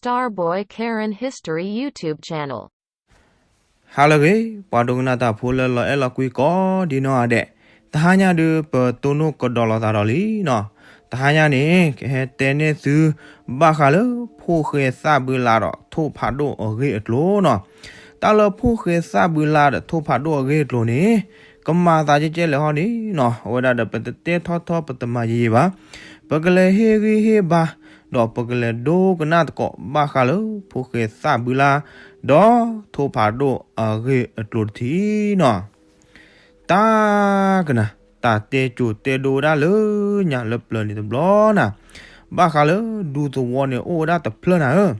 Starboy Karen History YouTube Channel. ဟါလၢအဂ့ၤ, ပှၤဒိကနၣ်တၢ်ဖိလၢလီၤအဲၣ်လီၤကွံကိးဒံနီၢ်ဂၤဒဲး, တဟါညါဒုး ပတိၢ်နီၣ်ကဒီးလိာ်သးဒီးလံနီၤ. တဟါညါန့ၣ် ကဟဲတဲန့ၢ်သု ဘၣ်ဃးလၢဖိၣ်ဃဲသၣ်ဘုလါဒီးထိၣ်ဖးဒိၣ်အဂ့ၢ်အကျိၤနီၤ. တၢ်လၢဖိၣ်ဃဲသၣ်ဘုလါဒီးထိၣ်ဖးဒိၣ်အဂ့ၢ်အကျိၤန့ၣ် ကမၤသးကဲကဲလဲၣ်ဟီန့ၣ်နီၤ, အဝဲဒၣ်ဒီးပတတဲထီၣ်ထီပတမၤယံာ်ယံာ်ဘၣ်. ပကလဲၤဟ့ၣ်ဂံၢ်ဟ့ၣ်ဘါ ဒီးပကလဲၤဒိကနၣ်သကိး ဘၣ်ဃးလၢဖိၣ်ဃဲသၣ်ဘုလါ ဒီးထိၣ်ဖးဒိၣ်အဂ့ၢ်အကျိၤတထံၣ်နီၤ. တၢ်ကနၣ် တၢ်တဲကိၤတဲဒိဝဲဒၣ်လၢညါလၢပျၢၤန့ၣ်တဘျီနၤ, ဘၣ်ဃးလၢဒူသဝီန့ၣ်အိၣ်ဝဲဒၣ်တဖျၢၣ်နၤဧၢ.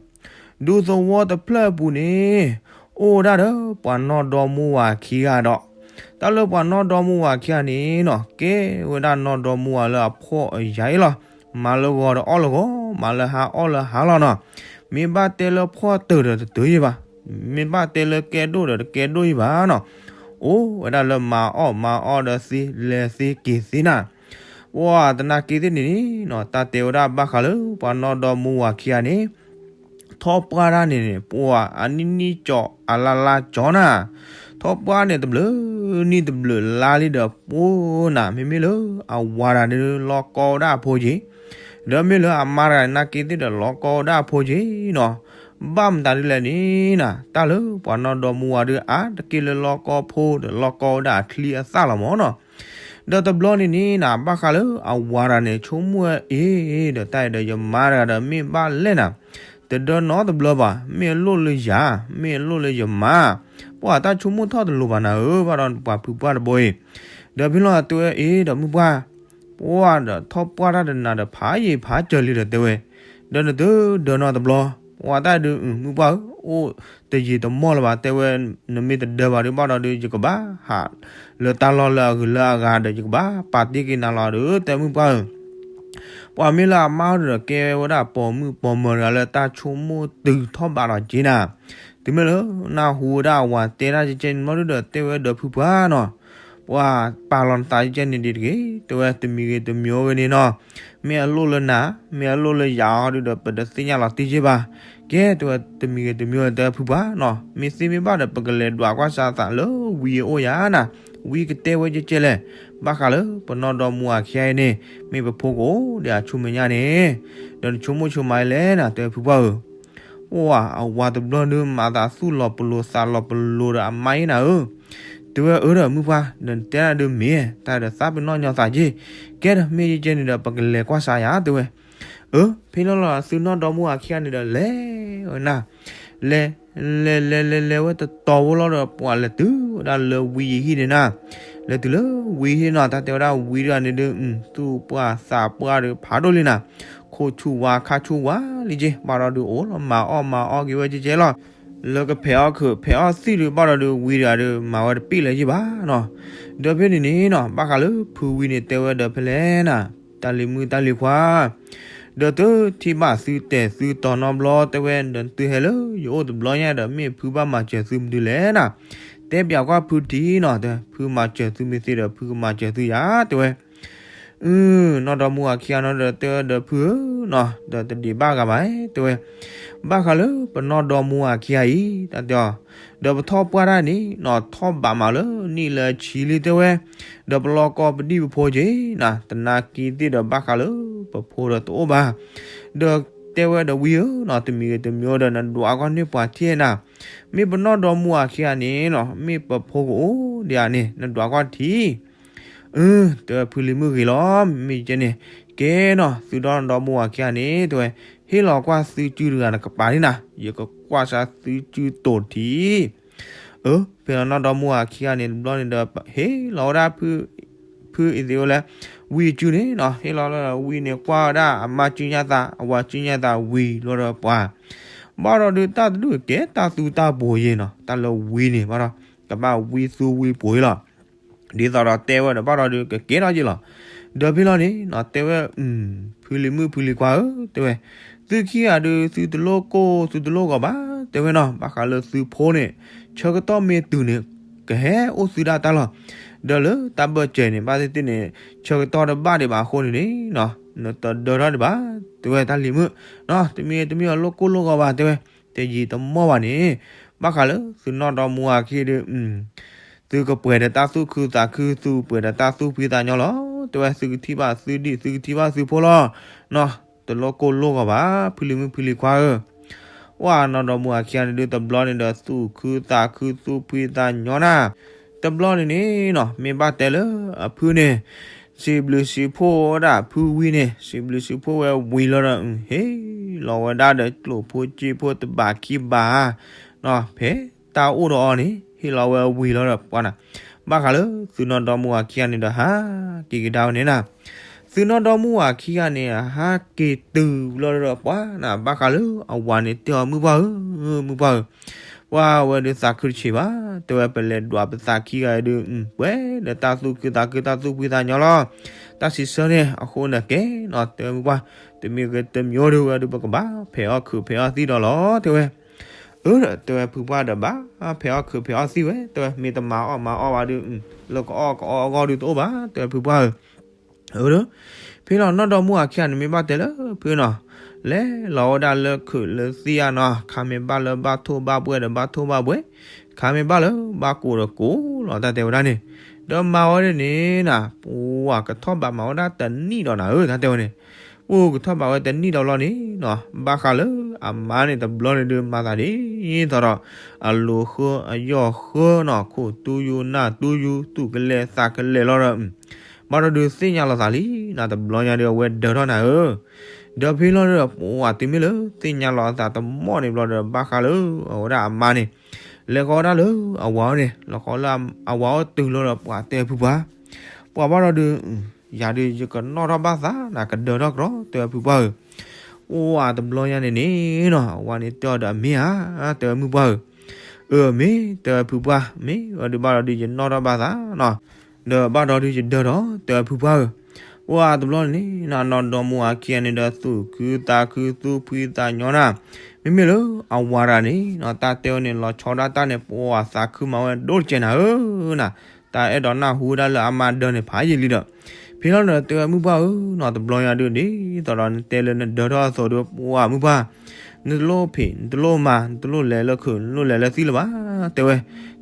ဒူသဝီတဖျၢၣ်အပူၤန့ၣ် အိၣ်ဝဲဒၣ်ဒီးပှၤနီၢ်ဒီမါဝၤခံဂၤဒီး တၢ်လၢပှၤနီၢ်ဒီမါဝၤခံဂၤန့ၣ်နီၤ ကဲဝဲဒၣ်နီၢ်ဒီမါဝၤလၢအဖှီၣ်အယာ်အံၤလီၤ. မၤလၢဂီၤဒီးအီၣ်လၢဂီၤ, မၤလၢဟါအီၣ်လၢဟါလီၤနီၤ. မ့ၢ်ဘၣ်တဲလၢဖှီၣ်တၢၢ်ဒီးတတၢၢ်ယံၤဘၣ်, မ့ၢ်ဘၣ်တဲလၢကဲဒိၣ်ဒီးတကဲဒိၣ်ယံၤဘၣ်နီၤ. အိၣ်ဝဲဒၣ်လၢမၤအီၣ်မၤအီဒီးသ့လဲၤသ့က့ၤသ့နၤ. ပှၤတနာ်က့သ့ၣ်န့ၣ်နီၤ တၢ်တဲဝဲဒၣ်ဘၣ်ဃးလၢပှၤနီၢ်ဒီမါဝၤခံဂၤန့ၣ် ထီၣ်ပှၢ်တၢ်န့ၣ်န့ၣ် ပှၤအနံၣ်နံၣ်ကၠီအလါလါကၠီနၤ. ထီၣ်ပှၢ်န့ၣ်တဘျုးနံၣ်တဘျုးလါလံဒီးပှၤနၤ မ့မ့ၢ်လၢအဝၤတဂၤန့ၣ်လီၤကီဝဲဒၣ်အဖိက့ၤ, ဒီးမ့ၢ်လၢအမါတဂၤန့ၣ်နာ်က့သ့ၣ်ဒီးလီၤကီဝဲဒၣ်အဖိက့ၤနီၤ. ဘၣ်မတၤဒ်လဲၣ်န့ၣ်နၤ တၢ်လၢပှၤနီၢ်ဒီမါဝၤဒုးအါတက့ၢ်လၢလီၤကီဖိဒီးလီၤကီဝဲဒၣ်အချံအသၣ်လီၤမၢ်နီၤ. ဒီးတဘျီန့ၣ်န့ၣ်နၤ ဘၣ်ဃးလၢအဝၤတဂၤန့ၣ် ဆိကမိၣ်ဝဲအ့ၤ ဒီးတၢ်အံၤဒီးယမါတဂၤဒီးမ့ၢ်ဘၣ်လဲၣ်နၤ, တဒၢနီတဘျီဘၣ်, မ့ၢ်အလိၣ်လၢယၤ, မ့ၢ်အလိၣ်လၢယမါ, ပှၤတၢ်ဆိကမိၣ်ထီၣ်တလိၤဘၣ်နၤဧၢ, ဘၣ်ဒီးပှၤဖုပှၢ်တဘိအံၤ. ဒီးဖဲလီၤတဲဝဲအ့ၤဒီးမုၢ်ပှၢ်, ပှၤဒီးထီၣ်ပှၢ်တၢ်တနၤဒီးဖးယံၤဖးစၢၤလံဒီးတဲဝဲ, ဒီးနတဒၢနီတဘျီ, ပှၤတၢ်ဒုးမုၢ်ပှၢ်ဧၢ, အိၣ်တယံာ်တမီၢ်လၢၤဘၣ် တဲဝဲ, နမ့ၢ်တဒၢဘၣ်ဒီးဘၣ်ဒီးဒုး ယကဘၣ်ဟးလၢတၢ်လီၢ်လၢအဂုၤလၢအဂၤဒီး ယကဘၣ်ပာ်တ့ၢ်က့ၤနၤလီၤဒီး တဲမုၢ်ပှၢ်ဧၢ ပှၤမ့ၢ်လၢအမါဒီးကဲဝဲဒၣ်ပိာ်မုၣ်ပိာ်မၢၤတဂၤလၢတၢ်ဆိကမိၣ်တုၤထီၣ်ဘးဒီးက့ၤနၤ, တုၤမ့ၢ်လၢနၢ်ဟူဝဲဒၣ်အဝၤတဲတၢ်ကဲကဲန့ၣ်ဘျီဒုးဒီးတဲဝဲဒီးဖုပှၢ်နီၤ, ပှၤပာ်လီၤနသးကဲန့ၣ်ဒ်တဂ့ၤ, တဲဝဲတမံၤဂ့ၤတမံၤဂ့ၤန့ၣ်နီၤ, မ့ၢ်အလိၣ်လၢနၤ, မ့ၢ်အလိၣ်လၢယၤအီၤဒုးဒီး ပတသ့ၣ်ညါလီၤတံၢ်က့ဘၣ်. ကဲတဲဝဲတမံၤဂ့ၤတမံၤဂ့ၤတဲဖုပှၢ်နီၤ, မ့ၢ်သ့မ့ၢ်ဘၣ်ဒီး ပကလဲၤဒွးကွၢ်စးသးလၢဝံအအိၣ်ယၤနၤ, ဝံကတဲဝဲကဲကဲလဲၣ်, ဘၣ်ဃးလၢပနီၢ်ဒီမါဝၤခံဂၤအံၤန့ၣ် မ့ၢ်ပဖိကအိၣ်ဒီးအဆူမဲာ်ညါန့ၣ်, ဒီးနဆိကမိၣ်ဆိကမးလဲၣ်နၤ တဲဖုပှၢ်ဧၢ ပှၤအဝၤတဘျီဒုး မၤသးသူၣ်လီၤပလိာ်သးလီၤပလိာ်ဒီးအမါအံၤနၤဧၢ, တဲဝဲအၢဒီးမုၢ်ပှၢ်, ဒီးနတဲဒၣ်ဒုးမ့ၢ်, တၢ်ဒီးသးပ့ၤနီၣ်ညီသးက့ၤ, ကဲဒီးမ့ၢ်ယကဲန့ၣ်ဒီး ပကလဲၤကွၢ်စးယၤ တဲဝဲ, အၢ ဖဲလီၤလီၤ သုနီၢ်ဒီမါဝၤခံဂၤန့ၣ်ဒီး လဲၤဝဲနၤ, လဲၤ လဲၤလဲၤလဲၤလဲၤဝဲတတီၤဖိလီၤဒီး ပှၤလဲၤတုၤဝဲဒၣ်လၢဝံအဟံၣ်န့ၣ်နၤ, လဲၤတုၤလၢဝံဟံၣ်နီၤ တၢ်တဲဝဲဒၣ်ဝံတဂၤန့ၣ်ဒုး သူၣ်ပှၢ်သးပှၢ်ဒီးဖးဒိၣ်လံနၤ, ခိၣ်ဆူၣ်ဝါခါဆူၣ်ဝါလံက့, ဘၣ်ဒီးဒုးအိၣ်လီၤမၤအီၣ်မၤအီၣ်က့ၤဝဲကဲကဲလီၤ, လၢကဖဲးအီၣ်ခုးဖဲးအီၣ်သံၣ်ဒုး ဘၣ်ဒီးဒုးဝံတဂၤဒီး မၤဝဲတပ့ၢ်လၢၤယံၤဘၣ်နီၤ, ဒီးဖဲန့ၣ်န့ၣ်နီၤ ဘၣ်ဃးလၢဖုဝံန့ၣ်တဲဝဲဒီးဖဲလဲၣ်နၤ, တၢ်လံၤမုၣ်တၢ်လံၤခွါ ဒီးသုထံၣ်ဘၣ်သုတဲာ်သုတီၤနီတဘျီ တဲဝဲဒီးသုဟဲလၢယအိၣ်တဘျီညါဒီး မ့ၢ်ဖုဘၣ်မၤစၢၤသုမနုၤလဲၣ်နၤ, တဲပၠးကွၢ်ဖုထံနီၤ တဲ ဖုမၤစၢၤသုမ့ၢ်သ့ဒီး ဖုကမၤစၢၤသုယၤ တဲဝဲ, အု နီၢ်ဒီမါဝၤခံဂၤနီၤဒီးတဲဝဲဒီးဖုဧၢနီၤ ဒီးတဒံးဘၣ်ဂၤဘၣ် တဲဝဲ, ဘၣ်ဃးလၢပနီၢ်ဒီမါဝၤခံဂၤအံၤ တၢ်တဲအီၤ, ဒီးပထီၣ်ပှၢ်တၢ်န့ၣ်နီၤ ထီၣ်ဘးမးလၢနံၣ်လၢအဆံလံ တဲဝဲ, ဒီးပလီၢ်ကီၢ်ပဒံၣ်ပဖိက့ၤနၤ တနာ်က့ၤသ့ၣ်ဒီးဘၣ်ဃးလၢပဖိဒီးတအိၣ်ဘၣ်, ဒီးတဲဝဲဒီးဝံဧၢနီၤ တမံၤဂ့ၤတမံၤဂ့ၤဒီး နဒွးကွၢ်န့ၢ်ပှၤထံၣ်နၤ, မ့ၢ်ပနီၢ်ဒီမါဝၤခံဂၤန့ၣ်နီၤ မ့ၢ်ပဖိကအိၣ်ဒံးဧါန့ၣ် နဒွးကွၢ်ထံၣ် အု တဲဝဲဖုလံၤမုၣ်ဂ့ၤလီၤ, မ့ၢ်ကဲန့ၣ်, ကဲနီၤ သုဒီနီၢ်ဒီမါဝၤခံဂၤန့ၣ် တဲဝဲ, ဟ့ၣ်လီၤကွၢ်သုစုတဂၤတကပၤန့ၣ်နၤ, ယကကွၢ်စၢ်သုစုတိာ်ထံၣ်, အၢ ဖဲလီၤနီၢ်ဒီမါဝၤခံဂၤန့ၣ် တဘျီန့ၣ်ဒီး ဟ့ၣ်လီၤဝဲဒၣ် ဖုအံၤသ့ဝဲလဲၣ်, ဝံအစုန့ၣ်နီၤ ဟ့ၣ်လီၤလၢဝံန့ၣ် ကွၢ်ဝဲဒၣ်အမါစုညါသး အဝၤစုညါသးဝံၤလီၤဒီးပှၤ, ဘၣ်ဒီးဒုးတၢ်တဒူၣ်ကဲတၢ်သူတၢ်ပှိၤယ့ၤနီၤ တၢ်လၢဝံန့ၣ် ဘၣ်ဒီး ကဘၣ်ဝံသူဝံပှိၤယ့ၤလီၤ ဒ်သိးဒီးတဲဝဲဒီးဘၣ်ဒီးဒုးကကဲထီၣ်က့ၤလီၤ, ဒီးဖဲလီၤန့ၣ်နီၤ တဲဝဲ, ဖုလံၤမုၣ်ဖုလံၤခွါဧၢ တဲဝဲ, သုခံဂၤဒုး သုတလိၣ်ကိၢ်သုတလိၣ်ဂီၤဘၣ် တဲဝဲနီၤ, ဘၣ်ဃးလၢသုဖိန့ၣ် ဆၢကတီၢ်မ့ၢ်တုၤန့ၣ် ကဟဲအိၣ်သုဒၣ်တၢ်လီၤ, ဒီးလၢတၢ်ဘၢၣ်စၢၤန့ၣ် ဘၣ်သ့ၣ်သ့ၣ်န့ၣ် ဆၢကတီၢ်တဘၣ်ဒံးဘၣ်အဃိန့ၣ်န့ၣ်နီၤ နတဒၢထီၣ်ဒံးဘၣ် တဲဝဲတၢ်လံၤမုၣ်နီၤ တမ့ၢ်တမ့ၢ်အလိၣ်ကိၢ်လိၢ်ဂီၤဘၣ် တဲဝဲ တယံာ်တမီၢ်ဘၣ်န့ၣ် ဘၣ်ဃးလၢသုနီၢ်ဒီမါဝၤခံဂၤဒီး သုကပှဲၤဒီးတၢ်သူၣ်ခုသးခု သုပှဲၤဒီးတၢ်သူၣ်ဖှံသးညီလီၤ တဲဝဲ သုကထံၣ်ဘၣ်သုဒံၣ် သုကထံၣ်ဘၣ်သုဖိလီၤနီၤ တလိၣ်ကိၢ်လိၢ်ဂီၤဘၣ် ဖုလံၤမုၣ်ဖုလံၤခွါဧၢ ပှၤနီၢ်ဒီမါဝၤခံဂၤန့ၣ်ဒုး တဘျီန့ၣ်ဒီး သူၣ်ခုသးခု သူၣ်ဖှံသးညီနၤ တဘျီန့ၣ်န့ၣ်နီၤ မ့ၢ်ဘၣ်တဲလၢအဖုန့ၣ် စံးဘျုးစံးဖှိၣ်ဝဲဒၣ်ဖုဝံၤန့ၣ် စံးဘျုးစံးဖှိၣ်ဝဲဝံၤလီၤဒီး ဟ့ၣ်လီၤဝဲဒၣ်ဒီးကျိၣ်ဖိစ့ဖိ တဘးခံဘးဧါ ဖဲတၢ်အိၣ်ဒီးအီၤန့ၣ် ဟ့ၣ်လီၤဝဲဝံၤလီၤဒီးပှၤနၤ ဘၣ်ဃးလၢသုနီၢ်ဒီမါဝၤခံဂၤန့ၣ်ဒီး ဟးက့ၤကဒါဝဲန့ၣ်နၤ သုနီၢ်ဒီမါဝၤခံဂၤန့ၣ် ဟးက့ၤတုၤလီၤဒီးပှၤနၤ ဘၣ်ဃးလၢအဝၤန့ၣ်တဲအီၤ မုၣ်ပှၢ်ဧၢ မုၣ်ပှၢ်ဧၢ ပှၤဝဲဒုးသးခုတဆံးဘၣ် တဲဝဲ ပလဲၤဒွးပသးခံဂၤအံၤဒုး ပှဲၤဒီးတၢ်သူၣ်ခုသးခု တၢ်သူၣ်ဖှံသးညီလီၤ တၢ်စံးဆၢန့ၣ် အဃိန့ၣ်ကဲနီၤ တဲဝဲ မုၣ်ပှၢ် တမံၤဂ့ၤတမံၤဂ့ၤဒီး ဝဲဒုးပကဘၣ်ဖဲးအီၣ်ခုးဖဲးအီၣ်သံၣ်ဒီးလီၤ တဲဝဲ အၢ တဲဝဲ ဖုပှၢ်ဒီး ဘၣ်ဖဲးအီၣ်ခုးဖဲးအီၣ်သံၣ်ဝဲ တဲဝဲ မ့ၢ်တမၤအီၣ်မၤအီၣ်ဘၣ်ဒီး လၢကအီၣ်ကအီအဂီၢ်ဒုးတအိၣ်ဘၣ် တဲဝဲ ဖုပှၢ်ဧၢ အၢ ဖဲလီၤနီၢ်ဒီမါဝၤခံဂၤန့ၣ် မ့ၢ်ဘၣ်တဲလၢဖုနီၤ လဲၤလီၤဝဲဒၣ်လၢခုးလၢသံၣ်ဧါနီၤ ခါမ့ၢ်ဘၣ်လၢဘၣ်ထိၣ်ဘၣ်ဘှဲၣ်ဒီး ဘၣ်ထိၣ်ဘၣ်ဘှဲၣ် ခါမ့ၢ်ဘၣ်လၢဘၣ်ကိးဒီးကိးလီၤ တၢ်တဲဝဲဒၣ်န့ၣ် ဒီးမၤဝဲဒၣ်န့ၣ်နၤ ပှၤကထီၣ်ဘးမၤဝဲဒၣ်တနံၣ်ဒီးနၤဧၢ တၢ်တဲဝဲန့ၣ် ပှၤကထီၣ်ဘးဝဲတနံၣ်ဒီးလီၤန့ၣ်နီၤ ဘၣ်ဃးလၢအမါန့ၣ် တဘျီန့ၣ်ဒုးမၤသးဒ်သိးဒီး အလိၤဃၢအယီၢ်ဃၢနီၤ ခိၣ်တူယူၤနၢ်တူယူၤ သူၣ်ကလဲၤသးကလဲၤလီၤဒီး ဘၣ်ဒီးဒုးသ့ၣ်ညါလီၤသးလံနၤ တဘျီညါဒီး အဝဲဒၢထီၣ်နၤဧၢ ဒီးဖဲလီၤဒီး ပှၤတုၤမ့ၢ်လၢသ့ၣ်ညါလီၤအသးတမီၢ်န့ၣ်ဘျီဒီး ဘၣ်ဃးလၢအဝဲဒၣ်အမါန့ၣ် လဲၤဃီၤဝဲဒၣ်လၢအဝၤအအိၣ်န့ၣ် လဲၤဃီၤလၢအဝၤအအိၣ်တုၤလီၤဒီး ပှၤတဲဖုပှၢ် ပှၤဘၣ်ဒီးဒုး ယၤဒုးယကနီၣ်ထီၣ်ဘၣ်သးနၤ ကဒၢထီၣ်ကဒီး တဲဝဲဖုပှၢ်ဧၢ ပှၤတဘျီညါန့ၣ်န့ၣ်နီၤ အဝၤန့ၣ်တဲအီၤဒီး အမ့ၢ်ဧါ တဲဝဲ မုၣ်ပှၢ်ဧၢ အၢ မ့ၢ် တဲဝဲဖုပှၢ် မ့ၢ်ဝဲဒုးဘၣ်ဒီးဒုးယနီၣ်ထီၣ်ဘၣ်သးနီၤ ဒီးဘၣ်ဒီးဒုးယဒၢထီၣ် တဲဝဲဖုပှၢ်ဧၢ ပှၤတဘျီန့ၣ် နီၢ်ဒီမါဝၤခံဂၤန့ၣ်ဒီး သူၣ်ခုသးခု သူၣ်ဖှံသးညီနၤ မ့မ့ၢ်လၢအဝၤတဂၤန့ၣ်နီၤ တၢ်တဲဝဲန့ၣ် လီၤဆီဒၣ်တၢ်န့ၣ် ပှၤသးခုမၤဝဲဒိၣ်တကဲးနၤဧၢနၤ တၢ်အဲၣ်ဒိးနၢ်ဟူဝဲဒၣ်လၢအမါဒၢန့ၣ် ဖးယံာ်လံဒီး ဖဲလီၤဒီးတဲဝဲ မုၣ်ပှၢ်ဧၢနီၤ တဘျီညါဒုး ဒ်သိးဒီးနတဲလၢနဒၢထီၣ်အသိးဒီး ပှၤမုၣ်ပှၢ် နတလိၣ်ဖံး နတလိၣ်မၤ နတလိၣ်လဲၤလၢခုး နတလိၣ်လဲၤလၢသံၣ်လၢၤဘၣ် တဲဝဲ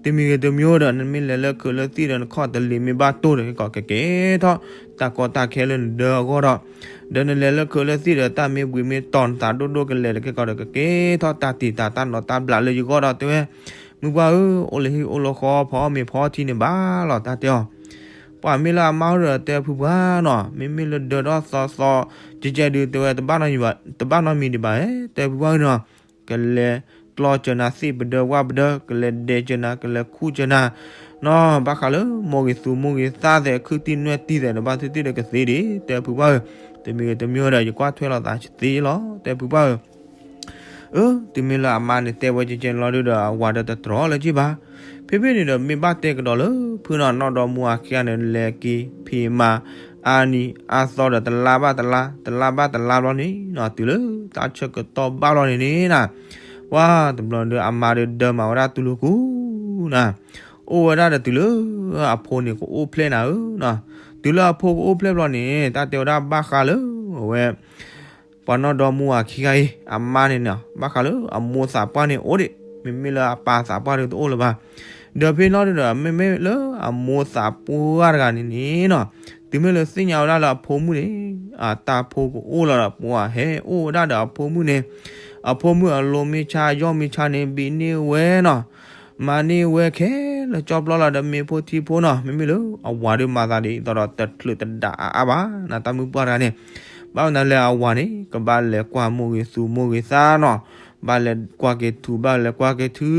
တမံၤဂ့ၤတမံၤဒီး နမ့ၢ်လဲၤလၢခုးလၢသံၣ်ဒီး နခီၣ်တလံၤမ့ၢ်ဘၣ်တိၢ်ဒီး ကကဲထီၣ်တၢ်ကီတၢ်ခဲလၢနဒၢအဂီၢ်ဒီး ဒီးနလဲၤလၢခုးလၢသံၣ်ဒီး တၢ်မ့ၢ်ဘှံးမ့ၢ်တီၤ နသးဒိၣ်ဒိၣ်ကလဲာ်ဒီး ကဲကီးဒီး ကကဲထီၣ်တၢ်တံာ်တာ်တၢ်နီၤတၢ်ဘျးလၢယဂီၢ်ဒီး တဲဝဲ မုၣ်ပှၢ်ဧၢ အိၣ်လၢဟံၣ်အိၣ်လၢဃီ ဖီအီၣ်မ့ၤဖီအီၣ်ထံန့ၣ်ဘၣ်လီၤ တၢ်တဲအီၤ ပှၤမ့ၢ်လၢအမါအိၣ်ဒီး တဲဖုပှၢ်နီၤ မ့မ့ၢ်လၢဒၢထီၣ်သီသီ ကဲကဲဒုး တဲဝဲ တဘၣ်နီတမံၤဒံးဘၣ် တဲဖုပှၢ်ဧၢနီၤ ကလဲၤကျီစၢၤနၤသ့ၣ်ပဒၢဝၣ်ပဒၢ ကလဲၤဒဲးစၢၤနၤ ကလဲၤခူၣ်စၢၤနၤ နီၤ ဘၣ်ဃးလၢမိၢ်ဂ့ၤသူမိၢ်ဂ့ၤသးသဲး ခုၣ်တံၢ်နွဲၣ်တံၢ်သဲးဒီး ဘၣ်သ့ၣ်သ့ၣ်ဒီးကသ့ဒံး တဲဖုပှၢ်ဧၢ တမံၤဂ့ၤတမံၤဒီး ယကွၢ်ထွဲလိာ်သးသ့လီၤ တဲဖုပှၢ်ဧၢ အၢ တုၤမ့ၢ်လၢအမါန့ၣ်တဲဝဲကဲကဲလီၤဒုးဒီး အဝၤဒီးတတြီလၢၤဘၣ် ဖဲဖဲန့ၣ်ဒီး မ့ၢ်ဘၣ်တဲကဒီးလၢ ဖုနီၤ နီၢ်ဒီမါဝၤခံဂၤန့ၣ် လဲၤက့ၤဖံးမၤ အါနံၤအါသီဒီး တလါဘၣ်တလါ တလါဘၣ်တလါဘျီန့ၣ်နီၤ တုၤလၢတၢ်ဆၢကတီၢ်ဘၣ်လီၤန့ၣ်န့ၣ်နၤ ပှၤတဘျီဒုး အမါဒုးဒၢမၤဝဲဒၣ်တူၢ်လိာ်ကူၣ်နၤ အိၣ်ဝဲဒၣ်ဒီးတုၤလၢအဖိန့ၣ်ကအိၣ်ဖျဲၣ်နၤဧၢနီၤ တုၤလၢအဖိကအိၣ်ဖျဲၣ်ဘျီန့ၣ် တၢ်တဲဝဲဒၣ်ဘၣ်ဃးလၢအဝဲ ပှၤနီၢ်ဒီမါဝၤခံဂၤအံၤ အမါန့ၣ်နီၤ ဘၣ်ဃးလၢအမိၢ်သးပှၢ်န့ၣ်အိၣ်ဒံး မ့မ့ၢ်လၢအပၢ်သးပှၢ်ဒုးတအိၣ်လၢၤဘၣ် ဒီးဖဲနီၤဒုးဒီး မ့မ့ၢ်လၢအမိၢ်သးပှၢ်တဂၤန့ၣ်န့ၣ်နီၤ တုၤမ့ၢ်လၢသ့ၣ်ညါဝဲဒၣ်လၢအဖိမုၣ်န့ၣ် အတၢ်ဖိကအိၣ်လီၤဒီး ပှၤဟဲအိၣ်ဝဲဒၣ်ဒီးအဖိမုၣ်န့ၣ် အဖိမုၣ်အလိၤမ့ၢ်ဆါယီၢ်မ့ၢ်ဆါန့ၣ် ဘံးန့ၢ်ဝဲနီၤ မၤန့ၢ်ဝဲခဲလၢာ်ကၠီပျီလီၤဒီး မ့ၢ်ဖိထံဖိနီၤ မ့မ့ၢ်လၢအဝၤဒုးမၤသးဒ်သိးဒီး တချုးတဒၣ်အါအါဘၣ်နၤ တၢ်မုၣ်ပှၢ်တဂၤန့ၣ် ဘၣ်မနုၤလဲၣ် အဝၤန့ၣ် ကဘၣ်လဲၤကွၢ်မိၢ်ဂ့ၤသူမိၢ်ဂ့ၤသးနီၤ ဘၣ်လဲၤကွၢ်က့ၤထူ ဘၣ်လဲၤကွၢ်က့ၤထူ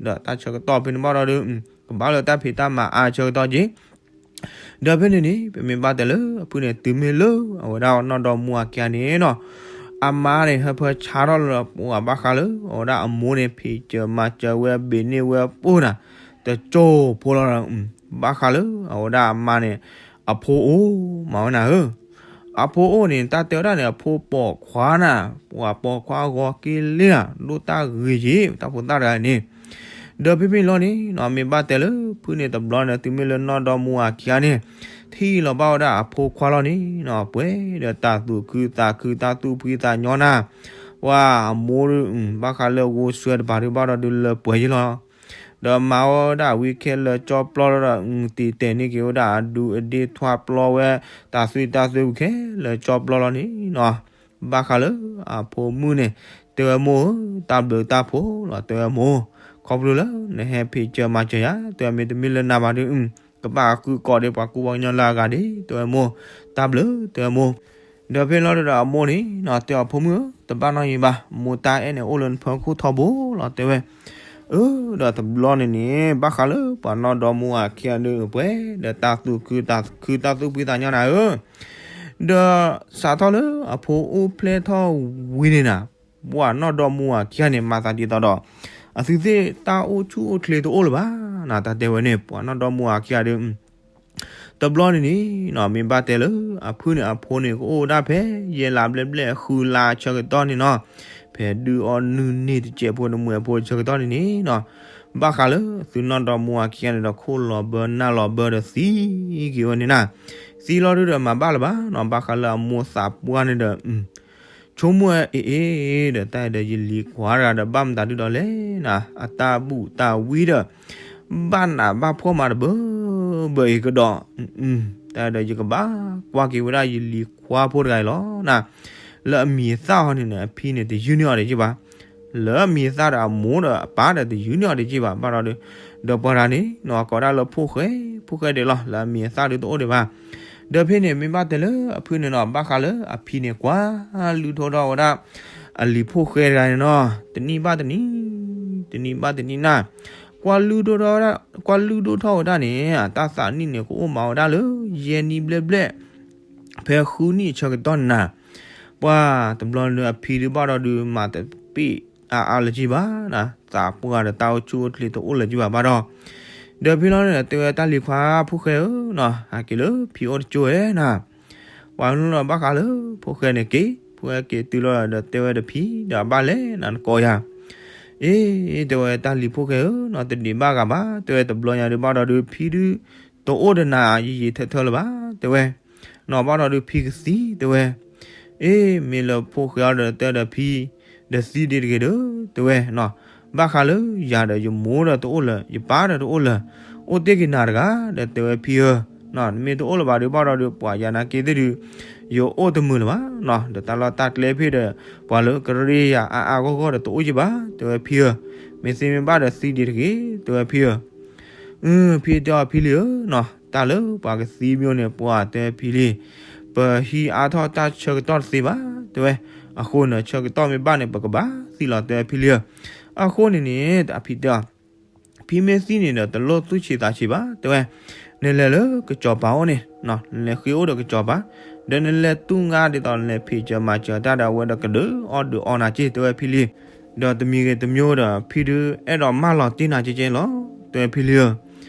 ဒီးတၢ်ဆၢကတီၢ်ဖဲန့ၣ်ဘၣ်ဒီးဒုး ကဘၣ်လၢတၢ်ဖံးတၢ်မၤအါဆၢကတီၢ်က့ၤ ဒီးဖဲန့ၣ်န့ၣ် ပမ့ၢ်ဘၣ်တဲလၢအဖုန့ၣ် တုၤမ့ၢ်လၢအဝဲဒၣ်နီၢ်ဒီမါဝၤခံဂၤန့ၣ်နီၤ အမါန့ၣ် ဟၢဖၢဆါထီၣ်လၢပှၤဘၣ်ဃးလၢ အဝဲဒၣ်အမိၢ်န့ၣ် ဖံးစၢၤမၤစၢၤဝဲ ဘံးန့ၢ်ဝဲပိၢ်နၤ တကၠိဖိလီၤ ဘၣ်ဃးလၢအဝဲဒၣ်အမါန့ၣ် အဖိအိၣ်မၤဝဲနၤဧၢ အဖိအိၣ်န့ၣ် တၢ်တဲဝဲဒၣ်န့ၣ် အဖိပိာ်ခွါနၤ ပှၤပိာ်ခွါဂီၤက့ၤလံနၤ ဒိၣ်တၢ်ဂ့ၤက့ၤ တၢ်ဖိသၣ်တဂၤန့ၣ် ဒီးဖဲဖဲန့ၣ်လီၤန့ၣ်နီၤ မ့ၢ်ဘၣ်တဲလၢဖုန့ၣ်တဘျီန့ၣ် တုၤမ့ၢ်လၢနီၢ်ဒီမါဝၤခံဂၤန့ၣ် ထံၣ်လီၤဘၣ်ဝဲဒၣ်အဖိခွါလီၤန့ၣ်နီၤ ပှဲၤဒီးတၢ်သူၣ်ခုသးခု တၢ်သူၣ်ဖှံသးညီနၤ, ပှၤအမိၢ်ဒုး ဘၣ်ဃးလၢဂိၤဆှၢတပၤဒုးဘၣ်ဒီးဒုးလၢပှဲၤယ့လီၤ. ဒီးမၤဝဲဒၣ်ဝံခဲလၢာ်ကၠီပျီလီၤဒီး တံာ်တဲာ်န့ၢ်က့ၤဝဲဒၣ်အဒူအဒ့ထွါပျီဝဲ တၢ်သွံၣ်တၢ်သွဲဝံခဲလၢာ်ကၠီပျီလီၤန့ၣ်နီၤ ဘၣ်ဃးလၢအဖိမုၣ်န့ၣ် တဲဝဲမိၢ်ဧၢ, တၢ်ဘျုးတၢ်ဖှိၣ်လီၤ တဲဝဲမိၢ်, ခီဖျိလၢနဟဲဖံးစၢၤမၤစၢၤယၤ တဲဝဲမ့တမ့ၢ်လၢနၤဘၣ်ဒီး ကဘၣ်ဃုကိးဒံးပှၤကူပှၤကညီလၢအဂၤဒံး တဲဝဲမိၢ်, တၢ်ဘျုး တဲဝဲမိၢ်. ဒီးဖဲလီၤဒီးအမိၢ်န့ၣ်နီၤ တဲအီၤဖိမုၣ်ဧၢ, တဘၣ်နီတမံၤဘၣ်, မိၢ်တၢ်အဲၣ်န့ၣ်အိၣ်လၢနဖီခိၣ်ထီဘိလီၤ တဲဝဲ အၢ ဒီးတဘျီန့ၣ်န့ၣ် ဘၣ်ဃးလၢပှၤနီၢ်ဒီမါဝၤခံဂၤဒုး ပှဲၤဒီးတၢ်သူၣ်ခုသးခု တၢ်သူၣ်ဖှံသးညီနၤဧၢ, ဒီးစးထီၣ်လၢအဖိအိၣ်ဖျဲၣ်ထီၣ်ဝံၤန့ၣ်နၤ ပှၤနီၢ်ဒီမါဝၤခံဂၤန့ၣ် မၤသးဒ်သိးဒီး အသုသ့ၣ်တၢ်အိၣ်ဆူၣ်အိၣ်ချ့တအိၣ်လၢၤဘၣ်နၤ တၢ်တဲဝဲန့ၣ် ပှၤနီၢ်ဒီမါဝၤခံဂၤဒုး တဘျီန့ၣ်န့ၣ်နီၤ မ့ၢ်ဘၣ်တဲလၢအဖုန့ၣ်အဖိန့ၣ် ကအိၣ်ဝဲဒၣ်ဖဲ ယဲၢ်လါဘျဲၣ်ဘျဲၣ် ဃုလါဆၢကတီၢ်န့ၣ်နီၤ, ဖဲဒုးအီၣ်နုၢ်န့ၢ်တစဲးဖိ တမှဲးဖိဆၢကတီၢ်န့ၣ်န့ၣ်နီၤ, ဘၣ်ဃးလၢသုနီၢ်ဒီမါဝၤခံဂၤန့ၣ်ဒီး ခိၣ်လီၤဘၢနၢ်လီၤဘၢဒီးသံက့ၤဝဲန့ၣ်နၤ, သံလီၤဒုးဒီးမၤဘၣ်လၢၤဘၣ်နီၤ, ဘၣ်ဃးလၢအမိၢ်သးပှၢ်န့ၣ်ဒီး ဆိကမိၣ်ဝဲအ့ၣ်အ့ၣ်ဒီး တၢ်ဒီးယလံၤခွါတဂၤဒီး ဘၣ်မတၤဒုဒီးလဲၣ်နၤ, အတၢ်ဘူၣ်တၢ်ဝံဒီး ဘၣ်နးဘၣ်ဖှီၣ်မးတဘၢဘၢအံၤကဒီး, တၢ်ဒီးယကဘၣ်ကွၢ်က့ၤဝဲဒၣ်ယလံၤခွါဖိတဂၤအံၤလီၤနၤ, လၢအမံၤအသၣ်အီၤန့ၣ်န့ၣ် အဖံန့ၣ်တယုၢ်န့ၢ်အီၤဒံးက့ဘၣ်, လၢအမံၤအသၣ်ဒီးအမိၢ်ဒီးအပၢ်ဒီးတယုၢ်န့ၢ်အီၤဒံးက့ဘၣ်, ဘၣ်ဒီး ဒီးပှၤတဂၤန့ၣ်နီၤ ကိးဒၣ်လၢဖိၣ်ဃဲ ဖိၣ်ဃဲဒဲးလီၤ, လၢအမံၤအသၣ်ဒုတအိၣ်ဒံးဘၣ်. ဒီးဖဲန့ၣ်မ့ၢ်ဘၣ်တဲလၢအဖုန့ၣ်နီၤ ဘၣ်ဃးလၢအဖံန့ၣ် ကွၢ်လုၢ်ထီၣ်ထီၣ်ဝဲဒၣ် အလံၤဖိၣ်ဃဲတဂၤန့ၣ်နီၤ, တနံၤဘၣ်တနံၤ တနံၤဘၣ်တနံၤနၤ, ကွၢ်လုၢ်ဒိၣ်ထီၣ်ဝဲဒၣ် ကွၢ်လုၢ်ဒိၣ်ထီၣ်ဝဲဒၣ်န့ၣ် တၢ်သးနံၣ်န့ၣ် ကအိၣ်မးဝဲဒၣ်လၢ ယဲၢ်နံၣ်ဘျဲၣ်ဘျဲၣ် ဖဲဃုနံၣ်အဆၢကတီၢ်န့ၣ်နၤ, ပှၤတဘျီန့ၣ်အဖံဒုးဘၣ်ဒီးဒုးမၤတပ့ၢ်အါအါလၢၤက့ဘၣ်နၤ, သးပှၢ်ဒီးတၢ်အိၣ်ဆူၣ်အိၣ်ချ့တအိၣ်လၢၤက့ဘၣ်ဘၣ်ဒီး, ဒီးဖဲလီၤန့ၣ် တဲဝဲတၢ်လံၤခွါဖိၣ်ဃဲဧၢနီၤ, ဟဲက့ၤလၢဖံအိၣ်တကၠိဝဲနၤ, ပှၤမနုၤလီၤဘၣ်ဃးလၢဖိၣ်ဃဲန့ၣ်က့ၤ, ဖိၣ်ဃဲက့ၤတုၤလီၤဒီးတဲဝဲဒီးဖံဒီးအဘၣ်လဲၣ်နၤနကိးယၤ, အ့ တဲဝဲတၢ်လံၤဖိၣ်ဃဲဧၢနီၤ, တဒံးဘၣ်ဂၤဘၣ်, တဲဝဲတဘျီညါဒုးဘၣ်ဒီးဒုးဖံဒုး တအိၣ်ဒီးနၤယံာ်ယံာ်ထၢထၢလၢၤဘၣ် တဲဝဲ, နီၤဘၣ်ဒီးဒုးဖံကသံတဲဝဲ, အ့ မ့ၢ်လၢဖိၣ်ဃဲအီၤဒီးတဲဒီးဖံ ဒီးသံဒံးတဂ့ၤဒီး တဲဝဲနီၤ, ဘၣ်ဃးလၢယၤဒီးယမိၢ်ဒီးတအိၣ်လၢၤ ယပၢ်ဒီးတအိၣ်လၢၤ, အိၣ်တ့ၢ်က့ၤနၤတဂၤဒီးတဲဝဲဖံဧၢ, နမ့ၢ်တအိၣ်လၢၤဘၣ်ဒုးဘၣ်ဒီးဒုး ပှၤယၤနာ်က့သ့ၣ်ဒုး ယအိၣ်တမုာ်လၢၤဘၣ်နီၤ, ဒီးတၢ်လီၢ်တၢ်ကျဲဖဲဒီး ပှၤလၢကရ့ယၤအါအါဂီၢ်ဂီၢ်ဒီးတအိၣ်က့ဘၣ် တဲဝဲဖံဧၢ, မ့ၢ်သ့မ့ၢ်ဘၣ်ဒီးသံဒံးတဂ့ၤ တဲဝဲဖံဧၢ, ဖံတဲအီၤဖံလံဧၢနီၤ, တၢ်လၢပှၤကသံမ့ၢ်အိၣ်န့ၣ် ပှၤတဲဖံလံ, ပဟံးအါထီၣ်တၢ်ဆၢကတီၢ်တသ့ဘၣ် တဲဝဲ, အဃိန့ၣ် ဆၢကတီၢ်မ့ၢ်ဘၣ်န့ၣ် ပကဘၣ်သံလီၤ တဲဝဲဖံလံဧၢ, အဃိန့ၣ်န့ၣ် အဖံတဲအီၤ ဖံမ့ၢ်သံန့ၣ်ဒီး တလိၣ်သူၣ်ဆံးသးဆံးဘၣ် တဲဝဲ, နလဲၤလၢကစီၤပၤအိၣ်န့ၣ်, နလဲၤဃ့အိၣ်ဒီးကစီၤပၤ, ဒီးနလဲၤတူၢ်ငါဒ်သိးနလဲၤဖံးစၢၤမၤစၢၤတၢ်ဒီးအဝဲဒီးကဒုးအီၣ်ဒုးအီနၤက့ တဲဝဲဖံလံ, ဒီးတမံၤဂ့ၤတမံၤဒီး ဖံဒုးအဲၣ်ဒိးမၢလီၤတ့ၢ်နၤကဲကဲလီၤ တဲဝဲဖံလံဧၢ,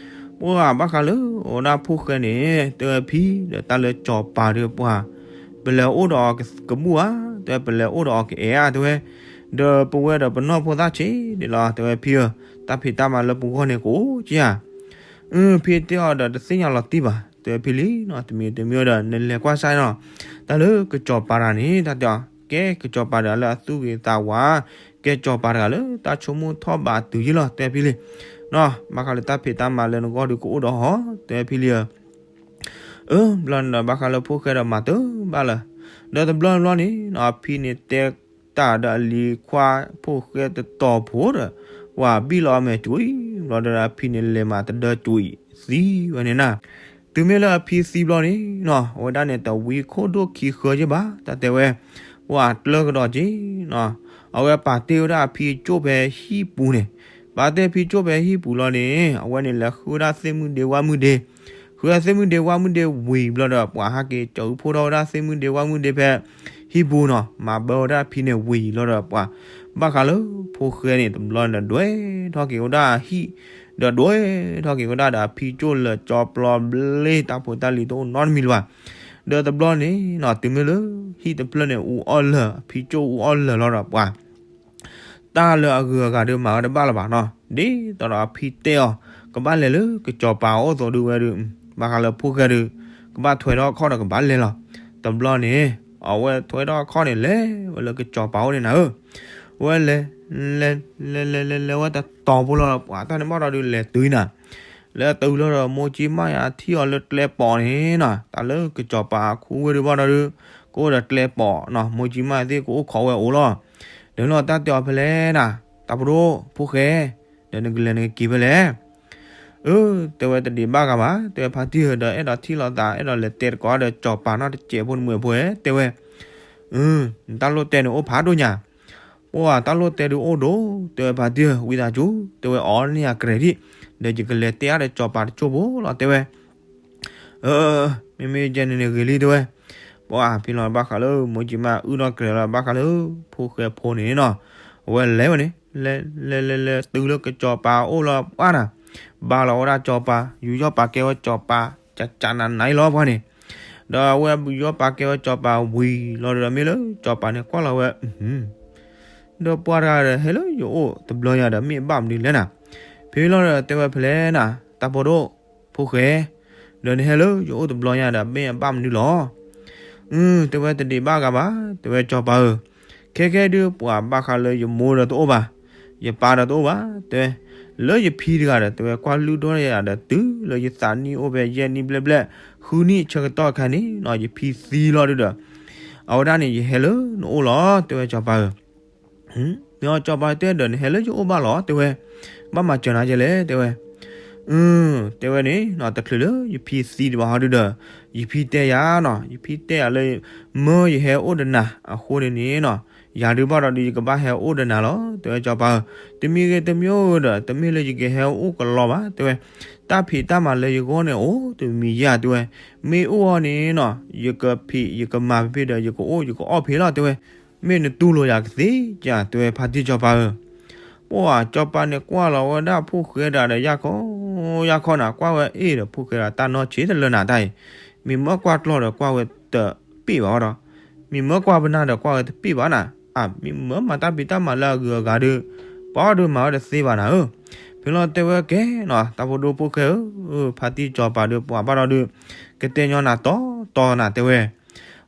ပှၤဘၣ်ဃးလၢအိၣ်ဒၣ်ဖိၣ်ဃဲန့ၣ် တဲဝဲဖံဒီးတၢ်လၢစီၤပၤဒီးပှၤ ပလဲၤအိၣ်ဒီးအီၤကဘူၣ်ဧါ, တဲဝဲပလဲၤအိၣ်ဒီးအီၤကအဲၣ်ဧါ တဲဝဲ, ဒီးပဝဲဒီးပနီၢ်ဖိသၣ်ဆံးဒံးလီၤ တဲဝဲဖံဧၢ, တၢ်ဖံးတၢ်မၤလၢပဂီၢ်န့ၣ်ကအိၣ်က့ဧါ ဖံတဲအီၤဒီးတသ့ၣ်ညါလီၤတံၢ်ဘၣ် တဲဝဲဖံလံနီၤ, တမံၤတမံၤဒီး နလဲၤကွၢ်စၢ်နီၤ, တၢ်လၢကစီၤပၤတဂၤန့ၣ် တၢ်တဲအီၤ ကဲကစီၤပၤတဂၤလၢအသူၣ်ဂ့ၤသးဝါ, ကဲကစီၤပၤတဂၤလၢတၢ်ဆိကမိၣ်ထီၣ်ဘးတုၤယ့ၢ်လီၤ တဲဝဲဖံလံ, ဘၣ်ဃးလၢတၢ်ဖံးတၢ်မၤလၢနဂီၢ်ဒုးကအိၣ်ဒီးဟီ တဲဝဲဖံလံဧၢ အၢ ဘျီန့ၣ်ဒီးဘၣ်ဃးလၢဖိၣ်ဃဲဒီးမၤတၢ်ဘၣ်လၢၤ, ဒီးတဘျီတဘျီန့ၣ်နီၤ အဖံန့ၣ်တဲတၢ်ဒီးအလံၤခွါဖိၣ်ဃဲတတီၤဖိဒီး ပှၤဘံၣ်လီၤအမဲာ်ကွံာ်, ဘျီဒီးအဖံန့ၣ်လဲၤမၤတဒၢကွံာ်သံဝဲန့ၣ်နၤ, တုၤမ့ၢ်လၢအဖံသံဘျီန့ၣ်နီၤ အဝဲဒၣ်န့ၣ် တဝံခိၣ်ဒိၣ်ခံဃၢက့ဘၣ် တၢ်တဲဝဲ, ပှၤကျၢကဒီးက့နီၤ, အဝဲပာ်တ့ၢ်ဝဲဒၣ်အဖံကၠိၣ်ဖဲဟံၣ်ပူၤန့ၣ်, ပာ်တ့ၢ်ဖံကၠိၣ်ဖဲဟံၣ်ပူၤလီၤန့ၣ် အဝဲန့ၣ်လဲၤဃုဝဲဒၣ်သ့ၣ်မုၢ်ဒ့ဝၣ်မုၢ်ဒ့ ဃုဝဲသ့ၣ်မုၢ်ဒ့ဝၣ်မုၢ်ဒ့ဝံၤဘျီဒီး ပှၤဟးက့ၤကၠီၤအုၣ်ဖိထီၣ်ဝဲဒၣ်သ့ၣ်မုၢ်ဒ့ဝၣ်မုၢ်ဒ့ဖဲ ဟံၣ်ပူၤနီၤ, မၤဘၢဝဲဒၣ်ဖံန့ၣ်ဝံၤလီၤဒီးပှၤ, ဘၣ်ဃးလၢဖိၣ်ဃဲန့ၣ် တဘျီန့ၣ်ဒီး ဒွဲၣ်ထီၣ်က့ၤဝဲဒၣ်ဟံၣ်, ဒီးဒွဲၣ်ထီၣ်က့ၤဝဲဒၣ်ဒီးအဖံကၠိၣ်လၢာ်ကၠီပျီဘျ့ တၢ်ဖိတၢ်လံၤတအိၣ်နီတမံၤလၢၤဘၣ်, ဒီးတဘျီန့ၣ်နီၤ တုၤမ့ၢ်လၢ ဟံၣ်တဖျၢၣ်န့ၣ်အူအီၣ်လၢာ် အဖံကၠိၣ်အူအီၣ်လၢာ်လီၤဒီးပှၤ တၢ်လၢအဂုၤအဂၤဒုးမၤဝဲတဘၣ်လၢၤဘၣ်နီၤ, ဒ်သိးဒီးအဖံတဲအီၤ ကဘၣ်လဲၤလၢကစီၤပၤအအိၣ်အသိးဒုးဝဲဒုး, ဘၣ်ဃးလၢဖိၣ်ဃဲဒုး ကဘၣ်ထွဲထီၣ်အခီၣ်ဒီးကဘၣ်လဲၤလီၤ. တဘျီန့ၣ် အဝဲထွဲထီၣ်အခီၣ်န့ၣ် လဲၤဝဲလၢကစီၤပၤအိၣ်န့ၣ်နၤဧၢ, ဝဲလဲၤ လဲၤ လဲၤ လဲၤ လဲၤ လဲၤဝဲတတီၤဖိလီၤ, ပှၤတၢ်န့ၣ်ဘၣ်ဒီးဒုးလဲၤတုၤနၤ, လဲၤတုၤလီၤဒီး မိၢ်ကၠံမၢ်ယါထံၣ်အီၤလၢကျဲပိာ်န့ၣ်နီၤ, တၢ်လၢကစီၤပၤခူဝ့ၢ်ဒုးဘၣ်ဒီးဒုး ကအိၣ်ဒီးကျဲပိာ်နီၤ, မိၢ်ကၠံမၢ်ယါသ့ၣ်ကအိၣ်ခိးဝဲအိၣ်လီၤ. ဒီးလီၤတၢ်တဲအီၤဖဲလဲၣ်နၤ, တၢ်ဖိဒိၣ်ဖိၣ်ဃဲ, ဒီးနကလဲၤနကက့ၤဖဲလဲၣ်. အၢ တဲဝဲတဒံးဘၣ်ဂၤဘၣ်, တဲဝဲဖါတံၢ်ဧၢ, ဒီးအဲၣ်ဒိးထံၣ်လိာ်သး အဲၣ်ဒိးလဲၤတဲတကိးဒီးစီၤပၤနီတစဲးဖိန့ၣ်မုၢ်ဖိဧၢ, တဲဝဲ, နတၢ်လိၣ်တဲန့ၣ်အိၣ်ဖးဒိၣ်ညါ, ပှၤတၢ်လိၣ်တဲဒုးအိၣ်ဒိၣ်, တဲဝဲဖါတံၢ်ဧၢ, ဝံသးစူၤ တဲဝဲအီၣ်န့ၢ်ယၤကြဲးဒံး, ဒီးယကလဲၤတဲအါဒီးစီၤပၤတစိၢ်ဖိလီၤ တဲဝဲ. အၢ မ့မ့ၢ်ကဲန့ၣ်န့ၣ်ဂ့ၤလံ တဲဝဲ. ပှၤဖဲလီၤဘၣ်ဃးလၢ မိၢ်ကၠံမၢ်အုၣ်ထီၣ်ကြဲးလီၤဘၣ်ဃးလၢ ဖိၣ်ဃဲဖိန့ၣ်နီၤ, အဝဲလဲၤဝဲန့ၣ် လဲၤ လဲၤ လဲၤ လဲၤတုၤလၢကစီၤပၤအိၣ်လီၤပှၢ်နၤ, ဘါလီၤဝဲဒၣ်စီၤပၤ, ယူးယီၣ်ပာ်ကဲဝဲစီၤပၤ ကကနးနးအံၤလီၤပှၢ်န့ၣ်, ဒီးအဝဲယူးယီၣ်ပာ်ကဲဝဲစီၤပၤဝံၤလီၤဒီး မ့ၢ်လၢစီၤပၤန့ၣ်ကွၢ်လီၤဝဲ ဒီးပှၤတဂၤဒီးဟဲလၢယအိၣ်တဘျီညါဒီး မ့ၢ်အဘၣ်မနုၤလဲၣ်နၤ, ဖဲလီၤဒီးတဲဝဲဖဲလဲၣ်နၤ, တၢ်ဖိဒိၣ်ဖိၣ်ဃဲ, ဒီးနဟဲလၢယအိၣ်တဘျီညါဒီး မ့ၢ်အဘၣ်မနုၤလီၤ. အၢ တဲဝဲတဒံးဘၣ်ဂၤဘၣ်, တဲဝဲစီၤပၤဧၢ, ခဲခဲဒုးပှၤဘၣ်ဃးလၢယမိၢ်ဒီးတအိၣ်ဘၣ်, ယပၢ်ဒီးတအိၣ်ဘၣ်, တဲဝဲ, လၢယဖံတဂၤဒီး တဲဝဲကွၢ်လုၢ်ဒိၣ်ယၤဒီးတုၤလၢယသးနံၣ်အိၣ်ဖဲယဲၢ်နံၣ်ဘျဲၣ်ဘျဲၣ် ဃုနံၣ်ဆၢကတီၢ်ခါန့ၣ်နီၤ, ယဖံသံလီၤဒုးဒီး အဝဲဒၣ်န့ၣ် ယဟဲလၢနအိၣ်လီၤ တဲဝဲစီၤပၤဧၢ. မ့ၢ်အီၤစီၤပၤတဲဒီး နဟဲလၢယအိၣ်ဘၣ်လီၤ တဲဝဲ, ဘၣ်မၤစၢၤနၤကဲလဲၣ် တဲဝဲ. အၢ တဲဝဲန့ၣ်နီၤ, တချုးလၢယဖံသံဒံးဘၣ်ဟီဒုးဒီး ယဖံတဲယၤနီၤ, ယဖံတဲယၤလၢ မၢယဟဲအိၣ်ဒီးနၤအဃိန့ၣ်န့ၣ်နီၤ, ယၤဒုးဘၣ်ဒီးဒုး ယကဘၣ်ဟဲအိၣ်ဒီးနၤလီၤ တဲဝဲစီၤပၤဧၢ. တမံၤဂ့ၤတမံၤဂ့ၤဒီး တမ့ၢ်လၢယကဟဲအိၣ်ကလီဘၣ် တဲဝဲ, တၢ်ဖံးတၢ်မၤလၢယဂီၢ်န့ၣ်အိၣ်တမံၤယါ တဲဝဲ, မ့ၢ်အိၣ်အီၤန့ၣ်နီၤ ယကဖံးယကမၤဖဲဖဲဒီး ယကအိၣ်ယကအီၣ်ဖဲလီၤ တဲဝဲ, မ့ၢ်နတူၢ်လိာ်ယၤကသ့ဧါ တဲဝဲဖါတံၢ်စီၤပၤဧၢ. ပှၤစီၤပၤန့ၣ်ကွၢ်လီၤဝဲဒၣ်ဖိၣ်ဃဲဒၣ်ဒီး ယၢ်ခီယၢ်ခီနၤ, ကွၢ်ဝဲအ့ၣ်ဒီး ဖိၣ်ဃဲဒၣ်တၢ်နီၢ်ဆံးတလၢနၤတၢ်အံၤ, မ့ၢ်မၢကွၢ်ကျီၢ်ဒီးကွၢ်ဝဲတပ့ၢ်ဘၣ်ဒီး, မ့ၢ်မၢကွၢ်ပနၢ်ဒီးကွၢ်ဝဲတပ့ၢ်ဘၣ်နၤ, အၢ မ့ၢ်မၢမၤတၢ်ဖံးတၢ်မၤလၢအဂုၤအဂၤဒီး ပှၤအီၤဒုးမၤဝဲတသ့ဘၣ်နၤဧၢ. ဖဲလီၤတဲဝဲကဲနီၤ, တၢ်ဖိဒိၣ်ဖိၣ်ဃဲဧၢ, ဖါတံၢ်စီၤပၤဒီးပှၤဘၣ်ဒီးဒုး ကတဲညီနၤတီတီနၤ တဲဝဲ.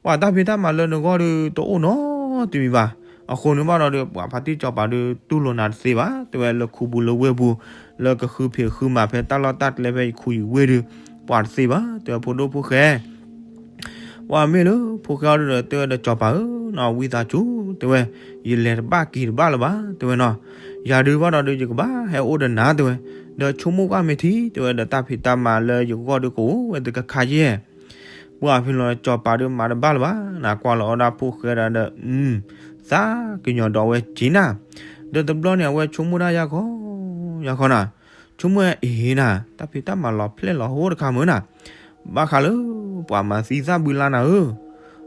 ပှၤတၢ်ဖံးတၢ်မၤလၢနဂီၢ်ဒုးတအိၣ်နီတမံၤဘၣ်. အဃိန့ၣ်ဘၣ်ဒီးဒုး ပှၤဖါတံၢ်စီၤပၤဒုးတူၢ်လိာ်နၤတသ့ဘၣ် တဲဝဲ, လၢခူပူၤလၢဝ့ၢ်ပူၤ လၢကဃုဖံးဃုမၤဖဲတၢ်လီၢ်တၢ်ကျဲဖဲယခူယဝ့ၢ်ဒုး ပှၤတသ့ဘၣ် တဲဝဲဖိဒိၣ်ဖိၣ်ဃဲ. ပှၤမ့ၢ်လၢဖိၣ်ဃဲအီၤဒုးဒီး တဲဝဲဒီးစီၤပၤဧၢ, ဝံသးစူၤ တဲဝဲ, ယလဲၤတဘၣ်က့ၤတဘၣ်လၢၤဘၣ် တဲဝဲနီၤ, ယၤဒုးဘၣ်ဒီးဒုး ယကဘၣ်ဟဲအိၣ်ဒီးနၤ တဲဝဲ, ဒီးဆိကမိၣ်ကွၢ်မ့ၢ်ထံ တဲဝဲဒီး တၢ်ဖံးတၢ်မၤလၢယဂီၢ်ဒုးကအိၣ်ဝဲတကခါယဲၢ် ပှၤဖဲလီၤစီၤပၤဒုး မၤတဘၣ်လၢၤဘၣ်နၤ, ကွၢ်လီၤအီၣ်ဒၣ်ဖိၣ်ဃဲဒၣ်ဒီး သးကညီၤဒီးဝဲက့ၤနၤ. ဒီးတဘျီန့ၣ် အဝဲဆိကမိၣ်ဒၣ်ယၢ်ခီယၢ်ခီနၤ, ဆိကမိၣ်အ့ၣ်နၤ, တၢ်ဖံးတၢ်မၤလီၤဖျဲၣ်လီၤဟိတခါမုၢ်နၤ, ဘၣ်ဃးလၢ ပှၤမၤသံသၣ်ဘုလါနၤဧၢ.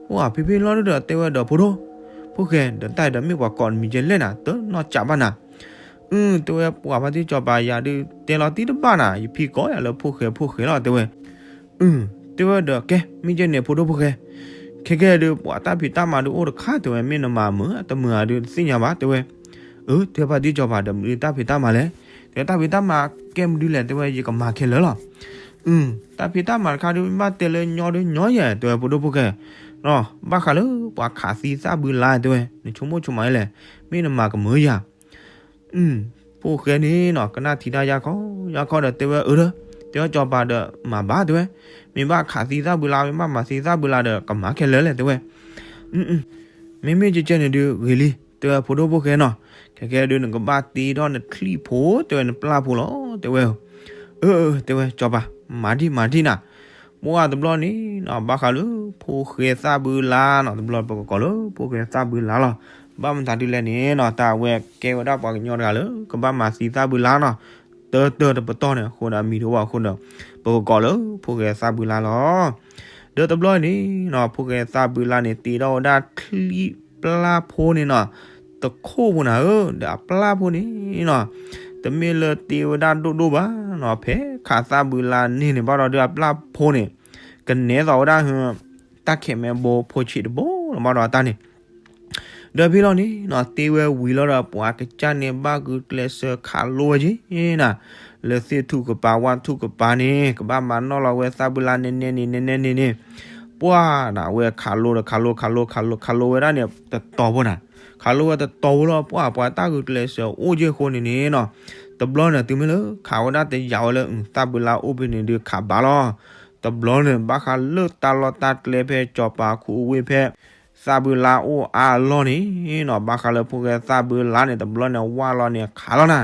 အိၣ်ဖဲဖဲလီၤဒုးဒီး တဲဝဲဒီးဖိဒိၣ်ဖိၣ်ဃဲ, ဒီးတၢ်အံၤဒီးမ့ၢ်ပှၤကိးနမံၤကဲလဲၣ်နၤ, တနီၢ်ကးဘၣ်နၤ. အၢ တဲဝဲ ပှၤဖါတံၢ်စီၤပၤ ယၤဒုးတဲလီၤတံၢ်တဘၣ်နၤ, ယဖံကိးယၤလၢဖိၣ်ဃဲဖိၣ်ဃဲလီၤ တဲဝဲ. အၢ တဲဝဲဒီး ကဲ မ့ၢ်ကဲန့ၣ် ဖိဒိၣ်ဖိၣ်ဃဲ, ခဲကဲဒုး ပှၤတၢ်ဖံးတၢ်မၤဒုးအိၣ်တခါ တဲဝဲ, မ့ၢ်နမၤမုာ်တမုာ်ဧါဒုးတသ့ၣ်ညါဘၣ် တဲဝဲ. အၢ တဲဖါတံၢ်စီၤပၤဒီး မနုၤတၢ်ဖံးတၢ်မၤလဲၣ်, တဲတၢ်ဖံးတၢ်မၤကဲမနုၤလဲၣ် တဲဝဲ, ယကမၤခဲလၢာ်လီၤ. အၢ တၢ်ဖံးတၢ်မၤတခါဒုး မ့ၢ်ဘၣ်တဲလၢညီဒုးညီယဲၢ် တဲဝဲ ဖိဒိၣ်ဖိၣ်ဃဲ, ဘၣ်ဃးလၢပှၤခးသံသၣ်ဘုလါ တဲဝဲ, နဆိကမိၣ်ဆိကမးလဲၣ်, မ့ၢ်နမၤကမုာ်ယၤ. ဖိၣ်ဃဲန့ၣ်နီၤ ကနၣ်ထံတၢ်ယၢ်ခီယၢ်ခီဒီး တဲဝဲအၢဒီး, တဲဝဲစီၤပၤဒီးမၤဘၣ် တဲဝဲ, မ့ၢ်ဘၣ်ခးသံသၣ်ဘုလါ မ့ၢ်ဘၣ်မၤသံသၣ်ဘုလါဒီး ကမၤခဲလၢာ်လဲၣ် တဲဝဲ. မ့မ့ၢ်ကဲကဲန့ၣ်ဒုးဂ့ၤလံ တဲဝဲ ဖိဒိၣ်ဖိၣ်ဃဲနီၤ, ခဲကဲဒုး နကဘၣ်တ့ထီၣ်နချံၣ်ဖိ တဲဝဲ နပျၢ်ဖိလီၤ တဲဝဲ. အၢ တဲဝဲစီၤပၤ မၤဒံးမၤဒံးနၤ. ပှၤတဘျီန့ၣ်နီၤ ဘၣ်ဃးလၢဖိၣ်ဃဲသၣ်ဘုလါနီၤ, တဘျီပကကိးလၢဖိၣ်ဃဲသၣ်ဘုလါလီၤ. ဘၣ်မတၤဒုးလဲၣ်န့ၣ်နီၤ တၢ်အဝဲကဲဝဲဒၣ်ပှၤကညီတဂၤလၢ ကဘၣ်မၤသံသၣ်ဘုလါနီၤ, တၢတၢတပတီၢ်န့ၣ် အဃိဒီးအမံၤတအိၣ်ဘၣ်အဃိဒီး ပကကိးလၢဖိၣ်ဃဲသၣ်ဘုလါလီၤ. ဒီးတဘျီန့ၣ်နီၤ ဖိၣ်ဃဲသၣ်ဘုလါန့ၣ် တ့ထီၣ်ဝဲဒၣ်ချံၣ်ပျၢ်ဖိန့ၣ်နီၤ, တခိၣ်ဖိနၤဧၢ, ဒီးအပျၢ်ဖိန့ၣ်နီၤ, တမ့ၢ်လၢတ့ဝဲဒၣ်ဒိၣ်ဒိၣ်ဘၣ်နီၤ, ဖဲခးသၣ်ဘုလါန့ၢ်န့ၣ်ဘၣ်ဒီးဒုး အပျၢ်ဖိန့ၣ် ကနဲသိးဝဲဒၣ် တၢ်ခဲးမဲဘိဖိဆံးတဘိလီၤဘၣ်ဒီးအတၢ်န့ၣ် ဒီးဖဲလီၤန့ၣ်နီၤ တ့ဝဲဝံၤလီၤဒီး ပှၤကစၢ်န့ၣ်ဘၣ်ဂုာ်ကျဲးစၢးခးလိဝဲက့ၤနီၤ, လၢသ့ၣ်ထူၣ်ကပၤဝၣ်ထူၣ်ကပၤန့ၣ် ကဘၣ်မၤနီၣ်လီၤဝဲသၣ်ဘုလါနဲနဲန့ၣ် နဲနဲန့ၣ်န့ၣ်, ပှၢ်နၤဝဲခးလိဒီးခးလိခးလိခးလိ ခးလိဝဲဒၣ်န့ၣ် တတီၤဖိနၤ, ခးလိဝဲတတီၤဖိလီၤ ပှၢ်ပှၤတၢ်ဂုာ်ကျဲးစၢးအိၣ်က့ၢ်အဃိန့ၣ်န့ၣ်နီၤ, တဘျီန့ၣ်တုၤမ့ၢ်လၢ ခးဝဲဒၣ်တယာ်ဝဲလၢ သၣ်ဘုလါအိၣ်ဖဲန့ၣ်ဒုးခးဘၣ်လီၤ. တဘျီန့ၣ် ဘၣ်ဃးလၢတၢ်လီၢ်တၢ်ကျဲဖဲစီၤပၤခူအဝ့ၢ်ဖဲ သၣ်ဘုလါအိၣ်အါအလီၢ်န့ၣ်နီၤ, ဘၣ်ဃးလၢဖိၣ်ဃဲသၣ်ဘုလါန့ၣ် တဘျီန့ၣ်ဝၢ်လီၤန့ၣ်ခးလီၤနၤ,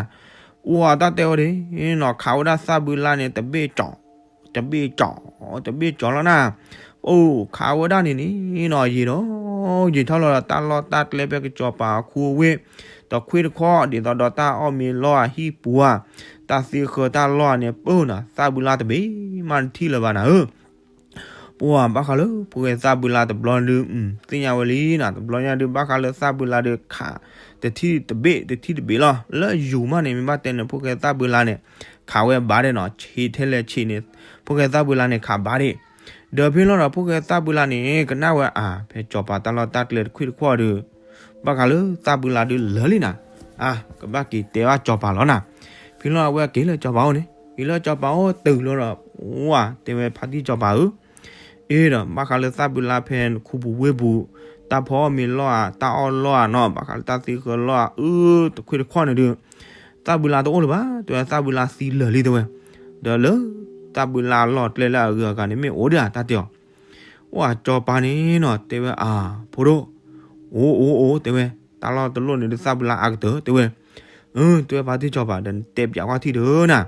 အိၣ်အတၢ်တဲဝဲဒၣ်နီၤ ခးဝဲဒၣ်သၣ်ဘုလါန့ၣ် တဘ့ၣ်ကၠီၤ တဘ့ၣ်ကၠီၤ တဘ့ၣ်ကၠီၤလီၤနၤ, အိၣ်ခးဝဲဒၣ်န့ၣ်န့ၣ်နီၤ ယံာ်ဒီး ယံာ်ထီၣ်လီၤဒီး တၢ်လီၢ်တၢ်ကျဲဖဲကစီၤပၤခူအဝ့ၢ် တခွ့ၣ်တခီၣ် ဒ်သိးဒီးတၢ်အီၣ်မ့ၤလီၢ်ဧါဟံၣ်ပူၤဧါ တၢ်သ့ဃၢၤတၢ်လီၢ်ဧါန့ၣ် ပၢၢ်နၤ သၣ်ဘုလါတဘ့ၣ်မးတထံၣ်လၢၤဘၣ်နၤဧၢ ပှၢ်ဘၣ်ဃးလၢဖိၣ်ဃဲသၣ်ဘုလါတဘျီဒုး သ့ၣ်ညါဝဲလံနၤ တဘျီညါဒုးဘၣ်ဃးလၢသၣ်ဘုလါဒုးခး တထံၣ်တဘ့ၣ် တထံၣ်တဘ့ၣ်လီၤ လၢယူၤမးန့ၣ် မ့ၢ်ဘၣ်တဲန့ၣ် ဖိၣ်ဃဲသၣ်ဘုလါန့ၣ် ခးဝဲဘၣ်ဒဲးနီၤ ဆံးထဲလဲၣ်ဆံးန့ၣ် ဖိၣ်ဃဲသၣ်ဘုလါန့ၣ်ခးဘၣ်ဒဲး ဒီးဖဲလီၤဒီးဖိၣ်ဃဲသၣ်ဘုလါန့ၣ် ကနၣ်ဝဲအါ ဖဲစီၤပၤတၢ်လီၢ်တၢ်ကျဲတခွ့ၣ်တခီၣ်ဒုး ဘၣ်ဃးလၢသၣ်ဘုလါဒုးလၢာ်လံနၤ အါ ကဘၣ်က့ၤတဲဘၣ်စီၤပၤလီၤနၤ ဖဲလီၤအဝဲက့ၤလၢစီၤပၤအိၣ်န့ၣ် က့ၤလၢစီၤပၤအိၣ်တုၤလီၤဒီး ဝါ တဲဝဲဖါတံၢ်စီၤပၤဧၢ အ့ဒီး ဘၣ်ဃးလၢသၣ်ဘုလါဖဲနခူပူၤဝ့ၢ်ပူၤ တၢ်ဖီအီၣ်မ့ၤလီၢ်ဧါ တၢ်အီၣ်လီၢ်ဧါနီၤ ဘၣ်ဃးလၢတၢ်သ့ဃၢၤလီၢ်ဧါ အၢ တခွ့ၣ်တခီၣ်န့ၣ်ဒုး သၣ်ဘုလါတအိၣ်လၢၤဘၣ် တဲဝဲသၣ်ဘုလါသံလၢာ်လံတဲဝဲ ဒီးလၢ သၣ်ဘုလါလီၢ်ကျဲလၢအဂုၤအဂၤန့ၣ် မ့ၢ်အိၣ်ဒံးဧါ တၢ်တဲအီၤ ဝါ စီၤပၤန့ၣ်နီၤ တဲဝဲအါ ဖိဒိၣ် အိၣ်အိၣ်အိၣ် တဲဝဲ တၢ်လီၢ်တလိၣ်န့ၣ်ဒုးသၣ်ဘုလါအါကတၢၢ် တဲဝဲ အၢ တဲဝဲဖါတံၢ်စီၤပၤ ဒီးနတဲပၠးကွၢ်ထံၣ်ဒီးနၤ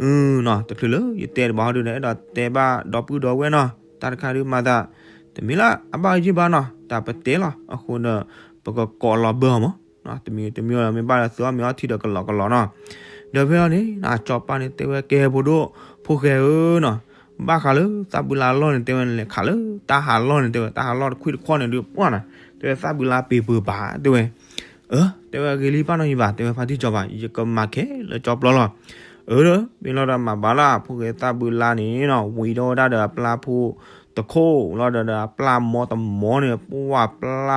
အၢ နီၤ တချုးလၢယတဲတဘၣ်ဟီဒုးဒီး အဲၣ်ဒိးတဲဘၣ်ဒီပုၢ်ဒီဝဲၢ်နီၤ တၢ်တခါဒုးမၤသး တမ့ၢ်လၢအဘၣ်ယုၢ်ဘၣ်နီၤ တၢ်ပတဲလီၤ အဃိဒီး ပကကိးလီၤဘၢအီၤမး တမံၤတမံၤမ့ၢ်ဘၣ်ဒီးသုအီၣ်မ့ၤအီထံဒီးကလီကလီနီၤ ဒီးဖဲအံၤန့ၣ် စီၤပၤန့ၣ်တဲဝဲကဲဖိဒိၣ် ဖိၣ်ဃဲဧၢနီၤ ဘၣ်ဃးလၢသၣ်ဘုလါလီၢ်န့ၣ် တဲဝဲနလဲၤခးလၢတၢ်ဟးလီၢ်န့ၣ် တဲဝဲတၢ်ဟးလီၢ်တခွံၣ်တခီၣ်န့ၣ်ဒုးပှၢ်နၤ တဲဝဲသၣ်ဘုလါပ့ၤပၢၤပာ် တဲဝဲ အၢ တဲဝဲဂ့ၤလံဘၣ်နီတမံၤဘၣ် တဲဝဲဖါတံၢ်စီၤပၤ ယကမၤခဲလၢာ်ကၠီပျီလီၤ အၢ မ့ၢ်လီၤဒီးမၤဘၣ်လၢဖိၣ်ဃဲသၣ်ဘုလါန့ၣ်နီၤ ဝံၤဒီးဝဲဒၣ်ဒီးအပျၢ်ဖိတခိၣ်လီၤဒီးဒီးအပျၢ်မီတမီန့ၣ် ပှၢ်ပျၢ်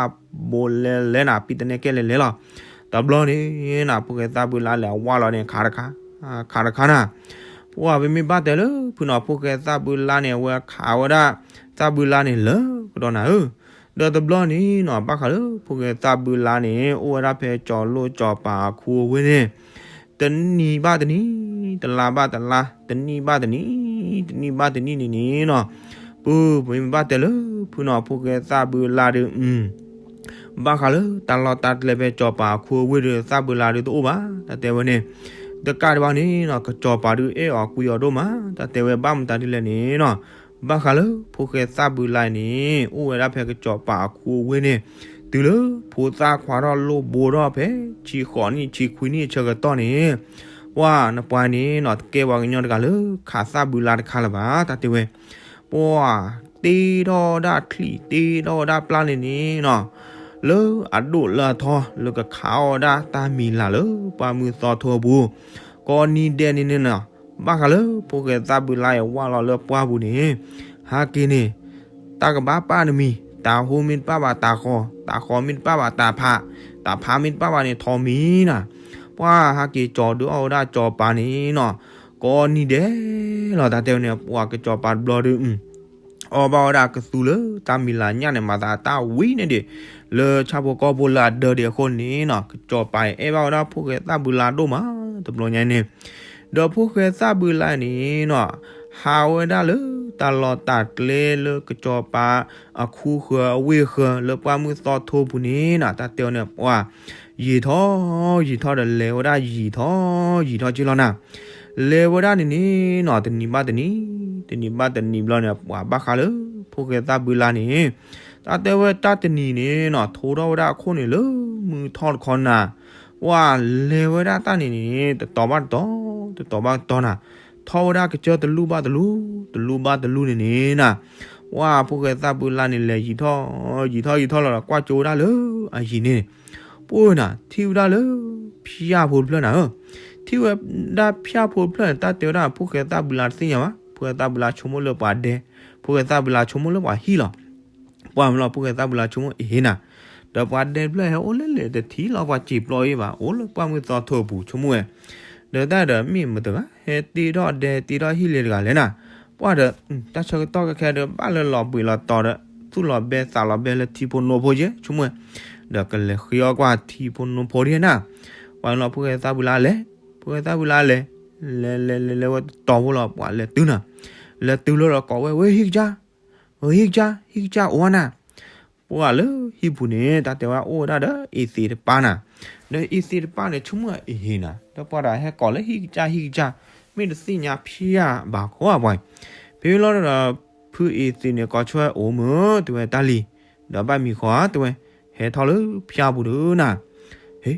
ဘိလဲလဲနၤ ပံတနဲကဲလဲၣ်လဲၣ်လီၤ တဘျီန့ၣ်နၤ ဖိၣ်ဃဲသၣ်ဘုလါလဲၤအဝၢ်လီၤန့ၣ် ခးတခါ ခးတခါနၤ ပှၢ်ပမ့ၢ်ဘၣ်တဲလၢဖုနီၤ ဖိၣ်ဃဲသၣ်ဘုလါန့ၣ် အဝဲခးဝဲဒၣ် သၣ်ဘုလါန့ၣ်လၢကဒီးနၤဧၢ ဒီးတဘျီန့ၣ်နီၤ ဘၣ်ဃးလၢဖိၣ်ဃဲသၣ်ဘုလါန့ၣ် အိၣ်ဝဲဒၣ်ဖဲကၠီၤလိၣ်ကၠီၤပၤအခူအဝ့ၢ်န့ၣ် တနံၤဘၣ်တနံၤ တလါဘၣ်တလါ တနံၣ်ဘၣ်တနံၣ် တနံၣ်ဘၣ်တနံၣ်န့ၣ်န့ၣ်နီၤ ပပမ့ၢ်ဘၣ်တဲလၢဖုနီၤ ဖိၣ်ဃဲသၣ်ဘုလါဒီး ဘၣ်ဃးလၢတၢ်လီၢ်တၢ်ကျဲဖဲကၠီၤပၤအခူအဝ့ၢ်ဒီး သၣ်ဘုလါဒုးတအိၣ်ဘၣ် တၢ်တဲဝဲန့ၣ် တကးဒံးဘၣ်န့ၣ်နီၤ ကၠီၤပၤဒုးအဲၣ်အီၤကွံအီၤဒိၣ်မး တၢ်တဲဝဲဘၣ်မတၤဒ်လဲၣ်န့ၣ်နီၤ ဘၣ်ဃးလၢဖိၣ်ဃဲသၣ်ဘုလါအံၤန့ၣ် အိၣ်ဝဲဒၣ်ဖဲကၠီၤပၤအခူအဝ့ၢ်န့ၣ် တုၤလၢဖိသၣ်ခွါထီၣ်လိၣ်ဘိထီၣ်ဖဲ ဆံဃိးနံၣ်ဆံခွံနံၣ်အဆၢကတီၢ်န့ၣ် ပှၢ်နပှၤန့ၣ်နီၤ တကဲပှၤကညီတဂၤလၢခးသၣ်ဘုလါတခါလၢၤဘၣ် တၢ်တဲဝဲ ပှၢ်တ့ထီၣ်ဝဲဒၣ်ချံၣ် တ့ထီၣ်ဝဲဒၣ်ပျၢ်န့ၣ်န့ၣ်နီၤ လၢအဒိၣ်လၢအထီ လၢကခးအီၣ်ဝဲဒၣ်တၢ်မံၤလာ်လၢပှၢ်မုၢ်သီထိအပူၤ ကိးနံၤဒဲးန့ၣ်န့ၣ်နီၤ ဘၣ်ဃးလၢဖိၣ်ဃဲသၣ်ဘုလါအံၤဝၢ်လီၤလၢပှၢ်ပူၤန့ၣ် ဟးက့ၤန့ၣ် တၢ်ကဘၣ်ပာ်နမံၤ တၢ်ဟိမ့ၢ်တပာ်ဘၣ်တၢ်ဃီ တၢ်ဃီမ့ၢ်တပာ်ဘၣ်တၢ်ဖး တၢ်ဖးမ့ၢ်တပာ်ဘၣ်န့ၣ်ထီးမံၤနၤ ပှၢ်ဟးက့ၤကၠီၤဒုးအီၣ်ဝဲဒၣ်ကၠီၤပၤန့ၣ်နီၤ ကိးနံၤဒဲးလီၤ တၢ်တဲဝဲန့ၣ် ပှၢ်ကၠီၤပၤတဘျီဒုး အီၣ်ဘၣ်ဝဲဒၣ်ကသူလၢတၢ်မံၤလာ်ညၣ်န့ၣ် မၤသးတၢ်ဝံၤန့ၣ်ဒံး လၢဆၣ်ဖိကီၢ်ဖိလၢအဒၢဒံးအဃိန့ၣ်နီၤ ကၠီၤပၤအဲၣ်ဘၣ်ဝဲဒၣ်ဖိၣ်ဃဲသၣ်ဘုလါဒိၣ်မး တဘျီညါန့ၣ် ဒီးဖိၣ်ဃဲသၣ်ဘုလါန့ၣ်နီၤ ဟးဝဲဒၣ်လၢတၢ်လီၢ်တၢ်ကျဲလၢကၠီၤပၤအခူဃၢၤအဝ့ၢ်ဃၢၤလၢပှၢ်မုၢ်သီထိပူၤန့ၣ်နီၤ တၢ်တဲဝဲန့ၣ် ပှၢ် ယံာ်ထီၣ်ယံာ်ထီၣ်ဒီးလဲၤဝဲဒၣ်ယံာ်ထီၣ် ယံာ်ထီၣ်က့လီၤနၤ လဲၤဝဲဒၣ်န့ၣ်န့ၣ်နီၤ တနံၤဘၣ်တနံၤ တနံၤဘၣ်တနံၤဘျီန့ၣ် ပှၤဘၣ်ဃးလၢဖိၣ်ဃဲသၣ်ဘုလါန့ၣ် တၢ်တဲဝဲတၢ်တနံၤန့ၣ်နီၤ ထိထီၣ်ဝဲဒၣ်အခိၣ်န့ၣ်လၢမုၢ်ထီၣ်တခီနၤ ပှၢ်လဲၤဝဲဒၣ်တၢ်န့ၣ်န့ၣ် တတီၤဘၣ်တတီၤ တတီၤဘၣ်တတီၤနၤ ထီၣ်ဝဲဒၣ်ကစၢၢ်တလူၢ်ဘၣ်တလူၢ် တလူၢ်ဘၣ်တလူၢ်န့ၣ်န့ၣ်နၤ ပှၢ်ဖိၣ်ဃဲသၣ်ဘုလါန့ၣ် လဲၤယံာ်ထီၣ် ယံာ်ထီၣ်ယံာ်ထီၣ်လီၤဒီး ကွၢ်ကၠိဝဲဒၣ်လၢအယံၤန့ၣ် ပှၢ်နၤ ထံၣ်ဝဲဒၣ်လၢဖၠၣ်ဖိတဖျၢၣ်နၤဧၢ ထံၣ်ဝဲဒၣ်ဖၠၣ်ဖိတဖျၢၣ်န့ၣ် တၢ်တဲဝဲဒၣ် ဖိၣ်ဃဲသၣ်ဘုလါတသ့ၣ်ညါဘၣ် ဖိၣ်ဃဲသၣ်ဘုလါဆိကမိၣ်လၢပှၤဒဲ ဖိၣ်ဃဲသၣ်ဘုလါဆိကမိၣ်လၢပှၤဟံၣ်လီၤ ပှၢ်မ့ၢ်လီၤ ဖိၣ်ဃဲသၣ်ဘုလါဆိကမိၣ်အ့ၣ်နၤ ဒီးပှၤဒဲတဖျၢၣ်ဟဲအိၣ်လၢလဲၣ်တထံၣ်လီၤပှၤစံာ်ပျီအံၤဘၣ် အိၣ်လၢပှၢ်မုၢ်သီထိပူၤဆိကမိၣ်ဝဲ, ဒီးတၢ်ဒီးမ့ၢ်မတၤတဂၤ ဟဲတ့ထီၣ်ဒဲတ့ထီၣ်ဟံၣ်လၢတဂၤလဲၣ်နၤ, ပှၢ်ဒီး တၢ်ဆၢကတီၢ်ခဲခဲဒီးဘၣ်လၢလီၤဘှံးလီၤတီၤဒီး သူၣ်လီၤဘဲသးလီၤဘဲလၢထံဖိနိဖိယဲဆိကမိၣ်ဝဲ, ဒီးကလဲၤဃ့အီၣ်ကွၢ်ထံဖိနိဖိဒ်နၤ, ပှၤလီၤဖိၣ်ဃဲသၣ်ဘုလါလဲၤ, ဖိၣ်ဃဲသၣ်ဘုလါလဲၤ, လဲၤလဲၤလဲၤလဲၤဝဲတတီၤဖိလီၤ ပှၤလဲၤတုၤနၤ, လဲၤတုၤလီၤဒီးကိးဝဲ ဝဲဟံၣ်ကစၢ် ဝဲဟံၣ်ကစၢ် ဟံၣ်ကစၢ်အိၣ်နၤ, ပှၢ်လၢဟံၣ်ပူၤန့ၣ် တၢ်တဲဝဲအိၣ်ဝဲဒၣ်ဒီးအ့သ့းတပၢ်နၤ, ဒီးအ့သ့းတပၢ်န့ၣ် ဆိကမိၣ်အ့ဟ့နၤ ဒီးပှၤဒီးဟဲကိးလၢဟံၣ်ကစၢ်ဟံၣ်ကစၢ် မ့ၢ်တသ့ၣ်ညါဖျါဘၣ်ခီပှၤ, ဖဲလီၤဒီး ဖုအ့သ့းန့ၣ် ကိးဆၢဝဲအိၣ်မုာ် တဲဝဲတၢ်လံၤ, ဒီးဘၣ်မံၤဃီဧါ တဲဝဲ, ဟဲထီၣ်လၢဖၠါပူၤဒီးနၤ, ဟ့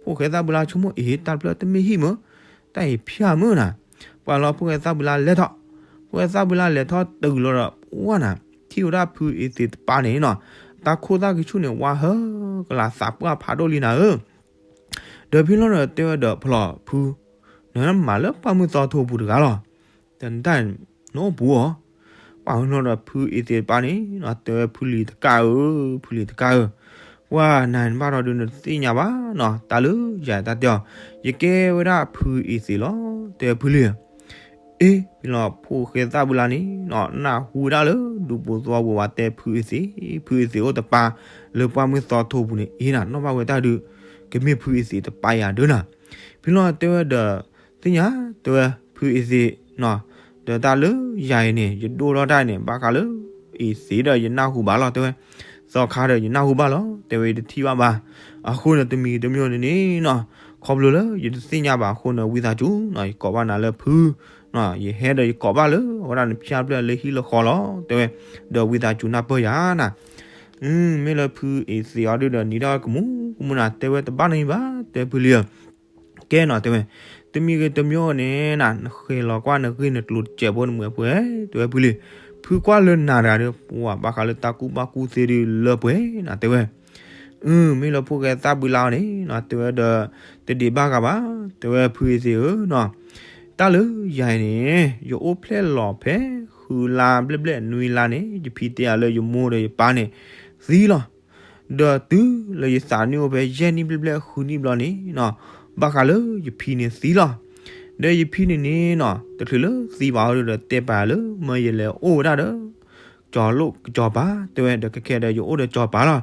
ဖိၣ်ဃဲသၣ်ဘုလါဆိကမိၣ်အ့ တၢ်တဖျၢၣ်တမ့ၢ်ဟံၣ်မုာ်, တၢ်အံၤဖၠါမုာ်နၤ, ပှၤလီၤဖိၣ်ဃဲသၣ်ဘုလါလဲၤထီၣ်, ဖိၣ်ဃဲသၣ်ဘုလါလဲၤထီၣ်တုၤလီၤဒီး ပှၢ်နၤ, ထံၣ်ဝဲဒၣ်ဖုအ့သ့းတပၢ်န့ၣ်နီၤ, တၢ်ခိၣ်သၣ်ကဆူၣ်န့ၣ် ဝါဟၢကလၤသးပှၢ်ဖးဒိၣ်လံနၤဧၢ, ဒီးဖဲလီၤဒီးတဲဝဲဒီးဖျီဖု, နမၤလၢပှၢ်မုၢ်သီထိပူၤတဂၤလီၤ, တနတၢ် နအိၣ်ပူၤအီၤ, ပှၢ်ဖဲလီၤဒီးဖုအ့သ့းတပၢ်န့ၣ်နီၤ တဲဝဲဖုလံၤတကးဧၢ, ဖုလံၤတကးဧၢ, ပှၢ်နၤနဘၣ်ထီၣ်ဒုးနတသ့ၣ်ညါဘၣ်နီၤ တၢ်လၢယၤတၢ်တဲအီၤ, ယကဲဝဲဒၣ်ဖုအ့သ့းလီၤ တဲဝဲဖုလံၤဧၢ အ့ ဖဲလီၤဖိၣ်ဃဲသၣ်ဘုလါန့ၣ်နီၤ နၢ်ဟူဝဲဒၣ်လၢဒူပူၤသဝီပူၤဘၣ်တဲဖုအ့သ့း, ဖုအ့သ့းအိၣ်တပၢ် လၢပှၢ်မုၢ်သီထိပူၤန့ၣ် အ့နၤ နီၣ်ဘၣ်ဝဲတၢ်ဒုး ကမ့ၢ်ဖုအ့သ့းတပၢ်ယၤဒၢနၤ, ဖဲလီၤတဲဝဲဒီး သ့ၣ်ညါ တဲဝဲဖုအ့သ့းနီၤ, ဒီးတၢ်လၢယၤအံၤန့ၣ် ယဒိၣ်ထီၣ်တၢ်အံၤန့ၣ် ဘၣ်ဃးလၢ အ့သ့းဒီးယနၢ်ဟူဘၣ်လီၤ တဲဝဲ, သီခါဒီးယနၢ်ဟူဘၣ်လီၤ တဲဝဲ ယတထံၣ်ဘၣ်ဘၣ်, အဃိန့ၣ်တမံၤတမံၤန့ၣ်န့ၣ်နီၤ ခီဖျိလၢယတသ့ၣ်ညါဘၣ်အဃိန့ၣ် ဝံသးစူၤနီၤ ယကိးဘၣ်နၤလၢဖု, ယဟဲဒီးယကိးဘၣ်လၢအဝဲဒၣ်နဖၠါဖျၢၣ်လၢဟံၣ်လၢဃီလီၤ တဲဝဲ, ဒီးဝံသးစူၤနၢ်ပၢၢ်ယၤနၤ မ့ၢ်လၢဖုအ့သ့းအီၤဒုဒီးနံၤထီၣ်ကမူကမူနၤ တဲဝဲတဘၣ်နီတမံၤဘၣ် တဲဖုလံၤဧၢ, ကဲနီၤ တဲဝဲ, တမံၤဂ့ၤတမံၤန့ၣ်နၤ နဃဲၤလီၤကွၢ်နဂ့ၢ်နကျိၤတစဲးဖိနမုာ်ဖိဧါ တဲဝဲဖုလံၤ, ဖုကွၢ်လၢနၤတဂၤဒီး ပှၤဘၣ်ဃးလၢတၢ်ကူၣ်ဘၣ်ကူၣ်သ့ဒုလၢပှဲၤနၤ တဲဝဲ အၢ မ့ၢ်လၢဖိၣ်ဃဲသၣ်ဘုလါအီၤန့ၣ်နီၤ တဲဝဲဒီး တဒံးဘၣ်ဂၤဘၣ် တဲဝဲဖုအ့သ့းဧၢနီၤ, တၢ်လၢယၤအံၤန့ၣ် ယအိၣ်ဖျဲၣ်လီၤဖဲ ဃုလါဘျဲၣ်ဘျဲၣ်နွံလါန့ၣ် ယဖံတဲယၤလၢယမိၢ်ဒီးယပၢ်န့ၣ် သံလီၤ ဒီးတုၤလၢယသးနံၣ်အိၣ်ဖဲယဲၢ်နံၣ်ဘျဲၣ်ဘျဲၣ်ဃုနံၣ်ဘျီန့ၣ်နီၤ ဘၣ်ဃးလၢယဖံန့ၣ်သံလီၤ, ဒီးယဖံန့ၣ်န့ၣ်နီၤ တချုးလၢသံဘၣ်အီၤဒီးတဲပာ်လၢ မၢယလဲၤအိၣ်ဝဲဒၣ်ဒီး ကၠီၤလိၣ်ကၠီၤပၤ တဲဝဲ ဒီးခဲခဲဒီးယအိၣ်ဒီးကၠီၤပၤလီၤ,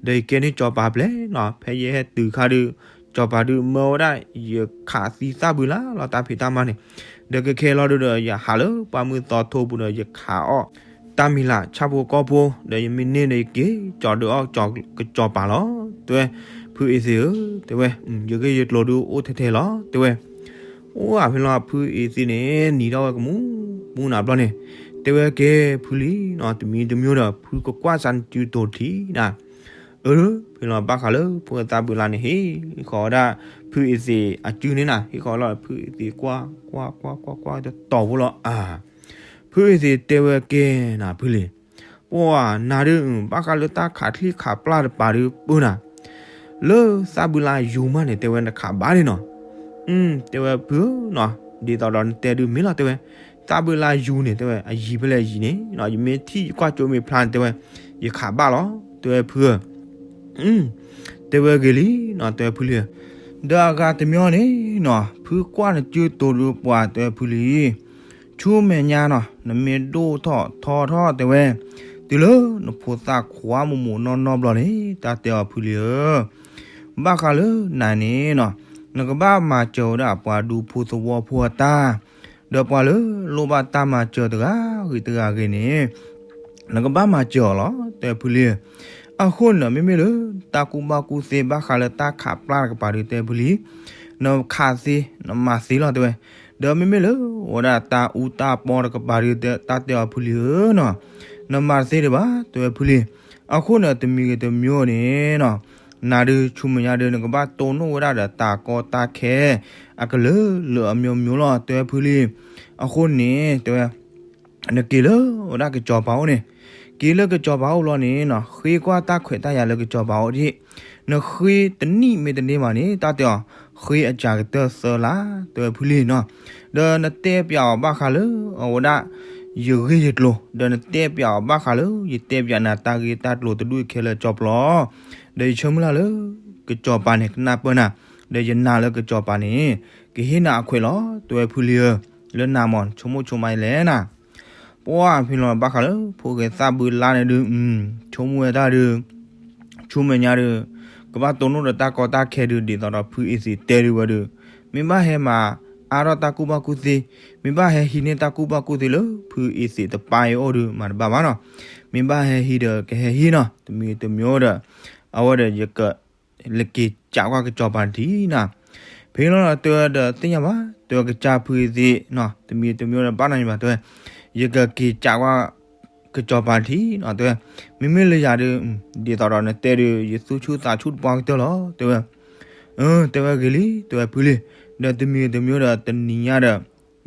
ဒီးယကဲန့ၢ်ကၠီၤပၤပျဲၢ်နီၤ ဖဲယဟဲတုၤခါဒုး ကၠီၤပၤဒုးမၢဝဲဒၣ် ယခးသံသၣ်ဘုလါလီၤတၢ်ဖံးတၢ်မၤန့ၣ်, ဒီးခဲခဲလီၤဒုးဒီးယဟးလၢပှၢ်မုၢ်သီထိပူၤဒီးယခးအီၣ် တၢ်မံၤလၢ်ဆၣ်ဖိကီၢ်ဖိ ဒီးယမ့ၢ်န့ၢ်ဒီးယက့ၤကၠီၤဒုးအီၣ်ကၠီၤပၤလီၤ တဲဝဲ, ဖုအ့သ့းဧၢ တဲဝဲ, ယဂ့ၢ်ယကျိၤဒုးအိၣ်ထဲထဲလီၤ တဲဝဲ, အိၣ်ဖဲလီၤဖုအ့သ့းန့ၣ် နံၤထီၣ်ဝဲကမူ မူနၤဘျီန့ၣ်, တဲဝဲကဲဖုလံၤနီၤ တမံၤတမံၤဒီး ဖုကကွၢ်စၢ်နစုတိၤထံနၤ အၢ ဖဲလီၤဘၣ်ဃးလၢဖိၣ်ဃဲသၣ်ဘုလါန့ၣ် ဟ့ၣ်ဃီၤဝဲဒၣ် ဖုအ့သ့းအစုန့ၣ်နၤ ဟ့ၣ်ဃီၤလီၤဖုအ့သ့းကွၢ် ကွၢ် ကွၢ် ကွၢ် ကွၢ် တတီၤဖိလီၤအါ, ဖုအ့သ့းတဲဝဲကဲနၤဖုလံၤ, ပှၤနၤဒုး ဘၣ်ဃးလၢတၢ်ခးချံခးပျၢ်တပၤဒုးပၢနၤ လၢသၣ်ဘုလါယူၤမးန့ၣ် တဲဝဲနခးဘၣ်န့ၣ်နီၤ, တဲဝဲဖုဧၢနီၤ ဒ်သိးဒီးနတဲဒုးမ့ၢ်လီၤ တဲဝဲ, သၣ်ဘုလါယူၤန့ၣ် တဲဝဲ အယံၤဖဲလဲၣ်ယံၤန့ၣ်နီၤ ယမ့ၢ်ထံၣ်ယကွၢ်ကၠိမ့ၢ်ဖျါန့ၣ် တဲဝဲ ယခးဘၣ်လီၤ တဲဝဲဖုဧၢ တဲဝဲဂ့ၤလံနီၤ တဲဝဲဖုလံၤဧၢ, ဒီးအဂၤတမံၤန့ၣ်နီၤ ဖုကွၢ်နစုတိၤဒုးပှၤ တဲဝဲဖုလံၤ ဆူမဲာ်ညါနီၤ နမ့ၢ်ဒိၣ်ထီၣ်ထီထီၣ် တဲဝဲ, တုၤလၢနဖိသၣ်ခွါမိၢ်မိၢ်နီၢ်နီၢ်ဘျီန့ၣ် တၢ်တဲအီၤဖုလံၤဧၢ, ဘၣ်ဃးလၢနၤန့ၣ်နီၤ နကဘၣ်မၤစၢၤဝဲဒၣ်ပှၤဒူဖိသဝီဖိအတၢ်, ဒီးပှၤလၢလိၣ်ဘၣ်တၢ်မၤစၢၤတဂၤဂ့ၤတဂၤဂ့ၤန့ၣ် နကဘၣ်မၤစၢၤအီၤလီၤ တဲဖုလံၤ, အဃိန့ၣ် မ့မ့ၢ်လၢတၢ်ကူၣ်ဘၣ်ကူၣ်သ့ဘၣ်ဃးလၢတၢ်ခးပျၢ်တကပၤဒုး တဲဖုလံၤ, နခးသ့ နမၤသ့လီၤ တဲဝဲ, ဒီးမ့မ့ၢ်လၢအိၣ်ဝဲဒၣ်တၢ်အူတၢ်ပီတကပၤဒုး တၢ်တဲအီၤဖုလံၤဧၢနီၤ, နမၤတသ့ဒံးဘၣ် တဲဝဲဖုလံၤ, အဃိန့ၣ် တမံၤဂ့ၤတမံၤန့ၣ်နီၤ နၤဒုးဆူမဲာ်ညါဒုး နကဘၣ်တိၢ်နီၣ်ဝဲဒၣ်ဒီးတၢ်ကီတၢ်ခဲ အကလုာ်လုာ်အမျိုးမျိုးလီၤ တဲဝဲဖုလံၤ, အဃိန့ၣ် တဲဝဲ နက့ၤလၢဝဲဒၣ်ကစီၤပၤအိၣ်န့ၣ်, က့ၤလၢကစီၤပၤအိၣ်ဘျီန့ၣ်နီၤ ဃ့ကွၢ်တၢ်ခွဲးတၢ်ယာ်လၢကစီၤပၤအိၣ်ဒၣ်, နဃ့တနံၣ်မ့ၢ်တန့ၢ်ဘၣ်န့ၣ် တၢ်တဲအီၤ ဃ့အစှၤကတၢၢ်သၢလါ တဲဝဲဖုလံၤနီၤ, ဒီးနတဲပျးအီၤဘၣ်ဃးလၢအဝဲဒၣ် ယဂ့ၢ်ယကျိၤ, ဒီးနတဲပၠးအီၤဘၣ်ဃးလၢ ယတဲပၠးနၤတၢ်ဂ့ၢ်တၢ်ကျိၤတဒူၣ်ခဲလၢာ်ကၠီပျီ, ဒီးယဆၢမုၢ်လၢ်လၢ ကစီၤပၤန့ၣ်ကနၢ်ပၢၢ်နၤ, ဒီးယနာ်လၢကစီၤပၤန့ၣ် ကဟ့ၣ်နၤအခွဲးလီၤ တဲဝဲဖုလံဧၢ, လၢနၤမ့ၢ်ဆိကမိၣ်ဆိကမးလဲၣ်နၤ. ပှၢ်ဖဲလီၤဘၣ်ဃးလၢ ဖိၣ်ဃဲသၣ်ဘုလါန့ၣ်ဒုး ဆိကမိၣ်ဝဲတၢ်ဒုး ဆူမဲာ်ညါဒီး ကဘၣ်တိၢ်နီၣ်ဒီးတၢ်ကီတၢ်ခဲဒုး ဒ်သိးဒီးဖုအ့သ့းတဲဒုးဝဲဒီး မ့ၢ်ဘၣ်ဟဲမၤအါထီၣ်တၢ်ကူၣ်ဘၣ်ကူၣ်သ့, မ့ၢ်ဘၣ်ဟဲဟံးန့ၢ်တၢ်ကူၣ်ဘၣ်ကူၣ်သ့လၢဖုအ့သ့းတပၢ်အအိၣ်ဒီး မၤတဘၣ်ဘၣ်နီၤ. မ့ၢ်ဘၣ်ဟဲဟံးဒီးကဟဲဟံးနီၤ, တမံၤတမံၤဒီး အဝဲဒီးယက လဲၤက့ၤကးကွၢ်ကစီၤပၤတထံးနီၤ. ဖဲလီၤဒီးတဲဝဲဒီးသ့ၣ်ညါဘၣ်, တဲဝဲကစၢ်ဖုအ့သ့းနီၤ, တမံၤတမံၤဒီးဘၣ်နီၤယဘၣ်တဲဝဲ, ယကက့ၤကးကွၢ် ကစီၤပၤတထံးနီၤ တဲဝဲ, မ့မ့ၢ်လၢယၤဒီး ဒ်သိးဒီးနတဲဒီး ယသူၣ်ဆူၣ်သးဆူၣ်တပှၢ်ကတၢၢ်လီၤ တဲဝဲ. အၢ တဲဝဲဂ့ၤလံ တဲဝဲဖုလံ, ဒီးတမံၤတမံၤဒီးတနံၤညါဒီး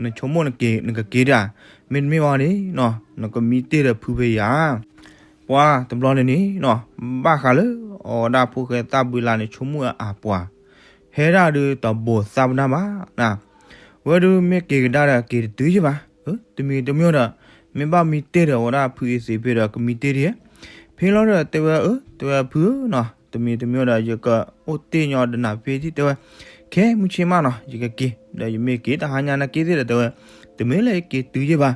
နဆိကမိၣ်နက့ၤနကက့ၤတၢ်, မ့တမ့ၢ်ဘၣ်န့ၣ်နီၤ နကမံတ့ၢ်ဒီးဖုဖဲယၤ ပှၢ်တဘျီန့ၣ်န့ၣ်နီၤ ဘၣ်ဃးလၢ အဝဲဒၣ်ဖိၣ်ဃဲသၣ်ဘုလါန့ၣ် ဆိကမိၣ်အပှၤ ဟဲဒၣ်ဒီးတဘိးသးပနၢ်ဘၣ်နီၤ. ဝဲဒုးမ့ၢ်က့ၤကဒါဒီးက့ၤတတုၤယဘၣ်, တမံၤတမံၤဒီး မ့ၢ်ဘၣ်မံတ့ၢ်ဒီးဝဲဒၣ်ဖုအ့သ့းဖဲဒီးကမံတ့ၢ်ဒံး, ဖဲလီၤဒီးတဲဝဲအၢ တဲဝဲဖုဧၢနီၤ တမံၤတမံၤဒီး ယကအိၣ်တ့ၢ်ညီဒီးနၤဖဲတံၢ်တဲဝဲ, ခဲမုၢ်ဆ့ၣ်မးနီၤ ယကက့ၤ ဒီးယမ့ၢ်က့ၤတဟါညါနာ်က့သ့ၣ်ဒီးတဲဝဲ, တမ့ၢ်လၢယက့ၤတုၤယဘၣ်,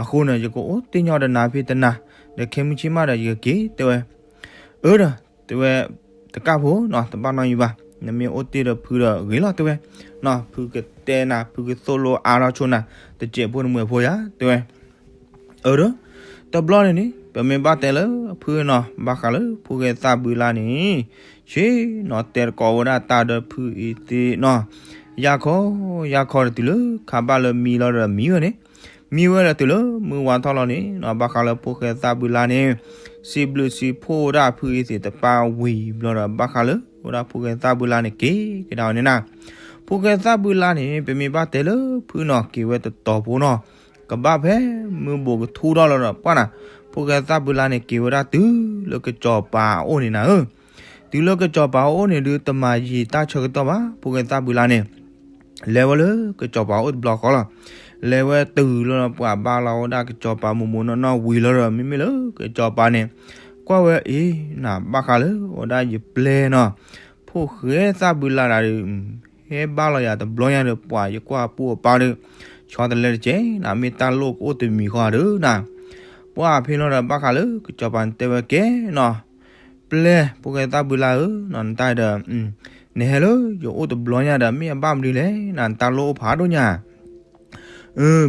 အဃိန့ၣ် ယကအိၣ်တ့ၢ်ညီဒီးနၤဖဲတနၤ, ဒီးခဲမုၢ်ဆ့ၣ်မးဒီးယကက့ၤတဲဝဲ, အၢဒီး တဲဝဲ, တကၣ်ဖိနီၤ တဘၣ်နီတမံၤဘၣ်, နမ့ၢ်အိၣ်တ့ၢ်ဒီးဖုဒီးဂ့ၤလီၤတဲဝဲ, နီၤ ဖုကတဲနၤ ဖုကသိၣ်လိအါထီၣ်ဆိနၤ တစဲးဖိနမှဲၤဖိယၤ တဲဝဲ အၢဒီး တဘျီန့ၣ်န့ၣ် ပမ့ၢ်ဘၣ်တဲလၢဖုနီၤ ဘၣ်ဃးလၢဖိၣ်ဃဲသၣ်ဘုလါန့ၣ်, ဆ့ၣ်နီၤ တဲတကိးဝဲဒၣ်တၢ်ဒီးဖုအ့သ့းနီၤ, ယါခီ ယါခီဒီးတုၤလၢခါဘၣ်လၢမံလီၤဒီးမံဝဲန့ၣ်, မံဝဲဒီးတုၤလၢမုၢ်ဝါထီၣ်လီၤန့ၣ်နီၤ ဘၣ်ဃးလၢဖိၣ်ဃဲသၣ်ဘုလါန့ၣ်, စံးဘျုးစံးဖှိၣ်ဝဲဒၣ်ဖုအ့သ့းတပၢ်ဝံၤဘျီဒီး ဘၣ်ဃးလၢဝဲဒၣ်ဖိၣ်ဃဲသၣ်ဘုလါန့ၣ်က့ၤကဒါအီၤန့ၣ်နၤ, ဖိၣ်ဃဲသၣ်ဘုလါန့ၣ် ပမ့ၢ်ဘၣ်တဲလၢဖုနီၤ က့ၤဝဲတတီၤဖိနီၤ, ကဘၣ်ဖဲမုၢ်ဘိးကထူထီၣ်လီၤဒီးပှၢ်နၤ, ဖိၣ်ဃဲသၣ်ဘုလါန့ၣ်က့ၤဝဲဒၣ်တုၤလၢကစီၤပၤအအိၣ်န့ၣ်နၤဧၢ, တုၤလၢကစီၤပၤအအိၣ်န့ၣ်ဒုး တမၤယံာ်တၢ်ဆၢကတီၢ်ဘၣ် ဖိၣ်ဃဲသၣ်ဘုလါန့ၣ် လဲၤဝဲလၢကစီၤပၤအိၣ်တဘျီဃီလီၤ, လဲၤဝဲတုၤလီၤဒီးပှၤဘါလီၤဝဲဒၣ်ကစီၤပၤမိၢ်မိၢ်နီၢ်နီၢ်ဝံၤလီၤဒီး မ့မ့ၢ်လၢကစီၤပၤန့ၣ် ကွၢ်ဝဲအ့ၣ်နၤ ဘၣ်ဃးလၢဝဲဒၣ်ယပျဲၢ်နီၤ, ဖိၣ်ဃဲသၣ်ဘုလါဒၣ်ဒီး ဟဲဘါလီၤယၤတဘျီညါဒီး ပှၤယကွၢ်ပူအပၢ်ဒီး ဆီတလဲတကဲးနၤ မ့ၢ်တၢ်လိၣ်ကအိၣ်တမံၤဃီဧါဒီးနၤ, ပှၢ်ဖဲလီၤဒီးဘၣ်ဃးလၢကစီၤပၤန့ၣ်တဲဝဲကဲနီၤ, ပျဲၢ်ဖိၣ်ဃဲသၣ်ဘုလါဧၢနီၤ နတၢ်ဒီး နဟဲလၢယအိၣ်တဘျီညါဒီး မ့ၢ်အဘၣ်မနုၤလဲၣ်နၤ နတၢ်လိၣ်အိၣ်ဖးဒိၣ်ညါ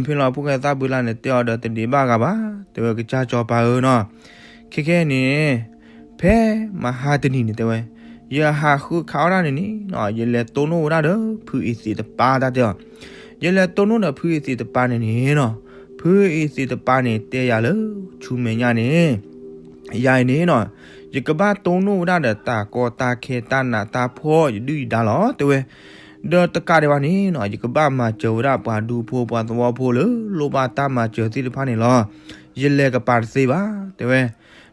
ဖဲလီၤဖိၣ်ဃဲသၣ်ဘုလါန့ၣ်တဲအီၤဒီးတဒံးဘၣ်ဂၤဘၣ်, တဲဝဲကစၢ်စီၤပၤဧၢနီၤ, ခဲခဲန့ၣ် ဖဲမဟါတနံၤန့ၣ်တဲဝဲ, ယဟးဃုခးအီၣ်ဒၣ်န့ၣ်န့ၣ်နီၤ ယလဲၤတိၢ်နီၣ်ဝဲဒၣ်ဒီးဖုအ့သ့းတပၢ်တၢ်တဲအီၤ, ယလဲၤတိၢ်နီၣ်ဒီးဖုအ့သ့းတပၢ်န့ၣ်န့ၣ်နီၤ, ဖုအ့သ့းတပၢ်န့ၣ်တဲယၤလၢ ဆူမဲာ်ညါန့ၣ် ယၤအံၤန့ၣ်နီၤ, ယကဘၣ်တိၢ်နီၣ်ဝဲဒၣ်ဒီးတၢ်ကီတၢ်ခဲတၢ်နးတၢ်ဖှီၣ်ယဒုၣ်ယဒါလီၤ တဲဝဲ, ဒီးတကးဒံးဘၣ်န့ၣ်နီၤ ယကဘၣ်မၤစၢၤဝဲဒၣ်ပှၤဒူဖိပှၤသဝီဖိလၢ လိၣ်ဘၣ်တၢ်မၤစၢၤသ့ၣ်တဖၣ်န့ၣ်လီၤ. ယလဲၤကပၤတသ့ဘၣ် တဲဝဲ,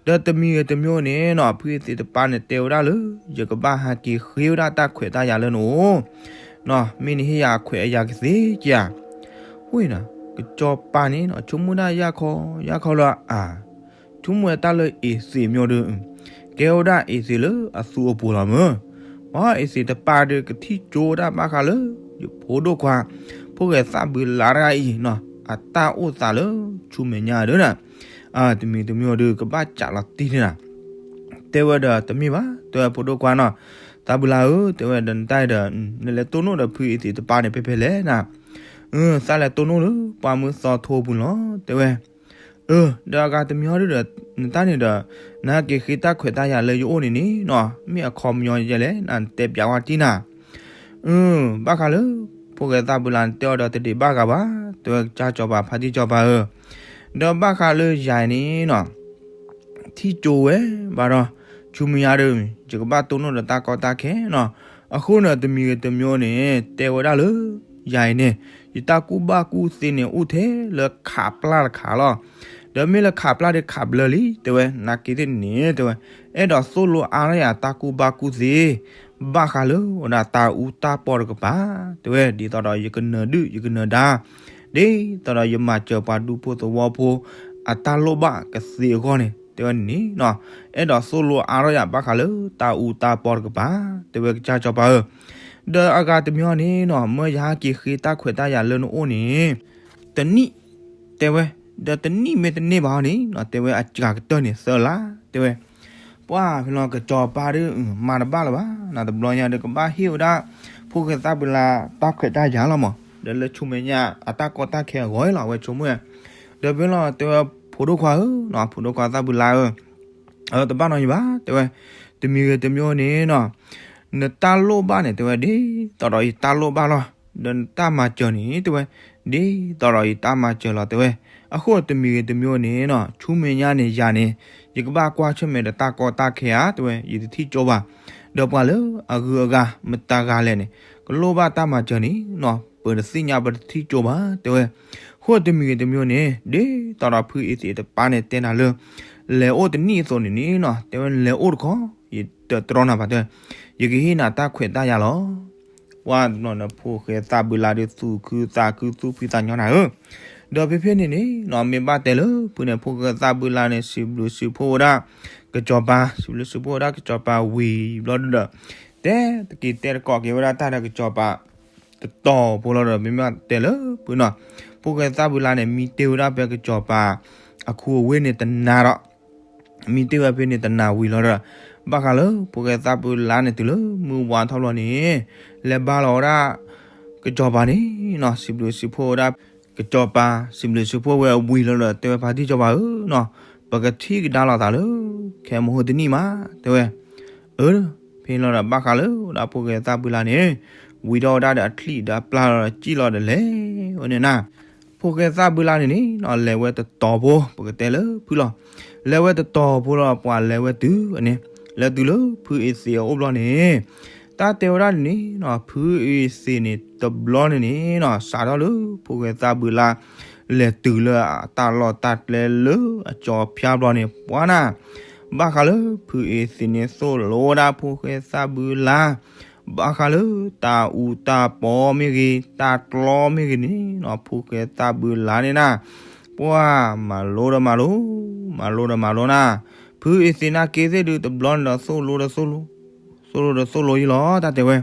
ဒီးတမံၤဂ့ၤတမံၤန့ၣ်နီၤ ဖုအ့သ့းတပၢ်န့ၣ်တဲဝဲဒၣ်လၢ ယကဘၣ်ဟးက့ၤဃ့ဝဲဒၣ်တၢ်ခွဲးတၢ်ယာ်လၢနအိၣ် မ့ၢ်နဟ့ၣ်ယၤအခွဲးအယာ်ကသ့ဧါ. ဝဲနီၤ ကစီၤပၤန့ၣ်နီၤ ဆိကမိၣ်ဒၣ်ယၢ်ခီ ယၢ်ခီလၢအ ဆိကမိၣ်ဝဲတၢ်လၢအ့သ့းမၠိဒီး ကဲဝဲဒၣ်အ့သ့းလၢအသူအပူၤလီၤမၢ်. အ့သ့းတပၢ်ဒီးကထံၣ်ကၠိဝဲဒၣ်ဘၣ်ဃးလၢ ယဖိဒိၣ်ခွါ ဖိၣ်ဃဲသၣ်ဘုလါတဂၤအံၤနီၤ အတၢ်အိၣ်သးလၢဆူမဲာ်ညါဒီး တမံၤတမံၤဒီးကဘၣ်စးလီၤတံၢ်န့ၣ်နီၤ တဲဝဲဒီးတမ့ၢ်ဘၣ် တဲဝဲဖိဒိၣ်ခွါနီၤ, သၣ်ဘုလါဧၢ တဲဝဲဒီးနတၢ်အံၤဒီး နလဲၤတိၢ်နီၣ်ဒီးဖုအ့သ့းတပၢ်န့ၣ်ဖဲဖဲလဲၣ်နီၤ, သးလဲၤတိၢ်နီၣ်လၢပှၢ်မုၢ်သီထိပူၤလီၤ တဲဝဲ, အၢ ဒီးအဂၤတမံၤဟီဒုဒီး နတၢ်န့ၣ်ဒီး နဟဲက့ၤဃ့တၢ်ခွဲးတၢ်ယာ်လၢယအိၣ်န့ၣ်န့ၣ်နီၤ မ့ၢ်အခီပညီယဲလဲၣ် နတဲပျးဝဲတံၢ်နၤ အၢ ဘၣ်ဃးလၢ ဖိၣ်ဃဲသၣ်ဘုလါန့ၣ်တဲအီၤဒီးတဒံးဘၣ်ဂၤဘၣ် တဲဝဲကစၢ်စီၤပၤဖါတံၢ်စီၤပၤဧၢ, ဒီးဘၣ်ဃးလၢယၤန့ၣ်နီၤ ထံၣ်ကၠိဝဲဘၣ်ဒီး ဆူမဲာ်ညါဒီး ယကဘၣ်တိၢ်နီၣ်ဒီးတၢ်ကီတၢ်ခဲနီၤ, အဃိန့ၣ်တမံၤဂ့ၤတမံၤန့ၣ် တဲဝဲဒၣ်လၢ ယၤအံၤန့ၣ် ယတၢ်ကူၣ်ဘၣ်ကူၣ်သ့န့ၣ် အိၣ်ထဲလၢခးပျၢ်တခါလီၤ. ဒီးမ့ၢ်လၢခးပျၢ်ဒီးခးဘျၢလံ တဲဝဲ နာ်က့သ့ၣ်န့ၣ် တဲဝဲ အဲၣ်ဒိးသိၣ်လိအါထီၣ်ယၤတၢ်ကူၣ်ဘၣ်ကူၣ်သ့ ဘၣ်ဃးလၢဝဲဒၣ်တၢ်အူတၢ်ပီၢ်တကပၤ တဲဝဲ ဒ်သိးဒီးယကနၢၤဒုၣ်ယကနၢၤဒါ ဒ်သိးဒီးယမၤစၢၤပှၤဒူဖိသဝီဖိ အတၢ်လိၣ်ဘၣ်ကသ့အဂီၢ်န့ၣ် တဲဝဲန့ၣ်နီၤ, အဲၣ်ဒိးသိၣ်လိအါထီၣ်ယၤဘၣ်ဃးလၢတၢ်အူတၢ်ပီတကပၤ, တဲဝဲကစၢ်စီၤပၤဧၢ, ဒီးအဂၤတမံၤအီၤန့ၣ်နီၤ မၢယဟဲက့ၤဃ့တၢ်ခွဲးတၢ်ယာ်လၢနအိၣ်န့ၣ် တနံၣ်, တဲဝဲ, ဒီးတနံၣ်မ့ၢ်တန့ၢ်ဘၣ်အီၤန့ၣ်နီၤ တဲဝဲအစှၤကတၢၢ်န့ၣ်သၢလါ, တဲဝဲ ပှၢ်ဖဲလီၤကစီၤပၤဒီး မၤတဘၣ်လၢၤဘၣ်နီၤ, တဘျီညါဒီးကဘၣ်ဟ့ၣ်ဝဲဒၣ် ဖိၣ်ဃဲသၣ်ဘုလါ တၢ်ခွဲးတၢ်ယာ်လီၤမး, ဒီးလၢဆူမဲာ်ညါအတၢ်ကီတၢ်ခဲအဂီၢ်လီၤ အဝဲဆိကမိၣ်, ဒီးဖဲလီၤတဲဝဲ ဖိဒိၣ်ခွါဧၢနီၤ, ဖိဒိၣ်ခွါသၣ်ဘုလါဧၢ, အတဘၣ်နီတမံၤဘၣ် တဲဝဲ, တမံၤဂ့ၤတမံၤန့ၣ်နီၤ နတၢ်လိၣ်ဘၣ်န့ၣ် တဲဝဲ ဒ်သိးဒီးယတၢ်လိၣ်ဘၣ်လီၤ, ဒီးနတၢ်မၤစၢၤန့ၣ် တဲဝဲ ဒ်သိးဒီးယတၢ်မၤစၢၤလီၤ တဲဝဲ, အဃိတမံၤဂ့ၤတမံၤန့ၣ်နီၤ ဆူမဲာ်ညါန့ၣ် ယၤန့ၣ် ယကဘၣ်ကွၢ်ဆၢၣ်မဲာ်ဒီးတၢ်ကီတၢ်ခဲဧါ တဲဝဲ ယတထံၣ်ကၠိဘၣ်, ဒီးပှၤလၢအဂုၤအဂၤမတၤဂၤလဲၣ်န့ၣ် ကလိၣ်ဘၣ်တၢ်မၤစၢၤန့ၣ်နီၤ ပတသ့ၣ်ညါပတထံၣ်ကၠိဘၣ် တဲဝဲ, အဃိတမံၤဂ့ၤတမံၤန့ၣ် ဒ်သိးဒီးဖုအ့သ့းတပၤန့ၣ်တဲနၤလၢ လဲၤအိၣ်တနံၣ်အသိးန့ၣ်နီၤ တဲဝဲလဲၤအိၣ်တခီ ယတတြီနၤဘၣ်တဲဝဲ, ယကဟ့ၣ်နၤတၢ်ခွဲးတၢ်ယာ်လီၤ ပှၢ်တဘျီန့ၣ် ဖိၣ်ဃဲသၣ်ဘုလါဒီးသူၣ်ခုသးခုသူၣ်ဖှံသးညီနၤဧၢ, ဒီးဖဲဖဲန့ၣ်န့ၣ်နီၤ မ့ၢ်ဘၣ်တဲလၢဖုန့ၣ် ဖိၣ်ဃဲသၣ်ဘုလါန့ၣ် စံးဘျုးစံးဖှိၣ်ဝဲဒၣ် ကစီၤပၤ စံးဘျုးစံးဖှိၣ်ဝဲဒၣ်ကစီၤပၤဝံၤဘျီဒီး တဲတက့ၤတဲတကိးက့ၤဝဲဒၣ်တၢ်ဒီးကစီၤပၤ တတီၤဖိလီၤဒီး မ့မ့ၢ်တဲလၢဖုနီၤ ဖိၣ်ဃဲသၣ်ဘုလါန့ၣ် မံတ့ၢ်ဝဲဒၣ်ဖဲကစီၤပၤ အခူအဝ့ၢ်န့ၣ်တနၤဒီး မံတ့ၢ်ဝဲဖဲန့ၣ်တနၤဝံၤလီၤဒီး ဘၣ်ဃးလၢဖိၣ်ဃဲသၣ်ဘုလါန့ၣ် တုၤလၢမုၢ်ဝါထီၣ်ဘျီန့ၣ် လဲၤဘါလီၤဝဲဒၣ် ကစီၤပၤန့ၣ်နီၤ စံးဘျုးစံးဖှိၣ်ဝဲဒၣ် ကစီၤပၤ စံးဘျုးစံးဖှိၣ်ဝဲအဝံၤလီၤဒီး တဲဝဲဖါတံၢ်စီၤပၤဧၢနီၤ ပကထံၣ်ကဒါလိာ်သးလၢ ခဲမုၢ်ဟိတနံၣ်မး တဲဝဲ အၢ ဖဲလီၤဒီးဘၣ်ဃးလၢဝဲဒၣ်ဖိၣ်ဃဲသၣ်ဘုလါန့ၣ် ဝံၤထီၣ်ဝဲဒၣ်ဒီးအချံၣ်ဒီးအပျၢ်လီၤဒီး စံၣ်လီၤဒီးလဲၤဝဲန့ၣ်နၤ, ဖိၣ်ဃဲသၣ်ဘုလါန့ၣ်န့ၣ်နီၤ လဲၤဝဲတတီၤဖိ ပကတဲလၢဖုလီၤ, လဲၤဝဲတတီၤဖိလီၤ ပှၤလဲၤဝဲတုၤန့ၣ် လဲၤတုၤလၢဖုအ့သ့းအအိၣ်ဘျီန့ၣ် တၢ်တဲဝဲဒၣ်န့ၣ်န့ၣ်နီၤ ဖုအ့သ့းန့ၣ် တဘျီန့ၣ်န့ၣ်နီၤ စးထီၣ်လၢဖိၣ်ဃဲသၣ်ဘုလါ လဲၤတုၤလၢအတၢ်လီၢ်တၢ်ကျဲလၢအကၠီဖၠါဘျီန့ၣ် ပှၤနၤ ဘၣ်ဃးလၢဖုအ့သ့းန့ၣ် သိၣ်လိဝဲဒၣ်ဖိၣ်ဃဲသၣ်ဘုလါ ဘၣ်ဃးလၢတၢ်အူတၢ်ပီမ့ၢ်ဂ့ၤ တၢ်ကျီမ့ၢ်ဂ့ၤန့ၣ်နီၤ ဖိၣ်ဃဲသၣ်ဘုလါန့ၣ်နၤ ပှၤမၤလိဒီးမၤလိ မၤလိဒီးမၤလိနၤ, ဖုအ့သ့းနာ်က့သ့ၣ်ဒုးတဘျီန့ၣ်ဒီး သိၣ်လိဒီးသိၣ်လိ သိၣ်လိဒီးသိၣ်လိယံလီၤ တၢ်တဲဝဲ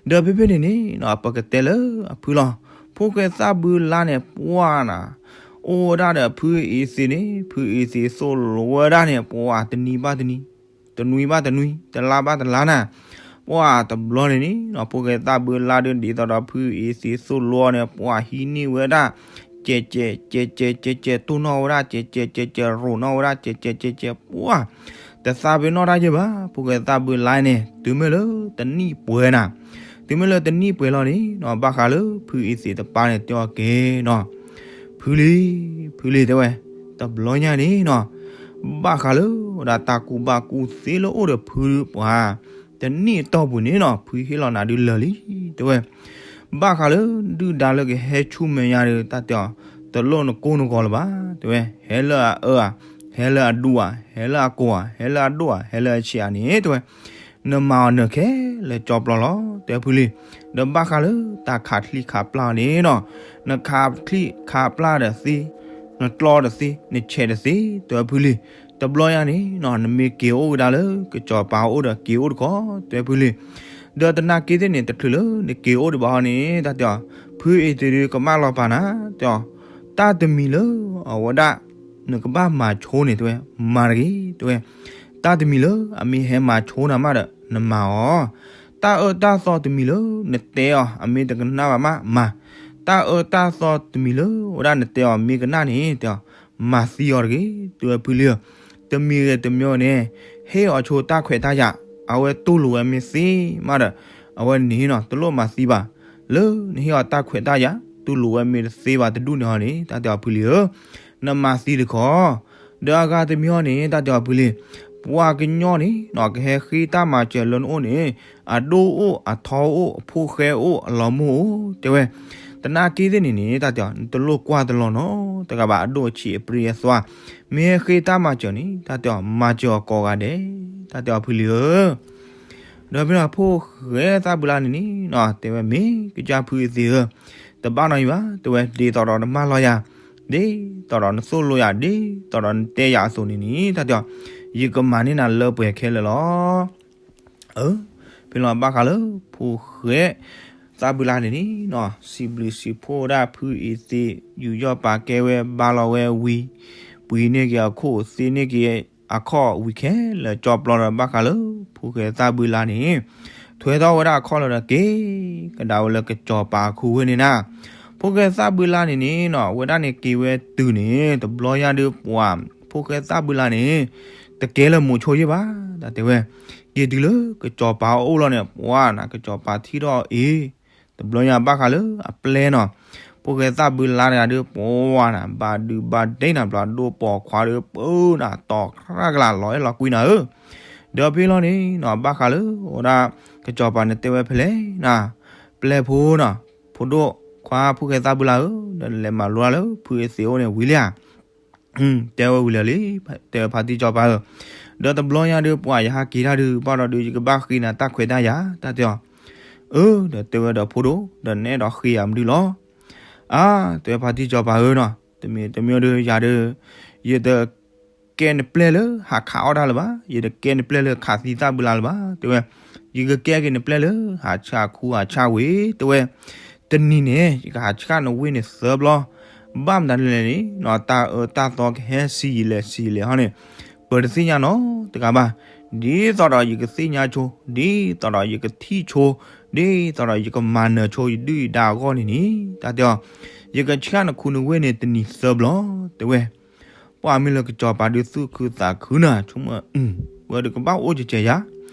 ဒီးဖဲဖဲန့ၣ်န့ၣ်နီၤ ပကတဲလၢအဖုလီၤ, ဖိၣ်ဃဲသၣ်ဘုလါန့ၣ် ပှၤနၤ အိၣ်ဝဲဒၣ်ဒီးဖုအ့သ့းန့ၣ် ဖုအ့သ့းသိၣ်လိဝဲဒၣ်န့ၣ် ပှၤတနံၤဘၣ်တနံၤ တနွံဘၣ်တနွံ တလါဘၣ်တလါနၤ, ပှၤတဘျီန့ၣ်န့ၣ်နီၤ ဖိၣ်ဃဲသၣ်ဘုလါဒုးဒ်သိးဒီးဖုအ့သ့းသိၣ်လိအီၤန့ၣ် ပှၤဟံးန့ၢ်ဝဲဒၣ် ကဲးကဲး ကဲးကဲး ကဲးကဲး တိၢ်နီၣ်ဝဲဒၣ် ကဲးကဲး ကဲးကဲး ရိးနီၣ်ဝဲဒၣ် ကဲးကဲး ကဲးကဲး ပှၤ တသးပ့ၤနီၣ်တၢ်ယဲၢ်ဘၣ် ဖိၣ်ဃဲသၣ်ဘုလါန့ၣ် တုၤမ့ၢ်လၢတနံၣ်ပှဲၤနၤ, တုၤမ့ၢ်လၢတနံၣ်ပှဲၤလီၤန့ၣ်နီၤ ဘၣ်ဃးလၢဖုအ့သ့းတပၤန့ၣ်တဲအီၤက့ၤနီၤ, ဖုလံ, ဖုလံတဲဝဲ, တဘျီညါန့ၣ်နီၤ ဘၣ်ဃးလၢဝဲဒၣ်တၢ်ကူၣ်ဘၣ်ကူၣ်သ့လၢအိၣ်ဒီးဖုပှၤ တနံၣ်အတီၢ်ပူၤန့ၣ်နီၤ ဖုဟ့ၣ်လီၤနၤဒုးလၢာ်လံ တဲဝဲ ဘၣ်ဃးလၢဒုၣ်ဒါလၢကဟဲဆူမဲာ်ညါဒီး တၢ်တဲအီၤ တလိၣ်နကိၢ်နဂီၤလၢၤဘၣ် တဲဝဲ, ဟဲလၢအအၢဧါ, ဟဲလၢအဒူဧါ, ဟဲလၢအကိးဧါ, ဟဲလၢအဒိၣ်ဧါ, ဟဲလၢအဆံးဧါန့ၣ် တဲဝဲ, နမၤအီၤနၢၤခဲလၢာ်ကၠီပျီလီၤ တဲဝဲဖုလံ, ဒီးဘၣ်ဃးလၢတၢ်ခးချံခးပျၢ်န့ၣ်နီၤ, နခးချံခးပျၢ်ဒီးသ့, နကျီဒီးသ့, နဆဲးဒီးသ့ တဲဝဲဖုလံ, တဘျီညါန့ၣ်နီၤ နမ့ၢ်က့ၤအိၣ်ကဒါလၢ ကစီၤပၤအိၣ်ဒီးက့ၤအိၣ်တခီ တဲဝဲဖုလံ, ဒီးတနာ်က့သ့ၣ်န့ၣ် တချုးလၢနက့ၤအိၣ်ဒံးဘၣ်ဟီန့ၣ် တၢ်တဲအီၤ, ဖုအ့သ့းဒုးကမၣ်လီၤပာ်နၤ တဲအီၤ, တၢ်တမံၤလၢအဝဲဒၣ် နကဘၣ်မၤဆိန့ၣ် တဲဝဲ, မၤတဂ့ၤ တဲဝဲ, တၢ်တမံၤလၢအမ့ၢ်ဟဲမၤဆိနၤမးဒီး နမၤအီၤ, တၢ်အၢတၢ်သီတမံၤလၢနတဲအီၤ အမ့ၢ်တကနၣ်ဘၣ်မး မၤ, တၢ်အၢတၢ်သီတမံၤလၢဝဲဒၣ်နတဲအီၤမ့ၢ်ကနၣ်န့ၣ် တဲအီၤ, မၤသံအီၤတဂ့ၤ တဲဝဲဖုလံဧၢ, တမံၤဂ့ၤတမံၤန့ၣ် ဟ့ၣ်အီၤဆိတၢ်ခွဲးတၢ်ယာ်, အဝဲတူၢ်လိာ်ဝဲမ့ၢ်သ့မးဒီး အဝဲန့ၣ်နီၤ တလိၣ်မၤသံဘၣ်, လၢနဟ့ၣ်အီၤတၢ်ခွဲးတၢ်ယာ် တူၢ်လိာ်ဝဲမ့ၢ်တသ့ဘၣ်တဒူၣ်န့ၣ်ဟီန့ၣ် တၢ်တဲအီၤဖုလံဧၢ, နမၤသံတခီ, ဒီးအဂၤတမံၤဟီန့ၣ် တၢ်တဲအီၤဖုလံ, ပှၤကညီန့ၣ်နီၤ ကဟဲဃ့တၢ်မၤစၢၤလၢနအိၣ်န့ၣ် အဒိၣ်အိၣ် အထီအိၣ် အဖိၣ်ဃဲအိၣ် အလီၤမိၢ်အိၣ် တဲဝဲ, တနာ်က့သ့ၣ်န့ၣ်န့ၣ် တၢ်တဲအီၤ နတလိၣ်ကွၢ်တလီၤနီတဂၤဘၣ် အဒိၣ်အဆံးအပြံအသွါ, မ့ၢ်ဟဲဃ့တၢ်မၤစၢၤန့ၣ် တၢ်တဲအီၤ မၤစၢၤအီၤကိးဂၤဒဲး, တၢ်တဲအီၤဖုလံဧၢ ဒီးဖဲန့ၣ်ဖိၣ်ဃဲသၣ်ဘုလါန့ၣ်န့ၣ်နီၤ တဲဝဲမ့ၢ်ကစၢ်ဖုအ့သ့းဧၢ, တဘၣ်နီတမံၤဘၣ် တဲဝဲ, ဒ်သိးဒီးနမၢလီၤယၤ, ဒ်သိးဒီးနသိၣ်လိယၤ, ဒ်သိးဒီးနတဲယၤအသိးန့ၣ်န့ၣ် တၢ်တဲအီၤ, ယကမၤန့ၢ်နၤလၢပှဲၤခဲလၢာ်လီၤ. အၢ, ဖဲလီၤဘၣ်ဃးလၢ ဖိၣ်ဃဲသၣ်ဘုလါန့ၣ်န့ၣ်နီၤ စံးဘျုးစံးဖှိၣ်ဝဲဒၣ်ဖုအံၤသ့, ယူးယီၣ်ပာ်ကဲဝဲ ဘါလီၤဝဲဝံၤ, ပှ့ၤန့ၢ်က့ၤအခိၣ် သ့န့ၢ်က့ၤအခီၣ်ဝံၤခဲလၢာ် ကၠီပျီဒီး ဘၣ်ဃးလၢ ဖိၣ်ဃဲသၣ်ဘုလါန့ၣ် ထွဲထီၣ်ဝဲဒၣ်အခီၣ်လၢၤဒီး က့ၤကဒါဝဲလၢကစီၤပၤအခိဝဲန့ၣ်နၤ. ဖိၣ်ဃဲသၣ်ဘုလါန့ၣ်န့ၣ်နီၤ အဝဲဒၣ်န့ၣ်က့ၤဝဲတုၤန့ၣ် တဘျီညါဒုးပှၤ ဖိၣ်ဃဲသၣ်ဘုလါန့ၣ် တကဲလၢမိၤဆိယ့ၢ်ဘၣ် တၢ်တဲဝဲ, က့ၤတုၤလၢကစီၤပၤအအိၣ်လီၤန့ၣ် ပှၤနၤ ကစီၤပၤထံၣ်ထီၣ်အီၤ တဘျီညါဘၣ်ဃးလၢအပျဲၢ်နီၤ, ဖိၣ်ဃဲသၣ်ဘုလါတဂၤဒုး ပှၤနၤ ဘၣ်ဒုးဘၣ်ဒဲနၤ ဘျီဒိၣ်ပိာ်ခွါဒီး ပၢနၤ တီၤကြၢ်ကလး လီၤအဲၣ်လီၤကွံနၤဧၢ. ဒီးဖဲလီၤန့ၣ်နီၤ ဘၣ်ဃးလၢ အဝဲဒၣ် ကစီၤပၤန့ၣ်တဲဝဲဖဲလဲၣ်နၤ, ပျဲၢ်ဖိနီၤ, ဖိဒိၣ်ခွါ ဖိၣ်ဃဲသၣ်ဘုလါဧၢ, ဒီးနလဲၤမၤလိတၢ်လၢဖုအသ့အိၣ်န့ၣ်ဝံၤလံဧါ. တဲဝဲဝံၤလၢာ်လံ, တဲဝဲဖါတံၢ်စီၤပၤဧၢ, ဒီးတဘျီညါဒုးပှၤ ယဟးက့ၤတၢ်ဒုး ဘၣ်ဒီးဒုး ယကဘၣ်ဃ့နၤတၢ်ခွဲးတၢ်ယာ် တၢ်တဲအီၤ. အၢ ဒီးတဲဝဲဒီးဖိဒိၣ် ဒီးနအဲၣ်ဒိးဃ့ယၤမနုၤလီၤ. အါ တဲဝဲဖါတံၢ်စီၤပၤဧၢနီၤ, တမ့ၢ်တမ့ၢ်ဒုးယၤဒုး ယတ ကဲနပျဲၢ်လၢဟးခးအီၣ်တၢ်လၢၤဘၣ်, ယတကဲနပျဲၢ်လၢခးသံသၣ်ဘုလါလၢၤဘၣ် တဲဝဲ, ယကကဲက့ၤနပျဲၢ်လၢ ဟးဆှၣ်ခူဟးဆှၣ်ဝ့ၤ တဲဝဲ, တနံၤန့ၣ် ယကဟးဆှၣ်နဝ့ၢ်န့ၣ်သၢဘျီ, ဘၣ်မတၤဒ်လဲၣ်န့ၣ် တၢ်အၢတၢ်သီကဟဲဆံးယံာ်လဲၣ်ဆံးယံာ်လဲၣ်ဟီန့ၣ် ပတသ့ၣ်ညါနီတဂၤဘၣ်, ဒ်သိးဒီးယကသ့ၣ်ညါဆိ, ဒ်သိးဒီးယကထံၣ်ဆိ, ဒ်သိးဒီးယကမၤနၢၤဆိ ယဒုၣ်ယဒါအဂီၢ်န့ၣ်န့ၣ် တၢ်တဲအီၤ, ယကဆှၣ်နခူနဝ့ၢ်န့ၣ်တနံၤသၢဘျီ တဲဝဲ ပှၤမ့ၢ်လၢကစီၤပၤဒုးသူၣ်ခုသးခုနၤ ဆိကမိၣ်, ဝဲဒုးကဘၣ်အိၣ်ကဲကဲယၤ,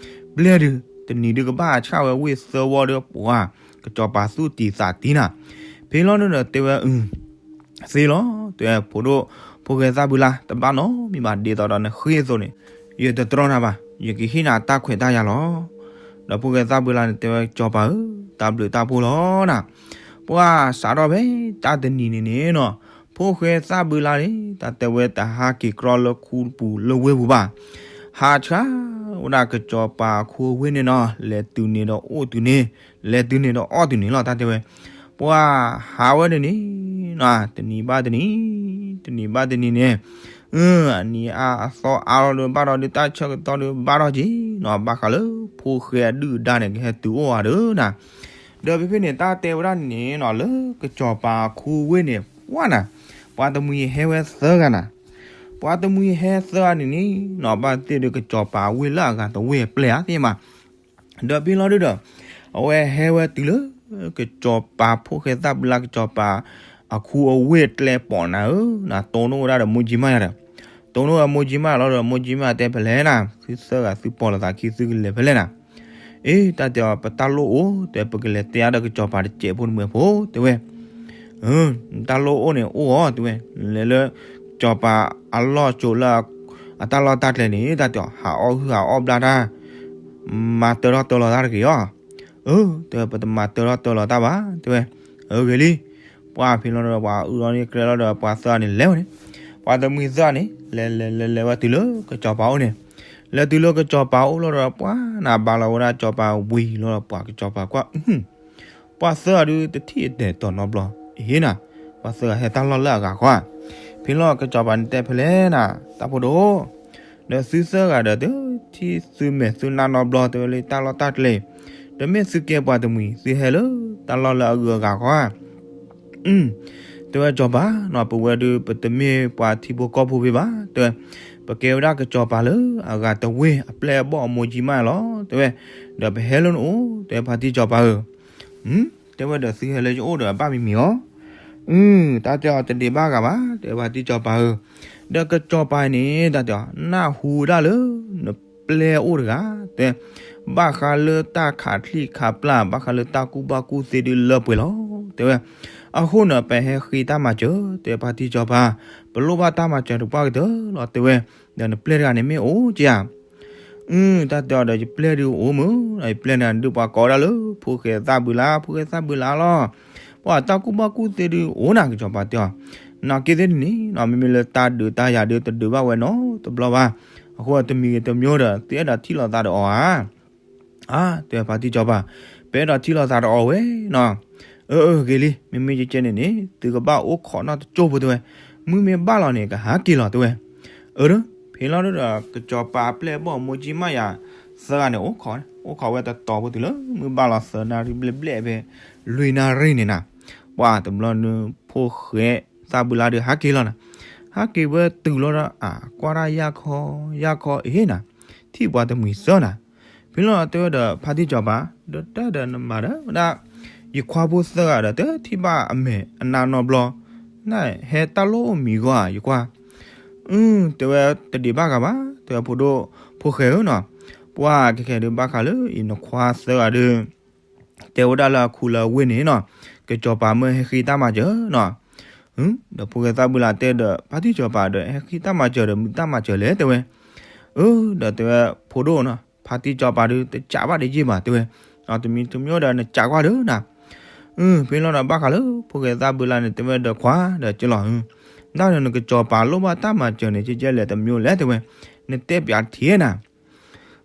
ပျဲၢ်ဒုး တနံၤဒုးကဘၣ်ဆှၣ်ဝဲဝ့ၢ်သၢဝီဒီးပှၤ ကစီၤပၤသူၣ်တံၤသးတံၤနၤ, ဖဲလီၤဒုးဒီးတဲဝဲ, သ့လီၤ တဲဝဲ ဖိဒိၣ် ဖိၣ်ဃဲသၣ်ဘုလါ တဘၣ်နီတမံၤဘၣ် ဒ်သိးဒီးနဃ့အသိးန့ၣ် ယတတြီနၤဘၣ် ယကဟ့ၣ်နၤတၢ်ခွဲးတၢ်ယာ်လီၤ. ဒီးဖိၣ်ဃဲသၣ်ဘုလါန့ၣ်တဲဝဲ ကစီၤပၤဧၢ တၢ်ဘျုးတၢ်ဖှိၣ်လီၤနၤ, ပှၤစးထီၣ်ဖဲတၢ်တနံၤန့ၣ်န့ၣ်နီၤ ဖိၣ်ဃဲသၣ်ဘုလါန့ၣ် တၢ်တဲဝဲတဟးက့ၤကြီလၢခူပူၤလၢဝ့ၢ်ပူၤဘၣ်, ဟးဆှၣ်ဝဲဒၣ်ကစီၤပၤအခိဝ့ၢ်န့ၣ်နီၤ လဲၤတုၤန့ၣ်ဒီးအိၣ်တုၤန့ၣ်, လဲၤတုၤန့ၣ်ဒီးအီၣ်တုၤန့ၣ်လီၤ တၢ်တဲဝဲ, ပှၤဟးဝဲဒၣ်န့ၣ် တနံၤဘၣ်တနံၤ, တနံၤဘၣ်တနံၤန့ၣ် အနံၤအါအသီအါလီၤဒီး ဘၣ်ဒီးဒုးတၢ်ဆၢကတီၢ်ဒီး ဘၣ်ဒီးက့ၤနီၤ ဘၣ်ဃးလၢဖိၣ်ဃဲအဒုၣ်အဒါန့ၣ် ကဟဲတုၤအိၣ်ဧါဒီးနၤ, ဒီးဖဲဖဲန့ၣ် တၢ်တဲဝဲဒၣ်န့ၣ်နီၤ လၢကစီၤပၤအခိဝ့ၢ်န့ၣ် ပှၤနၤ, ပှၤတမှံၤဟဲဝဲသၢဂၤနၤ, ပှၤတမှံၤဟဲသၢဂၤန့ၣ်န့ၣ်နီၤ ဘၣ်သ့ၣ်ဒီးကစီၤပၤဝ့ၢ်လၢအဂၤတဝ့ၢ်အပျဲၢ်ဧါသ့ၣ်မး ဒီးဖဲလီၤဒုးဒီး အဝဲဟဲဝဲတုၤလၢ ကစီၤပၤဖိၣ်ဃဲသၣ်ဘုလါ ကစီၤပၤအခိအဝ့ၢ်ကျဲပိာ်နၤဧၢ, နၤတိၢ်နီၣ်ဝဲဒၣ်ဒီးမိၢ်ကၠံမၣ်ယၤဒီး, တိၢ်နီၣ်ဝဲမိၢ်ကၠံမၣ်လီၤဒီး မိၢ်ကၠံမၣ်တဲဖဲလဲၣ်နၤ, သုသၢဂၤသုပိာ်လိာ်သးခံ သုကလဲၤဖဲလဲၣ်နၤ, အ့ တၢ်တဲအီၤ ပတၢ်လိၣ်အိၣ် တဲ ပကလဲၤတဲအါဒီးကစီၤပၤတစဲးဖိတမှဲၤဖိ တဲဝဲ တၢ်လိၣ်အိၣ်န့ၣ်အိၣ်အီၤ တဲဝဲ, လဲၤလၢ ကစီၤပၤအလီၢ်စိၤလၢ အတၢ်လီၢ်တၢ်ကျဲန့ၣ် တၢ်တဲအီၤ ဟးအီၣ်ဟုၣ်ဟးအီၣ်ဘျါတၢ်, မၤတၢထီၣ်တၢလီၤတၢ်တဂ့ၤအီၤ, အၢ တဲဝဲ ပတမၤတၢထီၣ်တၢလီၤတၢ်ဘၣ် တဲဝဲ, အၢ ဂ့ၤလံ, ပှၤဖဲလီၤဒီး ပှၤအုၣ်လီၤန့ၢ်ကျဲလီၤဒီး ပှၤသၢဂၤန့ၣ်လဲၤဝဲန့ၣ်, ပှၤတမှံၤသၢဂၤန့ၣ် လဲၤလဲၤလဲၤလဲၤဝဲတုၤလၢကစီၤပၤအိၣ်န့ၣ်, လဲၤတုၤလၢကစီၤပၤအိၣ်လီၤဒီး ပှၤနၤဘၣ်လီၤဝဲဒၣ်ကစီၤပၤဝံၤလီၤဒီး ပှၤကစီၤပၤကွၢ် ပှၤသၢဂၤဒုးတထံၣ်အတဲာ်တီနီတဘျီ, အ့ၣ်နၤ, ပှၤသၢဂၤဟဲတၢ်လီၢ်လၢအဂၤဃီဧါ, ဖဲလီၤကစီၤပၤန့ၣ်တဲဖဲလဲၣ်နၤ, တၢ်ဖိဒိၣ်, ဒီးသုသၢဂၤဒီးတထံၣ်သုမဲာ်သုနါနီတဘျီ တဲဝဲလၢတၢ်လီၢ်တၢ်ကျဲ, ဒီးမ့ၢ်သုကဲပှၤတမှံၤ သုဟဲလၢတၢ်လီၢ်လၢအဂုၤအဂၤဃီဧါ တဲဝဲကစီၤပၤနီၤ ပဝဲဒုး ပတမ့ၢ်ပှၤထံဖိကီၢ်ဖိဖဲဘၣ် တဲဝဲ, ပကဲဝဲဒၣ်ကစီၤပၤလၢအဂၤတဝ့ၢ်အပျဲၢ်အဘီၣ်အမိၢ်ကၠံမၣ်လီၤ တဲဝဲ, ဒီးပဟဲလၢနအိၣ် တဲဝဲဖါတံၢ်စီၤပၤဧၢ, တဲဝဲဒီးသုဟဲလၢယအိၣ်ဒီးအဘၣ်မံၤမံၤအီၤ, တၢ်တဲအီၤတဒ့ဘၣ်ဂၤဘၣ် တဲဝဲဖါတံၢ်စီၤပၤဧၢ, ဒီးကစီၤပၤန့ၣ် တၢ်တဲအီၤ နၢ်ဟူဝဲဒၣ်လၢ နပျဲၢ်အိၣ်တဂၤ တဲ ဘၣ်ဃးလၢတၢ်ခးချံၣ်ခးပျၢ် ဘၣ်ဃးလၢတၢ်ကူၣ်ဘၣ်ကူၣ်သ့ဒုးလၢပှဲၤလီၤ တဲဝဲ, အဃိန့ၣ် ပဟဲဃ့တၢ်မၤစၢၤ တဲဖါတံၢ်စီၤပၤ, ပလိၣ်ဘၣ်တၢ်မၤစၢၤတပှၢ်ကတၢၢ်လီၤ တဲဝဲ, ဒီးနပျဲၢ်တဂၤန့ၣ်မ့ၢ်အိၣ်က့ဧါ တၢ်တဲအီၤဒီး ယပျဲၢ်ဒုးအိၣ်မုၢ်, ယပျဲၢ်န့ၣ်ဒုးပှၤကိးဝဲဒၣ်လၢ ဖိၣ်ဃဲသၣ်ဘုလါ ဖိၣ်ဃဲသၣ်ဘုလါလီၤ, ပှၤတၢ်ကူၣ်ဘၣ်ကူၣ်သ့ဒုးအိၣ်နၤ ကစီၤပၤတဲအီၤ, နာ်က့သ့ၣ်တနံၤ မ့မ့ၢ်လၢတၢ်ဒုးတၢ်ယၤဒုးတဒုးဘၣ်ဝဲနီတဘျီဘၣ်, အဃိတမံၤဂ့ၤတမံၤဒီး သုအဲၣ်ဒိးထံၣ်လိာ်သးဒီးအီၤဧါ အါ တဲဖါတံၢ်စီၤပၤ, ပအဲၣ်ဒိးထံၣ်လိာ်သးဒီးအီၤဝဲနီၤ, အၢ အၢ ဂ့ၤလံ, မ့မ့ၢ်ကဲကဲန့ၣ်န့ၣ် သုကဘၣ်အိၣ်ခိးနီၢ်တကၠိဖိ တဲဝဲ, မုၢ်မ့ၢ်ဘၣ်လီၤန့ၣ် ကဟးက့ၤလီၤ တဲဝဲ. အၢ ဖဲလီၤဒီး ကစီၤပၤအပျဲၢ်အဘီၣ် မိၢ်ကၠံမးယၤသၢဂၤန့ၣ် အိၣ်ခိး, အိၣ်ခိးဝဲတတီၤဖိတုၤလၢ မုၢ်ဘၣ်လီၤသၢနၣ်ရံၣ်ဘျဲၣ်ဘျဲၣ်ဖဲ လွံၢ်နၣ်ရံၣ်န့ၣ်နၤ, ပှၤတဘျီန့ၣ် ဖိၣ်ဃဲသၣ်ဘုလါဒီးဟးက့ၤလီၤနၤ, ဟးက့ၤဝဲတုၤလီၤဒီး အကွၢ်တၢ်ယၢ်ခီယၢ်ခီအ့ၣ်နၤ, ထံၣ်ပှၤတမှံၤသၢနၤ, ဖဲလီၤတဲဝဲဒီး ဖါတံၢ်စီၤပၤ, ဒီးတၢ်ဒီးနမၤဒီးဝဲဒၣ် ယခွါဖိသၢဂၤဒီး တထံၣ်ဘၣ်အမဲာ်အနါနီတဘျီ, နဟဲတၢ်လိၣ်အိၣ်မံၤဂီၢ်ဧါ ယကွၢ်. အၢ တဲဝဲ တဒံးဘၣ်ဂၤဘၣ် တဲဝဲ ဖိဒိၣ်ဖိၣ်ဃဲဧၢနီၤ, ပှၤကဲကဲဒုးဘၣ်ဃးလၢအံၤ နခွါသၢဂၤဒီး တဲဝဲဒၣ်လၢအခူလၢအဝ့ၢ်န့ၣ်နီၤ, ကစီၤပၤမၢဟဲဃ့တၢ်မၤစၢၤနီၤ. ဒီးဖိၣ်ဃဲသၣ်ဘုလါတဲဒီး ဖါတံၢ်စီၤပၤဒီး ဟဲဃ့တၢ်မၤစၢၤဒီး မုာ်တၢ်မၤစၢၤလဲၣ် တဲဝဲ. အၢ ဒီးတဲဝဲ ဖိဒိၣ်နီၤ, ဖါတံၢ်စီၤပၤဒီး တစးဘၣ်တယံာ်ဘၣ် တဲဝဲ, တမံၤတမံၤဒီး နစးကွၢ်ဒီးနၤ. အၢ ဖဲလီၤဒီးဘၣ်ဃးလၢ ဖိၣ်ဃဲသၣ်ဘုလါန့ၣ် တဲဝဲဒီး ခွါဒီးကလီၤ, တၢ်ဒီးနကစီၤပၤလိၣ်ဘၣ်တၢ်မၤစၢၤန့ၣ် ကဲကဲလဲၣ် တမံၤလဲၣ် တဲဝဲ, နတဲပၠးထံနၤ.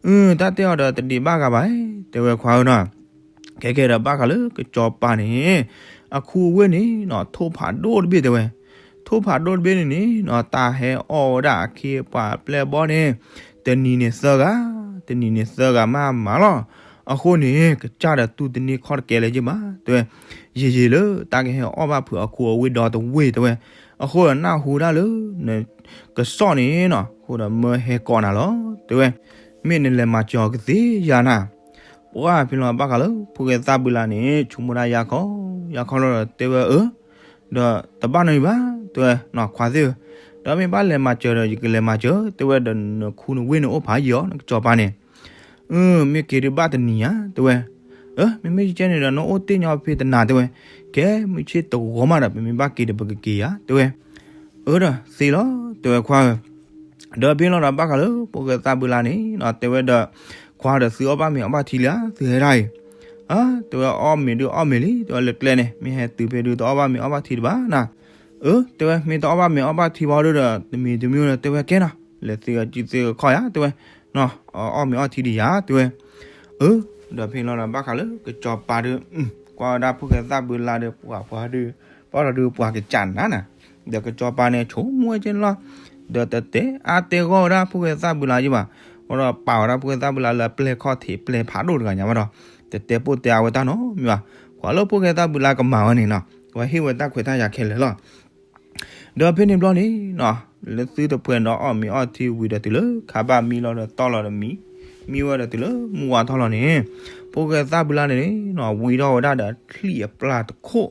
အၢ တၢ်တဲအီၤဒီး တဒံးဘၣ်ဂၤဘၣ် တဲဝဲ ခွါဧၢနီၤ, ကဲကဲဒီးဘၣ်ဃးလၢကစီၤပၤန့ၣ် အခူအဝ့ၢ်န့ၣ်နီၤ ထိၣ်ဖးဒိၣ်တဘ့ၣ် တဲဝဲ, ထိၣ်ဖးဒိၣ်တဘ့ၣ်န့ၣ်န့ၣ်နီၤ တၢ်ဟဲအီၣ်ဝဲဒၣ်အခ့အပှၤအပျဲၢ်အဘီၣ်န့ၣ် တနံၤန့ၣ်သၢဂၤ, တနံၤန့ၣ်သၢဂၤမးမးလီၤ. အဃိန့ၣ် ကစၢ်ဒီးတူၢ်တန့ၢ်ခီၣ်တကဲလၢၤက့ၤဘၣ် တဲဝဲ, ယံာ်ယံာ်လၢတၢ်ကဟဲအီၣ်ဘၣ်ဖုးအခူအဝ့ၢ်ဒီတဝ့ၢ် တဲဝဲ, အဃိဒီးနၢ်ဟူဒၣ်လၢ ကစီၣ်န့ၣ်နီၤ အဃိဒီးမၢဟဲကိးနၤလီၤ တဲဝဲ, မ့ၢ်နလဲၤမၤစၢၤအီၤကသ့ဧါနၤ. ပှၢ်ဖဲလီၤဘၣ်ဃးလၢ ဖိၣ်ဃဲသၣ်ဘုလါန့ၣ် ဆိကမိၣ်ဒၣ်ယၢ်ခီယၢ်ခီလီၤဒီး တဲဝဲအၢ ဒီးတဘၣ်နီတမံၤဘၣ် တဲဝဲနီၤ ခွါသ့ၣ်ဧၢ, ဒီးမ့ၢ်ဘၣ်လဲၤမၤစၢၤဒီး ယကလဲၤမၤစၢၤ တဲဝဲ, ဒီးနခူနဝ့ၢ်န့ၣ်အိၣ်ဖးယံာ်အီၤ နကစီၤပၤန့ၣ် အၢ မ့ၢ်က့ၤဒုးဘၣ်တနံၤဧါ တဲဝဲ, အၢ မ့မ့ၢ်ကဲန့ၣ်ဒီး နအိၣ်တ့ၢ်ညီဖဲတနၤ တဲဝဲ, ကဲမုၢ်ဆ့ၣ်တဂီၤမးဒီး ပမ့ၢ်ဘၣ်က့ၤဒီးပကက့ၤဧါ တဲဝဲ, အၢ ဒီးသ့လီၤ တဲဝဲ ခွါဧၢ. ဒီးဖဲလီၤဒီးဘၣ်ဃးလၢ ဖိၣ်ဃဲသၣ်ဘုလါန့ၣ်နီၤ တဲဝဲဒီး ခွါဒီးသုအီၣ်ဘၣ်မ့ၤအီၣ်ဘၣ်ထံလံဧါ သုဟဲဒၣ်အံၤ, အၢ တဲဝဲ အီၣ်မ့ၤဒုးအီၣ်မ့ၤလံ တဲဝဲ လၢကျဲန့ၣ် မ့ၢ်ဟဲတုၤဖဲဒုးတအီၣ်ဘၣ်မ့ၤအီၣ်ဘၣ်ထံတဘၣ်နၤ, အၢ တဲဝဲ မ့ၢ်တအီၣ်ဘၣ်မ့ၤအီၣ်ဘၣ်ထံဘၣ်ဒီး တမံၤတမံၤဒီး တဲဝဲ ကဲနီၤ လဲၤသ့ဂ့ၤကသ့ဂ့ၤခီၣ်ယၤ တဲဝဲ, အီၣ်မ့ၤအီၣ်ထံဒံးယၤ တဲဝဲ, အၢ ဒီးဖဲလီၤဒီးဘၣ်ဃးလၢကစီၤပၤဒီး ကွၢ်ဝဲဒၣ်ဖိၣ်ဃဲသၣ်ဘုလါဒီး ပှၤပှၤဒီး ပှၤဒီးပှၤကစၢ်နၤနၤ, ဒီးကစီၤပၤန့ၣ် ဆိကမိၣ်ဝဲကဲန့ၣ်လီၤ, ဒီးတတဲအါတဲဂီၢ်ဝဲဒၣ်ဖိၣ်ဃဲသၣ်ဘုလါယံၤဘၣ်, အဃိဒီးပာ်ဝဲဒၣ်ဖိၣ်ဃဲသၣ်ဘုလါလၢအပျဲၢ်ခီၣ်ထံးပျဲၢ်ဖးဒိၣ်တဂၤညါဘၣ်ဒီး တတဲပိၢ်တဲအါဝဲတၢ်နီတမံၤဘၣ်, ကွၢ်လၢဖိၣ်ဃဲသၣ်ဘုလါကမၤဝဲန့ၣ်နီၤ ဝဲဟ့ၣ်ဝဲတၢ်ခွဲးတၢ်ယာ်ခဲလၢာ်လီၤ. ဒီးဖဲန့ၣ်ဘျီန့ၣ်နီၤ လၢသုတပှဲၤဒီးအီၣ်မ့ၤအီၣ်ထံဝံၤဒီးတုၤလၢခါဘၣ်မံလီၤဒီးတီၢ်လီၤဒီးမံ, မံဝဲဒီးတုၤလီၤမုၢ်ဝါထီၣ်လီၤန့ၣ်, ဖိၣ်ဃဲသၣ်ဘုလါန့ၣ်နီၤ ဝံထီၣ်ဝဲဒၣ်ဒီးချံၣ်အပျၢ်တခိၣ်,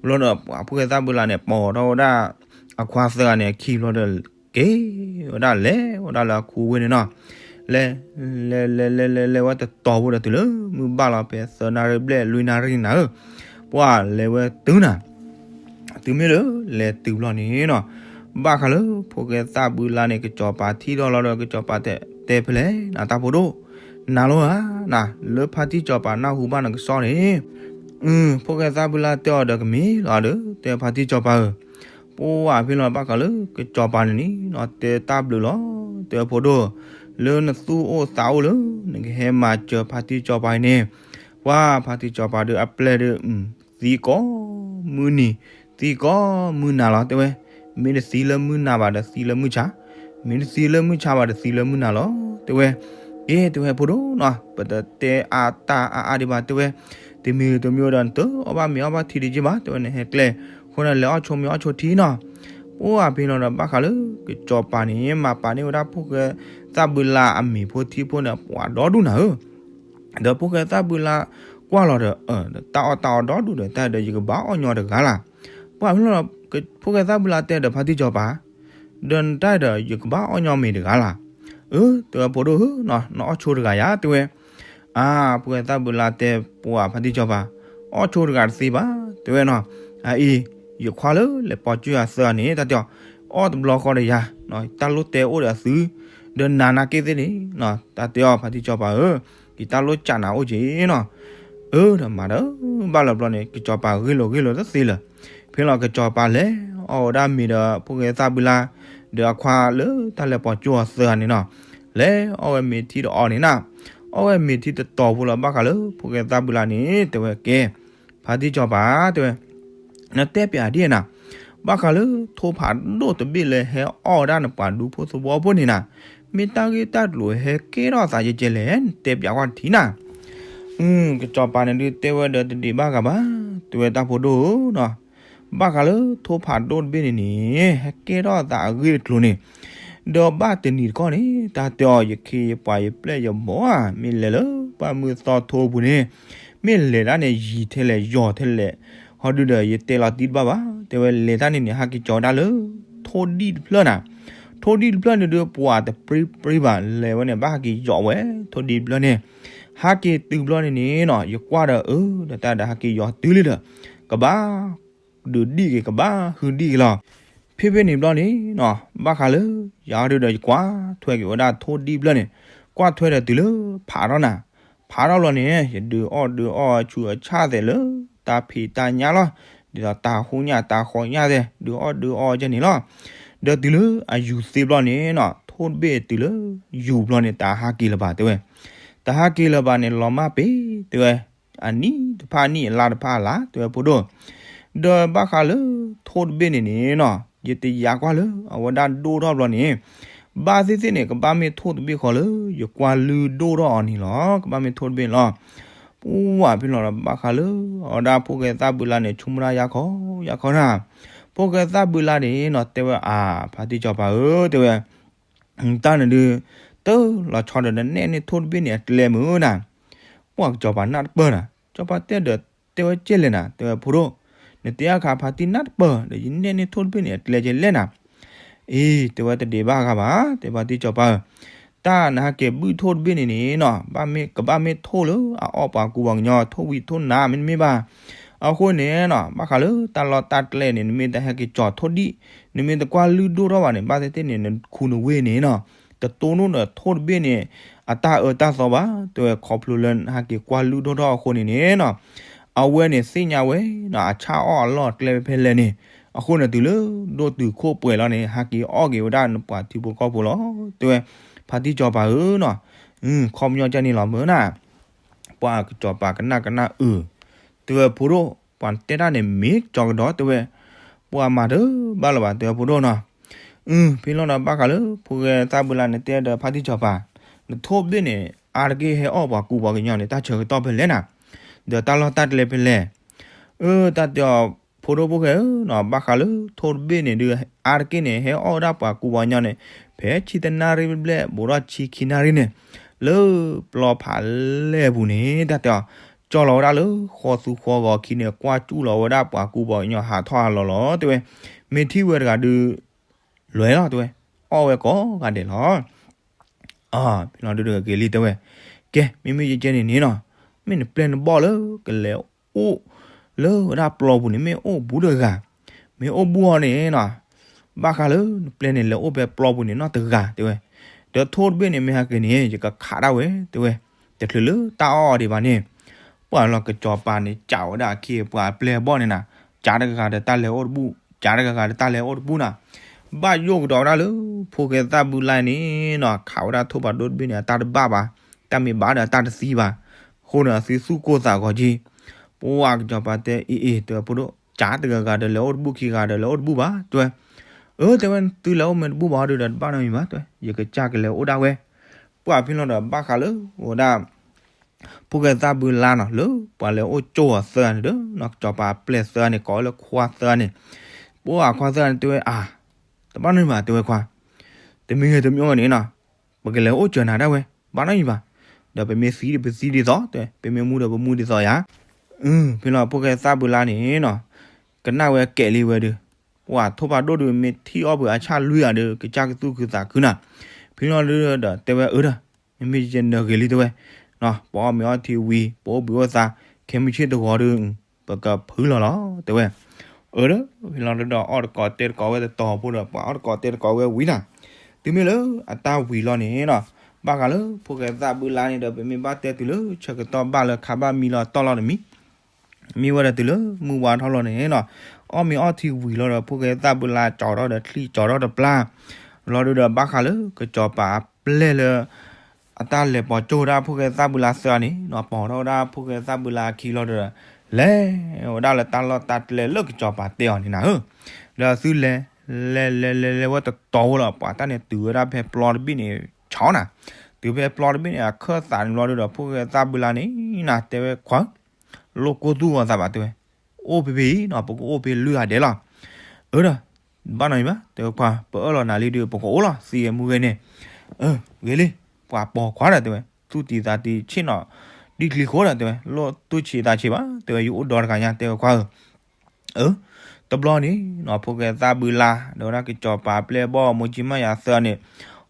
ဘျီဒီးပှၤဖိၣ်ဃဲသၣ်ဘုလါန့ၣ် ပိာ်ထီၣ်ဝဲဒၣ်အခွါသၢဂၤန့ၣ်အခံဘျီဒီး က့ၤဝဲဒၣ်လဲၤဝဲဒၣ်လၢအခူအဝ့ၢ်န့ၣ်နီၤ, လဲၤ လဲၤ လဲၤ လဲၤ လဲၤဝဲတတီၤဖိဒီးတုၤလၢမုၢ်ဘၣ်လီၤဖဲသၢနၣ်ရံၣ်ဘျဲၣ်လွံၢ်နၣ်ရံၣ်နၤဧၢ, ပှၤလဲၤဝဲတုၤနၤ တုၤမ့ၢ်လၢလဲၤတုၤဘျီန့ၣ်နီၤ, ဘၣ်ဃးလၢဖိၣ်ဃဲသၣ်ဘုလါန့ၣ် ကစီၤပၤထံၣ်ထီၣ်လီၤဒီး ကစီၤပၤတဲ တဲဖဲလဲၣ်နၤ တၢ်ဖိဒိၣ်, နၤလီၤဧါ, နၤလၢဖါတံၢ်စီၤပၤနၢ်ဟူဘၣ်နကစီၣ်န့ၣ်, ဖိၣ်ဃဲသၣ်ဘုလါတဲအီၤဒီး ကမ့ၢ်လီၤဒီး တဲဖါတံၢ်စီၤပၤဧၢ, ပှၤဖဲလီၤဘၣ်ဃးလၢကစီၤပၤန့ၣ်န့ၣ်နီၤ တဲတၢ်ဘျုးလီၤ, တဲဖိဒိၣ်, လၢနသူၣ်အိၣ်သးအိၣ်လၢ နကဟဲမၤစၢၤဖါတံၢ်စီၤပၤအံၤန့ၣ်, ပှၤဖါတံၢ်စီၤပၤဒီးအပျဲၢ်ဒီး သံကိးမုၢ်နံၤ, သံကိးမုၢ်နၤလီၤ တဲဝဲ, မ့ၢ်တသံလၢမုၢ်နၤဘၣ်ဒီးသံလၢမုၢ်ဆါ, မ့ၢ်တသံလၢမုၢ်ဆါဘၣ်ဒီးသံလၢမုၢ်နၤလီၤ တဲဝဲ, က့ တဲဝဲဖိဒိၣ်နီၤ ပတတဲအါတၢ်အါအါဒံးဘၣ် တဲဝဲ, တမံၤတမံၤဒီး နတအီၣ်ဘၣ်မ့ၤအီၣ်ဘၣ်ထံဒံးက့ဘၣ် တဲဝဲ နဟဲကျဲ, အဃိန့ၣ် လဲၤအီၣ်ဆိမ့ၤအီၣ်ဆိထံနီၤ, ပှၤဖဲလီၤဒီးဘၣ်ဃးလၢကစီၤပၤန့ၣ် မၤပာ်န့ၢ်ဝဲဒၣ်ဖိၣ်ဃဲသၣ်ဘုလါအမံၤဖိထံဖိန့ၣ် ပှၤဒီဒူၣ်နၤဧၢ ဒီးဖိၣ်ဃဲသၣ်ဘုလါကွၢ်လီၤဒီး တၢ်အီၣ်တၢ်အီဒီဒူၣ်ဒီး တၢ်ဒီးယကဘၣ်အီၣ်ညီတဂၤလၢ်, ပှၤဖဲလီၤဒီး ဖိၣ်ဃဲသၣ်ဘုလါတဲဒီးဖါတံၢ်စီၤပၤ, ဒီးနတၢ်ဒီးယကဘၣ်အီၣ်ညီမ့ၤတဂၤလၢ်, အၢ တဲဝဲဖိဒိၣ်ဧၢ, နအီၣ်ဆိတဂၤယၤ တဲဝဲ, အါ ဖိၣ်ဃဲသၣ်ဘုလါတဲပှၤဖါတံၢ်စီၤပၤ, အီၣ်ဆိတဂၤတသ့ဘၣ် တဲဝဲနီၤ, အအံၤ ယခွါလၢလဲၤပိာ်ကၠိယၤသၢဂၤန့ၣ် တၢ်တဲအီၤ, အီၣ်တဘျီဃီဒီးယၤ, တၢ်လိၣ်တဲအိၣ်ဒီးအသု, ဒီးနၤနာ်က့သ့ၣ်န့ၣ်, တၢ်တဲအီၤဖါတံၢ်စီၤပၤဧၢ, ယတၢ်လိၣ်ကးနၤအိၣ်က့နီၤ, အၢ ဒီးမၤဒီး ဘၣ်လီၤဘျီန့ၣ် ကစီၤပၤဂ့ၢ်လိာ်ဂ့ၢ်လိာ်တသ့လၢၤ, ဖဲလီၤကစီၤပၤလဲၤအီၣ်ဝဲဒၣ်မ့ၤဒီးဖိၣ်ဃဲသၣ်ဘုလါ, ဒီးအခွါလၢတၢ်လဲၤပိာ်ကၠိအီၤသၢဂၤန့ၣ်နီၤ, လဲၤအီၣ်ဝဲမ့ၤထံတအီန့ၣ်နၤ, အီၣ်ဝဲမ့ၤထံတတီၤဖိလီၤဘၣ်ဃးလၢဖိၣ်ဃဲသၣ်ဘုလါန့ၣ် တဲဝဲကဲ ဖါတံၢ်စီၤပၤတဲဝဲ, နတဲပၠးဒ်နၤ, ဘၣ်ဃးလၢထိၣ်ဖးဒိၣ်တဘ့ၣ်လၢဟဲအီၣ်ဝဲဒၣ်နပှၤဒူဖိသဝီဖိန့ၣ်နၤ, မ့ၢ်တၢ်ဂ့ၢ်တၢ်ကျိၤဟဲကဲထီၣ်အသးကဲကဲလဲၣ်, နတဲပၠးကွၢ်ထံနၤ. ကစီၤပၤန့ၣ်ဒုးတဲဝဲဒီးတဒံးဘၣ်ဂၤဘၣ်, တဲဝဲတၢ်ဖိဒိၣ်ဧၢနီၤ, ဘၣ်ဃးလၢထိၣ်ဖးဒိၣ်တဘ့ၣ်န့ၣ်န့ၣ် ဟဲကဲထီၣ်အသးအဂ့ၢ်အကျိၤန့ၣ်, ဒီးဘၣ်တနံၤတခီန့ၣ် တၢ်တဲအီၤ ယခ့ယပှၤယပျဲၢ်ယဘီဧါ, မ့ၢ်လဲၤလၢပှၢ်မုၢ်သီထိပူၤန့ၣ်, မ့ၢ်လဲၤတၢ်န့ၣ်ယံၤထဲလဲၣ်ယီၤထဲလဲၣ်, ဟီဒုဒီးယတဲလီၤတံၢ်တဘၣ်ဘၣ်, တဲဝဲလဲၤတၢ်န့ၣ်န့ၣ် ဟးက့ၤကၠီၤဝဲဒၣ်လၢ ထိၣ်ဒံၣ်တဖျၢၣ်နၤ, ထိၣ်ဒံၣ်တဖျၢၣ်န့ၣ်ဒုးပှၤတပြံပြံဘၣ် လဲၤဝဲန့ၣ် ဘၣ်ဟးက့ၤယီၤဝဲ ထိၣ်ဒံၣ်တဖျၢၣ်န့ၣ်, ဟးက့ၤတုၤဘျီန့ၣ်န့ၣ်နီၤ ယကွၢ်ဒီးအၢ ဒီးတၢ်ဒီးဟးက့ၤယီၤတုၤလံဒီး ကဘၣ် ဒုးဒံၣ်က့ၤ ကဘၣ်ဟုၣ်ဒံၣ်က့ၤလီၤ. ဖဲဖဲန့ၣ်ဘျီန့ၣ်နီၤ ဘၣ်ဃးလၢ ယၤဒုဒီးယကွၢ်ထွဲက့ၤဝဲဒၣ်ထိၣ်ဒံၣ်တဖျၢၣ်န့ၣ်, ကွၢ်ထွဲဒီးတုၤလၢဖးထီၣ်နၤ, ဖးထီၣ်ဘျီန့ၣ် ယဒုးအီၣ်ဒုးအီအဆူၣ်အဆၣ်သဲးလၢ တၢ်ဖံးတၢ်ညၣ်လီၤ, ဒ်သိးတၢ်ဟူးညၣ်တၢ်ဃီညၣ်သဲး ဒုးအီၣ်ဒုးအီကဲန့ၣ်လီၤ. ဒီးတုၤလၢအယူၤသ့ဘျီန့ၣ်နီၤ ထိၣ်တဘ့ၣ်တုၤလၢ ယူၤဘျီန့ၣ် တၢ်ဟးက့ၤလၢၤဘၣ်တဲဝဲ, တၢ်ဟးက့ၤလၢၤဘၣ်န့ၣ် လီၤမၢ်ပ့ၤတဲဝဲ, အနံၣ်တဖၣ်နံၣ်အလါတဖၣ်အလါတဲဝဲဖိဒိၣ်, ဒီးဘၣ်ဃးလၢထိၣ်တဘ့ၣ်န့ၣ်န့ၣ်နီၤ ယတယာ်ကွၢ်လၢအဝဲဒၣ်ဒိၣ်ထီၣ်ဘျီန့ၣ်, ဘၣ်သ့ၣ်သ့ၣ်န့ၣ် ကဘၣ်မ့ၢ်ထိၣ်တဘ့ၣ်ဃီလၢ ယကွၢ်လုၢ်ဒိၣ်ထီၣ်အီၤန့ၣ်လီၤ. ကဘၣ်မ့ၢ်ထိၣ်တဘ့ၣ်န့ၣ်လီၤ. ပှၢ်ဖဲလီၤဒီးဘၣ်ဃးလၢ အဝဲဒၣ်ဖိၣ်ဃဲသၣ်ဘုလါန့ၣ် ဆိကမိၣ်တၢ်ယါခီယါခီနၤ, ဖိၣ်ဃဲသၣ်ဘုလါန့ၣ်နီၤ တဲဝဲအါ ဖါတံၢ်စီၤပၤဧၢ တဲဝဲ တၢ်န့ၣ်ဒုး တၢ်လီၤဆီဒီးနနဲၣ်န့ၢ်ထိၣ်တဘ့ၣ်န့ၣ် အကျဲမုၢ်နၤ, ပှၢ်ကစီၤပၤနၢ်တပၢၢ်နၤ, စီၤပၤတဲဒီး တဲဝဲကဲလဲၣ်နၤ တဲဝဲဖိဒိၣ်, နတဲအခါဖါတံၢ်နၢ်တပၢၢ် ဒီးယနဲၣ်န့ၢ်ထိၣ်တဘ့ၣ်န့ၣ် အကျဲကဲလဲၣ်နၤ အ့ တဲဝဲတဒံးဘၣ်ဂၤဘၣ် တဲဖါတံၢ်စီၤပၤဧၢ, တၢ်နဟဲက့ၤဘုၣ်ထိၣ်တဘ့ၣ်န့ၣ်န့ၣ်နီၤ ဘၣ်မ့ၢ်ကဘၣ်မ့ၢ်ထိၣ်လၢအအီၣ်ပှၤကူပှၤကညီ ထိၣ်ဝံၤထိၣ်နါမ့တမ့ၢ်ဘၣ်. အဃိန့ၣ်နီၤ ဘၣ်ဃးလၢတၢ်လီၢ်တၢ်ကျဲန့ၣ် နမ့ၢ်တဟဲက့ၤကၠီၤထိၣ်ဒံၣ် နမ့ၢ်တကွၢ်လုၢ်ဒိၣ်ထီၣ်ဘၣ်န့ၣ် ဘၣ်သ့ၣ်သ့ၣ်န့ၣ် နခူနဝ့ၢ်န့ၣ်နီၤ တတိၢ်နီၣ်ဒီးထိၣ်တဘ့ၣ်န့ၣ် အတၢ်အၢတၢ်သီဘၣ် တဲဝဲခီဖျိလၢနဟဲက့ၤကွၢ်လုၢ်ဒိၣ်ထီၣ်အဃိန့ၣ်န့ၣ်နီၤ အဝဲန့ၣ်သ့ၣ်ညါဝဲနီၤ အဆၣ်အီၣ်အလီၢ်အကျဲဖဲလဲၣ်န့ၣ် အဃိန့ၣ်တုၤလၢ ဒိၣ်တုာ်ခိၣ်ပှဲၤလီၤန့ၣ် ဟဲက့ၤအီၣ်က့ၤဝဲဒၣ်နပှၤထံဖိကီၢ်ဖိလီၤ တဲဝဲ ဖါတံၢ်စီၤပၤဧၢနီၤ ခီပညီကဲန့ၣ်လီၤမုၢ်နၤ ပှၢ်ကစီၤပၤကနၣ်ကနၣ်အုး တဲဝဲဖိဒိၣ် ပှၤတဲတၢ်န့ၣ်မ့ၢ်ကၠီကဒီးတဲဝဲ ပှၢ်မၤတဘၣ်လၢၤဘၣ်တဲဝဲဖိဒိၣ်နီၤ ဖဲလီၤဒီးဘၣ်ဃးလၢ ဖိၣ်ဃဲသၣ်ဘုလါန့ၣ်တဲဒီးဖါတံၢ်စီၤပၤ နထိၣ်တဘ့ၣ်န့ၣ် အါတက့ၢ်ဟဲအီၣ်ပှၤကူပှၤကညီန့ၣ် တၢ်ဆၢကတီၢ်ဖဲလဲၣ်နၤ ဒီးတၢ်လီၢ်တၢ်ကျဲဖဲလဲၣ် အၢ တၢ်တဲအီၤ ဖိဒိၣ်ဖိၣ်ဃဲဧၢနီၤ ဘၣ်ဃးလၢထိၣ်တဘ့ၣ်န့ၣ်ဒုး အါတက့ၢ်န့ၣ် ဟဲအီၣ်ဝဲဒၣ်ပှၤကူပှၤကညီန့ၣ် ဖဲဆံတနၣ်ရံၣ်ဘျဲၣ် ဘူးထီၣ်ဆံခံနၣ်ရံၣ်န့ၣ် လၢပျီဖးလဲၢ်ပူၤန့ၣ် တၢ်တဲအီၤ ကၠီလီၤဝဲဒၣ်လၢဃီသူဃီဂီၤခံန့ၣ် ကွၢ်ကၠူၣ်လီၤဝဲဒၣ်ပှၤကူပှၤကညီဟးထီၣ်ဟးလီၤလီၤ တဲဝဲ မ့ၢ်ထံၣ်ဝဲတဂၤဒုး လွဲလီၤတဲဝဲ အီၣ်ဝဲကိးဂၤဒဲးလီၤ ဖဲလီၤဒုဒီးဂ့ၤလံတဲဝဲ ကဲ မ့မ့ၢ်ယကဲန့ၣ်န့ၣ်နီၤ မ့ၢ်နပျဲၢ်နဘီၣ်လၢကလဲၤအိၣ် လၢဝဲဒၣ်ပျီပူၤန့ၣ် မ့ၢ်အိၣ်ဘူးတဂၤ မ့ၢ်အိၣ်ဘူးအီၤန့ၣ်နီၤ ဘၣ်ဃးလၢနပျဲၢ်န့ၣ် လဲၤအိၣ်ဖဲပျီပူၤန့ၣ်နီတဂၤတဲဝဲ ဒီးထိၣ်တဘ့ၣ်န့ၣ် မ့ၢ်ဟဲက့ၤန့ၣ် ယကခးဒၣ်ဝဲတဲဝဲ တချုးလၢတၢ်အီၣ်အီၤဒံးဘၣ်န့ၣ် ပှၢ်လီၤကစီၤပၤန့ၣ် ကးဝဲဒၣ်အခ့အပှၤအပျဲၢ်အဘီၣ်န့ၣ်နၤ ကးတဂၤဂၤဒီးတၢ်လဲၤအိၣ်တဘူၣ် ကးတဂၤဂၤဒီးတၢ်လဲၤအိၣ်တဘူၣ်နၤ ဘၣ်ယိၣ်ကဒီးဝဲဒၣ်လၢ ဖိၣ်ဃဲသၣ်ဘုလါန့ၣ်နီၤ ခးဝဲဒၣ်ထိၣ်ဖးဒိၣ်တဘ့ၣ်န့ၣ် အတၢ်တဘၣ်ဘၣ် တၢ်မ့ၢ်ဘၣ်ဒီးအတၢ်တသံဘၣ် အဃိန့ၣ် အသုသူၣ်ကိၢ်သးဂီၤက့ၤ ပှၢ်ကစီၤပၤတဲအံၤအံၤ တဲဝဲဖိဒိၣ် ကးတဂၤဂၤဒီးလဲၤအိၣ်တဘူၣ်ခံဂၤဒီးလဲၤအိၣ်တဘူၣ်ဘၣ် တဲဝဲ အၢ တဲဝဲ သုလဲၤအိၣ်မ့ၢ်တဘူၣ်ဘၣ်ဒီးတဘၣ်နီတမံၤဘၣ် တဲဝဲ ယကစၢ်ကလဲၤအိၣ်ဒၣ်ဝဲ ပှၢ်ဖဲလီၤဒီးဘၣ်ဃးလၢ ဝဲဒၣ် ဖိၣ်ဃဲသၣ်ဘုလါနီၤ လၢပှၤလဲၤအိၣ်ကၠိအီၤသၢဂၤန့ၣ်ဒီး ကစီၤပၤပျဲၢ်သၢဂၤန့ၣ် ကိးဝဲလၢခွါသၢဂၤန့ၣ် ပှၢ်ခွါသၢဂၤန့ၣ် တဲဝဲအါ တဘၣ်နီတမံၤဘၣ် တဲဝဲခွါ တမံၤဂ့ၤတမံၤဂ့ၤန့ၣ်နီၤ ပကလဲၤအိၣ်စၢၤနၤဒၣ်ဝဲ ဘၣ်နီတမံၤဘၣ် ဒီးပမ့ၢ်သံဒီးပသံဒ်သိး တဲ ပမ့ၢ်မူဒီးပမူဒ်သိးယါ ဖဲလီၤဖိၣ်ဃဲသၣ်ဘုလါန့ၣ်နီၤ ကနၣ်ဝဲကဲးလံဝဲဒီး ပှၢ်ထိၣ်ဖးဒိၣ်ဒီးမ့ၢ်ထံၣ်အီၣ်ဘၣ်အဆၣ်လွံၢ်ဂၤဒီး ကစၢ်ကသူၣ်ခုသးခုနၤ ဖဲလီၤဒီးတဲဝဲအၢဒီး မ့မ့ၢ်ယနၢၤဂ့ၤလံတဲဝဲ ပအီၣ်မ့ၤအီထံဝံၤ ပအိၣ်ဘှံးအိၣ်သါ ခဲမုၢ်ဆ့ၣ်တဂီၤဒီး ပကဖုလီၤလီၤ တဲဝဲ အၢဒီး ဖဲလီၤဒီးအီၣ်တကိးတဲတကိးဝဲတတီၤဖိဒီး ပှၤအီၣ်တကိးတဲတကိးဝဲဝံၤနၤ တုၤမ့ၢ်လၢအတၢ်ဝံၤလီၤန့ၣ်နီၤ ဘၣ်ဃးလၢ ဖိၣ်ဃဲသၣ်ဘုလါန့ၣ်ဒီး ပမ့ၢ်ဘၣ်တဲတုၤလၢဆၢကတီၢ်ဘၣ်လၢခါဘၣ်မံလီၤတီၢ်လီၤတမံၤ မ့ၢ်ဝဲဒီးတုၤလၢမုၢ်ဝါထီၣ်လီၤန့ၣ်နီၤ အီၣ်မ့ၤအီထံဝံၤလီၤဒီး ဖိၣ်ဃဲသၣ်ဘုလါကၠီၤထီၣ်ဒီးချံၣ်ကၠီၤထီၣ်တပျၢ် လီၤဒုးဒီးဘၣ်ဃးလၢကစီၤပၤအပျဲၢ်လၢ အတၢ်လဲၤပိာ်ကၠိဝဲဒၣ်ဖိၣ်ဃဲသၣ်ဘုလါသၢဂၤန့ၣ်နီၤ ပိာ်ထီၣ်ဝဲဒၣ်ဖိၣ်ဃဲသၣ်ဘုလါအခံလီၤဒီး လဲၤဝဲဒၣ်လၢတၢ်လီၢ်တၢ်ကျဲလၢကစီၤပၤတဲအီၤန့ၣ်နၤဧၢ, ဒီးသုလဲၤ လဲၤလဲၤလဲၤလဲၤဝဲတတီၤဝဲလီၤ, ပှၤတၢ်န့ၣ်တုၤဝဲဒၣ်ဖဲပျီတဘ့ၣ်န့ၣ် ဆီနၤ, တုၤဖဲပျီတဘ့ၣ်န့ၣ် အခၢၣ်သးန့ၣ်ဘျီဒီး ဖိၣ်ဃဲသၣ်ဘုလါန့ၣ်နၤ တဲဝဲခွါဧၢ, လိၣ်ကိၢ်သူၣ်ဂီၤသးဘၣ်တဲဝဲ, အိၣ်ဖဲဖဲအံၤနီၤ ပကအိၣ်ဖဲလွံၢ်ဂၤဒဲးလီၤ, အၢဒီး ဘၣ်နီၤအံၤဘၣ် တဲဝဲခွါ ပအၢၣ်လီၤနၤလံဒီး ပကအိၣ်လီၤ သံဂ့ၤမူဂ့ၤန့ၣ်, အၢ ဂ့ၤလံ, ပှၤပိာ်ခွါဒီးတဲဝဲ သူၣ်တံၤသးတံၤဆ့ၣ်နီၤ ဒံၣ်ချံဃိဒီးတဲဝဲ လိၣ်တူၢ်ဆံးသးဆံးဘၣ် တဲဝဲ ယအိၣ်ဒီတဂၤညါ တဲဝဲခွါဧၢ, အၢ တဘျီန့ၣ်နီၤ ဖိၣ်ဃဲသၣ်ဘုလါ ဒီးဝဲဒၣ်ကစီၤပၤပျဲၢ်ဘီၣ်မိၢ်ကၠံမၣ်ယၤသၢန့ၣ်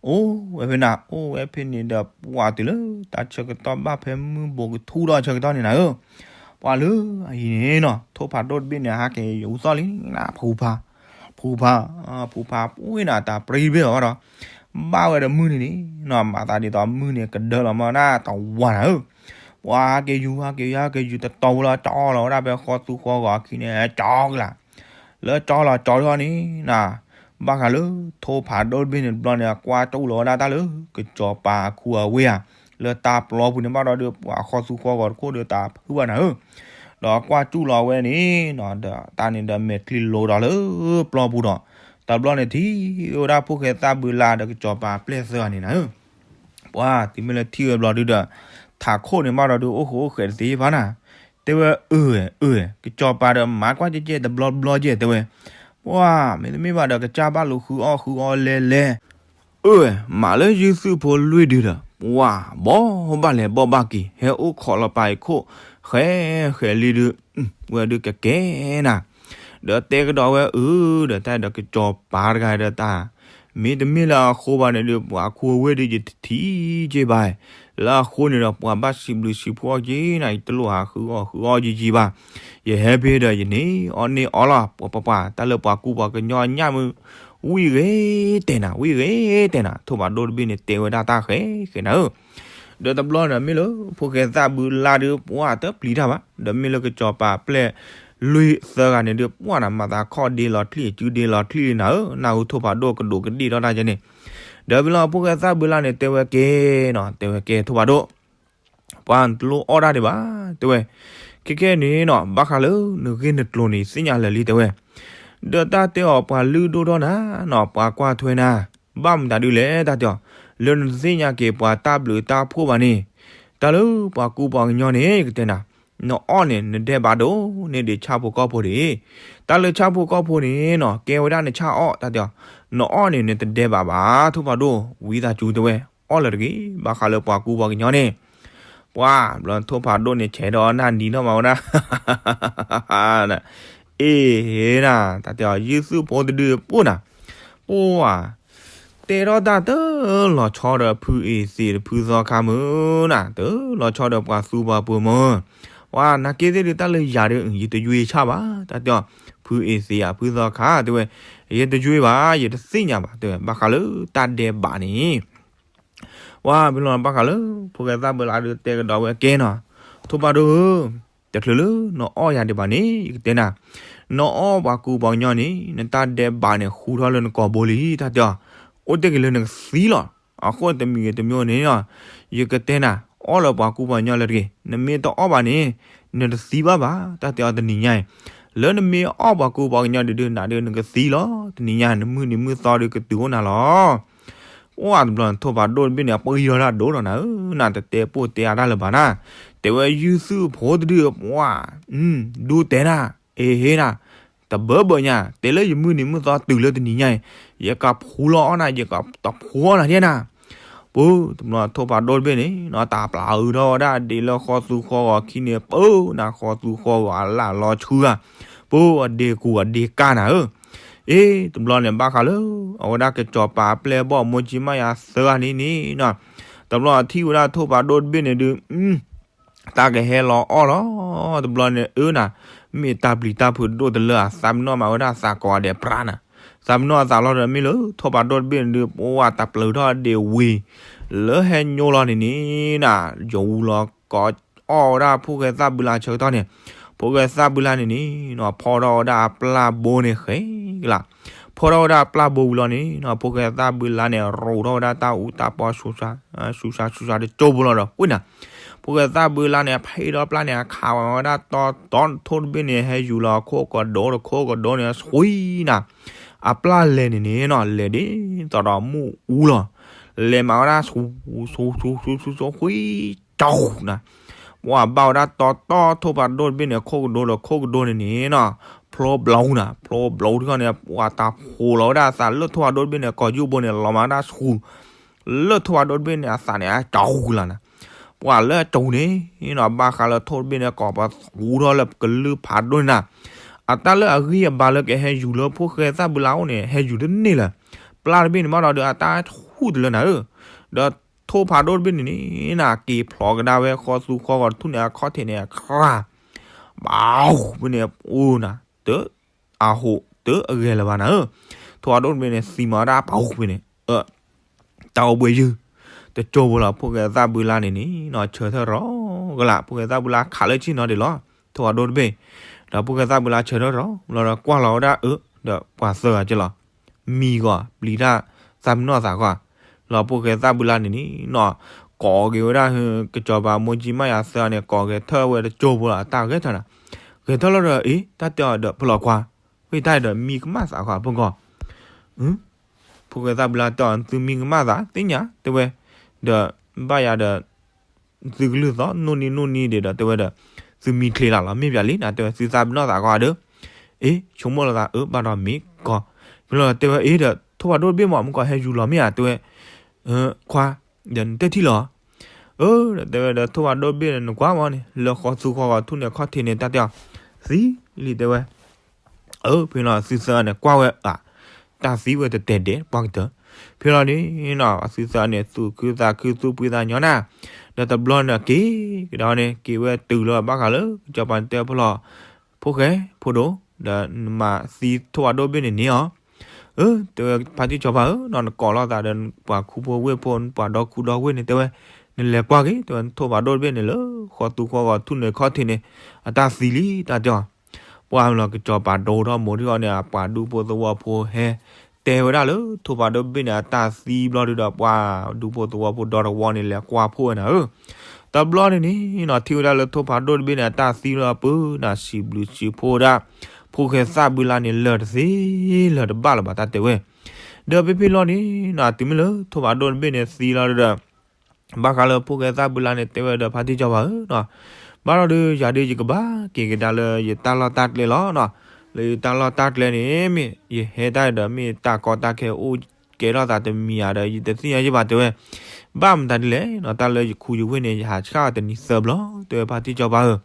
အိၣ်ဝဲဖဲနၤ အိၣ်ဝဲဖဲန့ၣ်ဒီး ပှၤတုၤလၢတၢ်ဆၢကတီၢ်ဘၣ်ဖဲမုၢ်ဘိးကထူထီၣ်ဆၢကတီၢ်န့ၣ်နၤဧၢ, ပှၤလၢအဟံၣ်န့ၣ်နီၤ ထိၣ်ဖးဒိၣ်တဘ့ၣ်န့ၣ် ဟးက့ၤယူၤသီၣ်လံနၤ ဖူဖး ဖူဖး ဖူဖး ပှ့ၤနၤတၢ်ပြံတဘ့ၣ်အီၤဒီး ဘၣ်ဝဲဒီးမုၢ်န့ၣ်န့ၣ်နီၤ မၤသးဒ်သိးမုၢ်န့ၣ်ကဒၢလီၤမၢ်နၤ တဝါနၤဧၢ, ပှၤဟးက့ၤယူၤ ဟးက့ၤယူၤ ဟးက့ၤယူၤ တတီၤဝဲလီၤ ကၠီလီၤဝဲဒၣ်ဖဲဃီသူဃီဂီၤအခံန့ၣ် ကၠီကလၤ လၢကၠီလီၤကၠီထီၣ်န့ၣ်နၤ ဘၣ်ဃးလၢ ထိၣ်ဖးဒိၣ်တဘ့ၣ်န့ၣ်တဘျီန့ၣ် အကွၢ်တူၢ်လီၤဝဲဒၣ်တၢ်လၢ ကစီၤပၤအခူအဝ့ၢ်ဧါ, လၢတၢ်ပျီပူၤန့ၣ်ဘၣ်ဒီး ပှၤဃီသူဃီဂီၤတခိၣ်ဒီးတၢ်ဖုးဘၣ်နၤဧၢ, ဒီးအကွၢ်တူၢ်လီၤဝဲန့ၣ်နီၤ ဒီးတၢ်န့ၣ်ဒီးမဲာ်ချံလိၤဒီးလၢပျီပူၤဒီး တဘျီန့ၣ်ထံၣ်ဝဲဒၣ်ဖိၣ်ဃဲသၣ်ဘုလါဒီးကစီၤပၤပျဲၢ်သၢဂၤန့ၣ်နၤဧၢ ပှၤတုၤမ့ၢ်လၢထံၣ်ဝဲဘျီဒုဒီး ထးခိၣ်န့ၣ်ဘၣ်ဒီးဒု အိၣ်ဃုာ်အိၣ်ဃဲးတသ့ဘၣ်နၤ, တဲဝဲ အၢ အၢ ကစီၤပၤဒီးမၤကွၢ်ကဲကဲတဘျီဘျီကဲ တဲဝဲ, ပှၤ မ့တမ့ၢ်ဘၣ်ဒီး ကစၢ်ဘၣ်လူၤဃုအီၣ်ဃုအီလဲလဲ အၢ မၤလၢယုၢ်သူၣ်ဖိလွံၢ်ဒုဒီး ပှၤ ဘီၣ်ဘၣ်လဲၤဘီၣ်ဘၣ်က့ၤ ဟဲအိၣ်ခိးလီၤပာ်အံၤခိၣ် ဃဲဃဲလံဒု ဝဲဒုကကဲနၤ, ဒီးတဲကဒီးဝဲအၢ ဒီးတၢ်ဒီးကစီၤပၤတဂၤဒီးတၢ် မ့တမ့ၢ်လၢအဃိဘၣ်န့ၣ်ဒီး ပှၤခူအဝ့ၢ်ဒုးယတထံၣ်က့ဘၣ်, လၢအဃိန့ၣ်ဒီး ပှၤဘၣ်စံးဘျုးစံးဖှိၣ်အီၤက့နၤ ယတလိၣ်ဟးဃုအီၣ်ဃုအီယံာ်ယံာ်ဘၣ်, ယဟဲဖဲဒီးယန့ၢ်အီၣ်န့ၢ်အီလီၤ ပှၤပှၤပှၤ တၢ်လၢပှၤကူပှၤကညီအညၣ်မုၢ် ဝံၣ်ဂ့ၤတဲနၤ ဝံၣ်ဂ့ၤတဲနၤ ထိၣ်ဖးဒိၣ်တဘ့ၣ်န့ၣ်တဲဝဲဒၣ်တၢ်ဃဲဃဲနၤဧၢ ဒီးတဘျီန့ၣ်မ့ၢ်လၢ ဖိၣ်ဃဲသၣ်ဘုလါဒုး ပှၤတပျံၤတၢ်ဘၣ်, ဒီးမ့ၢ်လၢကစီၤပၤပျဲၢ်လွံၢ်သၢဂၤန့ၣ်ဒုး ပှၤနၤမၤသးခီၣ်ဒ့လီၤချံၣ် စုဒ့လီၤချံၣ်နၤဧၢ, နၢ်ဟူထိၣ်ဖးဒိၣ်ကဒူးကဒ့ၣ်ထီၣ်တၢ်ကဲန့ၣ်, ဒီးမ့ၢ်လၢဖိၣ်ဃဲသၣ်ဘုလါန့ၣ် တဲဝဲကဲနီၤ တဲဝဲကဲထိၣ်ဖးဒိၣ် ပှၤနတလိၣ်အီၣ်တၢ်ဒံးဘၣ်, တဲဝဲ, ခဲကဲန့ၣ်နီၤ ဘၣ်ဃးလၢနဂ့ၢ်နကျိၤန့ၣ် သ့ၣ်ညါလၢာ်လံ တဲဝဲ, ဒီးတၢ်တဲအီၤပှၤလုၢ်ဒိၣ်ထီၣ်နၤနီၤ ပှၤကွၢ်ထွဲနၤ, ဘၣ်မတၤဒုလဲၣ် တၢ်တဲအီၤ, လၢနတသ့ၣ်ညါက့ၤပှၤတၢ်ဘျုးတၢ်ဖှိၣ်ဘၣ်န့ၣ်, တၢ်လၢပှၤကူပှၤကညီန့ၣ် ယကတဲနၤ, နအီၣ်န့ၣ် နဒဲးဘးဒိၣ်န့ၢ်ဒံးဆၣ်ဖိကီၢ်ဖိဒံး, တၢ်လၢဆၣ်ဖိကီၢ်ဖိန့ၣ်နီၤ ကဲဝဲဒၣ်နဆၣ်အီၣ် တၢ်တဲအီၤ, နအီၣ်န့ၣ် နတဒဲးဘးဘၣ် ထိၣ်ဖးဒိၣ်, ဝံသးစူၤတဲဝဲ, အီၣ်လၢၤတဂ့ၤ ဘၣ်ဃးလၢပှၤကူပှၤကညီန့ၣ် ပှၤဘျီထိၣ်ဖးဒိၣ်န့ၣ် ဆဲးဒီးနၢ်နံၤထီၣ်မးဝဲဒၣ် အ့ၣ်နၤ, တၢ်တဲအီၤ ယုၢ်သူၣ်ဖိတဒုပှိၢ်နၤ, ပှၤ, တဲထီၣ်တၢ်တလီၤဆီဒီးဖုအ့ၤသ့းဒီးဖုသီခါမုၢ်နၤ, တလီၤဆီဒီးပှၤသူပှၤပှ့ၤမုၢ်, ပှၤ နာ်က့သ့ၣ်ဒုးတၢ်လၢယၤဒုး ယတယွ့ဆၣ်ဘၣ် တၢ်တဲအီၤ, ဖုအ့ၤသ့းယၤဖုသီခါတဲဝဲ, ယတယွ့ဘၣ် ယတသ့ၣ်ညါဘၣ် တဲဝဲ ဘၣ်ဃးလၢတၢ်ဒဲးဘးန့ၣ် ပှၤ မ့ၢ်လီၤဘၣ်ဃးလၢ ဖိၣ်ဃဲသၣ်ဘုလါဒုးတဲကဒီးဝဲကဲနီၤ, ထိၣ်ဖးဒိၣ်ဧၢ, တချုးလၢနအီၣ်ယၤဒံးဘၣ်န့ၣ် ယကတဲနၤ, နအီၣ်ပှၤကူပှၤကညီန့ၣ် နတၢ်ဒဲးဘးန့ၣ် ဃူထီၣ်လၢနကိာ်ဘိလံ တၢ်တဲအီၤ, အိၣ်တ့ၢ်က့ၤလၢနကသံလီၤ, အဃိတမံၤဂ့ၤတမံၤန့ၣ်နီၤ, ယကတဲနၤ, အီၣ်လၢပှၤကူပှၤကညီလၢတဂ့ၤ, နမ့ၢ်တအီၣ်ဘၣ်န့ၣ် နတသံဘၣ်ဘၣ် တၢ်တဲအီၤတနံၤညါအံၤ, လၢနမ့ၢ်အီၣ်ပှၤကူပှၤကညီဒုးဒုးနၤဒုးနကသံလီၤ တနံၤညါ နမုၢ်နံၤမုၢ်သီဒုးကတုၤအိၣ်နၤလီၤ ပှၤတဘျီန့ၣ် ထိၣ်ဖးဒိၣ်တဘ့ၣ်န့ၣ် အပှ့ၤယီၤတၢ်ဒိၣ်ဒီးနၤဧၢ, နတတဲပိၢ်တဲအါတၢ်လၢၤဘၣ်နၤ, တဲဝဲယုၢ်သုးဖိတဒုးပှၤ, ဒူတဲနၤ, အ့ဟ့နၤ, တဘၢဘၢညါ, တဲလၢယမုၢ်နံၤမုၢ်သီတုၤလၢတနံၤညါအံၤ, ယကဖှူလီၤအီၣ်နၤ, ယကတဖှူအီၣ်နၤဒဲနၤ, ပှၤတဘျီထိၣ်ဖးဒိၣ်တဘ့ၣ်န့ၣ် တၢ်ပျၢ်အုးထီၣ်ဝဲဒၣ်ဒ့လၢဃီသူဃီဂီၤခံန့ၣ် ပှၤနၤဃီသူဃီဂီၤအလၢ်လီၤဆူဂၤ, ပှၤအဒ့ကူအဒ့ကၢ်နၤဧၢ အ့ တဘျီန့ၣ်ဘၣ်ဃးလၢ အဝဲဒၣ်ကစီၤပၤအပျဲၢ်အဘီၣ်မိၢ်ကၠံမါယၤသၢဂၤန့ၣ်န့ၣ်, တဘျီထံၣ်ဝဲဒၣ်ထိၣ်ဖးဒိၣ်တဘ့ၣ်န့ၣ်ဒုး, တၢ်ကဟဲလီၤအီၣ်လီၤ, တဘျီန့ၣ်အၢနၤ, မ့ၢ်တၢ်ပျံၤတၢ်ဖုးဒိၣ်တလၢအသးပနီၣ်မးဝဲဒၣ်သးကိးဂၤဒဲးပြးနၤ, သးပနီၣ်အသးလီၤဒီးမ့ၢ်လၢထိၣ်ဖးဒိၣ်တဘ့ၣ်န့ၣ်ဒုး ပှၤတၢ်ပျၢၤထီၣ်ဒ့ဝံၤ, လၢဟဲညိလီၤန့ၣ်န့ၣ်နၤ, ယဝူၤလီၤကိးအီၣ်ဝဲဒၣ်ဖိၣ်ဃဲသၣ်ဘုလါဆၢကတီၢ်န့ၣ်, ဖိၣ်ဃဲသၣ်ဘုလါန့ၣ်န့ၣ်, ဖီၣ်ထီၣ်ဝဲဒၣ်အပျၢ်ဘိန့ၣ်ဃဲကလး, ဖီၣ်ထီၣ်ဝဲဒၣ်အပျၢ်ဘိဝံၤလီၤန့ၣ်, ဖိၣ်ဃဲသၣ်ဘုလါန့ၣ် ရိးထီၣ်ဝဲဒၣ်တၢ်အူတၢ်ပီဆူးဆါ, ဆူးဆါဆူးဆါတကၠိဖိလီၤဒီးကွံနၤ, ဖိ ဖိၣ်ဃဲသၣ်ဘုလါန့ၣ် ဖဲဒီပျၢ်န့ၣ် အခးဝဲဒၣ်တီတီထိၣ်တဘ့ၣ်န့ၣ် ဟဲယူၤလီၤခိၣ်ကဒိတခိၣ်ကဒိန့ၣ် ဆှံနၤ, အပျၢ်လဲၤန့ၣ်န့ၣ်နီၤ လဲၤဒ်သိးဒီးမုၢ်အူလီၤ, လဲၤမၤဝဲဒၣ်ဆူ ဆူ ဆူ ဆူ ဆူ ဆူ ဆှံ ကၠီနၤ, ပှၤဘၣ်ဝဲဒၣ်တီတီထိၣ်ဖးဒိၣ်တဘ့ၣ်န့ၣ် ခိၣ်ကဒိဒီးခိၣ်ကဒိန့ၣ်န့ၣ်နီၤ, ဖျိဘျီနၤ ဖျိဘျီထံဃီန့ၣ် ပှၤတၢ်ဖိးလီၤဝဲဒၣ်အသးလၢထိၣ်ဖးဒိၣ်တဘ့ၣ်န့ၣ် ကိာ်ယူၢ်ဘိန့ၣ် လီၤမၤဝဲဒၣ်ဆူ လၢထိၣ်ဖးဒိၣ်တဘ့ၣ်န့ၣ် အသးန့ၣ် အကၠီလီၤနၤ, ပှၤလၢအကၠီန့ၣ်နီၤ ဘၣ်ဃးလၢထိၣ်တဘ့ၣ်န့ၣ် ကိးပသူထီၣ်လၢကလုၢ်ဖးဒိၣ်န့ၣ်နၤ, အတၢ်လၢအဂံၢ်အဘါလၢကဟဲယူၤလၢဖိၣ်ဃဲသၣ်ဘုလါအိၣ်န့ၣ် ဟဲယူၤတန့ၢ်လၢၤ, ပျၢ်တဘ့ၣ်န့ၣ်ဘၣ်ဒီး အတၢ်ဟူးတလၢနၤဧၢ, ဒီးထိၣ်ဖးဒိၣ်တဘ့ၣ်န့ၣ်န့ၣ်နၤ က့ၤဖျိးကဒါဝဲဃီသူဃီဂီၤထူၣ်န့ၣ် အခီၣ်ထံးန့ၣ် အခရၣ် ဘၣ် ဖဲန့ၣ်အိၣ်နၤ တအဟိးတအဂဲၤလၢၤဘၣ်နၤဧၢ, ထိၣ်ဖးဒိၣ်တဘ့ၣ်န့ၣ် သံမၤဝဲဒၣ်ပှၤဖဲန့ၣ် တၢ်အိၣ်ဘှံးယုၢ် တကၠိဖိလီၤ ဖိၣ်ဃဲသၣ်ဘုလါန့ၣ်န့ၣ်နီၤ ဆၢထၢၣ်ရီၤကလး ဖိၣ်ဃဲသၣ်ဘုလါခးလၢဆ့ၣ်နီၤဒံးလီၤ ထိၣ်ဖးဒိၣ်တဘ့ၣ်, ဒီးဖိၣ်ဃဲသၣ်ဘုလါဆၢထၢၣ်ရီၤလီၤဒီးကွၢ်လီၤဝဲဒၣ်အၢ ဒီးပှၤသၢဂၤကလီၤ မံၤဂီၤ ပျံၤတၢ်သးပ့ၤနီၣ်သးဂီၤ, လီၤဖိၣ်ဃဲသၣ်ဘုလါန့ၣ်န့ၣ်နီၤ ကိးက့ၤဝဲဒၣ် ကစီၤပၤမိၢ်ကၠံမးယၤသၢဂၤန့ၣ် ကိးဂဲၤထၢၣ်ဝဲတကၠိဖိလီၤ အတၢ်ဂဲၤထၢၣ်နၤ, ဂဲၤထၢၣ်လီၤဒီး အ့ တၢ်တဲအီၤဒီး ဖဲလီၤခွါ ဝ့ၢ်တၢ်ဒီးမံကမၣ်သးဂီၤဖဲဂီၤ ဖိၣ်ဃဲသၣ်ဘုလါတဲအီၤ သုမံကမၣ်သးသ့ၣ်ညါ တဲဝဲ, ဒီးဘၣ်ယၤဒီး သုကလုၢ်သီ နိၣ်နံၤနိၣ်နံၤဒံးဒီး တဲဝဲဒီး သုမံချ့လၢ်လီၤ မ့ၢ်ပၠးလံနၤ တဲဝဲ သုသးပ့ၤနီၣ်သးဂီၤဒီး, အ့ ဆိကမိၣ်လီၤသး အၢ ဘၣ်ဒီးမ့ၢ်ကီး, ဖဲလီၤတဲဝဲ အ့ ဒီးထိၣ်ဖးဒိၣ်တဘ့ၣ်မး မ့ၢ်ကီးဟဲယူၤလီၤမ့ၢ်ဧါ တဲဝဲ, ခွါ ဒီးနတဲထံၣ်လီၤ အၢ ဒီးတဲဝဲဒီး ထိၣ်ဖးဒိၣ်တဘ့ၣ်န့ၣ် နကွၢ်မးန့ၣ် လၢဃီသူဃီဂီၤထူၣ်န့ၣ် အခီၣ်ထံးန့ၣ် တၢ်တဲအီၤ, သံလံတဲဝဲ, အၢ ဖဲလီၤသုသၢဂၤန့ၣ် ကွၢ်ဝဲအါ, တၢ်သံဝဲတတဲဒဲး ပှၤကတၢၢ်, ဖဲလီၤန့ၣ်နီၤ သုသၢဂၤန့ၣ် သူၣ်ခုသးခုသူၣ်ဖှံသးညီနၤ, ဒီးတဘျီန့ၣ်က့ၤကဒါန့ၣ် က့ၤဝဲတုၤလီၤဘၣ်ဃးလၢ ကစီၤပၤန့ၣ်တဲဖဲလီၤ, ဖိၣ်ဃဲ ဖိဒိၣ်, ဒီးနမၤသံထိၣ်ဖးဒိၣ်တဘ့ၣ်န့ၣ်န့ၢ်အီၤ, အၢ တဲဝဲဖါတံၢ်စီၤပၤဧၢ နီၤ နကိးလိာ်သးဒီးပှၤခူဖိဝ့ၢ်ဖိ ပှၤဒီခူဒီဝ့ၢ်န့ၣ် တဲဝဲ, နလဲၤကွၢ်က့ၤ တဲဝဲ ထိၣ်ဖးဒိၣ်တဘ့ၣ်န့ၣ် လၢဃီသူဃီဂီၤထူၣ်န့ၣ်ခီၣ်ထံးန့ၣ် အတၢ်သံလံ တၢ်တဲအီၤ, ပှၤမ့ၢ်လီၤ ကစီၤပၤဒိထီၣ်မိၢ်ထံၣ်ဃီန့ၣ် အပှၤဒူဖိသဝီဖိဟဲ တဲဝဲဒၣ်လၢ ထိၣ်ဖးဒိၣ်တဘ့ၣ်န့ၣ် အတၢ်သံဘျီဒုဒီး ပှၤဒူဖိသဝီဖိဒီတဝီန့ၣ် လဲၤကွၢ်ဖှိၣ်ဝဲနၤဧၢ, တဘျီန့ၣ်န့ၣ်နီၤ ထံၣ်ဝဲဒၣ်လၢထိၣ်ဖးဒိၣ်တဘ့ၣ်န့ၣ် အတၢ်သံလီၤအပၢၢ်နၤ စံးဘျုးစံးဖှိၣ်ဝဲဒၣ် ဖိၣ်ဃဲသၣ်ဘုလါန့ၣ် လၢာ်တသ့ လၢာ်တဘၣ်လၢၤဘၣ် တၢ်တဲဝဲ, ဒီးဖဲဖဲလီၤန့ၣ်နီၤ တုၤမ့ၢ်လၢထိၣ်ဖးဒိၣ်တဘ့ၣ်န့ၣ်သံလီၤဒီး ဘၣ်ဃးလၢဖိၣ်ဃဲသၣ်ဘုလါန့ၣ် တဲဝဲဒီးဖါတံၢ်စီၤပၤဧၢနီၤ, ဘၣ်ဒီး ယၤဒုးယကဘၣ်က့ၤကဒါလၢယတၢ်လီၢ်တၢ်ကျဲလီၤနီၤ, လၢယတၢ်လီၢ်တၢ်ကျဲန့ၣ် မ့ၢ်ယဟဲတၢ်ဒီး မ့ၢ်တၢ်ကီတၢ်ခဲအိၣ်ကဲထီၣ်သးတမံၤဧါဒီး ယတသ့ၣ်ညါယဘၣ်တဲဝဲ, ဘၣ်မတၤဒ်လဲၣ်နီၤ တၢ်လၢယခူယဝ့ၢ်န့ၣ် ယဟးဆှၣ်တနံၤသၢဘျီ တဲဝဲဖါတံၢ်စီၤပၤဧၢ,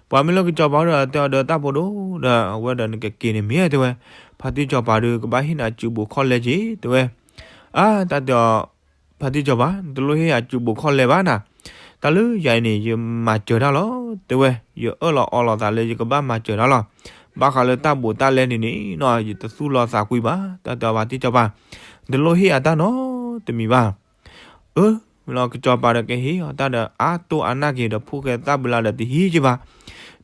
ပှၤမ့ၢ်လၢကစီၤပၤဒီးတဲအီၤဒီးတၢ်ဖိဒိၣ်ဒီး အဝဲဒီးနကက့ၤန့ၣ်မ့ၢ်တဲဝဲ, ဖါတံၢ်စီၤပၤဒီးကဘၣ်ဟ့ၣ်နၤစုဘူးခီၣ်လဲက့ၤတဲဝဲ, အါ တၢ်တဲအီၤ ဖါတံၢ်စီၤပၤ နတလိၣ်ဟ့ၣ်ယၤစုဘူးခီၣ်လဲဘၣ်နၤ, တၢ်လၢယၤအံၤန့ၣ် ယမၤစၢၤတၢ်လီၤ တဲဝဲ, ယအၢၣ်လီၤအီလီၤသးလၢယကဘၣ်မၤစၢၤတၢ်လီၤ, ဘၣ်ဃးလၢတၢ်ဘူးတၢ်လဲန့ၣ်န့ၣ်နီၤ ယတသူၣ်လီၤသးကွံဘၣ် တၢ်တဲအီၤဖါတံၢ်စီၤပၤ, နတလိၣ်ဟ့ၣ်ယၤတၢ်နီတမံၤဘၣ် အၢ လီၤကစီၤပၤဒီးကဟ့ၣ်အီၤတၢ်ဒီး အါတိၢ်အါနၢ်က့ၤဒီး ဖိၣ်ဃဲသၣ်ဘုလါဒီးတဟံးက့ၤဘၣ်,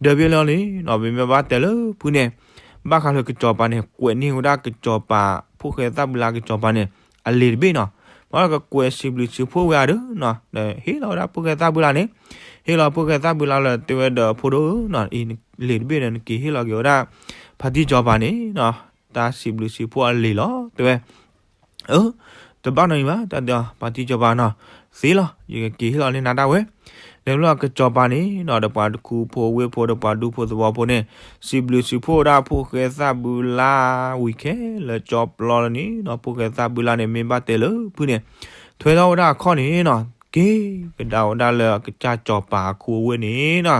ဒီးဖဲလီၤန့ၣ်နီၤ ပမ့ၢ်ဘၣ်တဲလၢဖုန့ၣ်, ဘၣ်ဃးလၢကစီၤပၤန့ၣ် ကွဲးန့ၢ်ဝဲဒၣ်ကစီၤပၤ ဖိၣ်ဃဲသၣ်ဘုလါကစီၤပၤန့ၣ် အလံာ်တဘ့ၣ်နီၤ, ဘၣ်ကကွဲးစံးဘျုးစံးဖှိၣ်ဝဲအါဒီးနီၤ ဒီးဟ့ၣ်လီၤဝဲဒၣ်ဖိၣ်ဃဲသၣ်ဘုလါန့ၣ်, ဟ့ၣ်လီၤဖိၣ်ဃဲသၣ်ဘုလါလၢတဲဝဲဒီးဖိဒိၣ်ဧၢနီၤ အံၤလံာ်တဘ့ၣ်ဒီး နက့ၤဟ့ၣ်လီၤက့ၤဝဲဒၣ် ဖါတံၢ်စီၤပၤန့ၣ်နီၤ တၢ်စံးဘျုးစံးဖှိၣ်အလံာ်လီၤ တဲဝဲ အၢ တဘၣ်နီတမံၤဘၣ် တၢ်တဲအီၤ ဖါတံၢ်စီၤပၤနီၤ, သ့လီၤ ယကက့ၤဟ့ၣ်လီၤန့ၢ်နၤဒၣ်ဝဲ, ဒီးဖဲလီၤကစီၤပၤန့ၣ်နီၤ ဒီးပှၤဒူဖိဝ့ၢ်ဖိဒီးပှၤဒူဖိသဝီဖိန့ၣ် စံးဘျုးစံးဖှိၣ်ဝဲဒၣ်ဖိၣ်ဃဲသၣ်ဘုလါဝံၤခဲလၢာ်ကၠီပျီလၢန့ၣ်နီၤ ဖိၣ်ဃဲသၣ်ဘုလါန့ၣ် မ့ၢ်ဘၣ်တဲလၢဖုန့ၣ် ထွဲထီၣ်ဝဲဒၣ်အခီၣ်န့ၣ်နီၤ က့ၤကဒါဝဲဒၣ်လၢကစၢ်စီၤပၤအခူအဝ့ၢ်န့ၣ်နီၤ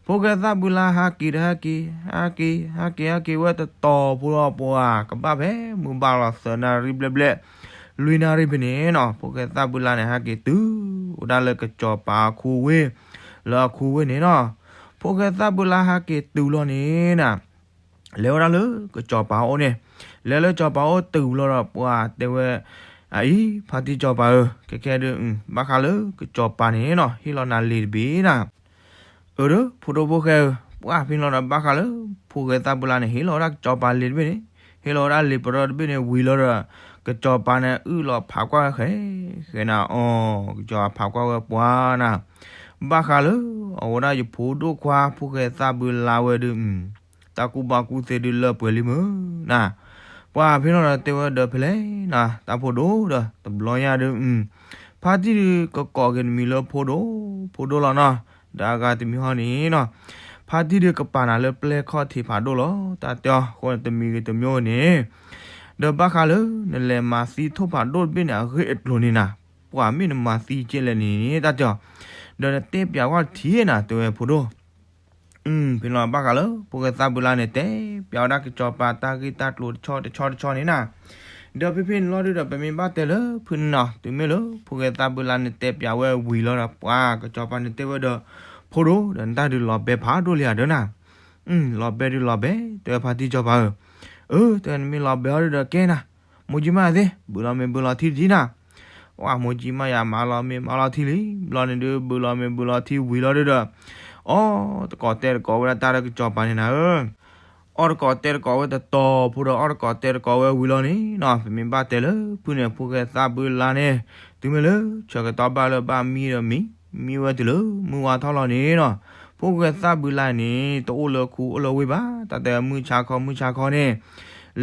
ဖိၣ်ဃဲသၣ်ဘုလါဟးက့ၤဒီးဟးက့ၤ ဟးက့ၤ ဟးက့ၤ ဟးက့ၤဝဲတတီၤဖိလီၤပှၤ ကဘၣ်ဖဲမုၢ်ဘၣ်လီၤသၢနၣ်ရံၣ်ဘျဲၣ်ဘျဲၣ် လွံၢ်နၣ်ရံၣ်ဖဲန့ၣ်နီၤ ဖိၣ်ဃဲသၣ်ဘုလါန့ၣ် ဟးက့ၤတုၤဝဲဒၣ်လၢကစီၤပၤအခူအဝ့ၢ် လၢအခူအဝ့ၢ်န့ၣ်နီၤ ဖိၣ်ဃဲသၣ်ဘုလါဟးက့ၤတုၤလီၤန့ၣ်နီၤ လဲၤဝဲဒၣ်လၢကစီၤပၤအိၣ်န့ၣ် လဲၤလၢကစီၤပၤအိၣ်တုၤလီၤဒီးပှၤတဲဝဲ အအံၤ ဖါတံၢ်စီၤပၤဧၢ ခဲခဲဒုး ဘၣ်ဃးလၢကစီၤပၤန့ၣ်နီၤ ဟ့ၣ်လီၤနၤလံာ်တဘ့ၣ်နၤ အၢ ဒီးဖိဒိၣ်ဖိၣ်ဃဲဧၢ, ပှၤဖဲလီၤဒီးဘၣ်ဃးလၢ ဖိၣ်ဃဲသၣ်ဘုလါန့ၣ် ဟ့ၣ်လီၤဝဲဒၣ်ကစီၤပၤလံာ်တဘ့ၣ်န့ၣ်, ဟ့ၣ်လီၤဝဲဒၣ်လံာ်ပရၢတဘ့ၣ်န့ၣ်ဝံၤလီၤဒီး ကစီၤပၤန့ၣ် အုၣ်လီၤဖးကွၢ်ဝဲဃဲ ဃဲနၤအီၤ, ကစီၤပၤဖးကွၢ်ဝဲပှၤနၤ, ဘၣ်ဃးလၢ အဝဲဒၣ်ယဖိဒိၣ်ခွါ ဖိၣ်ဃဲသၣ်ဘုလါဝဲဒုး တၢ်ကူၣ်ဘၣ်ကူၣ်သ့ဒုးလၢပှဲၤလံမုၢ်နၤ. ပှၤဖဲလီၤဒီးတဲဝဲဒီးဖဲလဲၣ်နၤ တၢ်ဖိဒိၣ်ဒီး တဘျီညါဒုး ဖါတံၢ်ဒုးကကိးက့ၤနမံၤလၢဖိဒိၣ်, ဖိဒိၣ်လီၤနီၤ. ဒီးအဂၤတမံၤဟီန့ၣ်နီၤ ဖါတံၢ်ဒုးကပာ်နၤလၢပျဲၢ်ခီၣ်ထံးဖးဒိၣ်လီၤ တၢ်တဲအီၤ. အဃိန့ၣ်တမံၤဂ့ၤတမံၤန့ၣ် ဒီးဘၣ်ဃးလၢ နလဲၤမၤသံထိၣ်ဖးဒိၣ်တဘ့ၣ်န့ၣ် အဂ့ၢ်အကျိၤန့ၣ်နၤ ပှၤမ့ၢ်နမၤသံကဲလဲၣ်န့ၣ် တၢ်တဲအီၤ ဒီးနတဲပျးဝဲထံနၤ တဲဝဲဖိဒိၣ်. ဖဲလီၤဘၣ်ဃးလၢ ဖိၣ်ဃဲသၣ်ဘုလါန့ၣ် တဲပျးဝဲဒၣ်ကစီၤပၤတၢ်ဂ့ၢ်တၢ်ကျိၤတဆီတဆီတဆီန့ၣ်နၤ. ဒီးဖဲဖဲန့ၣ်လီၤဒုးဒီး ပမ့ၢ်ဘၣ်တဲလၢဖုန့ၣ်နီၤ တုၤမ့ၢ်လၢ ဖိၣ်ဃဲသၣ်ဘုလါန့ၣ် တဲပျးဝဲဝံၤလီၤဒီး ပှၤကစီၤပၤန့ၣ်တဲဝဲဒီး ဖိဒိၣ်ဒီး နတၢ်ဒုးလီၤဘဲဖးဒိၣ်လံဧါဒၢနၤ. လီၤဘဲဒုးလီၤဘဲ တဲဝဲဖါတံၢ်စီၤပၤဧၢ. အၢ တဲဝဲနမ့ၢ်လီၤဘဲအီၤဒုးဒီးကဲနၤ မိၢ်ကၠံမါယၤသ့ၣ် ဘုးလီၤမ့ၢ်ဘုးလီၤထံတကံနၤ. ပှၤမိၢ်ကၠံမါယၤမၤလီၤမ့ၢ်မၤလီၤထံလံ ဘျီန့ၣ်ဒုး ဘုးလီၤမ့ၢ်ဘုးလီၤထံဝံၤလီၤဒုးဒီး အီၣ်တကိးတဲတကိးဝဲဒၣ်တၢ်ဒီးကစီၤပၤန့ၣ်နၤဧၢ. အီၣ်တကိးတဲတကိးဝဲတတီၤဖိဒီး အီၣ်တကိးတဲတကိးဝဲဝံၤလီၤန့ၣ်နီၤ ပမ့ၢ်ဘၣ်တဲလၢဖုန့ၣ် ဖိၣ်ဃဲသၣ်ဘုလါန့ၣ် တုၤမ့ၢ်လၢ ဆၢကတီၢ်ဘၣ်လၢဘၣ်မံဒီးမံ မံဝဲတုၤလၢမုၢ်ဝါထီၣ်လီၤန့ၣ်နီၤ ဖိၣ်ဃဲသၣ်ဘုလါန့ၣ် တအိၣ်လၢခူအိၣ်လၢဝ့ၢ်ဘၣ် တၢ်တဲမုၢ်ဆါခီမုၢ်ဆါခီန့ၣ်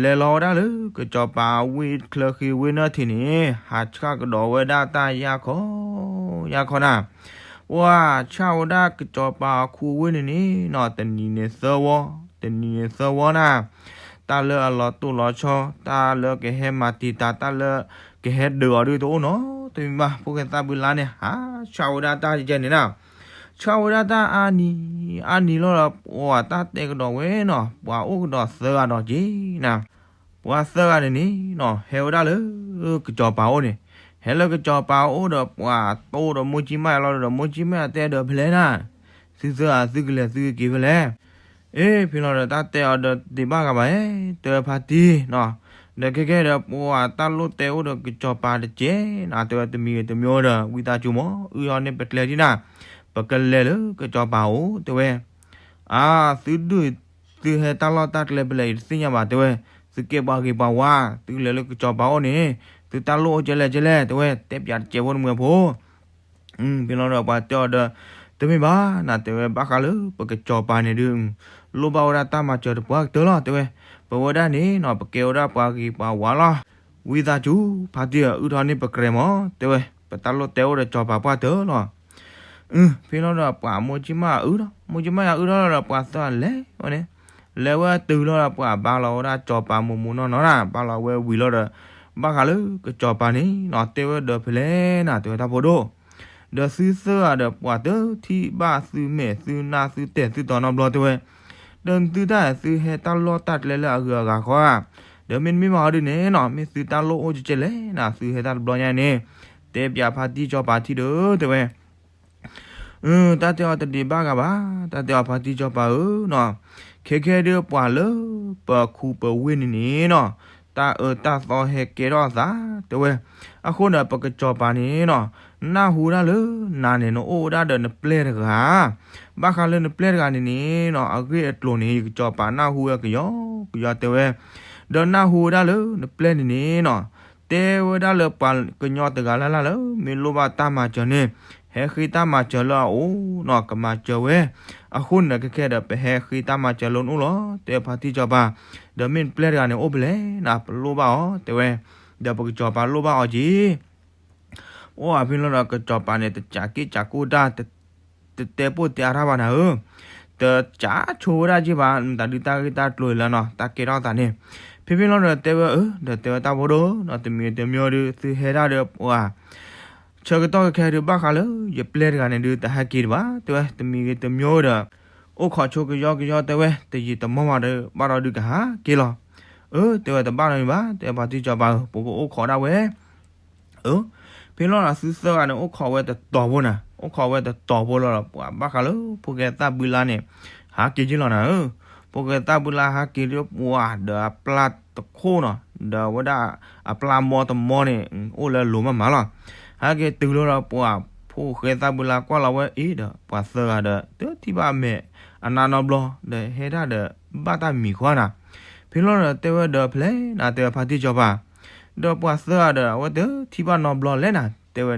လဲၤလီၤဝဲဒၣ်လၢ ကစီၤပၤဝ့ၢ်ချၢဃ့ဝ့ၢ်နၢၣ်ထံးန့ၣ် ဟးဆှၣ်ကဒီးဝဲဒၣ်တၢ်ယၢ်ခီ ယၢ်ခီနၤ. ပှၤဆှၣ်ဝဲဒၣ်ကစီၤပၤအခူအဝ့ၢ်န့ၣ်န့ၣ်နီၤ တနံၤန့ၣ်သၢဝီ တနံၤန့ၣ်သၢဝီနၤ. တၢ်လၢအလီၤတိၢ်လီၤဆီ တၢ်လၢကဟဲမၤတံာ်တာ် တၢ်လၢကဟဲဒုးအီၤဒုးတအိၣ်နီတမံၤဘၣ် ဖိၣ်ဃဲသၣ်ဘုလါန့ၣ် ဟးဆှၣ်ဝဲဒၣ်တၢ်ယဲန့ၣ်နၤ. ဆှၣ်ဝဲဒၣ်တၢ်အါနံၤ အါနံၤလီၤဒီး ပှၤတၢ်တဲကဒီးဝဲနီၤ ပှၤအိၣ်ကဒီးသၢဂၤဒီးက့ၤနၤ. ပှၤသၢဂၤန့ၣ်န့ၣ်နီၤ ဟဲဝဲဒၣ်လၢ ကစီၤပၤအိၣ်န့ၣ် ဟဲလၢကစီၤပၤအိၣ်ဒီးပှၤတိၢ်ဒီးမိၢ်ကၠံမါယၤလီၤဒီး မိၢ်ကၠံမါယၤတဲဒီးဖဲလဲၣ်နၤ သုသၢဂၤသုကလဲၤသုကက့ၤဖဲလဲၣ်. အ့ ဖဲလီၤဒီးတၢ်တဲအီၤဒီးတဒံးဘၣ်ဂၤဘၣ်ဧၢ တဲဝဲဖါတံၢ်နီၤ. ဒီးခဲကဲဒီးပှၤတၢ်လိၣ်တဲအိၣ်ဒီးကစီၤပၤတကဲနၤ တဲဝဲတမံၤဂ့ၤတမံၤဒီး ဝံသးစူၤမ့ၢ် အုၣ်ထီၣ်န့ၢ်ပကျဲဒံနၤ ပကလဲၤလၢကစီၤပၤအိၣ် တဲဝဲ. အါ သုဒုး သုဟဲတၢ်လီၢ်တၢ်ကျဲဖဲလဲၣ် ယတသ့ၣ်ညါဘၣ် တဲဝဲ. သုကဲပှၤဂ့ၤပှၤဝါ သုကလဲၤလၢကစီၤပၤအိၣ်န့ၣ် သုတၢ်လိၣ်အိၣ်ကဲလဲၣ်ကဲလဲၣ် တဲဝဲ တဲပျးတစဲးဖိတမှဲၤဖိ ဖဲလီၤဒီးပှၤတဲအီၤဒီး တမ့ၢ်ဘၣ်နၤ တဲဝဲ ဘၣ်ဃးလၢပကစီၤပၤန့ၣ်ဒုး လိၣ်ဘၣ်ဝဲဒၣ်တၢ်မၤစၢၤတပှၢ်ကတၢၢ်လီၤ တဲဝဲ. ပဝဲဒၣ်န့ၣ်နီၤ ပကဲဝဲဒၣ်ပှၤဂ့ၤပှၤဝါလီၤ. ဝံသးစူၤ ဖါတံၢ်ဧၢ အုၣ်ထီၣ်န့ၢ်ပကျဲမ့ၢ် တဲဝဲ. ပတၢ်လိၣ်တဲအိၣ်ဒီးစီၤပၤပှၢ်တၢၢ်လီၤ. ဖဲလီၤဒီးပှၤမိၢ်ကၠံမါယၤအုၣ်ဒီး မိၢ်ကၠံမါယၤအုၣ်ထီၣ်လီၤဒီး ပှၤသၢဂၤလဲၤဝဲန့ၣ် လဲၤဝဲတုၤလီၤဒီးပှၤဘါလီၤဝဲဒၣ်စီၤပၤမိၢ်မိၢ်နီၢ်နီၢ်နၤ ဘါလီၤဝဲဝံၤလီၤဒီး ဘၣ်ဃးလၢကစီၤပၤန့ၣ်နီၤ တဲဝဲဒီးဖဲလဲၣ်နၤ တဲဝဲတၢ်ဖိဒိၣ် ဒီးသုသၢဂၤဒီးပှၤတထံၣ်ဘၣ်သုမဲာ်သုနါသုတဲာ်သုတီၤနီတဘျီ တဲဝဲ. ဒီးသုတၢ်သုဟဲတၢ်လီၢ်တၢ်ကျဲလၢအဂုၤအဂၤဃီဧါ. ဒီးမ့တမ့ၢ်ဘၣ်အီၤဒ်န့ၣ်နီၤ မ့ၢ်သုတၢ်လိၣ်အိၣ်ကဲကဲလဲၣ်နၤ သုဟဲတၢ်တဘျီညါန့ၣ် တဲပျးဖါတံၢ်စီၤပၤထံဒီး တဲဝဲ. တၢ်တဲအီၤတဒံးဘၣ်ဂၤဘၣ် တၢ်တဲအီၤဖါတံၢ်စီၤပၤဧၢနီၤ. ခဲခဲဒုးပှၤလၢပခူပဝ့ၢ်န့ၣ်န့ၣ်နီၤ တၢ်အၢတၢ်သီဟဲကဲထီၣ်အသး တဲဝဲ. အဃိန့ၣ် ပကစီၤပၤန့ၣ်နီၤ နၢ်ဟူဒၣ်လၢနၤန့ၣ် နအိၣ်ဝဲဒၣ်ဒီးနပျဲၢ်တဂၤ ဘၣ်ဃးလၢနပျဲၢ်တဂၤန့ၣ်န့ၣ်နီၤ အဂ့ၢ်အကျိၤန့ၣ် ယကစီၤပၤနၢ်ဟူဝဲကယီကယီ တဲဝဲ. ဒီးနၢ်ဟူဝဲဒၣ်လၢနပျဲၢ်န့ၣ်န့ၣ်နီၤ တဲဝဲဒၣ်လၢပှၤကညီတဂၤလၢ်လၢ်လၢ မ့ၢ်လိၣ်ဘၣ်တၢ်မၤစၢၤန့ၣ် ဟဲဃ့တၢ်မၤစၢၤလၢအအိၣ်နီၤ ကမၤစၢၤဝဲ. အဃိန့ၣ် ခဲခဲဒီး ပဟဲဃ့တၢ်မၤစၢၤလၢနအိၣ်လီၤ တဲဖါတံၢ်စီၤပၤ. ဒီးမ့ၢ်နပျဲၢ်တဂၤန့ၣ် အိၣ်ဖဲလဲၣ်နၤ ပလိၣ်ဘၣ်အီၤ တဲဝဲ. ဒီးပကစီၤပၤလိၣ်ဘၣ်အီၤက့ၤ အိၣ်ဖဲလီၤဒီး ကစီၤပၤန့ၣ် တစးက့ၣ်စးကိၣ်တၢ် တတဲပိၢ်တဲအါတၢ်ဘၣ်နၤဧၢ, တစးဆိဝဲဒၣ်က့ၤဘၣ် မတၤဒုးတၢ်ဂ့ၢ်တၢ်ကျိၤလၢနီၤ တၢ်ကဲထီၣ်သးန့ၣ်. ဖဲဖဲလီၤဒီးတဲဝဲအၢ ဒီးတဲဝဲတၢ်ဖိဒိၣ်နီၤ တမံၤတမံၤဒီး သုဟဲဒၣ်ဒီးပှၤ ဆၢကတီၢ်ခဲခဲဒုး ဘၣ်ဃးလၢယပျဲၢ်တဂၤန့ၣ်ဒုး တဟဲက့ၤတဘၣ် တဲဝဲ တမံၤဂ့ၤတမံၤဒီး အိၣ်ခိးဆိကယီကယီတဲဝဲ တယံာ်တမီၢ်မးဒီး ဘၣ်ဒီးဒုးကဟးက့ၤလီၤ. အၢ တဲဝဲတဘၣ်နီတမံၤဘၣ် တဲဖါတံၢ်စီၤပၤဧၢ ပကအိၣ်ခိးဒၣ်ဝဲ အၢ ဖဲလီၤဒီးသုသၢဂၤန့ၣ် အိၣ်ခိးဝဲတတီၤဖိနၤ အိၣ်ခိးဝဲတတီၤဖိလီၤဒီး ပှၤဘၣ်ဃးလၢဖိၣ်ဃဲသၣ်ဘုလါန့ၣ် ဟးက့ၤက့ၤလီၤနၤဧၢ. ဖိၣ်ဃဲသၣ်ဘုလါဟးက့ၤလၢပှၤဒီးအပျၢ်တခိၣ်နီၤ ဒီးဝဲဒၣ်အပျၢ်မီတမီန့ၣ် အိၣ်လၢအလိၤမးမးလီၤ. ဟဲက့ၤတုၤလီၤဒီးပှၤဖိၣ်ဃဲသၣ်ဘုလါကွၢ်လီၤဝဲအံၤဒီး ပှၤသၢဂၤဒီး တထံၣ်ဘၣ်အမဲာ်အနါနီတဘျီ ဒီးဟဲဒၣ်ဒီးဘၣ်တၢ်မံၤခွါနၤ. ဖဲလီၤဒီးတဲဝဲဒီးဖဲလဲၣ်နၤ တဲဝဲဖါတံၢ်စီၤပၤ ဒီးပှၤသၢဂၤဒီး အဝဲတထံၣ်ဘၣ်နီတဘျီလဲၣ်နၤ တဲဝဲ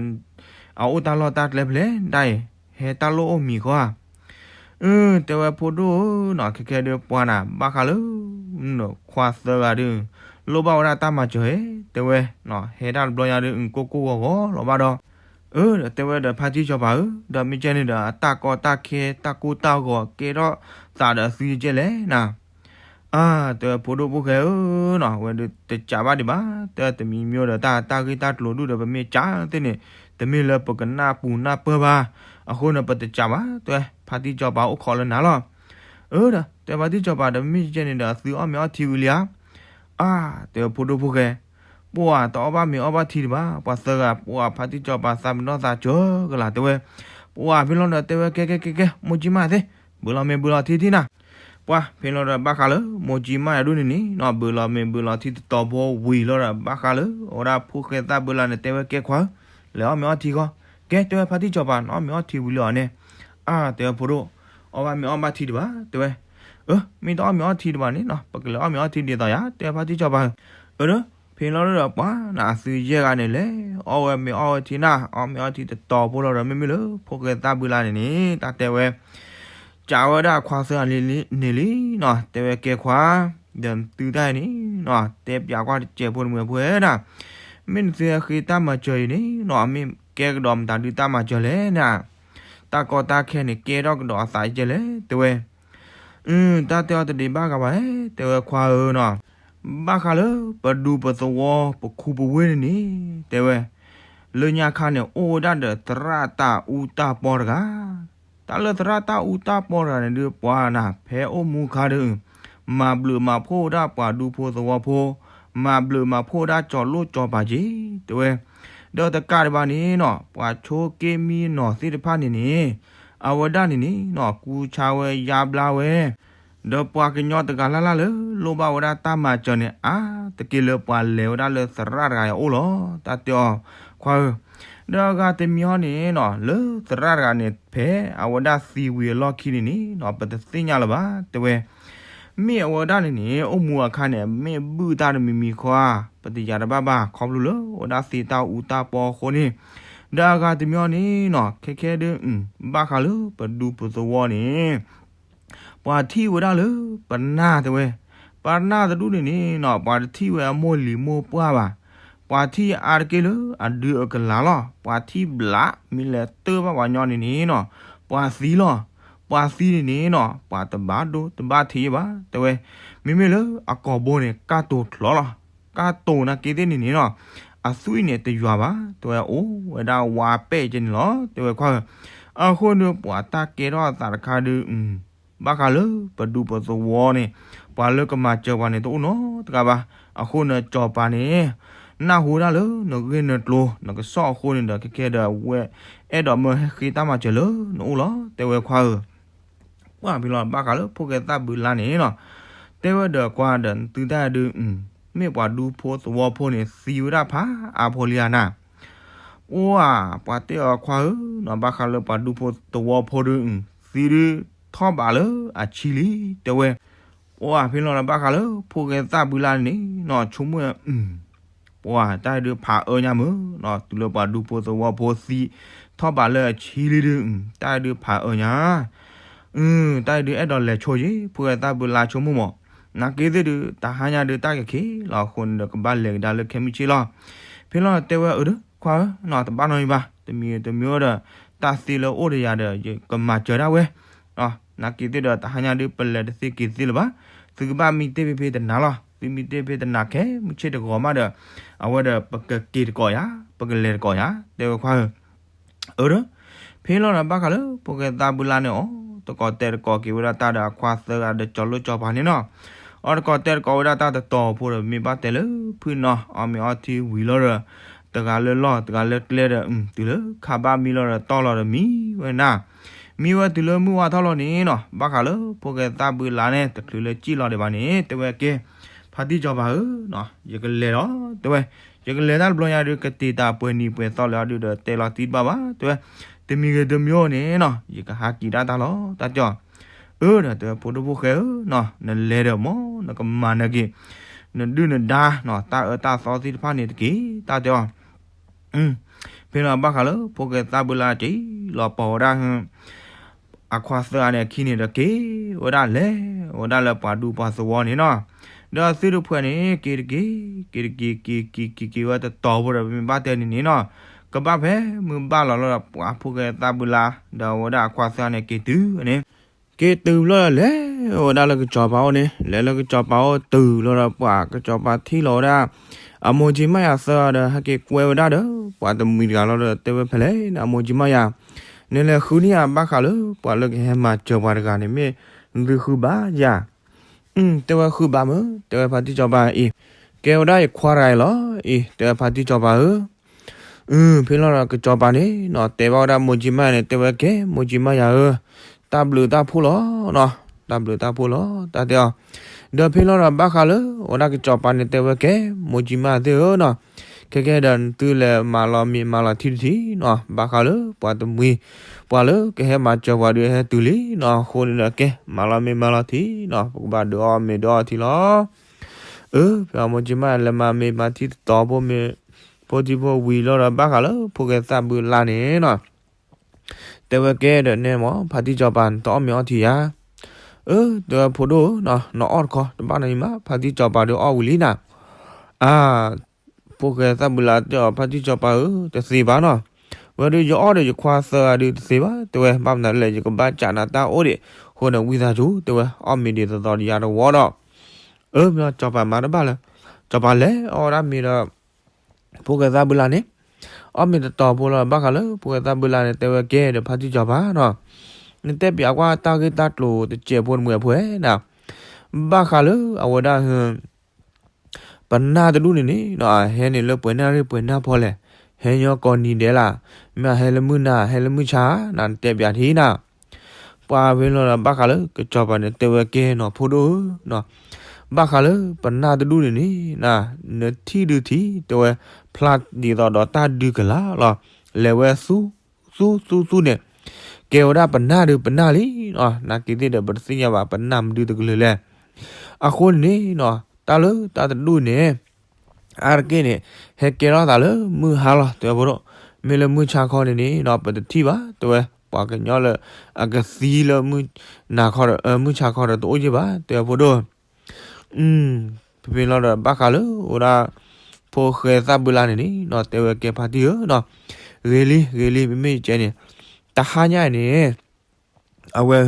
အအိၣ်တၢ်လီၢ်တၢ်ကျဲဖဲလဲၣ်ဒၣ်အံၤ ဟဲတၢ်လိၣ်အိၣ်မံၤဃီဧါ. အၢ တဲဝဲဖိဒိၣ်ဧၢနီၤ, ခဲခဲဒုးပှၤနၤ ဘၣ်ဃးလၢ ခွါသၢဂၤဒုး လိၣ်ဘၣ်ဝဲဒၣ်တၢ်မၤစၢၤဧါ, တဲဝဲ ဟဲတၢ်တဘျီညါဒုး ကိၢ်ကိၢ်ဂီၤဂီၤလီၤဘၣ်ဒီး, အၢ ဒီးတဲဝဲဒီးဖါတံၢ်စီၤပၤဧၢ, ဒီးမ့ၢ်ကဲန့ၣ်ဒီး အတၢ်ကီတၢ်ခဲတၢ်ကိၢ်တၢ်ဂီၤကဲထီၣ်သးဒီးအသုယကဲလဲၣ်နၤ. အၢ တဲဝဲဖိဒိၣ်ဖိၣ်ဃဲဧၢနီၤ, ဝဲဒုးတစးဘၣ်ဒံးဘၣ်, တဲတမံၤမံၤဒီးတၢ် တၢ်ဂ့ၢ်တၢ်ကျိၤဒုၣ်ဒီး ပမ့ၢ်စးသ့ၣ်န့ၣ် တမ့ၢ်လၢပကနၢ်ပူၤနၢ်ပၢၢ်ဘၣ်, အဃိန့ၣ် ပတစးဘၣ်, တဲဝဲဖါတံၢ်စီၤပၤအိၣ်ခိးလၢနၤလီၤ. အၢ ဒီးတဲဖါတံၢ်စီၤပၤဒီး မ့ၢ်ကဲန့ၣ်ဒီး အသုအီၣ်မ့ၤအီထံဝံၤလံဧါ. အၢ တဲဝဲဖိဒိၣ်ဖိၣ်ဃဲ, ပှၤတအီၣ်ဘၣ်မ့ၤအီၣ်ဘၣ်ထံဒံးဘၣ်, ပှၤသၢဂၤ ပှၤဖါတံၢ်စီၤပၤသးပ့ၤနီၣ်သးစၢၤကလာ် တဲဝဲ, ပှၤဖဲလီၤဒီးတဲဝဲ ကဲကဲကဲကဲ မိၢ်ကၠံမးသ့ၣ်, ဘုးလီၤမ့ၤဘုးလီၤထံထံနၤ. ပှၤဖဲလီၤဒီးဘၣ်ဃးလၢ မိၢ်ကၠံမးယၤဒိၣ်န့ၣ်န့ၣ်နီၤ ဘုးလီၤမ့ၤဘုးလီၤထံတတီၤဖိဝံၤလီၤဒီး ဘၣ်ဃးလၢ အဝဲဒၣ်ဖိၣ်ဃဲသၣ်ဘုးလါန့ၣ် တဲဝဲကဲခွါဧၢ, လဲၤအီၣ်မ့ၤအီထံဃီ, ကဲ တဲဝဲဖါတံၢ်စီၤပၤ နအီၣ်မ့ၤအီထံဝံၤလံအီၤန့ၣ်. အၢ တဲဝဲဖိဒိၣ်, အီၣ်ဘၣ်မ့ၤအီၣ်ဘၣ်ထံဒံးဘၣ် တဲဝဲ. အၢ မ့ၢ်တအီၣ်မ့ၤအီထံဒံးဘၣ်န့ၣ်နီၤ ပကလဲၤအီၣ်မ့ၤအီထံဒ်သိးယၤ တဲဖါတံၢ်စီၤပၤဧၢ. အၢ ဒီး ဖဲလီၤဒီးပှၤနၤအသုယဲၢ်ဂၤန့ၣ်လဲၤ အီၣ်ဝဲမ့ၤအီၣ်ဝဲထံနၤ အီၣ်မ့ၤအီထံတတီၤဖိလီၤဒီး မ့မ့ၢ်လၢ ဖိၣ်ဃဲသၣ်ဘုးလါန့ၣ်န့ၣ် တၢ်တဲဝဲ ကးဝဲဒၣ်ခွါသၢဂၤန့ၣ်လံနီၤ တဲဝဲကဲခွါ ဒီးနသုတၢ်အံၤန့ၣ်နီၤ တဲပၠးကွၢ်တစဲးဖိတမုာ်ဖိဝဲဒၣ်, မ့ၢ်နသုဟဲဃ့တၢ်မၤစၢၤအံၤန့ၣ်နီၤ မ့ၢ်ကဲကဒီးမတၤဒုးတၢ်မၤစၢၤလဲၣ်နၤ, တၢ်ကီတၢ်ခဲန့ၣ် ကဲထီၣ်ကဒီးအသးယကဲလဲၣ် တဲဝဲ. အၢ တၢ်တဲအီၤတဒံးဘၣ်ဂၤဘၣ် တဲဝဲခွါဧၢနီၤ, ဘၣ်ဃးလၢ ပဒူပသဝီ ပခူပဝ့ၢ်န့ၣ်န့ၣ် တဲဝဲ လၢညါခါန့ၣ် အိၣ်ဝဲဒၣ်ဒီးသရၣ်တၢ်အူတၢ်ပီတဂၤ, တၢ်လၢသရၣ်တၢ်အူတၢ်ပီတဂၤန့ၣ်ဒုး ပှၤနၤ ဖဲအိၣ်မူအခါဒီး မၤဘျုးမၤဖှိၣ်ဝဲဒၣ်ပှၤဒူဖိသဝီဖိ, မၤဘျုးမၤဖှိၣ်ဝဲဒၣ်ကၠီၤလိၣ်ကၠီၤပၤက့ၤ တဲဝဲ, ဒီးတကးဒံးဘၣ်န့ၣ်နီၤ ပှၤဆိက့မံနီၤသ့ၣ်တဖၣ်န့ၣ်န့ၣ် အဝဲဒၣ်န့ၣ်န့ၣ်နီၤ ကူဆါဝဲယါဘျါဝဲ ဒီးပှၤကညီတဂၤလၢ်လၢ်လၢ လိၣ်ဘၣ်ဝဲဒၣ်တၢ်မၤစၢၤန့ၣ် အါတက့ၢ်လၢပှၤလဲၤဝဲဒၣ်လၢသရၣ်တဂၤအအိၣ်လီၤ တၢ်တဲအီၤခွါဧၢ, ဒီးအဂၤတမံၤအံၤန့ၣ်နီၤ လၢသရၣ်တဂၤန့ၣ် ဖဲအဝဲဒၣ်သံဝံၤအလီၢ်ခံန့ၣ်န့ၣ်နီၤ ပတသ့ၣ်ညါလၢၤဘၣ် တဲဝဲ, မ့ၢ်အဝဲဒၣ်န့ၣ်န့ၣ် အိၣ်မူအခါန့ၣ် မ့ၢ်ဘုၣ်တၢ်တမံၤမံၤဃီဧါ ပတယၤတဘၣ်ဘၣ် ခီဖျိလၢအဝဲဒၣ်သံတၢ်အူတၢ်ပီအဃိန့ၣ်, ဒီးအဂၤတမံၤအံၤန့ၣ်နီၤ ခဲခဲဒုး ဘၣ်ဃးလၢပဒူပသဝီန့ၣ် ပှၤထံၣ်ဝဲဒၣ်လၢပနၢ်တဲဝဲ, ပနၢ်တဒူၣ်န့ၣ်န့ၣ်နီၤ ပှၤတထံၣ်ဝဲအမိၢ်လံၤမိၢ်ပှၢ်ဘၣ်, ပှၤထံၣ်အါတက့ၢ်လၢအဒုးအကလၤလီၤ, ပှၤထံၣ်ဘျး မ့ၢ်လဲၤတၢၢ်ဘၣ်ပှၤညီန့ၣ်န့ၣ်နီၤ ပှၤသံလီၤ, ပှၤသံန့ၣ်န့ၣ်နီၤ ပှၤတဘၣ်ဒိတဘၣ်ထံးဘၣ် တဲဝဲ, မ့မ့ၢ်လၢအကိာ်ဘိန့ၣ် ကၢ်တိၤချီလီၤ, ကၢ်တိၤနာ်က့သ့ၣ်န့ၣ်န့ၣ်နီၤ အသွံၣ်န့ၣ်တယွၤဘၣ် တဲဝဲ အိၣ်ဝဲဒၣ်ဝါပဲာ်ကဲန့ၣ်လီၤ တဲဝဲခွါဧၢ, အဃိန့ၣ်ပှၤတၢ်ကဲထီၣ်အသးတခါဒုး ဘၣ်ဃးလၢပဒူပသဝီန့ၣ် ပှၤလၢကမၤစၢၤပှၤန့ၣ်တအိၣ်နီတဂၤဘၣ်, အဃိန့ၣ်စီၤပၤန့ၣ် နၢ်ဟူဒၣ်လၢနဂ့ၢ်နကျိၤ နကစီၣ်အဃိန့ၣ်ဒီး ခဲခဲဒီးဝဲ အဲၣ်ဒိးမၢဟဲဃ့တၢ်မၤစၢၤလၢနအိၣ်လီၤ တဲဝဲခွါဧၢ. ပှၢ်ဖဲလီၤဘၣ်ဃးလၢဖိၣ်ဃဲသၣ်ဘုးလါန့ၣ်နီၤ, တဲဝဲဒီးကွၢ်ဒီးနသုတၢ်ဒုး မ့ၢ်ပှၤဒူဖိသဝီဖိန့ၣ် သံဝဲဒၣ်ဖးအါဖိလံဧါနၤ, ပှၢ် ပှၤတဲအီၤခွါဧၢနီၤ ဘၣ်ဃးလၢပှၤဒူဖိသဝီဖိဒုး သံဒုးထီၣ်ဘးလၢအဆံလံ တဲဝဲ, ပှၢ်ဖဲလီၤဒီးဘၣ်ဃးလၢဖိၣ်ဃဲသၣ်ဘုးလါန့ၣ်နီၤ ဆိကမိၣ် ပှၢ်တၢ်ဒုးဖးအၢညါမုၢ်နီၤ တုၤလၢပှၤဒူဖိသဝီဖိသံ ထီၣ်ဘးလၢအဆံလံဒုး တၢ်ဒုးဖးအၢညါ တၢ်ဒုးအဲၣ်ဒိးလဲၤဆိယ့ၣ် ဖိၣ်ဃဲသၣ်ဘုးလါဆိကမိၣ်မး, နာ်က့သ့ၣ်ဒုး တဟါညါဒုးတၢ်ကခံးလီၤအဃိန့ၣ်ဒီး ကဘၣ်လဲၤကဒါလၢခဲမုၢ်ဆ့ၣ်လီၤ. ဖဲလီၤတဲဝဲအၢ ခွါဧၢနီၤ တဘၣ်နီတမံၤဘၣ် တမံၤတမံၤအိၣ်ဒီး တၢ်သ့လၢအိၣ်ဒီးယၤဒီး ယကမၤစၢၤဒၣ်ဝဲ နာ်က့သ့ၣ်ဒီး တဟါညါဒုးပလဲၤတသ့က့ၤသ့လၢၤဘၣ်, သုကဘၣ်မံတ့ၢ်ဖဲဖဲတနၤလီၤ. သုမံတ့ၢ်ဖဲတနၤခဲမုၢ်ဆ့ၣ်တဂီၤမးဒီး အဝဲဒီးပကက့ၤတကိးယၤ ပကလဲၤတကိးယၤ တဲဝဲခွါဧၢ အၢ ဒီး ဖဲလီၤဒီးဘၣ်ဃးလၢဖိၣ်ဃဲသၣ်ဘုးလါန့ၣ် အီၣ်တကိးတဲတကိးက့ၤဝဲဒၣ်တၢ်ဒီးအခွါသၢဂၤဒီးကၠီၤလိၣ်ကၠီၤပၤန့ၣ်နီၤ, အီၣ်တကိးတဲတကိးဝဲဒၣ်တၢ်တတီၤဖိဒီး မ့ၢ်ဘၣ်တဲလၢဖုၣ်နီၤ အီၣ်မ့ၤအီထံဝံၤလီၤဒီး တဂၤလၢလီၢ် တဂၤလၢကျဲဒီး တုၤလၢခါဘၣ်မံလီၤဒီးတီၢ်လီၤဒီးမံဝဲနၤ မံဝဲတုၤလၢမုၢ်ဝါထီၣ်လီၤန့ၣ်နီၤ ဘၣ်ဃးလၢဖိၣ်ဃဲသၣ်ဘုးလါန့ၣ် တချုးလၢစံၣ်လီၤဒံးဘၣ်န့ၣ် တဲဝဲကဲ ဖါတံၢ်စီၤပၤဧၢ, ယကလဲၤလီၤ တဲဝဲ, ယကလဲၤတၢ်တဘျီညါဒုး ကတ့ၤတၢ်ပှဲၤနံၤပှဲၤသီလၢၤအီၤဒုးဒီး တဲလီၤတံၢ်တဘၣ်ဘၣ် တဲဝဲ, တမံၤဂ့ၤတမံၤအိၣ်န့ၣ်နီၤ ယကဟးက့ၤဒၣ်တၢ်လီၤ တၢ်တဲအီၤ အၢ ဒီးတဲဝဲဖိဒိၣ်ဖိၣ်ဃဲဧၢနီၤ နလဲၤဒီးမ့ၢ်နကမၤနက့ၤ နဒုၣ်နဒါနီၤ တၢ်အၢတၢ်သီသ့ၣ်တဖၣ်န့ၣ်တက့ၢ် တၢ်တဲအီၤ အၢ ဖဲလီၤဘၣ်ဃးလၢဖိၣ်ဃဲသၣ်ဘုလါတ့ၢ်လီၤပိာ်ဝဲဒၣ် အခွါသၢဂၤန့ၣ်အခံန့ၣ်ဒီးက့ၤဝဲဒၣ်လဲၤဝဲဒၣ်လၢပှၤဒူပှၤသဝီန့ၣ်နီၤ. ဒီးသုတဖုန့ၣ် က့ၤတက့ၤ က့ၤတက့ၤ က့ၤက့ၤက့ၤက့ၤဝဲတတီၤဖိဒီး ပမ့ၢ်ဘၣ်တဲန့ၣ်န့ၣ်နီၤ, ကဘၣ်ဖဲမုၢ်ဘၣ်လီၤလီၤဒီးပှၤဖိၣ်ဃဲသၣ်ဘုလါ ဒီးဝဲဒၣ်အခွါသၢဂၤန့ၣ်က့ၤတုၤန့ၣ် က့ၤတုၤလီၤဒီးလဲၤဝဲဒၣ်လၢကစီၤပၤအိၣ်န့ၣ်, လဲၤလၢကစီၤပၤအိၣ်တုၤလီၤဒီးပှၤကစီၤပၤထံၣ်လီၤဝဲဒၣ် အမိၢ်ကၠံမါယၤသၢဂၤဒီး ဟဲက့ၤကွဲဝဲဒၣ်ဒီး ပှၤတမှံၤတဂၤလီၤဒီး တဲဝဲဖဲလဲၣ်န့ၣ် အမိၢ်ကၠံမါယၤ, နလဲၤဃုန့ၢ်ယၤဘၣ်ဃးလၢပှၤလၢကဟဲမၤစၢၤပှၤတဂၤန့ၣ် မ့ၢ်သုဃုဘၣ်ယၤ တဲဝဲဃုဘၣ်မုၢ်, တဲဝဲဖါတံၢ်စီၤပၤအံၤ, ကဲဝဲဒၣ်ယခွါတဂၤအံၤလီၤအံၤ, တဲဝဲဖါတံၢ်စီၤပၤဧၢ, အု ဖဲလီၤဒီးကစီၤပၤန့ၣ်နီၤ တဲဘၣ်ဝဲဒၣ်မိၢ်ကၠံမါယၤန့ၣ် တဲဝဲကဲ မိၢ်ကၠံမါယၤဧၢ, တၢ်ဘျုးတၢ်ဖှိၣ်လီၤနီၤ, တၢ်ဘျုးတၢ်ဖှိၣ်လီၤ တၢ်တဲအီၤ, ဒီးဖဲလီၤဒီးဘၣ်ဃးလၢ အဝဲဒၣ်ကစီၤပၤန့ၣ် တဲဝဲကဲ မိၢ်ကၠံမါသ့ၣ်ဧၢနီၤ, ခဲကဲဒီးနသုလဲၤမၤလီၤမ့ၤမၤလီၤထံတထံၣ်နီၤ, ဘၣ်ဃးလၢပှၤတမှံၤ ပှၤလၢကဟဲမၤစၢၤပှၤဒုးဟဲတုၤလံနီၤ, အဃိန့ၣ်ဒီးကဲ မၤလီၤမ့ၤမၤလီၤထံနီၤ, ပကဘၣ်ဒုးအီၣ်မ့ၤဒုးအီထံလီၤ အု ဖဲအမိၢ်ကၠံမါယၤလဲၤမၤမ့ၤမၤထံတတီၤဖိမ့ၤ ဖိထံဖိဝံၤလီၤဒီးဘၣ်ဃးလၢဖိၣ်ဃဲသၣ်ဘုလါန့ၣ်နီၤ, တဲဝဲကဲဒီးနဲမ့ၢ် ဖါတံၢ်စီၤပၤ နတအီၣ်မ့ၤအီထံဧါ, အု တဲဝဲဖိဒိၣ်ဧၢနီၤ နအီၣ်တခီ တဘၣ်နီတမံၤဘၣ် ဖါတံၢ်စီၤပၤဒုးအီၣ်ဝံၤလံနၤ, အါ ဖိၣ်ဃဲသၣ်ဘုလါတဲအီၤ ဖါတံၢ်စီၤပၤဧၢ တသ့ဘၣ်နီၤ, ဝဲဒုးယအီၣ်ဒီးယခွါသၢဂၤဒုးတသ့ဘၣ် တဲဝဲ ဘၣ်မနုၤလဲၣ် ယကဘၣ်ကးနၤတၢ်အိၣ်ဒံး, အဃိန့ၣ်ဝံသးစူၤ တဲဝဲ အီၣ်မ့ၤဒံးသီသီဒီးယၤတဝီဒီး, အု မ့ၢ်စီၤပၤမၤတဘၣ်လၢၤ, စီၤပၤလဲၤအီၣ်ဝဲဒၣ်မ့ၤဒီး ဖိၣ်ဃဲသၣ်ဘုလါန့ၣ်, အီၣ်မ့ၤတတီၤဖိလီၤ ဘၣ်ဃးလၢဖိၣ်ဃဲသၣ်ဘုလါန့ၣ် တဲဝဲကဲဒီးဖါတံၢ်စီၤပၤနီၤ, နတဲပၠးကွၢ်တၢ်ဂ့ၢ်တၢ်ကျိၤတစဲးဖိတမှဲၤဖိဧါနၤ, ဘၣ်ဃးလၢအဝဲဒၣ် ပနၢ်တဒူၣ်န့ၣ်န့ၣ်နီၤ ဟဲန့ၣ်လၢပှဲၤနၢ်ရ့ၣ်ပှဲၤနၢ်ဖီလဲၣ်, ဟဲညီကိးနံၤဒဲးလၢ်, မ့ၢ်ဟဲလၢမုၢ်နၤ ဟဲလၢမုၢ်ဆါနၤ နတဲပၠးထံနၤ, ပှၤဖဲလီၤဒီးဘၣ်ဃးလၢကစီၤပၤန့ၣ် တဲဝဲကဲနီၤ ဖိဒိၣ်ဧၢနီၤ, ဘၣ်ဃးလၢပနၢ်တဒူၣ်န့ၣ်န့ၣ်နၤ, နထံၣ်ဒုးထံၣ် တဲဝဲ ဖျါဒ်သိးဒီးတၢ်ဒုးကလာ်လီၤ, လဲၤဝဲသူ သူသူသူန့ၣ်, ကဲဝဲဒၣ်ပနၢ်ဒုးပနၢ်လံနီၤ, နာ်က့သ့ၣ်ဒီးပတသ့ၣ်ညါဘၣ် ပနၢ်မနုၤတကလုာ်လဲၣ်, အဃိန့ၣ်နီၤ တၢ်လၢတၢ်တဒူၣ်န့ၣ် အါတက့ၢ်န့ၣ် ဟဲကဲထီၣ်သးလၢမုၢ်ဟါလီၤ တဲဝဲဖိဒိၣ်, မ့ၢ်လၢမုၢ်ဆါခီန့ၣ်န့ၣ်နီၤ ပတထံၣ်ဘၣ် တဲဝဲ, ပှၤကညီလၢအကသံလၢမုၢ်နၤခီဒီး မုၢ်ဆါခီဒီးတအိၣ်ယ့ၢ်ဘၣ် တဲဝဲဖိဒိၣ် ဖဲဖဲလီၤဒီးဘၣ်ဃးလၢ အိၣ်ဒၣ် ဖိၣ်ဃဲသၣ်ဘုလါန့ၣ်န့ၣ်နီၤ တဲဝဲကဲဖါတံၢ်ဧၢနီၤ, ဂ့ၤလံ ဂ့ၤလံ မ့မ့ၢ်ယကဲန့ၣ် တဟါညါအံၤန့ၣ် အဝဲ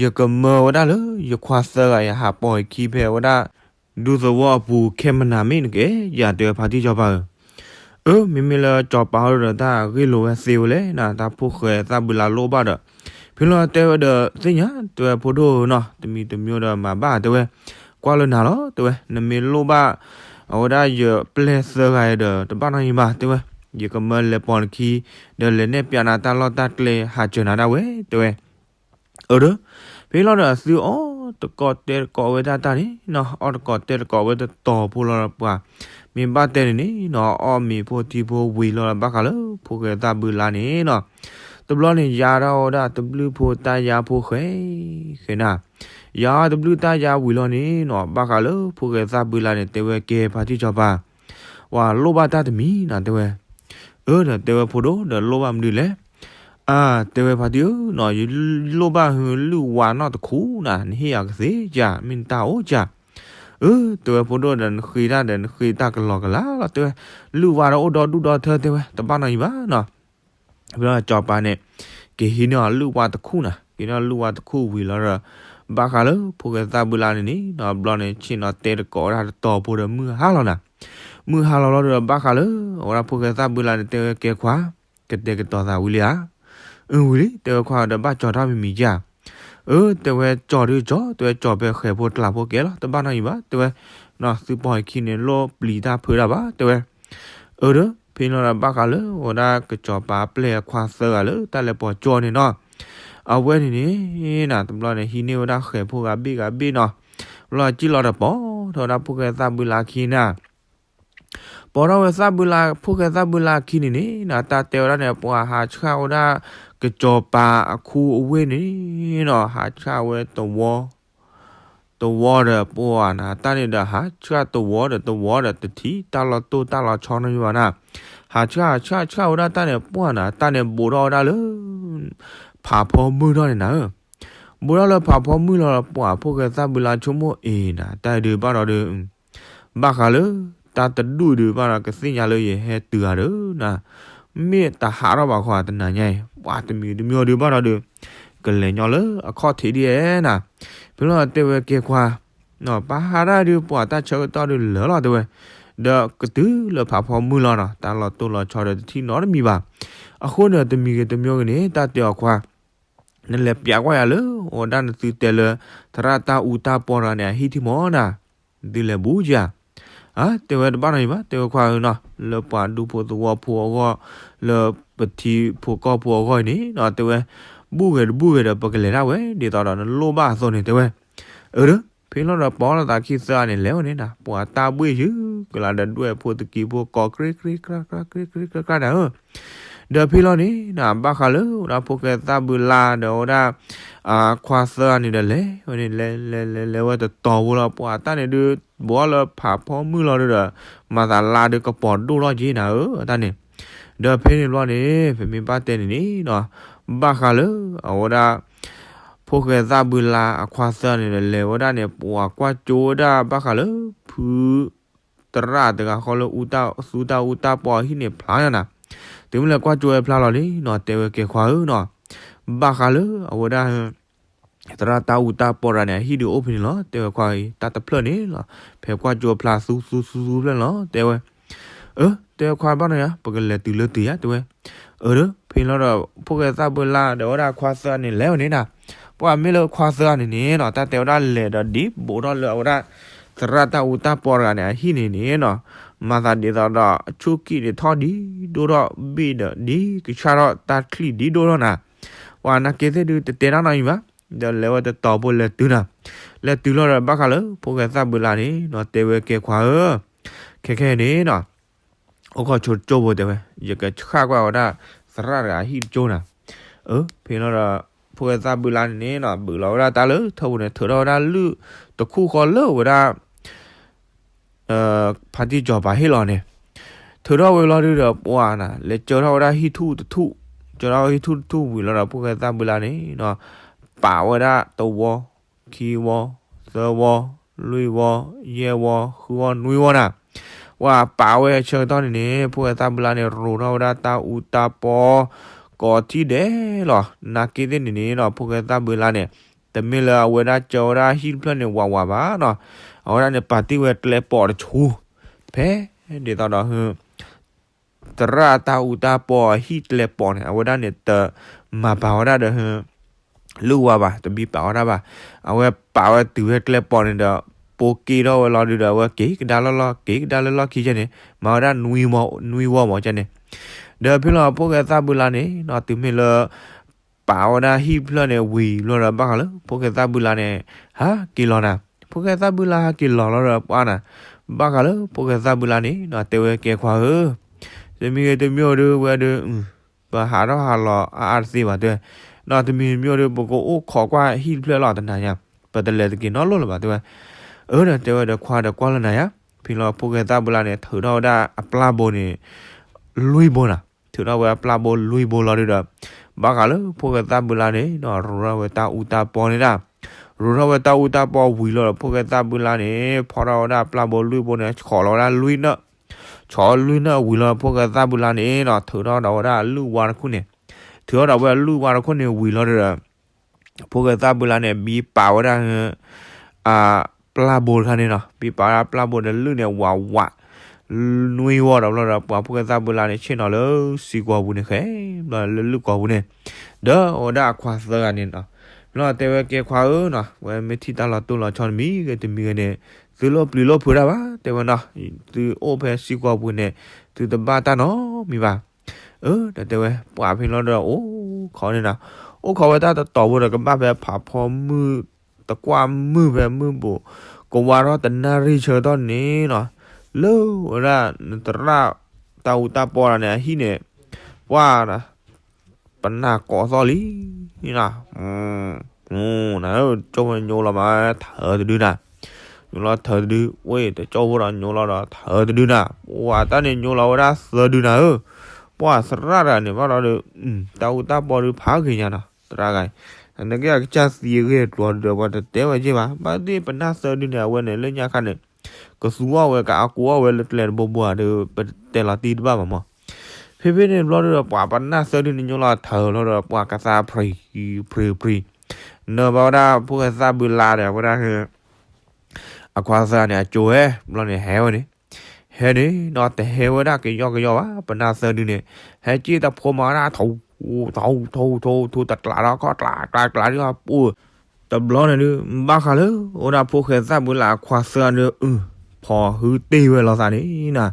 ယကမၢဝဲဒၣ်လၢ ယခွါသၢဂၤ ယဟးပိာ်ယခံဖဲဝဲဒၣ် ဒူသဝီအပူၤ ခဲမနၤမ့ၢ်နကဲ ယတဲဝဲဖါတံၢ်စီၤပၤဧၢ, အၢ မ့မ့ၢ်လၢစီၤပၤအိၣ်ဒီးတၢ်ဂ့ၢ်လိာ်ဝဲသ့ဝဲလဲၣ်နၤ တၢ်ဖိၣ်ဃဲသၣ်ဘုလါလိၣ်ဘၣ်ဒီး ဖဲလီၤတဲဝဲဒီးသ့ၣ်ညါ တဲဝဲဖိဒိၣ်ဧၢနီၤ တမံၤတမံၤဒီးမၤဘၣ်တဲဝဲ, ကွၢ်လၢနၤလီၤ တဲဝဲ နမ့ၢ်လိၣ်ဘၣ် အဝဲဒၣ်ယပျဲၢ်သၢဂၤဒီး တဘၣ်နီတမံၤဘၣ်တဲဝဲ, ယကမၢလဲၤပိာ်နခံ ဒီးလဲၤနဲၣ်ပၠးနၤတၢ်လီၢ်တၢ်ကျဲဟးစၢၤနၤဒၣ်ဝဲ တဲဝဲ အၢ ဒီး ဖဲလီၤဒီးသုအီၣ်တကိးတဲတကိးဝဲဒၣ်တၢ်န့ၣ်နီၤ အီၣ်တကိးတဲတကိးဝဲတတီၤဖိလီၤဒီးပှၤ မ့ၢ်ဘၣ်တဲန့ၣ်န့ၣ်နီၤ အီၣ်မ့ၤဖိထံဖိဝံၤလီၤဒီးဘၣ်ဃးလၢဖိၣ်ဃဲသၣ်ဘုလါန့ၣ်နီၤ တဘျီန့ၣ် ယါထီၣ်ဝဲဒၣ်တဘျုးဖိတၢ်ယါဖိဃဲ ဃဲနၤ ယါတဘျုးတၢ်ယါဝံၤလီၤန့ၣ်နီၤ ဘၣ်ဃးလၢဖိၣ်ဃဲသၣ်ဘုလါန့ၣ် တဲဝဲကဲဖါတံၢ်စီၤပၤ ဝဲလိၣ်ဘၣ်တၢ်တမံၤနၤ တဲဝဲ အၢ ဒီးတဲဝဲဖိဒိၣ်ဒီးလိၣ်ဘၣ်မနုၤလဲၣ် အါ တဲဝဲဖါတံၢ်ဧၢနီၤ ယလိၣ်ဘၣ်ဟုလုၣ်ဝါနီၣ်တခူနၤ နဟ့ၣ်ယၤကသ့ဧါ မ့ၢ်နတၢ်အိၣ်ဧါ အၢ တဲဝဲဖိဒိၣ်ဒီးနဃ့တၢ်ဒီးနဃ့တၢ်ကလီကလီလီၤ တဲဝဲ လုၣ်ဝါဒီးအိၣ်ဒီဒူၣ်ဒီထၢ တဲဝဲ တဘၣ်နီတမံၤဘၣ်နီၤ ဖဲလီၤစီၤပၤန့ၣ် ကဟံးန့ၢ်အီၤလုၣ်ဝါတခူနၤ ကဟံးန့ၢ်အီၤလုၣ်ဝါတခူဝံၤလီၤဒီး ဘၣ်ဃးလၢဖိၣ်ဃဲသၣ်ဘုလါန့ၣ်န့ၣ်နီၤ ဘျီန့ၣ် ဆ့ၣ်နီၤတဲတကိးဝဲဒၣ်တတီၤဖိဒီးမုၢ်ဟါလီၤနၤ မုၢ်ဟါလီၤလီၤဒီးဘၣ်ဃးလၢ အဝဲဒၣ်ဖိၣ်ဃဲသၣ်ဘုလါန့ၣ် တဲဝဲကဲခွါ ကတဲာ်ကတီၤသးဝံၤလံဧါ အု ဝံၤလံ တဲဝဲခွါဒီးဘၣ်ကၠီၤတၢ်မံၤမံၤဧါ အၢ တဲဝဲကၠီၤဒုးကၠီၤ တဲဝဲကၠီၤဖဲဃဲၤဖိကျးဖိကဲလီၤ တဘၣ်နီတမံၤဘၣ် တဲဝဲ သုပိာ်ယခံန့ၣ် လိၣ်ပျံၤတၢ်ဖုးတၢ်ဘၣ် တဲဝဲ အၢ ဒီး ဖဲလီၤဒီးဘၣ်ဃးလၢ အဝဲဒၣ်ကစီၤပၤပျဲၢ်အခွါသၢဂၤလၢတၢ်လဲၤပိာ်ကၠီန့ၣ်နီၤ အဝဲန့ၣ်န့ၣ် နၤ တဘျီန့ၣ် ဟံးန့ၢ်ဝဲဒၣ်ဃဲၤဖိဂၤဘ့ၣ်ဂၤဘ့ၣ်နီၤ ဘျီစံၣ်လီၤဒီးပိာ်ထီၣ်ဝဲဒၣ်ဖိၣ်ဃဲသၣ်ဘုလါအခံနၤ ပိာ်ထီၣ်ဝဲသၣ်ဘုလါ ဖိၣ်ဃဲသၣ်ဘုလါအခံန့ၣ်န့ၣ် နၤ တၢ်တဲဝဲဒၣ်န့ၣ် ပှၤဟးဆှၣ်ဝဲဒၣ် ကစီၤပၤအခူအဝ့ၢ်န့ၣ်နီၤ ဟးဆှၣ်ဝဲသဝီ သဝီဒီးပှၤနၤ တၢ်န့ၣ်ဒီးဟးဆှၣ်သဝီဒီးသဝီဒီးတထံၣ်တၢ်လီၤတိၢ်တၢ်လီၤဆီနီတမံၤဘၣ်နၤ ဟးဆှၣ်ဆှၣ်ဆှၣ်ဝဲဒၣ်တၢ်န့ၣ် ပှၢ်နၤ တၢ်န့ၣ်ဘိးထီၣ်ဝဲဒၣ်လၢ ဖးဖီမုၢ်ထီၣ်န့ၣ်နၤဧၢ. ဘိးထီၣ်လၢဖးဖီမုၢ်လီၤ ပှၤဖိၣ်ဃဲသၣ်ဘုလါဆိကမိၣ်အံၤနၤ တၢ်ဒုးဘၣ်ဒီးဒုး ဘၣ်ဃးလၢ တၢ်တဒူၣ်ဒုးဘၣ်ဒီးကသ့ၣ်ညါလၢယဟဲတုၤဂၤဒီးနၤ မ့ၢ်တဟးထီၣ်ဘၣ်ခီတနၤညါအံၤ ပှၤတမံၤတမံၤအီၤဒုးဘၣ်ဒီးဒုး ကလဲၤညီလၢအခီၣ်ထံးဒ်အဲၣ်နၤ. ဖဲလီၤတဲဝဲကဲခွါ ပဟးဒၣ်ဒုး ပှၤတၢ်ဆၢကတီၢ်ဒုးလၢာ်လီၤတဲဝဲ, ဒီးကတုၤလၢဖးဖီမုၢ်လီၤနီၤ တၢ်လီၤတိၢ်လီၤဆီဒီးတထံၣ်နီတမံၤဘၣ်. အဃိန့ၣ် တမံၤဂ့ၤတမံၤဂ့ၤန့ၣ် တၢ်တဲအီၤခွါ နလဲၤပျးကွၢ်ယၤလၢ အိၣ်ဒၣ်နသုတဲလၢ သရၣ်တၢ်အူတၢ်ပီတဂၤန့ၣ် အဟံၣ်ထံမီၤနၤ, သုလဲၤဘူးကဧါ. တဲဝဲတဘၣ်နီၤအံၤဘၣ် တဲဝဲခွါဧၢနီၤ လၢပှၤဒူဖိသဝီဖိအဂီၢ် လၢပထံဖိကီၢ်ဖိအဂီၢ်အံၤန့ၣ်နီၤ တဲဝဲ ဘူးဂ့ၤတဘူးဂ့ၤဒီး ပကလဲၤဒၣ်ဝဲ ဒ်သိးဒီးနလိၣ်ဘၣ်အသိးန့ၣ် တဲဝဲ အၢ ဒီး ဖဲလီၤဒီးပီလီၤသးခံသၢဂၤန့ၣ် လဲၤဝဲန့ၣ်နၤ ပှၤတၢ်ဘှ့ၣ်ယုာ်ကလါဒီးဒွဲၣ်ဖိသကံးဖိကိး ကြ့ကြ့ကြ့ကြ့ကြ့ကြ့ကြ့နၤဧၢ. ဒီးဖဲလီၤန့ၣ်နၤ ဘၣ်ဃးလၢဝဲဒၣ်ဖိၣ်ဃဲသၣ်ဘုလါဒီးဝဲဒၣ် ခွါသၢဂၤန့ၣ်ဒီးလဲၤဝဲန့ၣ် လဲၤလဲၤလဲၤလဲၤဝဲတတီၤဖိလီၤ ပှၤတၢ်န့ၣ်ဒုး ဘိးလၢဖးဖီမုၢ်လီၤဒုးဒီး မၤသးလါဒုးကပီၤဒိၣ်ထီၣ်က့နၤဧၢ တၢ်န့ၣ်. ဒီးဖဲန့ၣ်ဘျီန့ၣ် ပမ့ၢ်ဘၣ်တဲန့ၣ်န့ၣ်နီၤ ဘၣ်ဃးလၢအဝဲဒၣ် ဖိၣ်ဃဲသၣ်ဘုလါအခွါသၢဂၤန့ၣ်ဒီး လဲၤဝဲဒၣ်န့ၣ် ပှၤကွၢ်ကၠိဝဲဒၣ်ဘၣ်ဃးလၢ ဖု သရၣ်တဂၤဃီလၢ သူတၢ်အူတၢ်ပီအဟံၣ်န့ၣ်ဖျါယါနၤ, တုၤမ့ၢ်လဲၤကွၢ်ကၠိဝဲဖျါလီၤလံနီၤ တဲဝဲကဲခွါဧၢနီၤ, ဘၣ်ဃးလၢအဝဲဒၣ် သရၣ်တၢ်အူတၢ်ပီတဂၤန့ၣ် အဟံၣ်ဒုးအိၣ်ဖဲန့ၣ်လီၤ တဲဝဲခွါအံၤ တၢ်တဖျၢၣ်န့ၣ်လီၤ, ဖဲကွၢ်ကၠိဖျါသူသူသူသူဖျၢၣ်န့ၣ်လီၤ တဲဝဲ အၢ တဲဝဲခွါဘၣ်နီၤယါ ပကလဲၤတုၤလၢတုၤယါ တဲဝဲ, အၢ ဒီး ဖဲလီၤဒီး ဖိၣ်ဃဲသၣ်ဘုလါဒီးဝဲဒၣ်ခွါသၢဂၤန့ၣ် လဲၤဝဲန့ၣ်နၤ, ပှၤမ့ၢ်လၢခွါသၢဂၤန့ၣ်န့ၣ်နီၤ တၢ်တဲဝဲဒၣ်လဲၤဒီးဒ်ဘိးထီၣ်လၢအဝဲဒၣ် သရၣ်တၢ်အူတၢ်ပီတဂၤန့ၣ် အဟံၣ်န့ၣ်န့ၣ်နီၤ, မၤသးဒ်သိးဒီး အဆူၣ်ကံၣ်န့ၣ်ထီၣ်ဒ်ဒိၣ်ထီၣ်ဘ့ၣ်ဒီး ဒ်ကဆၣ်ထီၣ်တၢ်ချံၣ်ဒ်ဒိၣ်ထီၣ်နၤ, ပှၤနာ်က့သ့ၣ်ဒုးတတဲတၢ်နီတမံၤဘၣ်, ဒီးလဲၤဝဲတတီၤဖိလဲၤတုၤနၤ, လဲၤတုၤလီၤဒီးဘၣ်ဃးလၢ ဖိၣ်ဃဲသၣ်ဘုလါန့ၣ်နီၤ တဲဝဲကဲခွါဧၢ, ခဲခဲအံၤန့ၣ်နီၤ အိၣ်ခိးဆိတကၠိဖိတဲဝဲ, ယကဆှၣ်ကွၢ်ဝဲဒၣ် သရၣ်တဂၤအဟံၣ်တကၠိနၤ, အၢ ဖဲလီၤဒီး ဖိၣ်ဃဲသၣ်ဘုလါန့ၣ်န့ၣ်နီၤ ဘုးလီၤဝဲဒၣ်တၢ်လၢထၢပူၤန့ၣ် ထုးထီၣ်ဝဲဒၣ်လုၢ်တခူၣ်ဃီလၢဝဲဒၣ် ဖါတံၢ်စီၤပၤဟ့ၣ်လီၤန့ၣ်, ထုးထီၣ်ဝဲလီၤဒုးဒီး ပှၤနၤ လဲၤကၢထီၣ်ဝဲဒၣ်ဟံၣ်ထူၣ်တထူၣ်, ကၢထီၣ်ဝဲဟံၣ်ထူၣ်တထူၣ်ဝံၤလီၤဒီး ဖိၣ်ဃဲသၣ်ဘုလါန့ၣ်နီၤ ပာ်ဝဲဒၣ်တဝီ, ခံဝီ, သၢဝီ, လွံၢ်ဝီ, ယဲၢ်ဝီ, ဃုဝီ, နွံဝီနၤ, ပှၤပာ်ဝဲအဆၢကတီၢ်န့ၣ်န့ၣ် ဖိၣ်ဃဲသၣ်ဘုလါန့ၣ် ရိးထီၣ်ဝဲဒၣ်တၢ်အူတၢ်ပီ ကိးထံၣ်ဒဲးလီၤ, နာ်က့သ့ၣ်န့ၣ်န့ၣ်နီၤ ဖိၣ်ဃဲသၣ်ဘုလါန့ၣ် တမ့ၢ်လၢအဝဲဒၣ်ကၢဝဲဒၣ်ဟံၣ်တဖျၢၣ်န့ၣ်ဝးဝးဘၣ်နီၤ, အဝဲဒၣ်န့ၣ် ပာ်တ့ၢ်ဝဲကျဲပိာ်တဆူ ဖဲဒ်သိးဒီး သရၣ်တၢ်အူတၢ်ပီအဟံၣ်ကျဲပိာ်န့ၣ် အဝဲဒၣ်န့ၣ် တမၤပာ်ဝဲဒၣ်ဒီး လုၢ်ဝါဘၣ်, တဘံပာ်ဝဲဒၣ်ဘၣ်, အဝဲပာ်ဝဲတုၤဝဲကျဲပိာ်န့ၣ်ဒီး ပိာ်က့ၤထီၣ်ဝဲလီၤဒုးဒီး အဝဲက့ၤကဒါလၢလီၢ်, က့ၤကဒါလၢလီၢ်ခံကဲန့ၣ် မၤဝဲဒၣ်နွံဝီ, နွံဝီမးကဲန့ၣ်, ဒီးဖဲလီၤဖိၣ်ဃဲသၣ်ဘုလါန့ၣ်နီၤ တုၤမ့ၢ်လၢ ပာ်ဝဲဒၣ်ဟံၣ်တဖျၢၣ်န့ၣ်ဝံၤလီၤဒီး ဘၣ်ဃးလၢ ဖိၣ်ဃဲသၣ်ဘုလါန့ၣ် ဟးက့ၤလီၤနၤ, ဖိၣ်ဃဲသၣ်ဘုလါဟးက့ၤလီၤလီၤဒီး ပှၤနၤ, ဘၣ်ဃးလၢ ဖိၣ်ဃဲသၣ်ဘုလါန့ၣ်နီၤ တဲဝဲကဲခွါဧၢ, တမံၤဂ့ၤတမံၤဒုးဝဲဒုး ပဟးထီၣ်ဟးလီၤအါအါတသ့ဘၣ်တဲဝဲ, နီၤ တမံၤတမံၤဒုး ပကအိၣ်ခိးကွၢ်ဟံၣ်တဖျၢၣ်လီၤတနၤညါ, ပတလဲၤတက့ၤနီတလီၢ်လၢၤဘၣ်တဲဝဲ, အၢ ဒီးတဲဝဲဒီးခွါဒီးကွၢ်လၢနၤယါ, ဖဲလီၤဖိၣ်ဃဲသၣ်ဘုလါန့ၣ် ထုးထီၣ်ဝဲဒၣ်အပျၢ်ဘိန့ၣ် လွံၢ်ဘိနၤ, ထုးထီၣ်ဝဲအပျၢ်ဘိလွံၢ်ဘိလီၤဒုးဒီး ဘၣ်ဃးလၢဖိၣ်ဃဲသၣ်ဘုလါန့ၣ်နီၤ ရိးထီၣ်ဝဲတၢ်အူတၢ်ပီန့ၣ်ဒၣ်, ရိးထီၣ်ဝဲတၢ်အူတၢ်ပီဝံၤလီၤဒီး ဖိၣ်ဃဲသၣ်ဘုလါန့ၣ် ဖီၣ်ထီၣ်ဝဲဒၣ်အပျၢ်ဘိလွံၢ်ဘိန့ၣ် ဆီၣ်လီၤဝဲဒၣ်လွံၢ်နၢၣ်, ဆီၣ်လွံၢ်နၢၣ်ဝံၤလီၤ ဖိၣ်ဃဲသၣ်ဘုလါန့ၣ်နီၤ ထုးထီၣ်ဒီးဝဲဒၣ်အလုၢ်ဝါတခိၣ်န့ၣ်, ထုးထီၣ်ဒီးဝဲအလုၢ်ဝါတခိၣ်န့ၣ်ဝံၤလီၤဒုးဒီး ဖိၣ်ဃဲသၣ်ဘုလါန့ၣ် ဘံပာ်ဝဲဒၣ် အပျၢ်ဘိတခါန့ၣ်နီၤ, ဘံပာ်ဝဲဒၣ်အပျၢ်ဘိဒီးလုၢ်န့ၣ် ဝးဝး နွံဝီဒီးဘျီဒီး ပှၤဖိၣ်ဃဲသၣ်ဘုလါန့ၣ် ဆ့ၣ်နီၤလၢစံကွီၤပူၤန့ၣ် ဃဲဘျီလၢလုၢ်ကွီၤပူၤန့ၣ်, ဒီးအဝဲဒၣ်အခွါသၢဂၤန့ၣ်နီၤ, မ့ၢ်လီၤတဲဝဲကဲခွါဧၢနီၤ, ဝဲမ့ၢ်ထံၣ်တၢ်လီၤတိၢ်လီၤဆီတမံၤဂ့ၤတမံၤဂ့ၤန့ၣ် သုလိၣ်ပျံၤလိၣ်ဖုးတၢ်ဘၣ် တဲဝဲနီၤ, သုအိၣ်ဖဲစံကွီၤပူၤန့ၣ် သုတဘၣ်တၢ်နီတမံၤဘၣ် အၢ ဒီးတဲဝဲ ပှၤဖဲလီၤဒီးအိၣ်ခိးန့ၣ်နီၤ, အိၣ်ခိးဝဲတၢ်တတီၤဖိဒီးကဘၣ်ဖဲဖးဖီမုၢ် တကွၢ်မုၢ်ဖဲမုၢ်ဘိး ကဝါထီၣ်တနၣ်ရံၣ်ဆၢကတီၢ်န့ၣ်နီၤ, လၢဝဲဒၣ်နသရၣ်တၢ်အူတၢ်ပီတဂၤန့ၣ် အဟံၣ်န့ၣ် ပှၤ ပနၢ်ကိးသီၣ်လံ နၤ န ကၠိဝဲညိလီၤမး ထၢတဒုနၤ, ညိလီၤထၢတဒု, ဝဲတကၠီဖိဒီးညိလီၤဒီးထၢတဒုနၤ, ပှၤတၢ်န့ၣ်ညိလီၤဝဲဒၣ်သၢဒုနၤဧၢ, ပှၤသရၣ်တဂၤန့ၣ်ဘၣ်ဒီး တၢ်အူတၢ်ပီဒုးဖးဂ့ၤညါနီၤ သရၣ်ဂၤ, နကဲအကစၢ်သံအဂ့ၢ်အကျိၤဒီး ပှၤတတဲဝဲက့ၢ်ဘၣ်, ဘၣ်သ့ၣ်ပနၢ်သၢဒုန့ၣ် အဝဲန့ၣ်လၢညါခါန့ၣ် ကသူအီၤဝဲ ကအကူအီၤဝဲလၢကျဲတဘိဘိဧါဒီး ပတဲလီၤတံၢ်တဘၣ်ဘၣ်မး. ဖဲဖဲန့ၣ်တဘျီဒီး ပှၤပနၢ်သၢဒုန့ၣ်ညိလီၤထၢလီၤဒီး ပှၤကသးဖရံးဖရံးဖရံး, နၢၤဘၣ်ဝဲဒၣ်ဖိၣ်ဃဲသၣ်ဘုလါဒီး ဝဲဒၣ် အခွါသၢန့ၣ် အကၠိဟဲ ဘျီန့ၣ်ဟဲဝဲန့ၣ်, ဟဲန့ၣ်နီၤ တဟဲဝဲဒၣ်ကယီကယီဘၣ် ပနၢ်သၢဒုန့ၣ်, ဟဲက့ၢ်တဖိမၤဒၣ် ထိ ထိ ထိ ထိ တကျးဒီးခီၣ်ကျးကျးကျးဒ်အပူၤ, တဘျီန့ၣ်ဒုး ဘၣ်ဃးလၢ အိၣ်ဒၣ်ဖိၣ်ဃဲသၣ်ဘုလါအခွါသၢဒု အု ဖီၣ်ဟုတ့ၢ်ဝဲလိာ်သးန့ၣ်နီၤ,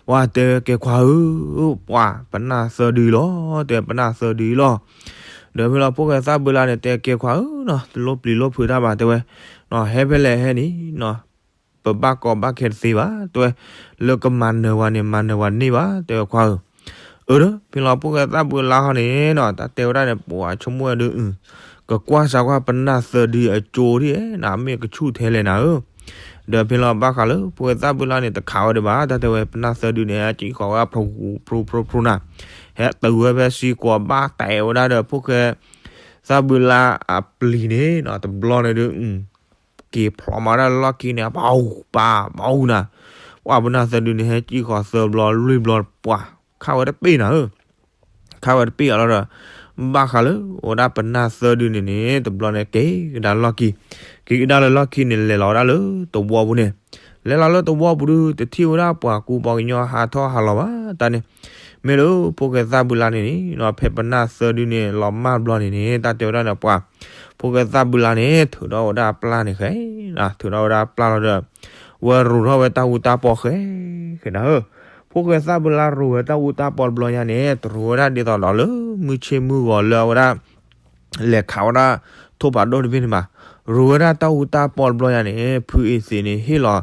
ဝဲတဲကဲခွါဧၢ, ပှၤပနၢ်သၢဒုလီၤ, တဲပနၢ်သၢဒုလီၤ ဒီးဖဲလီၤဖိၣ်ဃဲသၣ်ဘုလါန့ၣ် တဲကဲခွါဧၢနီၤ တလိၣ်ပျံၤလိၣ်ဖုးတၢ်ဘၣ် တဲဝဲ, ဟဲဖဲလဲၣ်ဟဲန့ၣ်နီၤ, ပဘၣ်ကီဘၣ်ခဲတသ့ဘၣ် တဲဝဲ, လၢကမၤနၢၤဝဲန့ၣ် မၤနၢၤဝဲန့ၣ်ဘၣ် တဲဝဲခွါဧၢ, အၢ ဒီး ဖဲလီၤဖိၣ်ဃဲသၣ်ဘုလါဟီန့ၣ်နီၤ တၢ်တဲဝဲဒၣ်န့ၣ် ပှၤဆိကမိၣ်ဝဲဒုး အု ကကွၢ်စးကွၢ်ပနၢ်သၢဒုအကၠိဒ်နီၤ မ့ၢ်ကဆူၣ်ထဲလဲၣ်နၤဧၢ, ဒီးဖဲလီၤဘၣ်ဃးလၢ ဖိၣ်ဃဲသၣ်ဘုလါန့ၣ် တခးဝဲဒံးဘၣ် တၢ်တဲဝဲ ပနၢ်သၢဒုန့ၣ် ဟဲကံၣ်ဃီၤဝဲ ဖြိဖြိဖြိဖြိနၤ, ဟဲတုၤဝဲဖဲစံကွီၤ ဘၣ်တဲဝဲဒၣ်ဒီး ဖိၣ်ဃဲသၣ်ဘုလါအပျံၤန့ၣ်နီၤ တဘျီန့ၣ်ဒုး က့ၤဖျိးမၤဒၣ်လီၢ်ခံန့ၣ် ပှၤပှၤပှၤနၤ, ပှၤပနၢ်သၢဒုန့ၣ် ဟဲကံၣ်ဃီၤသၢဘျီလွံၢ်ဘျီ ပှၤခးဝဲတပ့ၢ်နၤဧၢ, ခးဝဲတပ့ၢ်အလီၤဒီး ဘၣ်ဃးလၢအိၣ်ဒၣ်ပနၢ်သၢဒုန့ၣ်န့ၣ် တဘျီန့ၣ် က့ၤကဒါလီၢ်ခံ, က့ၤကဒါလၢလီၢ်ခံန့ၣ် လဲၤလီၤဝဲဒၣ်လၢသဝီပူၤန့ၣ်, လဲၤလီၤလၢသဝီပူၤဒုး တထံၣ်ဝဲဒၣ်ပှၤကူပှၤကညီဟးထီၣ်ဟးလီၤဘၣ် တၢ်န့ၣ် မ့ၢ်လၢဖိၣ်ဃဲသၣ်ဘုလါန့ၣ်န့ၣ် ဖဲပနၢ်သၢဒုန့ၣ် လီၤမၢ်ဘျီန့ၣ်န့ၣ် တၢ်တဲဝဲဒၣ်န့ၣ် ပှၤ ဖိၣ်ဃဲသၣ်ဘုလါန့ၣ် ထုးထီၣ်ဝဲဒၣ်အပျၢ်န့ၣ်ဃဲ, ထုးထီၣ်ဝဲဒၣ်အပျၢ်လီၤဒီး ဝဲရိၤထီၣ်ဝဲတၢ်အူတၢ်ပီဃဲ, ဃဲနၤဧၢ, ဖိၣ်ဃဲသၣ်ဘုလါရိၤဝဲတၢ်အူတၢ်ပီတဘျီညါန့ၣ် တရိၤဝဲဒၣ်ဒ်သိးဒီးလၢမုၢ်ဆ့ၣ်မုၢ်ဂီၤလၢအဝဲဒၣ် လဲၤခးဝဲဒၣ် ထိၣ်ဖးဒိၣ်တဘ့ၣ်န့ၣ်ဘၣ်, ရိၤဝဲဒၣ်တၢ်အူတၢ်ပီတဘျီညါန့ၣ် ဖုအ့သ့းန့ၣ် ဟ့ၣ်လီၤ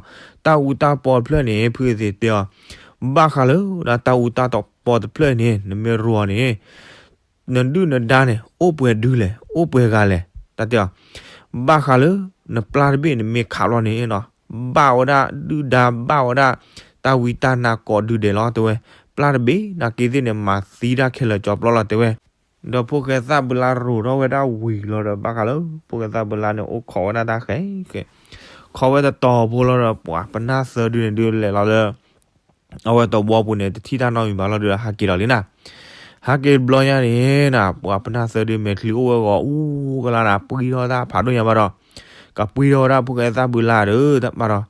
တၢ်အူတၢ်ပီတဖျၢၣ်န့ၣ် ဖုအ့သ့းတဲအီၤ, ဘၣ်ဃးလၢဒၣ်တၢ်အူတၢ်ပီတဖျၢၣ်န့ၣ် နမ့ၢ်ရိၤအီၤန့ၣ် နဒုၣ်နဒါန့ၣ် အိၣ်ပှဲၤဒုလဲၣ် အိၣ်ပှဲၤဂၤလဲၣ် တၢ်တဲအီၤ, ဘၣ်ဃးလၢ နပျၢ်တဘ့ၣ်နမ့ၢ်ခးလီၤန့ၣ်နီၤ ဘၣ်ဝဲဒၣ်ဒုၣ်ဒါဘၣ်ဝဲဒၣ် တၢ်ဝံတၢ်နါကိးဒုဒဲးလီၤ တဲဝဲ, ပျၢ်တဘ့ၣ်နာ်က့သ့ၣ်န့ၣ် မၤသံတၢ်ခဲလၢာ်ကၠီပျီလီၤ တဲဝဲ, ဒီးဖိၣ်ဃဲသၣ်ဘုလါရိၤထီၣ်ဝဲဒၣ်ဝံၤလီၤဒီး ဘၣ်ဃးလၢ ဖိၣ်ဃဲသၣ်ဘုလါန့ၣ် အိၣ်ခိးဝဲဒၣ်တၢ်ဃဲဃဲ, ခိးဝဲတတီၤဖိလီၤဒီး ပှၤပနၢ်သၢဒုန့ၣ်ဒုးလဲၤလီၤလၢ အဝဲသဝီပူၤန့ၣ် တထံၣ်တၢ်နီတမံၤဘၣ်လီၤဒီး ဟးက့ၤလီၤလံနၤ, ဟးက့ၤတဘျီညါန့ၣ်နၤ ပှၤပနၢ်သၢဒုမဲာ်ချံအိၣ်ဝဲဂီၤအူကလါနၤ ပှံထီၣ်တၢ်ဖးဒိၣ်ညါဘၣ်ဒီး ကပှံထီၣ်ဝဲဒၣ်ဖိၣ်ဃဲသၣ်ဘုလါဒီး တၢ်ဘၣ်ဒီး,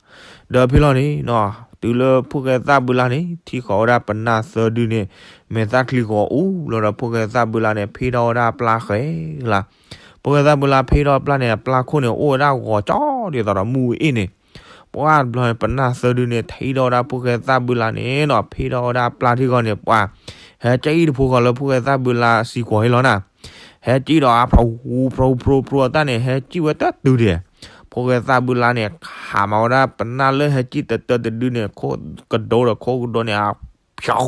ဒီးဖဲလီၤန့ၣ်နီၤ တုၤလၢဖိၣ်ဃဲသၣ်ဘုလါန့ၣ် ထံၣ်ဃီၤဝဲဒၣ်ပနၢ်သၢဒုန့ၣ် မဲာ်သၣ်ချံဂီၤအူလီၤဒီး ဖိၣ်ဃဲသၣ်ဘုလါန့ၣ် ဖ့ထီၣ်ဝဲဒၣ်အပျၢ်ဃဲလါ, ဖိၣ်ဃဲသၣ်ဘုလါဖ့ထီၣ်အပျၢ်န့ၣ် အပျၢ်ခိၣ်န့ၣ် အိၣ်ဝဲဒၣ်ဂီၤကၠီဒ်သိးဒီးမုၢ်အ့ၣ်န့ၣ်, ပှၤတဘျီန့ၣ် ပနၢ်သၢဒုန့ၣ် ထံၣ်ထီၣ်ဝဲဒၣ်ဖိၣ်ဃဲသၣ်ဘုလါန့ၣ်နီၤ ဖ့ထီၣ်ဝဲဒၣ်အပျၢ်ထံၣ်ဂီၤန့ၣ် ပှၤ ဟဲကံၣ်တဖိဃီၤလၢဖိၣ်ဃဲသၣ်ဘုလါစံကွီၤအံၤလီၤနၤ, ဟဲကံၣ်ဒီးအဖျိဖျိဖျိဖျိအတၢ်န့ၣ် ဟဲကံၣ်ဝဲတတုၤဒံး, ဖိၣ်ဃဲသၣ်ဘုလါန့ၣ် ခးမၤဝဲဒၣ်ပနၢ်လၢဟဲကံၣ်တတၢတဒုန့ၣ် ခိၣ်ကဒိဒီးခိၣ်ကဒိန့ၣ် အဖျိ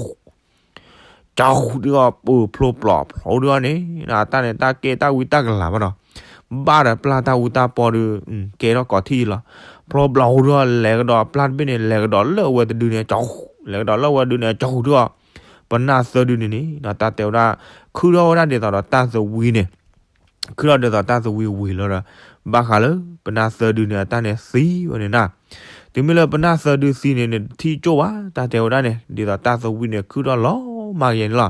ကၠီဒုးအီၤ ပၢၢ်ဖျိပျီဖျိဒုးအီၤန့ၣ် အတၢ်န့ၣ်တၢ်ကဲတၢ်ဝံတၢ်ကလၤဘၣ်ဒီး ဘၣ်ဒီးပျၢ်တၢ်အူတၢ်ပီဒုး ကဲထီၣ်ကိးထံၣ်လီၤ, ဖျိပျီဒုးအီၤ လဲၤကဒီးပျၢ်တဘ့ၣ်န့ၣ် လဲၤကဒီးလၢအဝဲတဒုန့ၣ် ကၠီ လဲၤကဒီးလၢအဝဲတဒုန့ၣ် ကၠီ, ပနၢ်သၢဒုန့ၣ်န့ၣ် တၢ်တဲဝဲဒၣ် ခုထီၣ်ဝဲဒၣ်ဒ်သိးဒီးတၢ်သဝံန့ၣ် ခုထီၣ်ဒ်သိးတၢ်သဝံဝံၤလီၤဒီး ဘၣ်ဃးလၢ ပနၢ်သၢဒုန့ၣ် အတၢ်န့ၣ်သံဝဲန့ၣ်နၤ, တုၤမ့ၢ်လၢပနၢ်သၢဒုသံန့ၣ် နတထံၣ်ကၠိၣ်ဘၣ် တၢ်တဲဝဲဒၣ်န့ၣ် ဒ်သိးတၢ်သဝံန့ၣ် ခုထီၣ်လီၤမၢ်ကယဲၢ်န့ၣ်လီၤ.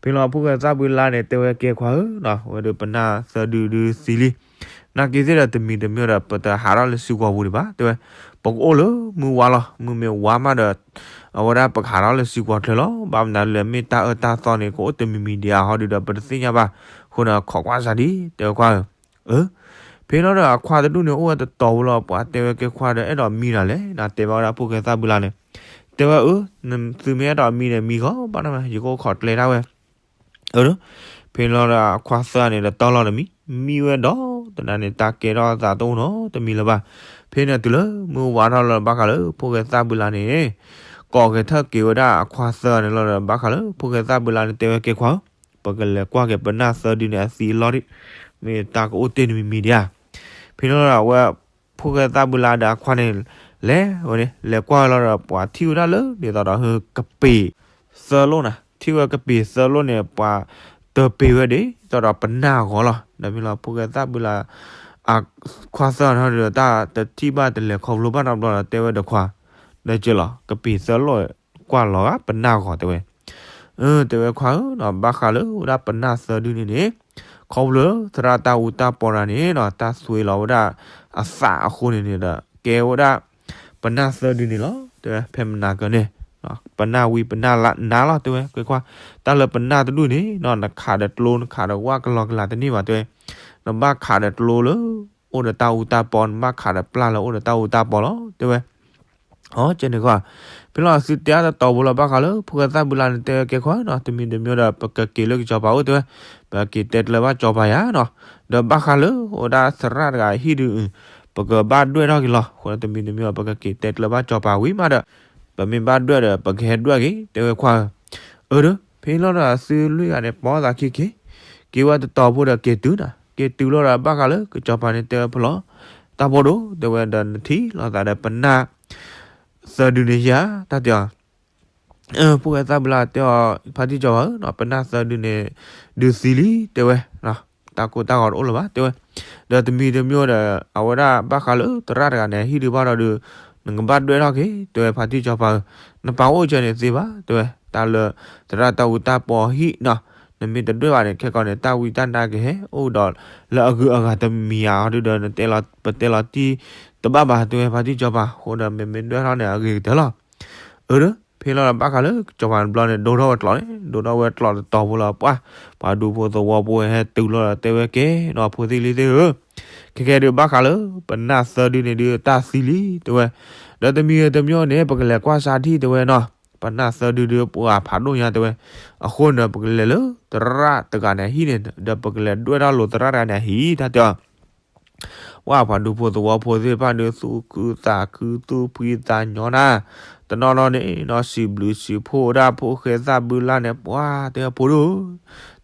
ဖဲလီၤဖိၣ်ဃဲသၣ်ဘုလါန့ၣ် တဲဝဲကဲခွါဧၢနီၤ ဝဲဒၣ်ပနၢ်သၢဒုဒုသံလံ နာ်က့သ့ၣ်ဒီးတမံၤတမံၤဒီး ပတဟးထီၣ်လၢစုကွီၤပူၤဒံးဘၣ် တဲဝဲ, ပကအိၣ်လၢမုၢ်ဝါလီၤ မုၢ်မ့ၢ်ဝါမးဒီး အဝဲဒၣ်ပကဟးထီၣ်လၢစုကွီၤချၢလီၤ ဘၣ်မနုၤလဲၣ်မ့ၢ်တၢ်အၢတၢ်သီန့ၣ် ကအိၣ်တမံၤမံၤဒံးအဟီဒုဒီး ပတသ့ၣ်ညါဘၣ်, အဃိန့ၣ် ခိးကွၢ်စၢ်ဒံး တဲဝဲခွါဧၢ, အၢ, ဖဲလီၤဒီးအခွါတဒူၣ်န့ၣ် အိၣ်ဝဲတတီၤဖိလီၤ ပှၤတဲဝဲကဲခွါဒီးအဲၣ်ဒိးမံဒၣ်လဲၣ် တဲဘၣ်ဝဲဒၣ်ဖိၣ်ဃဲသၣ်ဘုလါန့ၣ်, တဲဝဲအၢ, သုမ့ၢ်အဲၣ်ဒိးမံန့ၣ် မံဃီဘၣ်နမး ယကအိၣ်ခိးကျဲဒၣ်ဝဲ အၢ, ဖဲလီၤဒီးအခွါသၢန့ၣ် တတီၤလီၤတမံၤ, မံဝဲဒီးတနၤန့ၣ် တၢ်ကဲထီၣ်သးတအိၣ်နီတမံၤလၢၤဘၣ်. ဖဲန့ၣ်တုၤလၢမုၢ်ဝါထီၣ်လီၤဘၣ်ဃးလၢ ဖိၣ်ဃဲသၣ်ဘုလါန့ၣ် ကိးက့ၤထၢၣ်က့ၤဝဲဒၣ်အခွါသၢန့ၣ်လီၤဒီး ဘၣ်ဃးလၢဖိၣ်ဃဲသၣ်ဘုလါန့ၣ် တဲဝဲကဲခွါဧၢ, ပကလဲၤကွၢ်က့ၤပနၢ်သၢဒုန့ၣ်အသံအလီၢ်ဒံး, မ့ၢ်တၢ်ကအိၣ်တ့ၢ်တမံၤမံၤဒံးဧါ. ဖဲန့ၣ်လီၤဒီးအဝဲ ဖိ ဖိၣ်ဃဲသၣ်ဘုလါဒီးအခွါန့ၣ် လဲၤဝဲန့ၣ် လဲၤကွၢ်ဝဲလီၤဒီး ပှၤထံၣ်ဝဲဒၣ်လၢ ဒ်သိးဒီးဟၢကပ့ၤသၢလိၣ်နၤ, ထံၣ်ဝဲကပ့ၤသၢလိၣ်န့ၣ် ပှၤတပ့ၤဝဲဒ်သိးဒီးပနၢ်ဂီၤလီၤ. ဒီးမ့ၢ်လီၤ ဖိၣ်ဃဲသၣ်ဘုလါ အခွါသၢနီၤဒီး တၢ်တထံၣ်ဘၣ်တလဲၤခီဖျိဘၣ်နီတဘျီဒီး တဲဝဲဒီးခွါ ဒီးက့ၤလီၤ ကပ့ၤသၢလိၣ် ကွၢ်လီၤဂာ်ပနၢ်ဂီၤတဲဝဲ. အၢ တဲဝဲခွါဧၢနီၤ, ဘၣ်ဃးလၢဝဲဒၣ်ပနၢ်သၢဒုန့ၣ်န့ၣ် ခီဖျိလၢသရၣ်တၢ်အူတၢ်ပီနၤန့ၣ်နီၤ တၢ်သွံလီၤဝဲဒၣ်အသးအဃိန့ၣ်န့ၣ်ဒီး ကဲဝဲဒၣ်ပနၢ်သၢဒုန့ၣ်လီၤ တဲဝဲ. ဖဲမနၤကန့ၣ် ပနၢ်ဝံပနၢ်နါလီၤ တဲဝဲ ကွဲခွါ, တၢ်လၢပနၢ်တဒူၣ်န့ၣ်နီၤ နခးဒီးကျိ နခးဒီးဝၣ်ကလီကလီတန့ၢ်ဘၣ် တဲဝဲ. နဘၣ်ခးဒီးကျိလၢ အိၣ်ဒီးတၢ်အူတၢ်ပီ, နဘၣ်ခးဒီးပျၢ်လၢအိၣ်ဒီးတၢ်အူတၢ်ပီလီၤ တဲဝဲ. အကဲန့ၣ်ကွၢ်, ဖဲလီၤသုတဲအါတတီၤဖိလီၤ ဘၣ်ဃးလၢဖိၣ်ဃဲသၣ်ဘုလါန့ၣ် တဲဝဲကဲခွါနီၤ, တမံၤတမံၤဒီး ပကက့ၤလၢကစီၤပၤအိၣ် တဲဝဲ, ပက့ၤတဲတလၢဘၣ်ကစီၤပၤယၤနီၤ, ဒီးဘၣ်ဃးလၢအိၣ်ဒၣ်သရၣ်တဂၤဟံၣ်ဒုး ပကဘၣ်ဒွဲၣ်ထီၣ်က့ၤလီၤ. အဃိတမံၤတမံၤဒီး ပကက့ၤတဲတလၢဘၣ်ကစီၤပၤဝံၤမးဒီး ပမ့ၢ်ဘၣ်ဒွဲၣ်ဒီး ပကဟဲဒွဲၣ်က့ၤ တဲဝဲခွါဧၢ. အၢ ဒီး ဖဲလီၤဒီးသုလွံၢ်ဂၤန့ၣ် ပိာ်သးခံခံ က့ၤဝဲတတီၤဖိဒီးက့ၤတုၤနၤ, က့ၤတုၤလီၤဒီးဘၣ်ဃးလၢကစီၤပၤန့ၣ် တဲဝဲဖဲလီၤ တၢ်ဖိဒိၣ် တဲဝဲဒီး နထံၣ်လိာ်သးဒီးပနၢ်သၢဒုန့ၣ်ယၤ တၢ်တဲအီၤ ဖိၣ်ဃဲသၣ်ဘုလါတဲအီၤ ဖါတံၢ်စီၤပၤဧၢနီၤ, ပနၢ်သၢဒုန့ၣ် ဒုးသံလံ တဲဝဲ, တၢ်ကိၢ်တၢ်ဂီၤတအိၣ်လၢၤဘၣ် တဲဝဲ. ဒီးတမံၤတမံၤဒီး အဝဲဒၣ်ဘၣ်ဃးလၢသရၣ်တဂၤန့ၣ် ဟံၣ်ဒုးဘၣ်ဒီးဒုး နကဘၣ်ဒွဲၣ်ထီၣ်က့ၤ တဲဝဲ ဖါတံၢ်စီၤပၤဧၢ, နပာ်အိၣ်ကၢန့ၣ်သ့ဘၣ် တဲဝဲ, တၢ်လၢသရၣ်တၢ်အူတၢ်ပီဟံၣ်နီၤ, နမ့ၢ်တဒွဲၣ်ဘၣ်န့ၣ် ခဲကီန့ၣ် တၢ်ဝံတၢ်နါကဟဲအိၣ်ဒီးလၢအဂုၤအဂၤတမံၤဧါအီၤဒုးဒီး နတဲလီၤပတဲလီၤတံၢ်တဘၣ်ဘၣ် တဲဝဲ ဖါတံၢ်စီၤပၤ, အဃိဒီးမ့မ့ၢ်ဒွဲၣ်ထီၣ်န့ၣ် အဂ့ၤကတၢၢ်လီၤ. အၢ ဒီး ဖဲလီၤဒီးဘၣ်ဃးလၢကစီၤပၤတဘျီန့ၣ် ဒိထီၣ်ဝဲကျိးန့ၣ် ဒိထီၣ်ဝဲကျိးတတီၤဖိလီၤ ပှၢ် ပှၤဒူဖိသဝီဖိဟဲတုၤလီၤဒီးတဲဝဲကဲနီၤ ဖိသ့ၣ်လံၤသ့ၣ်ဧၢ, ခဲကဲဒုးဘၣ်ဃးလၢ ပနၢ်သၢဒုန့ၣ်ဒုးတၢ်သံလံ တဲဝဲ, ဒီးတမံၤတမံၤန့ၣ် ပကလဲၤကွၢ်စါထံၣ် တဲဝဲနီၤ, ပနၢ်သၢဒုဒုးပှၤဖးဒိၣ်ညါ တဲဝဲ, အဃိန့ၣ် ပကလဲၤလၢသရၣ်တဂၤန့ၣ်အဟံၣ်န့ၣ် ဒီးပကလဲၤဒွဲၣ်ထီၣ်လိာ်သရၣ်တဂၤန့ၣ်အဟံၣ် တၢ်တဲအီၤ ပှၢ် ပှၤဒူဖိသဝီဖိသ့ၣ်တဖၣ်ဒုး သူၣ်ခုသးခု သူၣ်ဖှံသးညီနၤ, တနီၤနီၤန့ၣ်နီၤ စံးဘျုးစံးဖှိၣ်ဝဲဒၣ်ဖိၣ်ဃဲသၣ်ဘုလါန့ၣ် ပှၢ် တဲဝဲဖိဒိၣ်,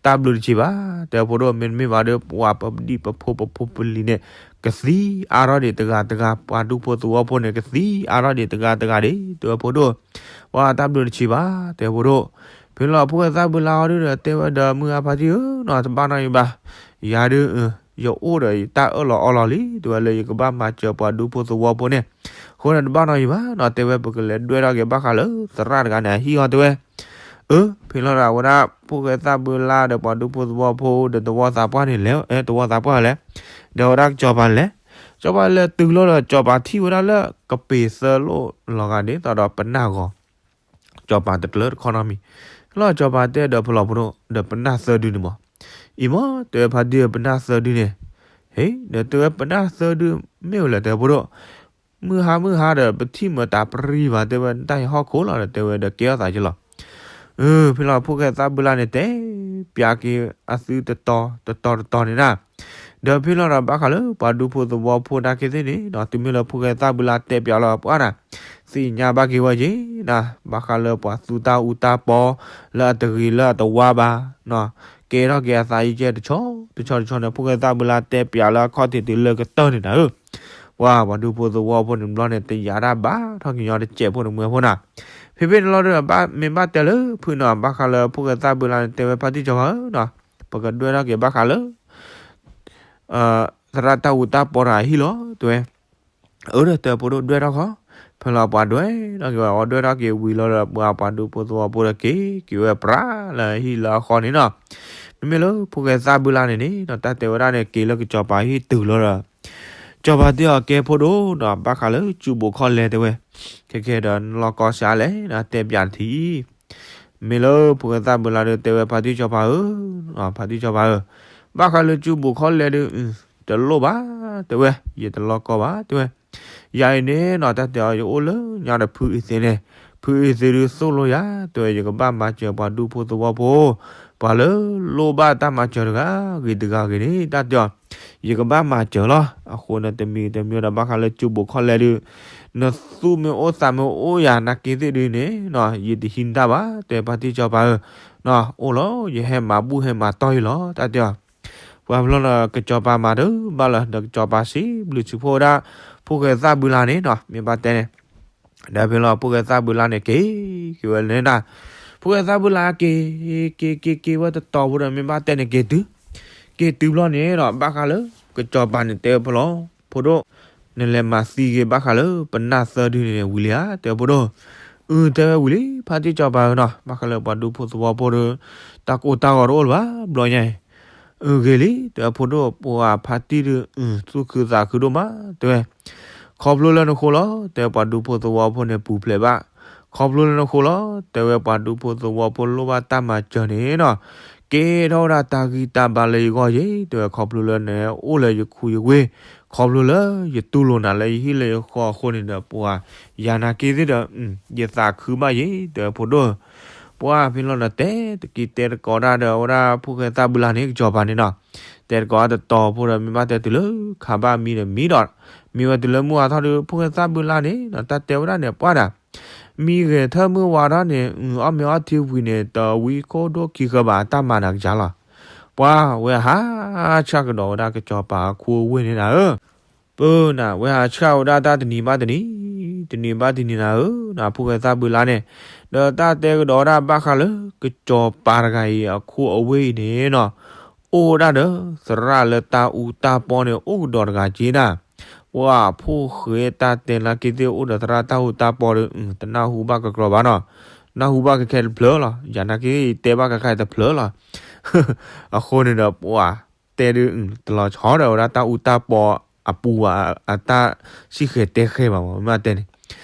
တၢ်ဘျုးတဆံးဘၣ် တဲဝဲဖိဒိၣ်, မ့တမ့ၢ်ဘၣ်ဒီး ပှၤပဒံၣ်ပဖိပဖိပလံၤန့ၣ် ကသံအါထီၣ်ဒံးတဂၤတဂၤ, ပှၤဒူဖိသဝီဖိန့ၣ် ကသံအါထီၣ်ဒံးတဂၤတဂၤဒံး တဲဝဲဖိဒိၣ်, ပှၢ် တၢ်ဘျုးတဆံးဘၣ် တဲဝဲဖိဒိၣ်. ဖဲလီၤဖိၣ်ဃဲသၣ်ဘုလါအီၤဒုးဒီး တဲဝဲဒီး မုၢ်အါဖါတံၢ်ဧၢနီၤ တဘၣ်နီတမံၤဘၣ်, ယၤဒုး ယအိၣ်ဒီးတၢ်အၢၣ်လီၤအီလီၤလံ တဲဝဲလၢယကဘၣ်မၤစၢၤပှၤဒူဖိသဝီဖိန့ၣ်, အဃိန့ၣ်တဘၣ်နီတမံၤဘၣ်နီၤ တဲဝဲပကလဲၤဒွဲၣ်ထီၣ်က့ၤဘၣ်ဃးလၢသရၣ်တဂၤန့ၣ်အဟံၣ်အီၤ တဲဝဲ. အၢ ဖဲလီၤဒီးအဝဲဒၣ်ဖိၣ်ဃဲသၣ်ဘုလါဒီးပှၤဒူဖိသဝီဖိဒီးသဝီသးပှၢ်န့ၣ်လဲၤ အဲ သဝီသးပှၢ်လဲၤ, ဒီးအဝဲဒၣ်ကစီၤပၤလဲၤ, ကစီၤပၤလဲၤတုၤလီၤဒီး ကစီၤပၤထံၣ်ဝဲဒၣ်လၢကပ့ၤသၢလိၣ်လီၤဂာ်ဒ်သိးဒီးပနၢ်ဂီၤ ကစီၤပၤတကျၢတခီနီတမံၤ, ဖဲလီၤကစီၤပၤတဲဒီးဖဲလီၤဖိဒိၣ် ဒီးပနၢ်သၢဒုန့ၣ်မး, အံၤမး တဲဝဲဖါတံၢ်ဧၢ ပနၢ်သၢဒုန့ၣ်, ဟ့ ဒီးတဲဝဲပနၢ်သၢဒုမ့ၢ်ဝဲလဲၣ် တဲဖိဒိၣ်, မုၢ်ဟါမုၢ်ဟါဒီးပထံၣ်မတၤပရံဘၣ် တဲဝဲ နတၢ်ဟဲဟီၣ်ခိၣ်လီၤဒီး တဲဝဲဒီးကဲထီၣ်သးက့ၤလီၤ. အၢ ဖဲလီၤဖိၣ်ဃဲသၣ်ဘုလါန့ၣ် တဲပၠးက့ၤအသုတတီၤတတီၤတတီၤန့ၣ်ဒၣ် ဒီးဖဲလီၤဒီးဘၣ်ဃးလၢပှၤဒူဖိသဝီဖိနာ်က့သ့ၣ်န့ၣ်နီၤ တုၤမ့ၢ်လၢဖိၣ်ဃဲသၣ်ဘုလါတဲပၠးလီၤပှၢ်နၤ, သ့ၣ်ညါဘၣ်က့ၤဝဲက့ၤနၤ ဘၣ်ဃးလၢပှၤသူတၢ်အူတၢ်ပီ လၢအတဂ့ၤလၢအတဝါဘၣ်နီၤ, ကဲထီၣ်က့ၤအသးအံၤကဲတဆီတဆီတဆီန့ၣ် ဖိၣ်ဃဲသၣ်ဘုလါတဲပၠးလၢအခီၣ်ထံးတုၤလၢကတၢၢ်န့ၣ်နၤဧၢ, ပှၤပှၤဒူဖိသဝီဖိန့ၣ်ဘျီန့ၣ် တယာ်တၢ်ဘၣ်ထီၣ်ကညီတစဲးဖိန့ၣ်မ့ၢ်ဖိနၤ, ဖဲဖဲန့ၣ်လီၤဒီး မ့ၢ်ဘၣ်တဲလၢဖုနီၤ ဘၣ်ဃးလၢဖိၣ်ဃဲသၣ်ဘုလါန့ၣ် တဲဝဲဖါတံၢ်စီၤပၤဧၢနီၤ, ပကဒွဲၣ်ထီၣ်က့ၤဘၣ်ဃးလၢ သရၣ်တၢ်အူတၢ်ပီတဂၤအဟံၣ်လီၤ တဲဝဲ. အၢ ဒီးတဲဖိဒိၣ်ဒွဲၣ်ထီၣ်ခီ, ဖဲလီၤပှၤဒွဲၣ်ထီၣ်က့ၤဝဲ အဝဲဒွဲၣ်ထီၣ်က့ၤဝံၤလီၤဒီး ပှၤပှၤဒူဖိသဝီဖိဒီးက့ၤက့ၤဝဲပြးလၢဟံၣ်လၢအဃီန့ၣ်နီၤ, မ့မ့ၢ်လၢဖိၣ်ဃဲသၣ်ဘုလါန့ၣ်န့ၣ်နီၤ တၢ်တဲဝဲဒၣ်န့ၣ် က့ၤလၢကစီၤပၤဟံၣ်တုၤလီၤဒီး ကစီၤပၤတဲအီၤကဲဖိဒိၣ်နီၤ ဘၣ်ဃးလၢစူးဘူးခီၣ်လဲၢ်တဲဝဲ, ခဲကဲဒီးနလီၢ်ကီၢ်ဆါလဲၣ်နီၤ တဲပၠးတထံၣ် မ့ၢ်လၢဖိၣ်ဃဲသၣ်ဘုလါဒီးတဲဝဲဖါတံၢ်စီၤပၤဧၢ, ဖါတံၢ်စီၤပၤဧၢ, ဘၣ်ဃးလၢစူးဘူးခီၣ်လဲၢ်ဒီး တလိၣ်ဘၣ် တဲဝဲ, ယတလီၢ်ကီၢ်ဘၣ် တဲဝဲ, ယၤအံၤန့ၣ်နီၤ တၢ်တဲအီၤယအိၣ်လၢညါဒီးဖုအံၤသ့န့ၣ်, ဖုအံၤသ့ဒုးသိၣ်လိယၤ တဲဝဲ ယကဘၣ်မၤစၢၤပှၤဒူဖိသဝီဖိ, ပှၤလၢလိၣ်ဘၣ်တၢ်မၤစၢၤတဂၤဂ့ၤတဂၤဂ့ၤန့ၣ် တၢ်တဲအီၤ ယကဘၣ်မၤစၢၤလီၤ. အဃိန့ၣ် တမံၤတမံၤဒီးဘၣ်ဃးလၢစူးဘူးခီၣ်လဲၢ်ဒုး နသူၣ်မ့ၢ်အိၣ်သးမ့ၢ်အိၣ်ယၤနာ်က့သ့ၣ်ဒုးန့ၣ်နီၤ ယတဟံးနတၢ်ဘၣ် တဲဖါတံၢ်စီၤပၤဧၢ, အိၣ်လီၤ ယဟဲမၤဘူၣ်ဟဲမၤတီၢ်ယံလီၤ တၢ်တဲအီၤ. ပှၤဖျီဒီးကစီၤပၤမၤတဘၣ်လၢၤ ဒီးကစီၤပၤစံးဘျုးစံးဖှိၣ်ဝဲဒၣ် ဖိၣ်ဃဲသၣ်ဘုလါန့ၣ်နီၤ မ့ၢ်ဘၣ်တဲန့ၣ် ဒီးဖဲလီၤဖိၣ်ဃဲသၣ်ဘုလါန့ၣ် က့ၤက့ၤဝဲလဲၣ်ဒၣ်, ဖိၣ်ဃဲသၣ်ဘုလါက့ၤ က့ၤက့ၤက့ၤက့ၤဝဲတတီၤဖိဒီး မ့ၢ်ဘၣ်တဲန့ၣ်က့ၤတုၤ, က့ၤတုၤဘျီန့ၣ်ဒီး ဘၣ်ဃးလၢ ကစီၤပၤန့ၣ်တဲဝဲဖဲလီၤ ဖိဒိၣ်, နလဲၤမၤသံက့ၤဘၣ်ဃးလၢပနၢ်သၢဒုန့ၣ်ဝံၤလံဧါ တဲဝဲဖိဒိၣ်, အု တဲဝဲဝံၤလံ ဖါတံၢ်စီၤပၤဧၢနီၤ ဘၣ်ဃးလၢပှၤဒူဖိသဝီဖိဒီး တၢ်ကိၢ်တၢ်ဂီၤတအိၣ်လၢၤဘၣ် ဘျီညါအံၤ အု ဂ့ၤလံ တဲဝဲဖိဒိၣ် ပှၤဖါတံၢ်ဒီး အု သူၣ်ခုသးခုဒိၣ်မး တဲဝဲ, ခီဖျိလၢနဃိလီၤ တဲဝဲပှၤဒူဖိသဝီဖိန့ၣ်ပူၤဖျဲးဘၣ်, ခီဖျိလၢနဃိလီၤ တဲဝဲပှၤဒူဖိသဝီဖိလိၣ်ဘၣ်တၢ်မၤစၢၤန့ၣ်နီၤ, ကဲထီၣ်ဝဲဒၣ်တၢ်ဂံၢ်တၢ်ဘါလၢယဂီၢ်ယ့ၣ် တဲဝဲ ခီဖျိလၢနအိၣ်လၢယခူယဝ့ၢ်, ခီဖျိလၢယတူၢ်လိာ်နၤလၢယဟံၣ်လၢယဃီအဃိန့ၣ်ဒီး ပှၤ ယၤနာ်က့သ့ၣ်ဒီး ယသးခုဘၣ်ယ့ၣ် တဲဝဲဖိဒိၣ်ဧၢ ပှၤဖဲလီၤဒီးတဲတက့ၢ်တဲတကိးဒၣ်ဒီး အဝဲဒၣ်ဖိၣ်ဃဲသၣ်ဘုလါန့ၣ် ကစီၤပၤန့ၣ်နီၤ, တဲတကိးတတီၤဖိဒီး မ့ၢ်ဘၣ်တဲတုၤလၢခါဘၣ်မံဒီးမံဒီး, မ့ၢ်ဝဲတုၤလၢမုၢ်ဝါထီၣ်ဒီး ဖိၣ်ဃဲသၣ်ဘုလါန့ၣ်နီၤ တၢ်တဲဝဲဒၣ်န့ၣ် ပှၤဒၣ် မံဂဲၤထၢၣ်မုၢ်ဝါထီၣ်န့ၣ် အု အီၣ်မ့ၤအီထံဝံၤန့ၣ် တဝံခိၣ်ဒိၣ်ခံဃၢၤဘၣ် အတၢ်မၤနၤကစၢ်လီၤ, ပှၤဝဲဟးဆှၣ်ကဒီးဝဲဒၣ်ကစီၤပၤအခူအဝ့ၢ်န့ၣ်နၤဧၢ ပၢနၤ ဝဲဟးဆှၣ်ဝဲဒၣ်တၢ်တနံၤဘၣ်တနံၤ, တနံၤဘၣ်တနံၤနၤဧၢ, နဖိၣ်ဃဲသၣ်ဘုလါန့ၣ်, ဒီးတၢ်တဲကဒီးဝဲဒၣ်ဘၣ်ဃးလၢ ကစီၤပၤတဂၤအံၤအခူအဝ့ၢ်အံၤန့ၣ်နီၤ, အိၣ်ဝဲဒၣ်ဒီး သရၣ်လၢတၢ်အူတၢ်ပီန့ၣ် အိၣ်ကဒီးတဂၤက့နၤ, ပှၤဖိၣ်ဃဲတၢ်တဲနာ်က့သ့ၣ်အိၣ်ဒီးသရၣ်တၢ်အူတၢ်ပီဒီး တနၢ်ဟူဘၣ်ကကြီဘၣ်နီၤ, နၢ်ဟူဘၣ်ကခဲတဖျၢၣ်လီၤ, ယၤနာ်က့ယတဲဘၣ်ကခဲတဖျၢၣ်လီၤ, အဃိန့ၣ်ဒီး ပှၤ တဲဒုး တလီၤဆီဒီးဝဲဒၣ်တၢ်အူတၢ်ပီအပူၤဘၣ် အတၢ်စံၣ်ဃဲၤတဲဃဲၤဘၣ်မး မ့ၢ်တဲန့ၣ်,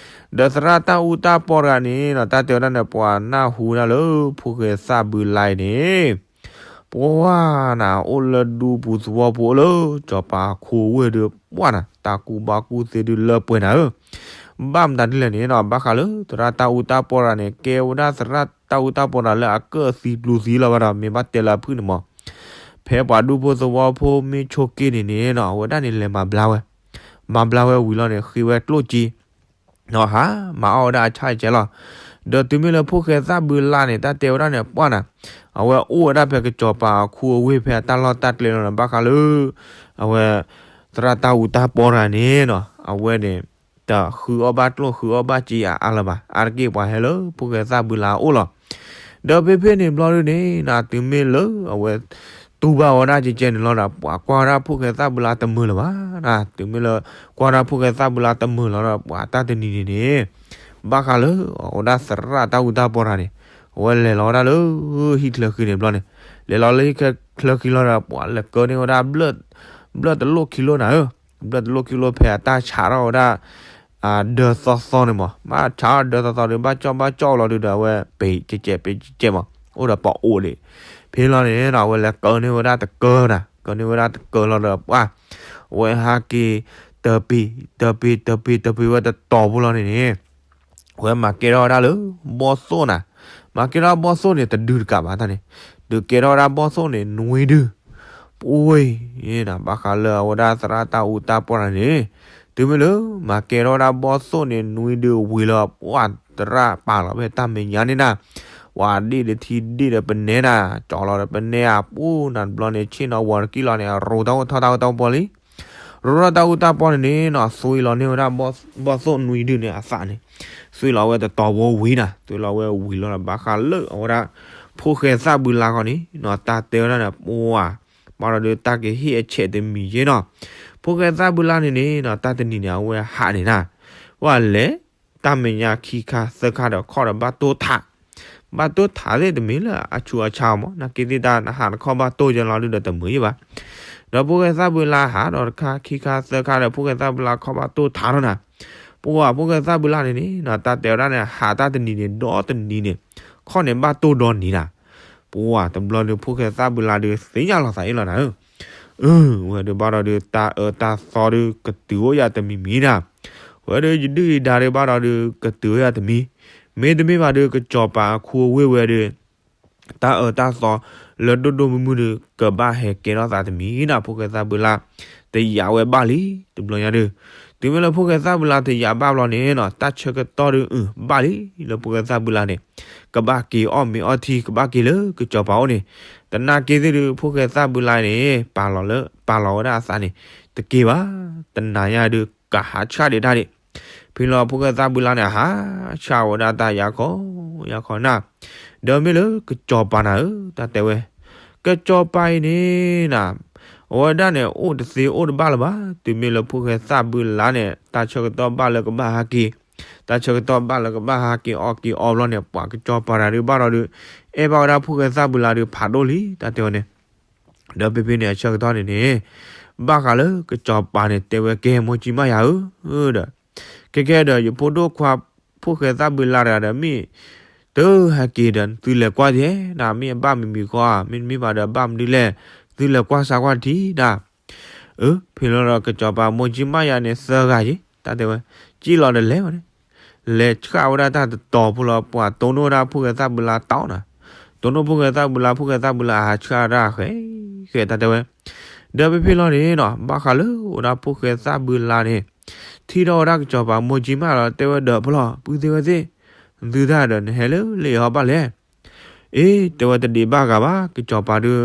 ဒီးသရၣ်တၢ်အူတၢ်ပီတဂၤန့ၣ်နီၤ တၢ်တဲဝဲဒၣ်န့ၣ် ပှၤနၢ်ဟူဒၣ်လၢ ဖိၣ်ဃဲသၣ်ဘုလါအံၤန့ၣ်, ပှၤနၤ အိၣ်လၢဒူပူၤသဝီပူၤအိၣ်လၢ စီၤပၤအခူအဝ့ၢ်ဒီး ပှၤနၤ တၢ်ကူၣ်ဘၣ်ကူၣ်သ့ဒုးလၢပှဲၤနၤဧၢ, ဘၣ်မတၤဒ်လဲၣ်န့ၣ်နီၤ ဘၣ်ဃးလၢသရၣ်တၢ်အူတၢ်ပီတဂၤန့ၣ် ကဲဝဲဒၣ်သရၣ်တၢ်အူတၢ်ပီတဂၤလၢအကၢၣ်သံကျူသံလီၤဘၣ်ဒီး မ့ၢ်ဘၣ်တဲလၢအဖုၣ်န့ၣ်မး ဖဲပှၤဒူဖိသဝီဖိမ့ၢ်ဆိးက့န့ၣ်န့ၣ်နီၤ အဝဲဒၣ်န့ၣ်လဲၤမၤဘျါဝဲ, မၤဘျါဝဲဝံၤလီၤန့ၣ် ဃ့ဝဲကျိၣ်စ့, နီၤဟး မၤအီၣ်ဝဲဒၣ်အဆၣ်အကဲလီၤ, ဒီးတုၤမ့ၢ်လၢဖိၣ်ဃဲသၣ်ဘုလါန့ၣ် တၢ်တဲဝဲဒၣ်န့ၣ် ပှၤနၤ, အဝဲအိၣ်ဝဲဒၣ်ဖဲကစီၤပၤအခူအဝ့ၢ်ဖဲအတၢ်လီၢ်တၢ်ကျဲလီၤန့ၣ် ဘၣ်ဃးလၢ အဝဲ သရၣ်တၢ်အူတၢ်ပီတဂၤန့ၣ်နီၤ အဝဲန့ၣ် တဃုအီၣ်ဘၣ်ကျိၣ်ဃုအီၣ်ဘၣ်စ့အါအါလၢၤဘၣ် အါတက့ၢ်ပှၤဟဲလၢဖိၣ်ဃဲသၣ်ဘုလါအအိၣ်လီၤ, ဒီးဖဲဖဲန့ၣ်ဘျီဒုန့ၣ် နၤတုၤမ့ၢ်လၢအဝဲ တူၢ်ဘၣ်ဝဲဒၣ်ကဲကဲန့ၣ်လီၤဒီး ပှၤကွၢ်ဝဲဒၣ်ဖိၣ်ဃဲသၣ်ဘုလါတမုာ်လၢၤဘၣ်နၤ တုၤမ့ၢ်လၢ ကွၢ်ဝဲဒၣ်ဖိၣ်ဃဲသၣ်ဘုလါတမုာ်လီၤဒီး ပှၤတၢ်တနံၤန့ၣ်န့ၣ် ဘၣ်ဃးလၢအဝဲဒၣ်သရၣ်တၢ်အူတၢ်ပီတဂၤန့ၣ် အဝဲလဲၤလီၤဝဲဒၣ်လၢ ဟံၣ်ချၢဃံန့ၣ်ဘျီန့ၣ်, လဲၤလီၤလၢဟံၣ်ချၢဃံလီၤဒီး ပှၤလဲၤကၢန့ၢ်ဝဲဒၣ် ဘျၢၣ်တလိၣ်ခံလိၣ်နၤဧၢ, ဘျၢၣ်တလိၣ်ခံလိၣ်ဖဲအတၢ်ဆးထီၣ်ဝဲဒၣ် ဒၢသီသီန့ၣ်မး ဘၣ်ဆးထီၣ်ဒၢသီသီဒီး ဘၣ်ကၠီၣ်ဘၣ်ကၠီၣ်လီၤဒုးဒီး အဝဲပ့ၤကဲကဲပ့ၤကဲကဲမး အိၣ်ဒီးပှၤအိၣ်ဒံး, ဖဲလီၤန့ၣ်နီၤ အဝဲလဲၤကၢန့ၢ်ဝဲဒၣ်တကၢနၤ, ကၢန့ၢ်ဝဲဒၣ်တကၢလီၤဒီး ပှၤ အဝဲဟးက့ၤ တပ့ၤ တပ့ၤ တပ့ၤ တပ့ၤဝဲတတီၤဖိလီၤန့ၣ်န့ၣ် အဝဲမၤကဲထီၣ်ဝဲဒၣ်လၢ ဘီၣ်သိၣ်နၤ, မၤကဲထီၣ်ဘီၣ်သိၣ်န့ၣ် တဒုတကးဘၣ်တၢ်န့ၣ်, ဒုးကဲထီၣ်ဝဲဒၣ်ဘီၣ်သိၣ်န့ၣ် နွံဒု, ပှၤ ဘၣ်ဃးလၢအဝဲဒၣ်သရၣ်တၢ်အူတၢ်ပီတဂၤန့ၣ်, တုၤမ့ၢ်လၢ မၤကဲထီၣ်ဝဲဒၣ်ဘီၣ်သိၣ်န့ၣ် နွံဒုဝံၤလီၤ ပှၤသရၣ်ပာ်လီၤဖဲတၢ်မဲာ်ညါန့ၣ်နၤ, ပှၤဒ့ၣ်တထံဒ့ၣ်ဒီးပနဲနၤ, ကၠီလီၤဒီးပနဲအပူၤ နၤတဘျီန့ၣ် ဆ့ၣ်နီၤဝီၤတကံၢ်လီၤန့ၣ် အရိၤတၢ်အိၣ်ထီၣ်တၢ်အိၣ်တၢ်ပီလံ ရိၤထီၣ်တၢ်အူတၢ်ပီန့ၣ်န့ၣ်နီၤ သွံလီၤန့ၢ်ဝဲဒၣ် ဘီၣ်သိၣ်နွံဒုန့ၣ်အသးန့ၣ်, သွံလီၤဝဲတတီၤဖိဝံၤနၤ, သွံလီၤဝဲဝံၤလီၤဒီး ဘၣ်ဃးလၢအဝဲဒၣ် ဖိၣ်ဃဲသၣ်ဘုလါခီန့ၣ်နီၤ တၢ်တဲဝဲဒၣ်န့ၣ် ပှၤ ဘၣ်ဒီးဒုးတၢ်ကဟ့ၣ်အဆဲးတမံၤယဲနီၤ, ဖိၣ်ဃဲသၣ်ဘုလါန့ၣ်န့ၣ်နီၤ တၢ်တနံၤန့ၣ် အဝဲဟးန့ၣ်နၤ, ပှၤလဲၤ တၢ်မဲာ်ညါခံခါသၢခါဒီးခီၣ်ဒီးဘၣ်တိၢ်ထး, ဘၣ်တိၢ်ထးသ့ၣ်တမ့ၢ်လၢအဆူးအဆါမး နာ်က့သ့ၣ်တၢ်နဟးတခီၣ်ဘၣ်တိၢ်ယဲလီၤဒုးဒီးတမုာ်ယဲဘၣ်, ဒီးဖိၣ်ဃဲသၣ်ဘုလါဟးဒီးတခါခံခါသၢခါဒီးဖိၣ်ဃဲသၣ်ဘုလါခီၣ်ဘၣ်တိၢ်ထးထီၣ်နၤ, ပှၤ ဖိၣ်ဃဲသၣ်ဘုလါန့ၣ်န့ၣ်နီၤ တၢ်တဲဝဲဒၣ်န့ၣ် ဟးတၢ်တနံၤန့ၣ်ဒီတနံၤန့ၣ်, ခီၣ်န့ၣ်ဘၣ်တိၢ်ဒီနံၤနၤ, ပှၤတဘျီဒုးဖိၣ်ဃဲသၣ်ဘုလါဒုးသ့ၣ်ညါလီၤသးအ့ၣ်လီၤနၤဧၢ အၢ ဝဲဒုးဘၣ်ဒီးဒုး တၢ်အၢတၢ်သီဒုးကတုၤအိၣ်ယၤတမံၤမံၤနၤ, ဝဲဒုးယဒုၣ်ယဒါဒုးဘၣ်ဒီးဒုးကတုၤအိၣ်ယၤတမံၤ, မ့တမ့ၢ်ဘၣ်ဒုးကစီၤပၤအခူအဝ့ၢ်ဝဲဒုး တၢ်အၢတၢ်သီလၢဒိၣ်ဒိၣ်မုၢ်မုၢ်ဒုး ကဘၣ်ဟဲကဲထီၣ်သးတမံၤနၤ ဖိၣ်ဃဲသၣ်ဘုလါ တယာ်ဝဲဘၣ်လံ တဘျီညါဒုး, တုၤမ့ၢ်လၢဖိၣ်ဃဲသၣ်ဘုလါတယာ်ဘၣ်ဘျီန့ၣ်နီၤ တၢ်ဆၢကတီၢ်ဒုး အု ဘၣ်လံ လၢဖိၣ်ဃဲသၣ်ဘုလါန့ၣ် ကဘၣ်က့ၤအီၣ်မ့ၤအီထံ ကဘၣ်က့ၤလၢကစီၤပၤအိၣ်န့ၣ်, တနာ်က့သ့ၣ်ဒုး ဖိၣ်ဃဲသၣ်ဘုလါန့ၣ် ပာ်လီၤလၢ ပာ်လီၤဝဲဒၣ်အသးန့ၣ် တက့ၤဘၣ်, တနၤညါဒုး ကဟးဆှၣ်ဒံးတၢ်ဒံး. ဖဲလီၤဖိၣ်ဃဲသၣ်ဘုလါန့ၣ် ဟးဆှၣ်ဝဲဒၣ်တၢ်ယါခီယါခီနၤ, ဒီးမ့ၢ်လၢကစီၤပၤနၤဧၢ တၢ်တဲဝဲ, ကစီၤပၤအံၤန့ၣ်နၤ, အဝဲဒၣ်န့ၣ် အိၣ်တသ့အိၣ်တဘၣ်လၢၤဘၣ်, တုၤမ့ၢ်လၢဖိၣ်ဃဲသၣ်ဘုလါန့ၣ် တၢ်ဆၢကတီၢ်ဘၣ်လၢကဘၣ်ဟးက့ၤ, တၢ်ဆၢကတီၢ်ဘၣ်လၢကဘၣ်ဟးက့ၤအီၣ်က့ၤအီဘျီန့ၣ် ပှၤကစီၤပၤတဂၤဒုးဘၣ်ဒီးဒုး အဲၣ်ဘၣ်ဝဲဒၣ်ဖိၣ်ဃဲသၣ်ဘုလါဒုးဖးဒိၣ်လံ တၢ်တဲဝဲန့ၣ်. ဒီးဖဲဖဲန့ၣ်အဆၢကတီၢ်န့ၣ်န့ၣ်, ဘၣ်ဃးလၢကစီၤပၤန့ၣ် တဲဝဲကဲ မိၢ်ကၠံမးယၤဧၢ, ဒီး ကဲကဲဒီး ယဖိဒိၣ်ခွါ ဖိၣ်ဃဲသၣ်ဘုလါတဂၤဒီး မ့ၢ်တဟဲက့ၤဒီး သုလဲၤကွၢ်ဒ်နၤ, မ့ၢ်အဘၣ်မံၤမံၤဃီဧါ, မ့တမ့ၢ်ဘၣ်ဒီး ဘၣ်မနုၤလဲၣ်, သုလဲၤကွၢ်စါကွၢ်ထံနၤ. အၢ ဖဲလီၤဒီးကစီၤပၤ မိၢ်ကၠံမးယၤန့ၣ် သၢဂၤယ့ၣ် တၢ်တဲဝဲ, ကၠံလီၤဒီးလဲၤဝဲန့ၣ်, လဲၤဆှၣ်ဝဲဒၣ်တၢ်တတီၤဖိလီၤ ပှၤတိၢ်နီၣ်ဝဲဒၣ်ဖိၣ်ဃဲသၣ်ဘုလါတီနၤ, တိၢ်နီၣ်ဖိၣ်ဃဲသၣ်ဘုလါ ဖိၣ်ဃဲသၣ်ဘုလါဟးဆှၣ်တၢ်ဃဲ ဃဲ တၢ်တဲဝဲ. ဒီးဖဲဖဲလီၤန့ၣ်နီၤ ဘၣ်ဃးလၢအိၣ်ဒၣ်ဖိၣ်ဃဲသၣ်ဘုလါန့ၣ် ထံၣ်ထီၣ်ဝဲဒၣ်ကစီၤပၤ မိၢ်ကၠံမးလီၤ တဲဝဲဒီး ဖဲလီၤ ပုၢ်သ့ၣ်ဝဲၢ်သ့ၣ်, သုတၢ်ဒီးနဟဲလၢလၢအံၤဟီဘၣ်လဲၣ်. အ့ တဲဝဲ တဒံးဘၣ်ဂၤဘၣ် ကစီၤပၤဒုး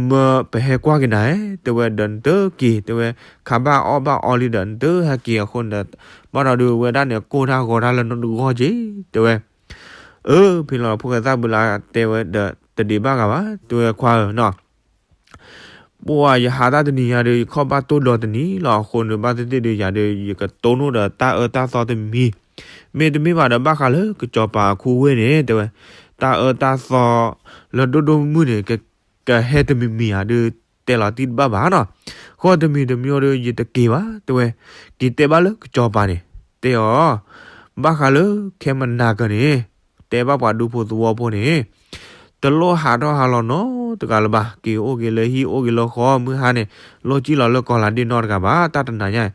မၢပဟဲကွၢ်က့ၤနၤဧၢ တဲဝဲဒီး နတက့ၤ တဲဝဲ, ခါဘၣ်အီၣ်ဘၣ်အီလံဒီး နတဟဲက့ၤအဃိန့ၣ်ဒီး ဘၣ်ဒီးဒုးဝဲဒၣ်န့ၣ် ကိၢ်တၢ်ဂီၤတၢ်လၢနတဂီၢ်က့ၤ တဲဝဲ. အၢ ဖဲလီၤ ဖိၣ်ဃဲသၣ်ဘုလါတဲဝဲဒီး တဒံးဘၣ်ဂၤဘၣ် တဲဝဲ ခွါဧၢနီၤ ပှၤယဟးတၢ်တနံၤညါဒီး ယခီၣ်ဘၣ်တိၢ်ဒီးတနံၤလီၤ အဃိန့ၣ် ဘၣ်သ့ၣ်သ့ၣ်ဒီးယၤဒီး ယကတိၢ်နီၣ်ဒီးတၢ်အၢတၢ်သီတမံၤ, မ့တမ့ၢ်ဘၣ်ဒီး ဘၣ်ဃးလၢကစီၤပၤအခူဝ့ၢ်န့ၣ် တဲဝဲ, တၢ်အၢတၢ်သီလၢဒိၣ်ဒိၣ်မုၢ်မုၢ်န့ၣ် ကဟဲတမံၤမံၤဧါဒီး တဲလီၤတံၢ်တဘၣ်ဘၣ်နီၤ, ဃီတမံၤတမံၤဒီး ယတက့ၤဘၣ် တဲဝဲ, က့ၤတဲဘၣ်လၢကစီၤပၤန့ၣ် တဲအီၤ ဘၣ်ဃးလၢခဲမုၢ်နၤကၢန့ၣ် တဲဘၣ်ပှၤဒူဖိသဝီဖိန့ၣ် တလိၣ်ဟးထီၣ်ဟးလီၤနီတဂၤလၢၤဘၣ်, က့ၤအိၣ်က့ၤလၢဟံၣ်အိၣ်က့ၤလၢဃီ မုၢ်ဟါန့ၣ် လိၣ်ကံၣ်လီၤလၢကီၤလၤဒ့နီတဂၤဘၣ်, တၢ်တနၤညါ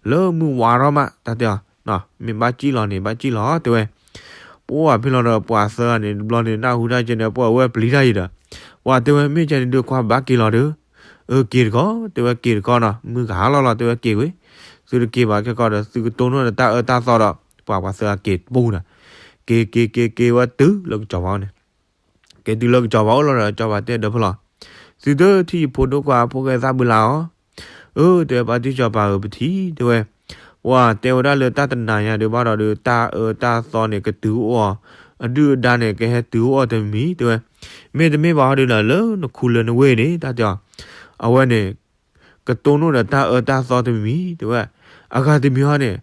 လၢမုၢ်ဝါထီၣ်မး တၢ်တဲအီၤ, မ့ၢ်ဘၣ်ကံၣ်လီၤန့ၣ် ဘၣ်ကံၣ်လီၤ တဲဝဲ. ပှၤဖဲလီၤဒီးပှၤသၢဂၤန့ၣ် တဘျီန့ၣ် နၢ်ဟူတၢ်ကဲန့ၣ် ပှၤဝဲပျံၤတၢ်အံၤဒီး ပှၤတဲဝဲ မ့ၢ်ကဲန့ၣ်ဒုးခွါဘၣ်က့ၤလီၤဒီး အၢ က့ၤတခီ တဲဝဲ က့ၤတခီနီၤ မုၢ်ကဟါလီၤလီၤ တဲဝဲ က့ၤဝဲ, သုတက့ၤဘၣ်ခဲကီးဒီး သုကတိၢ်နီၣ်ဒီးတၢ်အၢတၢ်သီဒီး ပှၤပှၤသၢဂၤက့ၤတပူၤနီၤ, က့ၤက့ၤက့ၤက့ၤဝဲတုၤလၢကစီၤပၤန့ၣ် က့ၤတုၤလၢကစီၤပၤအိၣ်လီၤဒီး ကစီၤပၤတဲဒီး ဖဲလီၤ သုတထံၣ်ယဖိဒိၣ်ခွါဖိၣ်ဃဲသၣ်ဘုလါအီၤ, အၢ တဲဝဲ ပှၤတံၢ်စီၤပၤဧၢ ပထံၣ် တဲဝဲ, ပှၤတဲဝဲဒၣ်လၢတၢ်တနၤညါဒုးဘၣ်ဒီးဒုး တၢ်အၢတၢ်သီန့ၣ် ကတုၤအိၣ်အီၤ, အဒုၣ်အဒါန့ၣ် ကဟဲတုၤအိၣ်အီၤတမံၤ တဲဝဲ, မ့တမ့ၢ်ဘၣ်ဟီဒုးဒီး လၢနခူလၢနဝ့ၢ်န့ၣ် တၢ်တဲအီၤ, အဝဲန့ၣ် ကတိၢ်နီၣ်ဒီးတၢ်အၢတၢ်သီတမံၤ တဲဝဲ, အဂၤတမံၤဟီန့ၣ်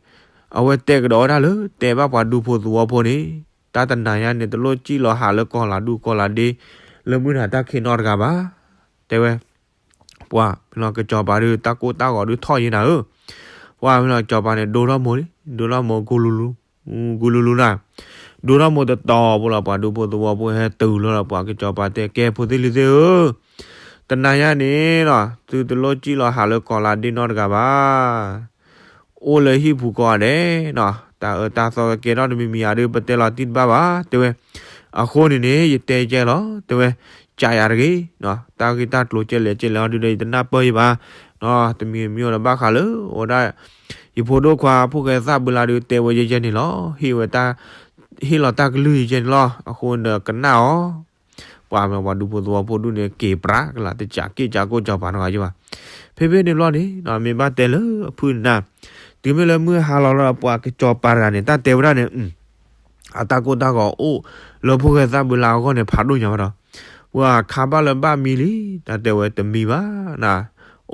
အဝဲတဲကဒီးဝဲဒၣ်လၢ တဲဘၣ်ပှၤဒူဖိသဝီဖိန့ၣ် တၢ်တနၤညါန့ၣ် တလိၣ်ကံၣ်လီၤဟးလၢကီၤလၤဒူၣ်ကီၤလၤဒ့ လၢမုၢ်နၤတၢ်ခံးနီတဂၤဘၣ်, တဲဝဲ ပှၤဖဲလီၤကစီၤပၤဒုး တၢ်ကိၢ်တၢ်ဂီၤဒုးထီၣ်ယဲနၤဧၢ, ပှၤဖဲလီၤကစီၤပၤန့ၣ် ဒိထီၣ်မိၢ်လံ ဒိထီၣ်မိၢ် ဂူလူလူ ဂူလူလူနၤ, ဒိထီၣ်မိၢ်တတီၤဖိလီၤ ပှၤဒူဖိသဝီဖိဟဲတုၤလီၤဒီး ပှၤကစီၤပၤတဲ ကဲ ဖိသ့ၣ်လံၤသ့ၣ်ဧၢ, တနၤညါန့ၣ်နီၤ သုတလိၣ်ကံၣ်လီၤဟးလၢကီၤလၤဒ့နီတဂၤဘၣ် အိၣ်လၢဟံၣ်ပူၤကိးဂၤဒဲးနီၤ, တၢ်အၢတၢ်သီကဲထီၣ်တမံၤမံၤဧါဒုး ပတဲလီၤတံၢ်တဘၣ်ဘၣ် တဲဝဲ, အဃိန့ၣ်န့ၣ် ယတဲကဲလီၤ တဲဝဲ, ကးယၤတဂ့ၤ, တၢ်ဂ့ၢ်တၢ်ကျိၤကဲလဲၣ်ကဲလဲၣ်ဟီဒုးဒီး ယတနၢ်ပၢၢ်ယဘၣ်, တမံၤမံၤဒီးဘၣ်ဃးလၢ အိၣ်ဒၣ် ယဖိဒိၣ်ခွါဖိၣ်ဃဲသၣ်ဘုလါဒုး တဲဝဲယဲယဲန့ၣ်လီၤ, ဟ့ၣ်ဝဲတၢ် ဟ့ၣ်လီၤတၢ်ကလုၢ်ယဲယဲန့ၣ်လီၤ, အဃိဒီးကနၣ်အီၤ ပှၤမ့ၢ်ပှၤဒူဖိသဝီဖိဒူၣ်န့ၣ် က့ၤပြးကလာ်တစးက့ၢ်စးကိၢ်ကစီၤပၤနီတဂၤယဘၣ်. ဖဲဖဲန့ၣ်ဘျီန့ၣ် မ့ၢ်ဘၣ်တဲလၢအဖုၣ်နၤ, တုၤမ့ၢ်လၢမုၢ်ဟါလီၤလီၤ ပှၤကစီၤပၤတဂၤန့ၣ် တၢ်တဲဝဲဒၣ်န့ၣ် အတၢ်ကိၢ်တၢ်ဂီၤအိၣ်လၢဖိၣ်ဃဲသၣ်ဘုလါအဂီၢ်န့ၣ် ဖးဒိၣ်ညါဘၣ်ဒီး ပှၤခါဘၣ်လၢဘၣ်မံလံ, တၢ်တဲဝဲတမံဘၣ်နၤ,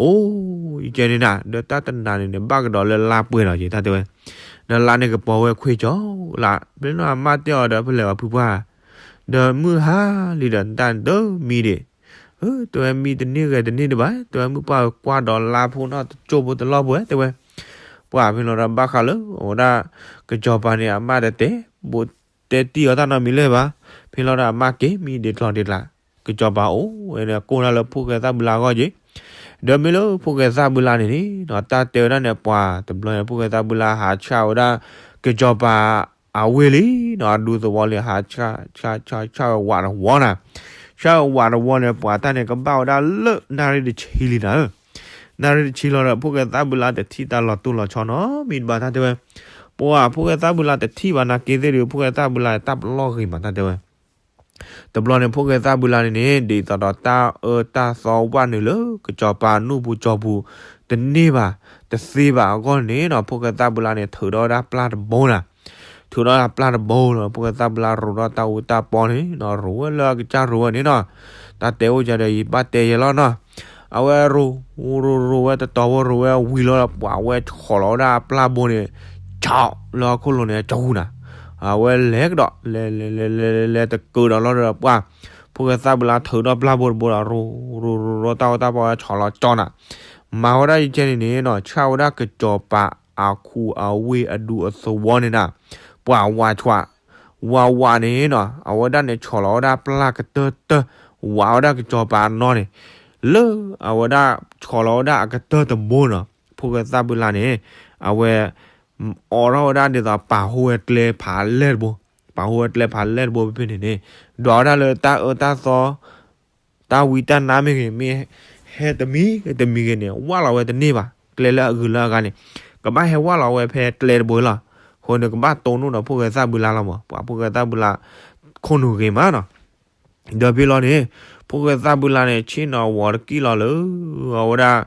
အိၣ် ယကဲန့ၣ်နၤ ဒီးတၢ်တနၤန့ၣ်န့ၣ် ဘၣ်ကဒီးလၢလါပှဲၤလီၤက့ၤ တၢ်တဲဝဲ, ဒီးလါန့ၣ်ကပီၤဝဲခွ့ကၠီလၢ ဖဲန့ၣ်အမါတဲအီၤဒီး ဖဲလဲၣ်အီၤဖုပှၢ် ဒီးမုၢ်ဟါလံဒီး နတၢ်တမံဒံး, တဲဝဲမံတန့ၢ်ဂဲၤတန့ၢ်ဒံးဘၣ်, တဲဝဲမုၢ်ပှၢ်ကွၢ်ဒီးလါဖိနီၣ်တကၠိဖိတလီၢ်ဖိ တဲဝဲ, ပှၤဖဲလီၤဒီးဘၣ်ဃးလၢ အိၣ်ဒၣ် ကစီၤပၤန့ၣ် အမါတတဲ ဘိးတဲတံၢ်အီၤတၢ်နီတမံၤလၢၤဘၣ်, ဖဲလီၤဒီးအမါက့ၤမံဒံးကျီၤဒံးကျါ, ကစီၤပၤအိၣ်ဝဲန့ၣ် ကိၢ်တၢ်လၢဖိၣ်ဃဲသၣ်ဘုလါအဂီၢ်က့ၤ, ဒီးမ့ၢ်လၢဖိၣ်ဃဲသၣ်ဘုလါန့ၣ်န့ၣ် တၢ်တဲဝဲဒၣ်န့ၣ် ပှၤတဘျီန့ၣ် ဖိၣ်ဃဲသၣ်ဘုလါဟးဆှၣ်ဝဲဒၣ် ကစီၤပၤ အဝ့ၢ်လံနီၤ အဒူသဝီလံ ဟးဆှၣ်ဆှၣ်ဆှၣ်ဆှၣ်ဝဲဝးတဝီနၤ, ဆှၣ်ဝဲဝးတဝီန့ၣ် ပှၤတၢ်န့ၣ် ကဘၣ်ဝဲဒၣ်လၢနၣ်ရံၣ်တဆံလံနၤဧၢ, နၣ်ရံၣ်တဆံလီၤဒီး ဖိၣ်ဃဲသၣ်ဘုလါတထံၣ်တၢ်လီၤတိၢ်လီၤဆီနီတမံၤဘၣ် တၢ်တဲဝဲ, ပှၤဖိၣ်ဃဲသၣ်ဘုလါတထံၣ်ဘၣ် နာ်က့သ့ၣ်ဒီး ဖိၣ်ဃဲသၣ်ဘုလါတၢ်ပလီၢ်ဂ့ၤမး တၢ်တဲဝဲ တဘျီန့ၣ် ဖိၣ်ဃဲသၣ်ဘုလါန့ၣ်န့ၣ် ဒ်သိးဒီးတၢ်အၢတၢ်သီဝဲနုာ်လၢ ကစီၤပၤနူၢ်ပူၤကၠီပူၤ တန့ၢ်ဘၣ်, တသ့ဘၣ်အဂီၢ်န့ၣ်နီၤ ဖိၣ်ဃဲသၣ်ဘုလါန့ၣ် ထုးထီၣ်ဝဲဒၣ်ပျၢ်တဘိနီၤ. ထုးထီၣ်ဝဲဒၣ်ပျၢ်တဘိလီၤ ဖိၣ်ဃဲသၣ်ဘုလါရိၤထီၣ်တၢ်အူတၢ်ပီန့ၣ်နီၤ ရိၤဝဲလၢအကစၢ်ရိၤဝဲန့ၣ်နီၤ. တၢ်တဲအိၣ်ကဒီး ယဘၣ်တဲယဲလီၤနီၤ. အဝဲရိၤ ရိၤရိၤဝဲတတီၤဖိ ရိၤဝဲဝံၤလီၤဒီး ပှၤဝဲဆီၣ်လီၤဝဲဒၣ်အပျၢ်ဘိန့ၣ် ဆီၣ်လၢဟီၣ်ခိၣ်လိၤန့ၣ် ကဟူနၤ. အဝဲလဲၤကဒီး လဲၤလဲၤလဲၤလဲၤလဲၤလဲၤတကၢၤဒီးလီၤဒီး ပှၤ ဖိၣ်ဃဲသၣ်ဘုလါထုးထီၣ်ပျၢ်ဘိတဘိဒီး ရိၤရိၤရိၤရိၤတၢ်အူတၢ်ပီဝဲဆီၣ်လီၤကၠီနၤ. မၤဝဲဒၣ်ယကဲန့ၣ်န့ၣ်နီၤ ဆၣ်ဝဲဒၣ်ကစီၤပၤအခိၣ်အဝ့ၢ်အဒူအသဝီန့ၣ်နီၤ ပှၤဝးဆှး ဝးဝးန့ၣ်နီၤ အဝဲဒၣ်န့ၣ်ဆီၣ်လီၤဝဲဒၣ်ပျၢ်ကတၢၢ်တၢၢ် ဝးဝဲဒၣ်ကစီၤပၤအနီၢ်န့ၣ် လၢအဝဲဒၣ်ဆီၣ်လီၤဝဲဒၣ်အကတၢၢ်တဘိနီၤ ဖိၣ်ဃဲသၣ်ဘုလါန့ၣ် အဝဲ အိးထီၣ်ဝဲဒၣ်ဒ်သိးပာ်ဟိဝဲကျဲဖးလဲၢ်တဘိ ပာ်ဟိဝဲကျဲဖးလဲၢ်တဘိဖဲန့ၣ်န့ၣ် ဒွးဝဲဒၣ်လၢတၢ်အၢတၢ်သီ တၢ်ဝံတၢ်နါမ့ၢ်ဂ့ၤ မ့ၢ်ဟဲတမံၤဂ့ၤတမံၤဂ့ၤန့ၣ် ဝၣ်လီၤဝဲတန့ၢ်ဘၣ် ကျဲလၢအဂုၤလၢအဂၤန့ၣ် ကဘၣ်ဟဲဝၣ်လီၤဝဲဖဲကျဲတဘိလီၤ. အဃိန့ၣ် ကဘၣ်တိၢ်နီၣ်ဒီးဖိၣ်ဃဲသၣ်ဘုလါလီၤမး ပှၤဖိၣ်ဃဲသၣ်ဘုလါ ခိၣ်နူာ်ဂ့ၤမးနီၤ. ဒီးဖဲလီၤန့ၣ် ဖိၣ်ဃဲသၣ်ဘုလါန့ၣ် ဆ့ၣ်နီၤဝီၤတကံၢ်လီၤလၢ အဝဲဒၣ်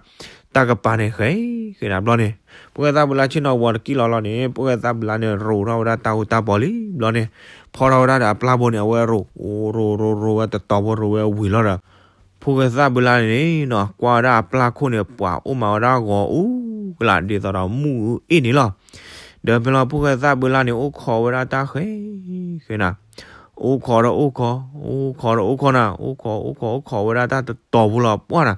တၢ်ကပၤန့ၣ်ဃဲ ဃဲဒၣ်ဘျီန့ၣ် ဖိၣ်ဃဲသၣ်ဘုလါဆ့ၣ်နီၤဝီၤတကံၢ်လီၤလီၤန့ၣ် ဖိၣ်ဃဲသၣ်ဘုလါန့ၣ် ရိၤထီၣ်ဝဲဒၣ်တၢ်အူတၢ်ပီလံဘျီန့ၣ် ဖီထီၣ်ဝဲဒၣ်ဒီးအပျၢ်ဘိန့ၣ် အဝဲရိၤ ရိၤရိၤရိၤဝဲတတီၤဖိ ရိၤဝဲဝံၤလီၤဒီး ဖိၣ်ဃဲသၣ်ဘုလါန့ၣ်နီၤ ကွၢ်ဝဲဒၣ်အပျၢ်ခိၣ်န့ၣ် ပှၤအိၣ်မးဝဲဒၣ်ဂီၤအူကလာ် ဒ်သိးဒီးမုၢ်အူအ့ၣ်န့ၣ်လီၤ. ဒီးဖဲလီၤ ဖိၣ်ဃဲသၣ်ဘုလါန့ၣ် အိၣ်ခိးဝဲဒၣ်တၢ်ဃဲ ဃဲနၤ အိၣ်ခိးဒီးအိၣ်ခိး အိၣ်ခိးဒီးအိၣ်ခိးနၤ အိၣ်ခိးအိၣ်ခိးအိၣ်ခိးဝဲဒၣ်တၢ်တတီၤဖိလီၤပှၢ်နၤ.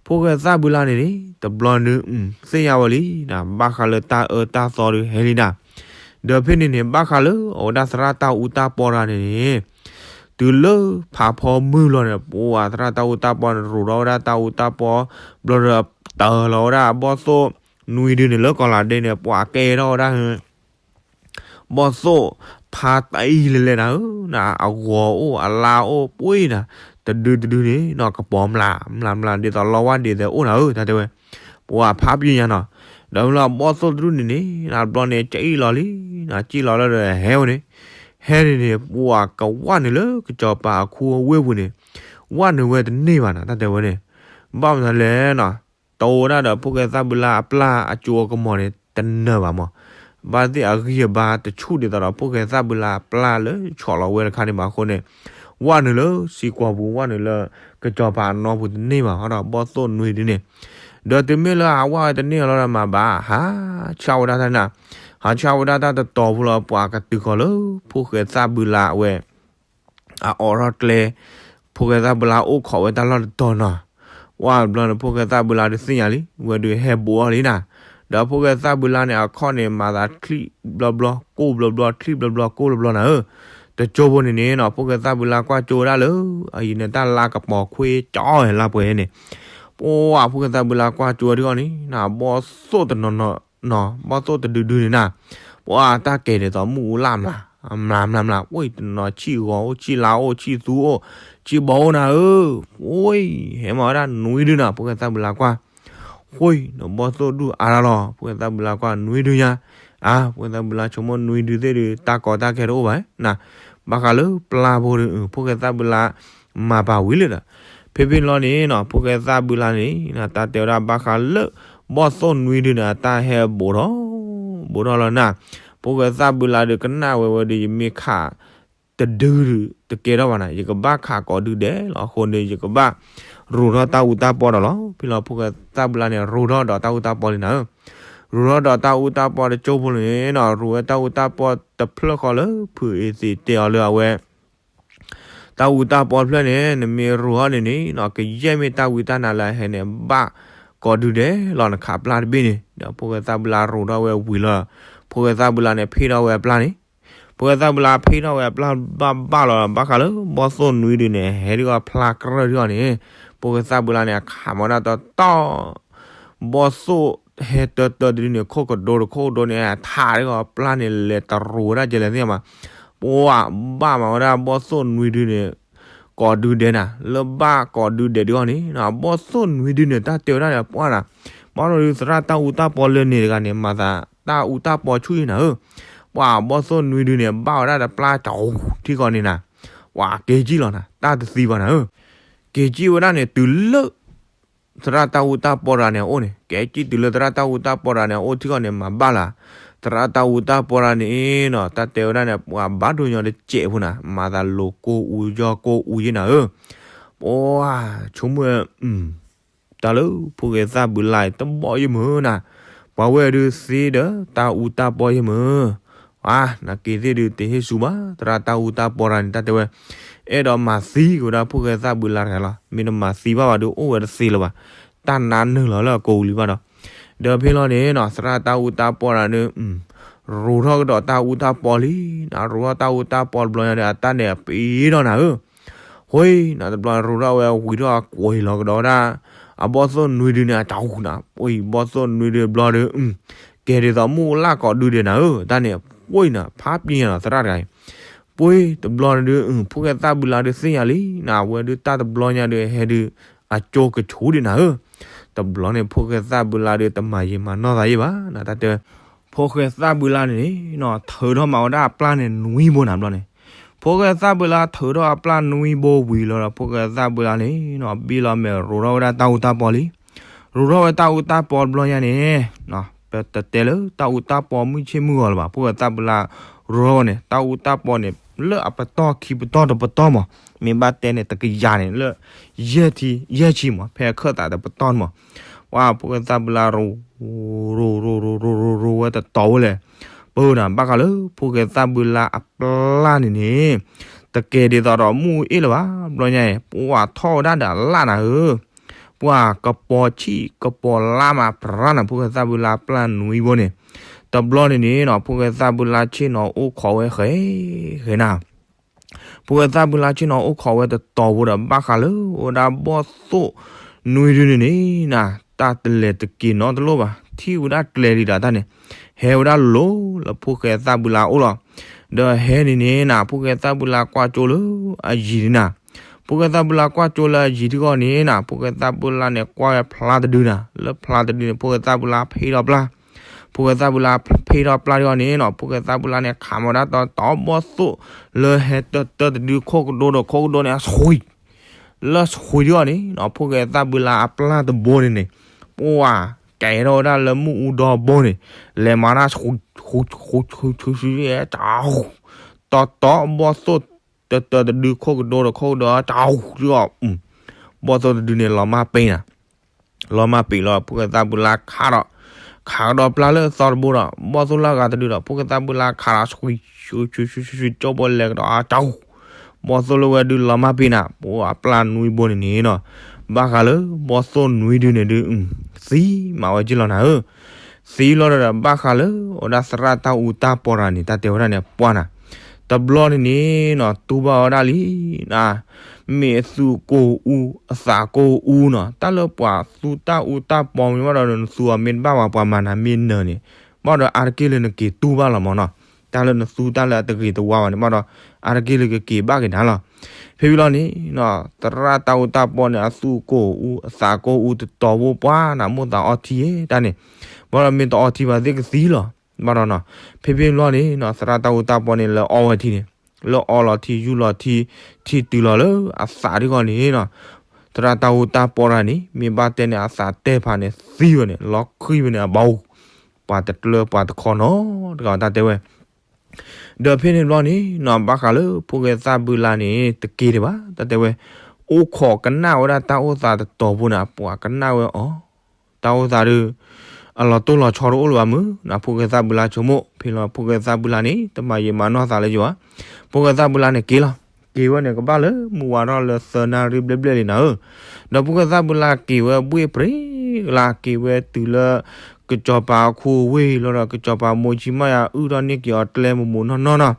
ဖိၣ်ဃဲသၣ်ဘုလါန့ၣ်န့ၣ် တဘျီနုၤ သ့ၣ်ညါဝဲလံနၤ ဘၣ်ဃးလၢတၢ်အၢတၢ်သီဒုးဟဲလံနၤ. ဒီးဖဲန့ၣ်န့ၣ် ဘၣ်ဃးလၢအဝဲဒၣ်သရၣ်တၢ်အူတၢ်ပီတဂၤန့ၣ်န့ၣ် တုၤလၢဖးဖီမုၢ်လီၤန့ၣ် ပှၤသရၣ်တၢ်အူတၢ်ပီန့ၣ် ရိၤထီၣ်ဝဲဒၣ်တၢ်အူတၢ်ပီ ဘျီဒီး တၢ်လီၤဝဲဒၣ်အဘီၣ်သိၣ်နွံဒုန့ၣ် လၢကီၢ်လၤဒ့န့ၣ် ပှၤကဲထီၣ်ဝဲဒၣ် ဘီၣ်သိၣ်ဖါတအံၤလဲၤလဲၤနၤဧၢ, အဂီၤအိၣ်အလါအိၣ်ပှ့ၤနၤ, တဒုတဒုန့ၣ်နီၤ ကပီၤမျးမျးမျး ဒ်သိးလီဝၢ်ဒ်သိးအိၣ်နၤဧၢ တၢ်တဲဝဲ, ပှၤဖးပညါနီၤ, ဒီးမ့ၢ်လီၤဘီၣ်သိၣ်တဒုန့ၣ်န့ၣ် တဘျီန့ၣ် ကံၣ်လီၤလံနၤ, ကံၣ်လီၤလၢဒီးဟဲဝဲန့ၣ်, ဟဲန့ၣ်န့ၣ် ပှၤကဝၢ်နုာ်လၢကစီၤပၤအခူအဝ့ၢ်ပူၤန့ၣ်, ဝၢ်နုာ်ဝဲတန့ၢ်ဘၣ်နၤ တၢ်တဲဝဲန့ၣ်, ဘၣ်မနုၤလဲၣ်နီၤ တအိၣ်ဝဲဒၣ်ဒီးဖိၣ်ဃဲသၣ်ဘုလါအပျၢ်အကၠိအကမီၤန့ၣ် တနၢၤဘၣ်မး, ဘၣ်သ့ၣ်အဂံၢ်အဘါတဆူၣ်ဒ်သိးဒီး ဖိၣ်ဃဲသၣ်ဘုလါအပျၢ်လၢဆီၣ်လီၤဝဲတခါန့ၣ်ဘၣ်အဃိန့ၣ်, ဝၢ်နုာ်လၢစံကွီၤပူၤ ဝၢ်နုာ်လၢကစီၤပၤအနီၢ်ပူၤတန့ၢ်ဘၣ် ဟီဒီးဘီၣ်သိၣ်နွံဒုန့ၣ်, ဒီးတုၤမ့ၢ်လၢအဝၢ်ဝဲတန့ၢ်လီၤဒီးမၤဘၣ် ဟးဆါဝဲဒၣ်တၢ်နၤ, ဟးဆါဝဲဒၣ်တၢ်တတီၤဖိလီၤ ပှၤကတုၤဃီၤလၢ ဖိၣ်ဃဲသၣ်ဘုလါအဝဲ အအိးထီၣ်ကျဲ, ဖိၣ်ဃဲသၣ်ဘုလါအိၣ်ခိးဝဲတၢ်လီၢ်တတီၤနီၤ, ဝၢ်တဘျီန့ၣ် ဖိၣ်ဃဲသၣ်ဘုလါဒုးသ့ၣ်ညါလံ, ဝဲဒုးဟဲဘူးအီၤလံနၤ, ဒီးဖိၣ်ဃဲသၣ်ဘုလါန့ၣ် အခီၣ်န့ၣ် မၤသးချံၣ်ဘျီဘျီ ကိၢ်ဘျီဘျီ ချံၣ်ဘျီဘျီ ကိၢ်ဘျီဘျီနၤဧၢ, တကၠိဖိန့ၣ်န့ၣ်နီၤ ဖိၣ်ဃဲသၣ်ဘုလါကွၢ်ကၠိဝဲဒၣ်လၢ အယံၤန့ၣ်တၢ်လါကပီၤခွ့ကၠီလါပှဲၤန့ၣ်, ပှၤဖိၣ်ဃဲသၣ်ဘုလါကွၢ်ကၠိဒုးအီၤန့ၣ် ဘီၣ်သိၣ်တနီၤနီၤ ဘီၣ်သိၣ်တဒုဒုန့ၣ်နၤ, ပှၤတၢ်ကဲၤဒ်သိးမုၢ်အူလၢ်မျး, မျးမျးမျး ဝဲတနီၤဆံၣ်ဂီၤအိၣ် ဆံၣ်လါအိၣ် ဆံၣ်သူအိၣ် ဆံၣ်ဘီအိၣ်နၤဧၢ, ဝဲ ဟဲမၤဝဲဒၣ်နွံဒုနၤ ဖိၣ်ဃဲသၣ်ဘုလါကွၢ်, ဃိနဘီၣ်သိၣ်ဒုၣ်အါတၢ်လီၤ ဖိၣ်ဃဲသၣ်ဘုလါကွၢ်နွံဒုညါ, အါ ဖိၣ်ဃဲသၣ်ဘုလါဆိကမိၣ်နွံဒုသ့ၣ်ဒုး တၢ်ကီတၢ်ခဲတအိၣ်ဘၣ်နၤ, ဘၣ်ဃးလၢပျၢ်ဖိဒုး ဖိၣ်ဃဲသၣ်ဘုလါ မၤပာ်ဝံၤလံဒီး, ဖဲဖဲလီၤန့ၣ်နီၤ ဖိၣ်ဃဲသၣ်ဘုလါန့ၣ် တၢ်တဲဝဲဒၣ်ဘၣ်ဃးလၢ ဘီၣ်သိၣ်နွံဒုန့ၣ် အတၢ်ဟဲဘူးထီၣ် ဘူးထီၣ်လီၤနၤ, ဖိၣ်ဃဲသၣ်ဘုလါဒုးကနၣ်ဝဲဝဲဒုး ယမ့ၢ်ခး တဒုတကဲထီၣ်ဘၣ်နၤ ယကဘၣ်ခးကိးဒုဒဲးလီၤ အဃိန့ၣ် ယကဘၣ်ရိၤထီၣ်တၢ်အူတၢ်ပီဒီးလီၤ, ဖဲလီၤဖိၣ်ဃဲသၣ်ဘုလါန့ၣ် ရိၤထီၣ်ဒီးတၢ်အူတၢ်ပီလံနၤဧၢ, ရိၤထီၣ်ဒီးတၢ်အူတၢ်ပီတကၠိဖိန့ၣ်နီၤ ရိၤဝဲတၢ်အူတၢ်ပီတဖျၢၣ်ဃီလၢ ဖုအ့သ့းတဲအီၤလၢအဝဲ တၢ်အူတၢ်ပီတဖျၢၣ်န့ၣ် နမ့ၢ်ရိၤထီၣ်န့ၣ်န့ၣ်နီၤ ကယဲၢ်မ့ၢ်တၢ်ဝံတၢ်နါလၢအဟဲန့ၣ် ဘၣ်ကိးဒုဒဲးလီၤ နခးပျၢ်တဘ့ၣ်န့ၣ်, ဒီးဖိၣ်ဃဲသၣ်ဘုလါရိၤထီၣ်ဝဲဝံၤလီၤ, ဖိၣ်ဃဲသၣ်ဘုလါန့ၣ် ဖ့ၣ်ထီၣ်ဝဲအပျၢ်န့ၣ်, ဖိၣ်ဃဲသၣ်ဘုလါဖ့ၣ်ထီၣ်ဝဲအပျၢ်ဘၣ်ဘၣ်လီၤ ဘၣ်ဃးလၢ ဘီၣ်သိၣ်နွံဒုန့ၣ် ဟဲဒုးအီၤဖျါကြၢးဒုးအီၤန့ၣ်, ဖိၣ်ဃဲသၣ်ဘုလါန့ၣ် အခးမၤဒၣ်တီတီ ဘီၣ်သိၣ်ဟဲတၢတၢတဒုန့ၣ် ခိၣ်ကဒိတခိၣ်ကဒိန့ၣ် ထးဒုးအီၤပျၢ်န့ၣ် လဲၤတရိၤဝဲဒၣ်ကလဲၤသ့ၣ်ညါမး, ပှၤဘၣ်မၤဝဲဒၣ်ဘီၣ်သိၣ်နွံဒုန့ၣ် ကိးဒုဒဲးနၤ, လၢဘၣ်ကိးဒုဒဲးဒုးအီၤန့ၣ် ဘီၣ်သိၣ်နွံဒုန့ၣ် တၢ်တဲဝဲဒၣ်ဒီးပှၤနၤ, ဘၣ်ဒီးဒုးသရၣ်တၢ်အူတၢ်ပီလၢန့ၣ်တဂၤန့ၣ် မၤသးတၢ်အူတၢ်ပီဆူၣ်အံၤနၤဧၢ, ပှၤဘီၣ်သိၣ်နွံဒုန့ၣ် ဘၣ်ဝဲဒၣ်ဒီးပျၢ်တၢ်အူထံကီၢ်န့ၣ်နၤ, ပှၤက့ၤကံၣ်လီၤနၤ တၢ်တသံဘၣ်နၤဧၢ, က့ၤကံၣ်ဝဲဒၣ်န့ၣ် တုၤလၢ သရၣ်တၢ်အူတၢ်ပီတဂၤန့ၣ်အအိၣ်န့ၣ် ကဲစံၣ်တုၤလၢသရၣ်တၢ်အူတၢ်ပီတဂၤန့ၣ်အအိၣ်ထံကီၢ်န့ၣ် မၤဘၣ်လၢ သရၣ်တၢ်အူတၢ်ပီတဂၤန့ၣ်နီၤ တၢ်တဲဝဲဒၣ်န့ၣ် ပှၤဘၣ်ဒိညီတစဲးဖိနၤ မၤသးလိၤကိၢ်အူယီၢ်ကိၢ်အူယဲနၤဧၢ, ပှၤဆိကမိၣ်ဝဲ တၢ်လၢဖိၣ်ဃဲသၣ်ဘုလါအံၤတဘီၣ်ယဲမုၢ်နၤ, ပှၤဝဲဒုးသ့ဒီးတၢ်အူတၢ်ပီယဲမုၢ်, နက့ၤသ့ၣ်ဒုးတဟ့ၣ်ဆူဘၣ် သရၣ်တၢ်အူတၢ်ပီတဂၤန့ၣ် တၢ်တဲဝဲ အဲၣ်ဒိးမၤသံက့ၤဝဲဒၣ်ဖိၣ်ဃဲသၣ်ဘုလါတဂၤလီၤ, မ့ၢ်တမၤသံဘၣ်ဘၣ်ဒုးအိၣ်ဝဲတသ့လၢၤဘၣ်, တၢ်နါနုာ်လီၤလၢအကိာ်ပူၤလံဘၣ်ဒီး, ဒီးဖဲလီၤန့ၣ်နီၤ သရၣ်တၢ်အူတၢ်ပီတဂၤန့ၣ် ရိၤထီၣ်ကဒီးတၢ်အူတၢ်ပီလံ, ရိၤထီၣ်တၢ်အူတၢ်ပီတဘျီညါဒီး အတၢ်န့ၣ်ပ့ၤထီၣ်နၤဧၢ ဃိနၤတဘျီရိၤထီၣ်ဝဲဝံၤထီၣ်ကွံာ်လီၤကဒီးဝဲဒၣ် အဘီၣ်သိၣ်နွံဒုန့ၣ် အတၢ်အူနၤ ပှၤဘီၣ်သိၣ်နွံဒုတဘျီဒီး ကဲဒ်သိးမုၢ်လၢ်ကိးဒုဒဲးနၤဧၢ တၢ်န့ၣ် ပှၤနၤ ဖးပျံၤညါလီၤသရၣ်တဂၤအံၤ, ပှၤတဘျီန့ၣ်ဒုး ဖိၣ်ဃဲသၣ်ဘုလါဒုးသ့ၣ်ညါလံ နဝဲဒုးတၢ်တဘျီညါဒုးဟဲဒုး အကၠိကဆူဒံးနၤဧၢ, တဘျီန့ၣ် ဖိၣ်ဃဲသၣ်ဘုလါဒုးတမၤယံာ်မၤနီၢ်သးယဲဘၣ် နတၢ်တဲဝဲ ဖိၣ်ဃဲသၣ်ဘုလါန့ၣ်န့ၣ် ထုးထီၣ်မၤဝဲဒၣ်အပျၢ်န့ၣ်နွံဘိနၤဘျီန့ၣ်, ဖိၣ်ဃဲသၣ်ဘုလါထုးထီၣ်အပျၢ်နွံဘိဝံၤလီၤဒီး ဖိၣ်ဃဲသၣ်ဘုလါန့ၣ် ဘံၣ်လီၤမဲာ်ရိၤထီၣ်ဝဲဒၣ်တၢ်အူတၢ်ပီလံ, ရိၤထီၣ်ဝဲတၢ်အူတၢ်ပီတဘျီညါန့ၣ် ပတတဲလၢတၢ်အူတၢ်ပီမုၢ်ဆ့ၣ်မုၢ်ဂီၤလၢၤဘၣ် ဖိၣ်ဃဲသၣ်ဘုလါရိၤထီၣ်ဝဲန့ၣ် တၢ်အူတၢ်ပီန့ၣ် လၢအပတီၢ်ခံပတီၢ်တပတီၢ်မး, မ့ၢ်ဘၣ်တဲန့ၣ် တကယၤန့ၣ် လၢ ယဲၢ်ထံ ယဲၢ်ဆံမး ဖဲအခၢၣ်သးတပတီၢ်န့ၣ်မး, ပှၤဖိၣ်ဃဲသၣ်ဘုလါရိၤ ရိၤ ရိၤ ရိၤ ရိၤ ရိၤ ရိၤဝဲတတီၤဝဲလဲၣ်, ပနၤ ဘၣ်ဃးလၢဖိၣ်ဃဲသၣ်ဘုလါအပျၢ်န့ၣ်န့ၣ် တကဲဒ်သိးဒီးမူၢ်အ့ၣ်လၢၤဘၣ် ဘျီညါအံၤ ပှၤထီၣ်ဝဲဒၣ်ဒီးအလၣ်နၤဧၢ, ပှၤကပီၤဆံၣ်ကပီၤလါမးပြၢနၤ ဖိၣ်ဃဲသၣ်ဘုလါအပျၢ်နွံဘိန့ၣ်, တဘျီန့ၣ်န့ၣ်နီၤ ဖိၣ်ဃဲသၣ်ဘုလါဆ့ၣ်နီၤအိၣ်ခိးဝဲဃဲ ဃဲနၤ ဖိၣ်ဃဲသၣ်ဘုလါဆ့ၣ်နီၤအိၣ်ခိးဝဲတတီၤဖိဒီး ဘၣ်ဃးလၢအိၣ်ဝဲဒၣ်ဘီၣ်သိၣ်နွံဒုန့ၣ်န့ၣ်နၤ တၢ်တလဲၤတက့ၤနီတလိၣ်ဘၣ် ထံၣ်ဝဲဒၣ်ကျဲလံဒီးတၢ်န့ၣ် ဟဲဝဲဒၣ်လိၤလၢဖိၣ်ဃဲသၣ်ဘုလါအအိၣ်လီၤ. ဒီးဟဲန့ၣ်န့ၣ်နၤ ဖိၣ်ဃဲသၣ်ဘုလါကွၢ်ကၠိလၢအယံၤန့ၣ်နၤ ဖိၣ်ဃဲသၣ်ဘုလါကွၢ်ကၠိလၢအယံၤထံဂီၢ်န့ၣ်နၤ ဖိၣ်ဃဲသၣ်ဘုလါန့ၣ် ကွၢ်ဝဲဖျါတဒုနၤ လၢဖျါတဒုန့ၣ် ဖိၣ်ဃဲသၣ်ဘုလါဖ့ထီၣ်ပျၢ် ဖိၣ်ဃဲသၣ်ဘုလါဖ့ထီၣ်ပျၢ်ထံဂီၢ်န့ၣ်နီၤ ဖိၣ်ဃဲသၣ်ဘုလါန့ၣ် ခးမၤဒၣ်တီတီဘီၣ်သိၣ် လၢဟဲတၢတၢတဒုခိၣ်ကဒိဒီးခိၣ်ကဒိန့ၣ် အဆှံ လၢဆှံထံဂီၢ်န့ၣ်နီၤ ဖိၣ်ဃဲသၣ်ဘုလါအပျၢ်တဘိန့ၣ်န့ၣ် ပှၤကဲထီၣ်ဝဲဒၣ်လၢမုၢ်အူဒီဘိန့ၣ် လဲၤမၤတၢ်ဆှံ ဆှံ ဆှံ ဆှံ ဆှံ ဆှံ တၢ် တီတီဘီၣ်သိၣ် တၢတၢတဒုခိၣ်ကဒိဒီးခိၣ်ကဒိ တၢ် ထံဂီၢ် ဘီၣ်သိၣ်တဒုန့ၣ် လီၤမၢ်ပ့ၤနၤ လီၤမၢ်ပ့ၤလီၤ ဖိၣ်ဃဲသၣ်ဘုလါခးဒီး ခးကဒီးပျၢ်လၢသီတဘိဒီး ဘီၣ်သိၣ်လၢအဂၤတဒုဒီး ဖိၣ်ဃဲသၣ်ဘုလါခးဒီးဆှံ ဆှံ ဆှံ ဆှံ ဆှံ ကၠီဘိလဲၤကဒီး တၢ် ဘီၣ်သိၣ်လၢဝဲဒုးလီၤမၢ်ပ့ၤနၤ ပှၤအပျၢ်နွံဘိန့ၣ်န့ၣ်နီၤ ဘၣ်ဃးလၢဘီၣ်သိၣ်နွံဒုန့ၣ်ဒုး သံမးဝဲက့လီၤနၤဧၢ သံလီၤဒီး ဘၣ်ဃးလၢအဝဲဒၣ်သရၣ်တၢ်အူတၢ်ပီတဂၤန့ၣ် တၢ်တဲဝဲဒၣ်န့ၣ် ပှၤနၤ တဘျီန့ၣ်န့ၣ်နီၤ တူၢ်ဘၣ်ဝဲဒၣ်လံ မ့ၢ်အသူၣ်ကိၢ်အူ အသးကိၢ်အူနီၤ တၢ်လၢပှၤသူတၢ်အူတၢ်ပီမ့ၢ်ဘၣ်ဒီး နသူအီၤမ့ၢ်တဘၣ်ဘၣ် ပှၤမၤနၤမ့ၢ်နၢၤန့ၣ် ဘၣ်ဒီးအါတက့ၢ်လၢနက့ၤတူၢ်ဘၣ်လီၤမးနီၤ တၢ်လၢနသူတၢ်လၢအတဂ့ၤတဝါဘၣ်န့ၣ် ဘၣ်ဒီးအါတက့ၢ်လၢကက့ၤဘၣ်က့ၤနၤလီၤ ဖဲဖဲလီၤန့ၣ်နီၤ သရၣ်တၢ်အူတၢ်ပီန့ၣ် အသူၣ်ကိၢ်အူ အသးကိၢ်အူတတီၤဖိ ပှၤနၤ မိၢ်သးအီထံတၢ်န့ၣ် ဘၣ်ဒီးမ့ၢ်တအီထံဘၣ်သ့ၣ်ကသံလီၤ ဘၣ်ဒီးနီၤ ဖဲဖဲလီၤန့ၣ်နီၤ သရၣ်တၢ်အူတၢ်ပီန့ၣ် လၢအီဝဲထံန့ၣ် လၢအီလီၤထံ ယူၢ်လီၤထံ ထံတုၤလီၤလၢအသးထံဂီၢ်န့ၣ်နီၤ သရၣ်တၢ်အူတၢ်ပီတဂၤန့ၣ် မ့ၢ်ဘၣ်တဲန့ၣ် အသးတဲဖးန့ၣ် သံဝဲန့ၣ် လီၤဃံၤဝဲန့ၣ် အဘီ ပှၤတကျၢၤပှၤတခီနီတဂၤ တၢ်တဲဝဲ ဒီးဖဲန့ၣ်တဘျီန့ၣ်နီၤ ဘၣ်ဃးလၢဖိၣ်ဃဲသၣ်ဘုလါန့ၣ် တက့ၤဒံးဘၣ် တၢ်တဲဝဲ အိၣ်ခိးကနၣ်ဝဲဒၣ်တၢ်အိၣ်သးတတီၤဖိန့ၣ် ပှၤကနၣ်ဝဲအီၤ တၢ်အိၣ်သးဒုး အလီၤတိၢ်လီၤဆီတအိၣ်လၢၤဘၣ်မုၢ်နီၤ ဖိၣ်ဃဲသၣ်ဘုလါဆိကမိၣ် ဖဲလီၤဖိၣ်ဃဲသၣ်ဘုလါန့ၣ် တမၤယံာ်မၤနီၢ်သးလၢယွၤ ဖိၣ်ဃဲသၣ်ဘုလါန့ၣ်က့ၤလီၤ က့ၤဝဲန့ၣ် ကဘၣ်လၢမုၢ်ဝါထီၣ်လၢသၢနၣ်ရံၣ်ဘျဲၣ်ဘျဲၣ်လံနၤဧၢ ဒီးဖိၣ်ဃဲသၣ်ဘုလါက့ၤဝဲဘှ့ၣ်ပြ့ၤကလါ က့ၤဝဲတုၤလၢ ကစီၤပၤအခိအဝ့ၢ်လီၤဒီး ကစီၤပၤမိၢ်ဆံမၢ်ယၤ အုၣ်ထီၣ်န့ၢ်က့ၤအီၤကျဲမိၢ်မိၢ်နီၢ်နီၢ်နီၤ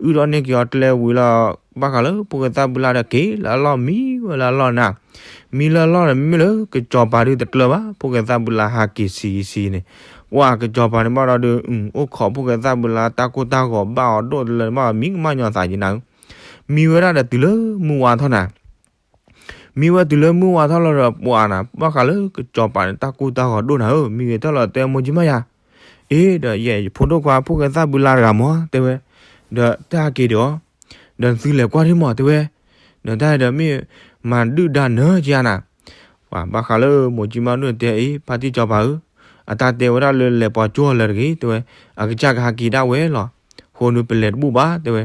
အုၣ်ထီၣ်န့ၢ်က့ၤအီၤကျဲဝံၤလီၤ ဘၣ်ဃးလၢဖိၣ်ဃဲသၣ်ဘုလါဒီးက့ၤလၢအလီၢ် မံဝဲလၢအလီၢ်နၤ မံလၢအလီၢ်န့ၣ် မ့ၢ်လၢကစီၤပၤဒုးတကျၢၤဘၣ် ဖိၣ်ဃဲသၣ်ဘုလါဟးက့ၤဆံးဆံးန့ၣ် ပှၤကစီၤပၤန့ၣ်ဘၣ်ဒီးဒုး အိၣ်ခိးဖိၣ်ဃဲသၣ်ဘုလါတၢ်ကိၢ်တၢ်ဂီၤဘၣ်အီၤဒိၣ်တလၢန့ၣ်ဘၣ် မံကမၣ်ညီသးယံၤနၤဧၢ မံဝဲဒၣ်ဒီးတုၤလၢမုၢ်ဝါထီၣ်နၤ မံဝဲတုၤလၢမုၢ်ဝါထီၣ်လီၤဒီးပှၤနၤ ဘၣ်ဃးလၢကစီၤပၤန့ၣ် တၢ်ကိၢ်တၢ်ဂီၤဒိၣ်နၤဧၢ မံဂ့ၤထီၣ်လီၤတဲမိၢ်ကၠံမၢ်ယၤ အ့ ဒီးယဲယဖိဒိၣ်ခွါဖိၣ်ဃဲသၣ်ဘုလါတဂၤမး တဲဝဲ ဒီးတၢ်ဟဲက့ၤဒီးအီၤ ဒီးနသုလဲၤကွၢ်ထံမး တဲဝဲ ဒီးတၢ်ဒီးမ့ၢ်မၤဒုၣ်ဒါနၢကယၤနၤ ပှၤဘၣ်ဃးလၢမိၢ်ကၠံမၣ်ဒိၣ်န့ၣ်တဲအံၤ ဖါတံၢ်စီၤပၤဧၢ, အတၢ်တဲဝဲဒၣ်လၢလဲၤပိာ်ကၠိအီၤလၢာ်တဂ့ၤ တဲဝဲ, အကစၢ်ကဟးက့ၤဒၣ်ဝဲလီၤ. အဃိန့ၣ်ပလဲၤတဘူၣ်ဘၣ် တဲဝဲ.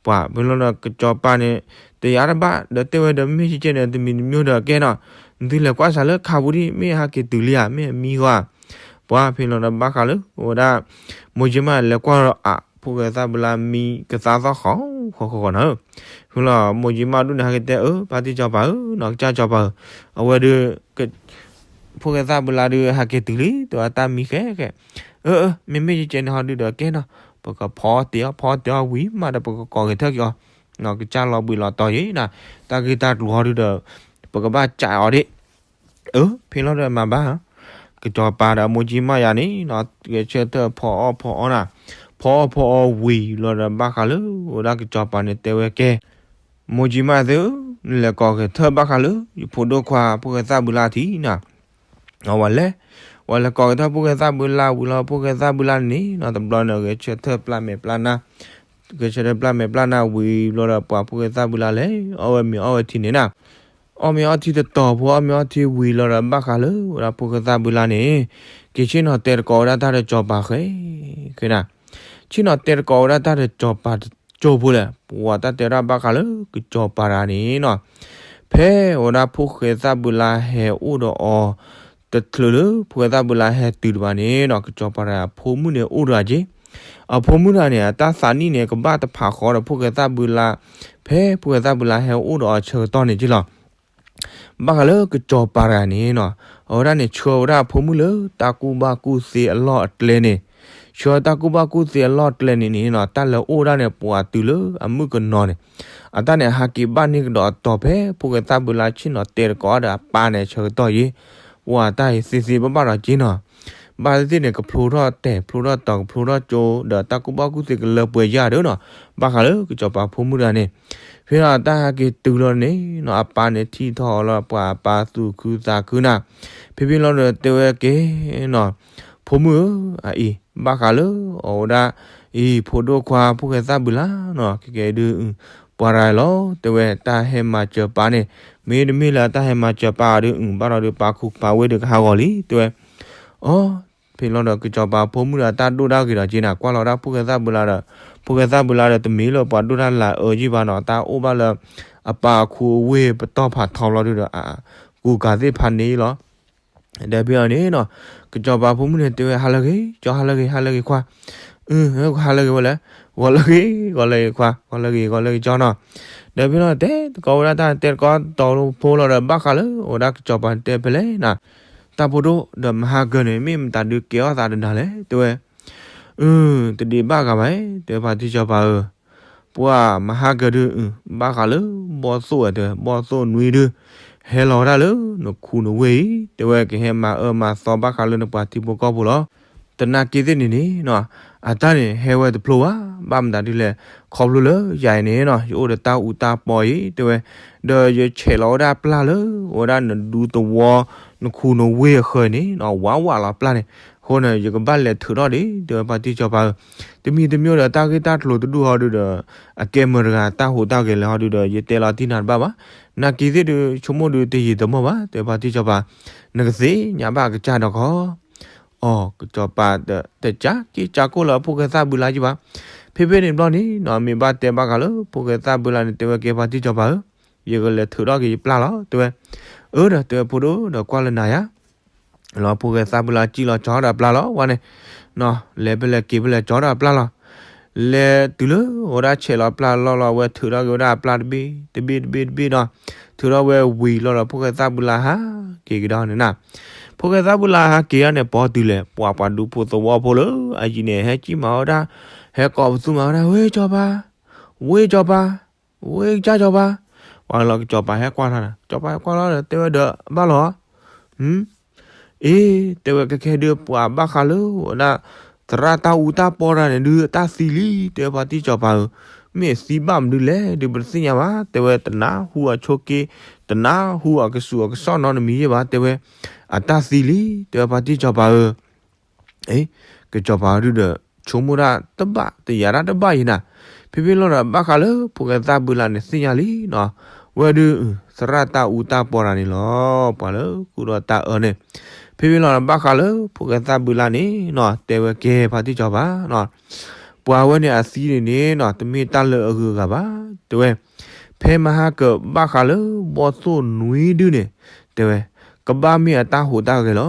ပှၤဖဲလီၤဒီးကစီၤပၤန့ၣ် တယာ်တဘၣ်ဒီးတဲဝဲဒီး မ့ၢ်ကဲကဲန့ၣ် တမံၤတမံၤဒီးကဲနီၤ, နသုလဲၤကွၢ်စးလၢခါပူၤဒံး မ့ၢ်ဟးက့ၤတုၤလံဧါ မ့ၢ်အမံၤဂီၤဧါ. ပှၤဖဲလီၤဒီးဘၣ်ဃးလၢ အဝဲဒၣ် မိၢ်ကၠံမၣ်လဲၤကွၢ်ဒီးအဖိၣ်ဃဲသၣ်ဘုလါမံကသါသီၣ်ဃီဃီဃီနီၤ. ဖဲလီၤမိၢ်ကၠံမၣ်ဒိၣ်န့ၣ် ဟဲက့ၤတဲအၢ ဖါတံၢ်စီၤပၤဧၢ, နီၢ်ကစၢ်စီၤပၤဧၢ, အဝဲဒုး ဖိၣ်ဃဲသၣ်ဘုလါဒုးဟးက့ၤတုၤလံ တဲဝဲတၢ်မံဃဲဃဲ. အၢ အၢ မ့မ့ၢ်ကဲကဲန့ၣ်ဟီဒုးဒီးကဲနီၤ, ပကဖီအီၣ်တ့ၢ်အီၤ ဖီအီၣ်တ့ၢ်အီၤဝံၤမးဒီး ပကကိးဂဲၤထၢၣ်က့ၤအီၤ, နီၢ်ကစၢ်လီၤဘှံးလီၤတီၤယံၤနီၤ, တၢ်ဂ့ၢ်တၢ်ကျိၤဟီဒုးဒီး ပကဘၣ်ကးအီၤဒ့ၣ်. အၢ ဖဲလီၤဒီးမၤဘၣ်ဧါ. ကစီၤပၤဒီးမိၢ်ကၠံမၣ်ယၤန့ၣ်နီၤ ဂဲၤဆၢထၢၣ်ဖီအီၣ်ဖီအီနၤ, ဖီအီၣ်ဖီအီဝံၤလီၤဒီးဘၣ်ဃးလၢ အဝဲဒၣ်ကစီၤပၤန့ၣ်တဲဝဲကဲ မိၢ်ကၠံမၣ်သ့ၣ်ဧၢ, နလဲၤကိးဂဲၤထၢၣ်ဘၣ်ဃးလၢ ယဖိဒိၣ်ခွါ ဖိၣ်ဃဲသၣ်ဘုလါထံးနီၤ. အဝဲလဲၤ, ဝဲလဲၤကိးဂဲၤထၢၣ်ဖိၣ်ဃဲသၣ်ဘုလါဝံၤလီၤ ဖိၣ်ဃဲသၣ်ဘုလါန့ၣ်နီၤ တဘျီန့ၣ် ဂဲၤဆၢထၢၣ်ပျၢ်မဲာ်ပျၢ်နါ, ဂဲၤဆၢထၢၣ်ပျၢ်မဲာ်ပျၢ်နါဝံၤဘျီဒီး ပှၤဖိၣ်ဃဲသၣ်ဘုလါလဲၤ အီၣ်ဝဲမ့ၤအီၣ်ဝဲထံန့ၣ်နီၤ. အီၣ်မ့ၤအီထံတတီၤဖိ အီၣ်မ့ၤအီထံဝံၤလီၤဒီးဘၣ်ဃးလၢ ဝဲဒၣ်ဖိၣ်ဃဲသၣ်ဘုလါန့ၣ် က့ၤဆ့ၣ်နီၤတဲတကိးဝဲဒၣ်တၢ်ဒီးစီၤပၤဃဲဃဲနၤ. ဆ့ၣ်နီၤတဲတကိးဝဲဒၣ်တၢ်ဒီးစီၤပၤကၠိဖိလဲၣ်, ပှၤတၢ်တဲဒၣ်ဘၣ်ဃးလၢကစီၤပၤတဂၤန့ၣ်နီၤ. ဖဲဝဲဒၣ်ဖိၣ်ဃဲသၣ်ဘုလါဟဲအိၣ်ဒီးအီၤ တချုးလၢဖိၣ်ဃဲသၣ်ဘုလါဟဲတုၤတဘၣ်န့ၣ်နီၤ ကစီၤပၤတဂၤအဖိမုၣ်န့ၣ်အိၣ်ဒီးအီၤက့ၤ. အဖိမုၣ်တဂၤန့ၣ် အတၢ်သးနံၣ်န့ၣ် ကဘၣ်တဖးဃီဒီးဖိၣ်ဃဲသၣ်ဘုလါ ဖဲဖိၣ်ဃဲသၣ်ဘုလါဟဲအိၣ်ဒီးအီၤဆၢကတီၢ်န့ၣ်က့ၤလီၤ. ဘၣ်ဃးလၢကစီၤပၤတဂၤန့ၣ်နီၤ, အဝဲဒၣ်န့ၣ်ဆှၢဝဲဒၣ်အဖိမုၣ်လၢတၢ်ကူၣ်ဘၣ်ကူၣ်သ့အလီၢ်အကျဲန့ၣ်, ဆှၢတၢ်ကူၣ်ဘၣ်ကူၣ်သ့အလီၢ်အကျဲန့ၣ်န့ၣ်နီၤ တၢ်လဲၤအိၣ်ဒၣ်န့ၣ် ပှၤတုၤလၢအမုၣ်ကနီၤန့ၣ်, အတၢ်န့ၣ် ဟးက့ၤဘၣ်န့ၢ်ကဒီးအတီၤဖဲဖိၣ်ဃဲသၣ်ဘုလါဆ့ၣ်နီၤတဲတကိးအီၤဒီးအပၢ်န့ၣ်ဆၢကတီၢ်ယ့ၣ်, ပှၤတၢ်အံၤသ့သ့ဘၣ်ဘၣ်ဒီးက့ၤနီၤ. ဘၣ်သ့ၣ်သ့ၣ်န့ၣ် ကဖျိထီၣ်တဲာ်ဖျိထီၣ်တီၤကဖျိထီၣ်ကၠိ ဒီးတၢ်ကူၣ်ဘၣ်ကူၣ်သ့ကလၢပှဲၤယၢ်ဒီးနီၤ, ဘၣ်ဃးလၢကစီၤပၤဖိမုၣ်တဂၤန့ၣ် ဖဲလီၤတၢ်ဟဲက့ၤတုၤလီၤန့ၣ်နီၤ အပၢ်န့ၣ်ထံၣ်ထီၣ်လီၤပှၤအပၢ်သူၣ်ခုသးခုနၤ, ဖဲဖဲလီၤဒီးတဲဝဲက့ၤနီၤ, ဖိမုၣ်ဧၢ, အအံၤ ဘၣ်ဃးလၢအဝဲဒၣ်အံၤ ဖိဒိၣ်ခွါဖိၣ်ဃဲသၣ်ဘုလါနီၤ ကဲကဲဒုး ပှၤတဂၤလီၤ တဲဝဲတၢ်ဟဲမၤစၢၤပၢ်န့ၣ်, မ့တမ့ၢ်လၢတၢ်ဟဲမၤစၢၤပၢ်အီၤဒုး ဘၣ်ဒီးဒုးပာ်ခူပာ်ဝ့ၢ်ဒုးကဟးဂီၤလံ တဲဝဲ. အီ ဖဲလီၤဒီးကစီၤပၤဖိမုၣ်ဒီးတၢ်ဒိၣ်ဒၣ်ဂ့ၤဒီးက့ၤနၤ ကွၢ်လီၤဒၣ်ဖိၣ်ဃဲသၣ်ဘုလါဒီး, ဖိၣ်ဃဲသၣ်ဘုလါဒီးတမ့ၢ်လၢပှၤဒိၣ်တၢ်လၢအအၢယံၣ်ဘၣ်နီၤ တၢ်အိၣ်ဘၣ်လၢအပၢ်အခူအဝ့ၢ်ပတီၢ်ဖးထီဘျီဒုးဒီး အကူကၤသ့ၣ်ဖးန့ၣ်လီၤ. ဒီးဖဲအံၤန့ၣ်နီၤ ကစီၤပၤဖိမုၣ်န့ၣ်တဲဝဲ ဟးလၢဂ့ၤ, ကၠီဟးလၢဂ့ၤ, ဟးလၢဂ့ၤခွါ, အ ဟးလၢဂ့ၤဝဲလဲၣ်, ဂီၤလၢဂ့ၤ, ဂီၤလၢဂ့ၤခွါ, ဂီၤလၢဂ့ၤ, ဂီၤလၢဂ့ၤကၠီနီၤ. ဒီးဖဲလီၤတဲတကိးဝဲဒၣ်တၢ်တဲတကိးတီၤဖိလီၤဒီး ဘၣ်ဃးလၢအဝဲဒၣ်ကစီၤပၤတဲဖဲလဲၣ်နၤ, တၢ်ဖိဒိၣ်ဒီးမဟါကၢၤန့ၣ် မ့ၢ်မတၤဒုးကဲအီၣ်သးတနၤလဲၣ် တဲဝဲ. အ တဒံးဘၣ်ဂၤဘၣ် တဲဝဲ ဖါတံၢ်စီၤပၤဧၢ, ပှၤမဟါကၢၤဒုး ဘၣ်ဃးလၢဘီၣ်သိၣ်ဝဲ တဲဝဲ ဘီၣ်သိၣ်နွံဒုး ဟဲလီၤဝဲဒၣ်လၢနခူနဝ့ၢ်အံၤ တဲဝဲ ကဟဲမၤအၢမၤသီဘၣ်ဃးလၢနပှၤထံဖိကီၢ်ဖိလီၤ. တနာ်က့သ့ၣ်န့ၣ်န့ၣ်နီၤ အတၢ်န့ၣ်ဟဲဝဲတဖျိဘၣ်, ဘၣ်မတၤဒ်လဲၣ်, ခီဖျိလၢယၤအံၤန့ၣ်နီၤ ယအိၣ်ဒီးတၢ်အူတၢ်ပီအံၤ တဲဝဲ, ဒီးယဆဲးလီၤဝဲဒၣ်ပျၢ်လၢ ဝဲဒၣ်နဒူသဝီ နခူနဝ့ၢ်အဃၢၤန့ၣ်နီၤ ဝးဝးလီၤပျၢ်န့ၣ်, အဃိန့ၣ် ယကဘၣ်လဲၤထုးထီၣ်ဒံး တဲဝဲ ဖါတံၢ်စီၤပၤဧၢ, တမံၤတမံၤဒီးတၢ်ဂ့ၢ်တၢ်ကျိၤတဒူၣ်ဟီဒုးဒီး အကဲမၢတဂၤတၢ်ဟူးတၢ်ဂဲၤလဲၣ်ဟီဒုးဒီး ယတဲလီၤတံၢ်နၤတဘၣ်ဘၣ်, နာ်က့သ့ၣ်ဒုး ဆိကမိၣ်ဒုးတယံာ်တမီၢ်ဘၣ် တဲဖါတံၢ်စီၤပၤ, နကသ့ၣ်ညါဘၣ်အကစၢ်ဒီးခီ အီၤ ကစီၤပၤတကးက့ၤကးကိၢ်လၢအဖိၣ်ဃဲသၣ်ဘုလါယံၣ်ဘၣ်, ဖဲဖဲန့ၣ်ဘျီန့ၣ်နီၤ မ့ၢ်ဘၣ်တဲဘၣ်ဃးလၢဖိၣ်ဃဲသၣ်ဘုလါန့ၣ် တဲဝဲကဲဖါတံၢ်စီၤပၤဧၢ, ယကလဲၤထုးထီၣ်က့ၤယပျၢ်လီၤ တဲဝဲ, အၢ ဒီးတဲဝဲဖိဒိၣ်ဒီးကွၢ်လၢနၤယါ လီၤဖိၣ်ဃဲသၣ်ဘုလါကံၣ်လီၤကၠီဒီးပျၢ်လီၤ ဝဲန့ၣ်, လဲၤဖဲလဲၣ်က့ၤဖဲလဲၣ်ကၠီဒီးပျၢ်လီၤ, လဲၤတုၤလၢအဝဲဒၣ်ဆဲးလီၤပျၢ်လီၤလီၤ အဝဲထုးထီၣ်က့ၤဝဲဒၣ်အပျၢ်တဘ့ၣ်တဘ့ၣ်တဘ့ၣ်တဘ့ၣ်နီၤ, ထုးထီၣ်ဝဲဝံၤလီၤဒီးဖိၣ်ဃဲသၣ်ဘုလါဟးက့ၤကဒီးန့ၣ်နၤ, ဖိၣ်ဃဲသၣ်ဘုလါဟးက့ၤအီၤန့ၣ် ပီတုၤလဲၣ်ပှၤပှၤဒူဖိသဝီဖိလၢအယံၤန့ၣ် ဟဲကံၣ်မၤဝဲဒၣ်, ဟဲကိးပသူမၤဝဲဒၣ် ဝ့ၢ်ကၠီၤပၤ, ဝ့ၢ်ကၠီၤပၤ, ဝ့ၢ်ကစၢ်ကၠီၤပၤ, ပှၤလီၤကစီၤပၤဟဲကွၢ်ထီၣ်န့ၣ် ကစီၤပၤဟဲကွၢ်လီၤဒီး တဲဝဲဒီးဘၣ်လီၤ အ့ တဲဝဲကဲခဲဒုးပှၤဘၣ်ဃးလၢဝဲဒၣ် သရၣ်တၢ်အူတၢ်ပီတၢ်န့ၣ်ဒုး တၢ်သံလံ တဲဝဲဖါတံၢ်စီၤပၤဧၢ, မ့ၢ်အသံဘၣ်မနုၤလဲၣ်ဒုး ပတသ့ၣ်ညါဘၣ် တဲဝဲ တနၢ်ဟူအဆိးက့, တနၢ်ဟူအကစူးအကစီၣ်နီတမံၤယဲၢ်ဘၣ် တဲဝဲ, အတၢ်သံလံ တဲဝဲဖါတံၢ်စီၤပၤဧၢ အ့ ကစီၤပၤဒုးဒီး ဆိကမိၣ်တၢ်တဘၣ် တယာ်တၢ်တဘၣ်အံၤနၤ, ဖဲဖဲလီၤဒီးဘၣ်ဃးလၢဖိၣ်ဃဲသၣ်ဘုလါန့ၣ်သ့ၣ်ညါလံနီၤ, ဝဲဒုး သရၣ်တၢ်အူတၢ်ပီတၢ်န့ၣ်လီၤ. ပှၤလၢဃုာ်ဒီးတၢ်အၢန့ၣ် ဖဲဖဲလီၤဘၣ်ဃးလၢဖိၣ်ဃဲသၣ်ဘုလၢ်န့ၣ်နီၤ တဲဝဲကဲဖါတံၢ်စီၤပၤနီၤ, ပှၤဝဲန့ၣ်အသံန့ၣ်န့ၣ်နီၤ တမ့ၢ်တၢ်လၢအဂုၤအဂၤဘၣ် တဲဝဲ. ဖဲမဟါကဘၣ်ဃးလၢဘီၣ်သိၣ်နွံဒုန့ၣ် တဲဝဲ ကဘၣ်မ့ၢ်အတၢ်ဟူးတၢ်ဂဲၤလီၤ.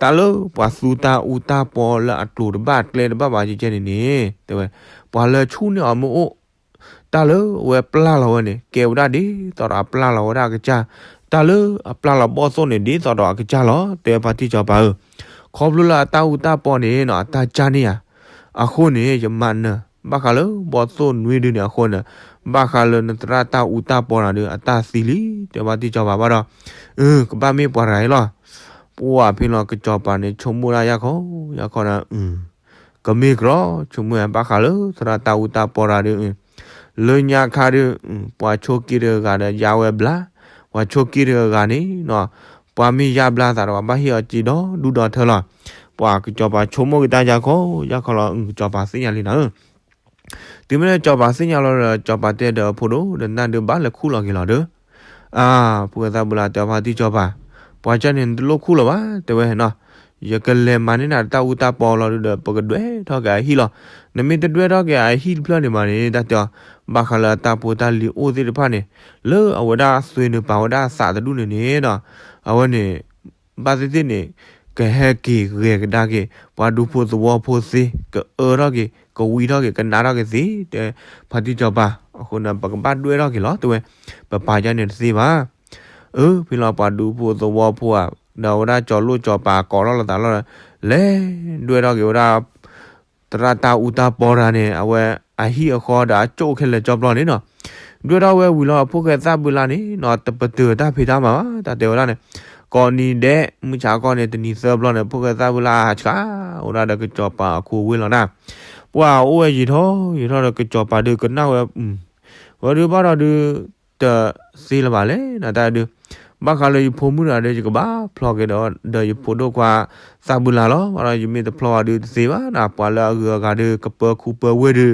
တၢ်လၢပှၤသူတၢ်အူတၢ်ပီလၢအကျိၤတဘၣ်ကျဲတဘၣ်ဘၣ်ကဲကဲန့ၣ်န့ၣ် တဲဝဲ ပှၤလၢဆူၣ်န့ၢ်အီၤမ့ၢ်အိၣ် တၢ်လၢအဝဲပျၢ်လီၤဝဲန့ၣ် ကဲဝဲဒၣ်ဒ်သိးဒီးအပျၢ်လီၤဝဲဒၣ်အကစၢ်, တၢ်လၢအပျၢ်လီၤဘီၣ်သိၣ်န့ၣ် ဒ်သိးဒီးအကစၢ်လီၤ တဲဖါတံၢ်စီၤပၤဧၢ. ခီဖျိလၢအတၢ်အူတၢ်ပီန့ၣ်နီၤ အတၢ်ကၢ်န့ၢ်ဧါ, အဃိန့ၣ် ယမၤနၢၤ ဘၣ်ဃးလၢဘီၣ်သိၣ်နွံဒုန့ၣ်အဃိန့ၣ် ဘၣ်ဃးလၢနသရၣ်တၢ်အူတၢ်ပီနၤဒု အတၢ်သံလံ တဲဖါတံၢ်စီၤပၤဘၣ်ဒီး အၢ ကဘၣ်မ့ၢ်ပှၤတဂၤအံၤလီၤ. ပှၤဖဲလီၤကစီၤပၤန့ၣ် ဆိကမိၣ်ဒၣ်ယၢ်ခီ ယၢ်ခီဒီး ကမ့ၢ်ကရီ ဆိကမိၣ်ဘၣ်ဃးလၢသရၣ်တၢ်အူတၢ်ပီတၢ်ဒု လၢညါခါဒု ပှၤဆိးက့တဂၤဒီးယါဝဲဘျါ, ပှၤဆိးက့တဂၤန့ၣ်နီၤ ပှၤမ့ၢ်ယါဘျါသးဒီး ပှၤဘၣ်ဟ့ၣ်အီၤစ့ဒီဒူၣ်ဒီထၢလီၤ. ပှၤကစီၤပၤဆိကမိၣ်က့ၤတၢ်ယၢ်ခီ ယၢ်ခီလီၤ ကစီၤပၤသ့ၣ်ညါလံနၤဧၢ. တုၤမ့ၢ်လၢကစီၤပၤသ့ၣ်ညါလီၤဒီး ကစီၤပၤတဲဒီးအဖိဒိၣ်ဒီး နၢ်ဒုးဘၣ်လဲၤခူၣ်လီၤက့ၤလီၤဒီး အါ ဖိၣ်ဃဲသၣ်ဘုလၢ်တဲဖါတံၢ်စီၤပၤ, ပှၤကၢ်န့ၣ် နတလိၣ်ခူၣ်လၢၤဘၣ် တဲဝဲနီၤ, ယကလဲၤမၤန့ၢ်နၤတၢ်အူတၢ်ပီလီၤဒုဒီး ပကဒွဲၣ်ထီၣ်က့ၤအဟံၣ်လီၤ. နမ့ၢ်တဒွဲၣ်ထီၣ်က့ၤအဟံၣ်တဖျၢၣ်န့ၣ်ဘၣ်န့ၣ် တၢ်တဲအီၤ ဘၣ်ဃးလၢအတၢ်ဖိတၢ်လံၤအိၣ်သ့ၣ်တဖၣ်န့ၣ် လၢအဝဲဒၣ်သွ့နုာ်ပာ်ဝဲဒၣ်အသးတဒူၣ်န့ၣ်န့ၣ်ဒီး အဝဲန့ၣ် ဘၣ်သ့ၣ်သ့ၣ်န့ၣ် ကဟဲက့ၤဂဲၤကဒါက့ၤ ပှၤဒူဖိသဝီဖိသ့ ကအၢထီၣ်က့ၤ ကဝံထီၣ်က့ၤ ကနးထီၣ်က့ၤသ့ တဲဖါတံၢ်စီၤပၤ, အဃိန့ၣ် ပကဘၣ်ဒွဲၣ်ထီၣ်က့ၤလီၤ တဲဝဲ, ပပာ်ကၢ်န့ၣ်တသ့ဘၣ်. အၢ ဖဲလီၤပှၤဒူဖိသဝီဖိဧါ ဒီးအဝဲဒၣ်ကၠီၤလိၣ်ကၠီၤပၤကိးထီၣ်လိာ်သးလီၤဒီး လဲၤဒွဲၣ်ထီၣ်က့ၤဝဲဒၣ် သရၣ်တၢ်အူတၢ်ပီတၢ်န့ၣ် အဝဲအဟံၣ်အဃီဒီးအကၠိၣ်ခဲလၢာ်ကၠီပျီန့ၣ်နီၤ, ဒွဲၣ်ထီၣ်ဝဲဝံၤလီၤ ဖိၣ်ဃဲသၣ်ဘုလၢ်န့ၣ်နီၤ တပတုာ်တၢ်ဖံးတၢ်မၤဘၣ် တၢ်တဲဝဲဒၣ်န့ၣ်, ကိးနံၤဒဲး မုၢ်ဆါခီန့ၣ် တနံၤသၢဘျီန့ၣ် ဖိၣ်ဃဲသၣ်ဘုလၢ်ဟးဆှး အိၣ်ဒၣ်ဒီးကစီၤပၤအခိအဝ့ၢ်လီၤနၤ, ပှၤအိၣ်ဝဲယံာ်ထီၣ်ယံာ်ထီၣ်ဒီးကစီၤပၤဒုးကနၣ်ဝဲ ဝဲဒုးဘၣ်ဒီးဒုး တသ့လၢၤဘၣ်လဲၣ် နတၢ်ဒုး, ဘၣ်ဃးလၢယဖိမုၣ်တဂၤဒီး ယကဘၣ်ဖျီက့ၤဒီး ဒီးယဖိဒိၣ်ခွါသၣ်ဘုလၢ်လီၤ. ဘၣ်ဒီးယမ့ၢ်တဖျီဘၣ်ဒုးတသ့ဘၣ်နၤ, ပှၤလၢအဂုၤအဂၤဒုး ကပၢၤခူပၢၤဝ့ၢ်ဒုး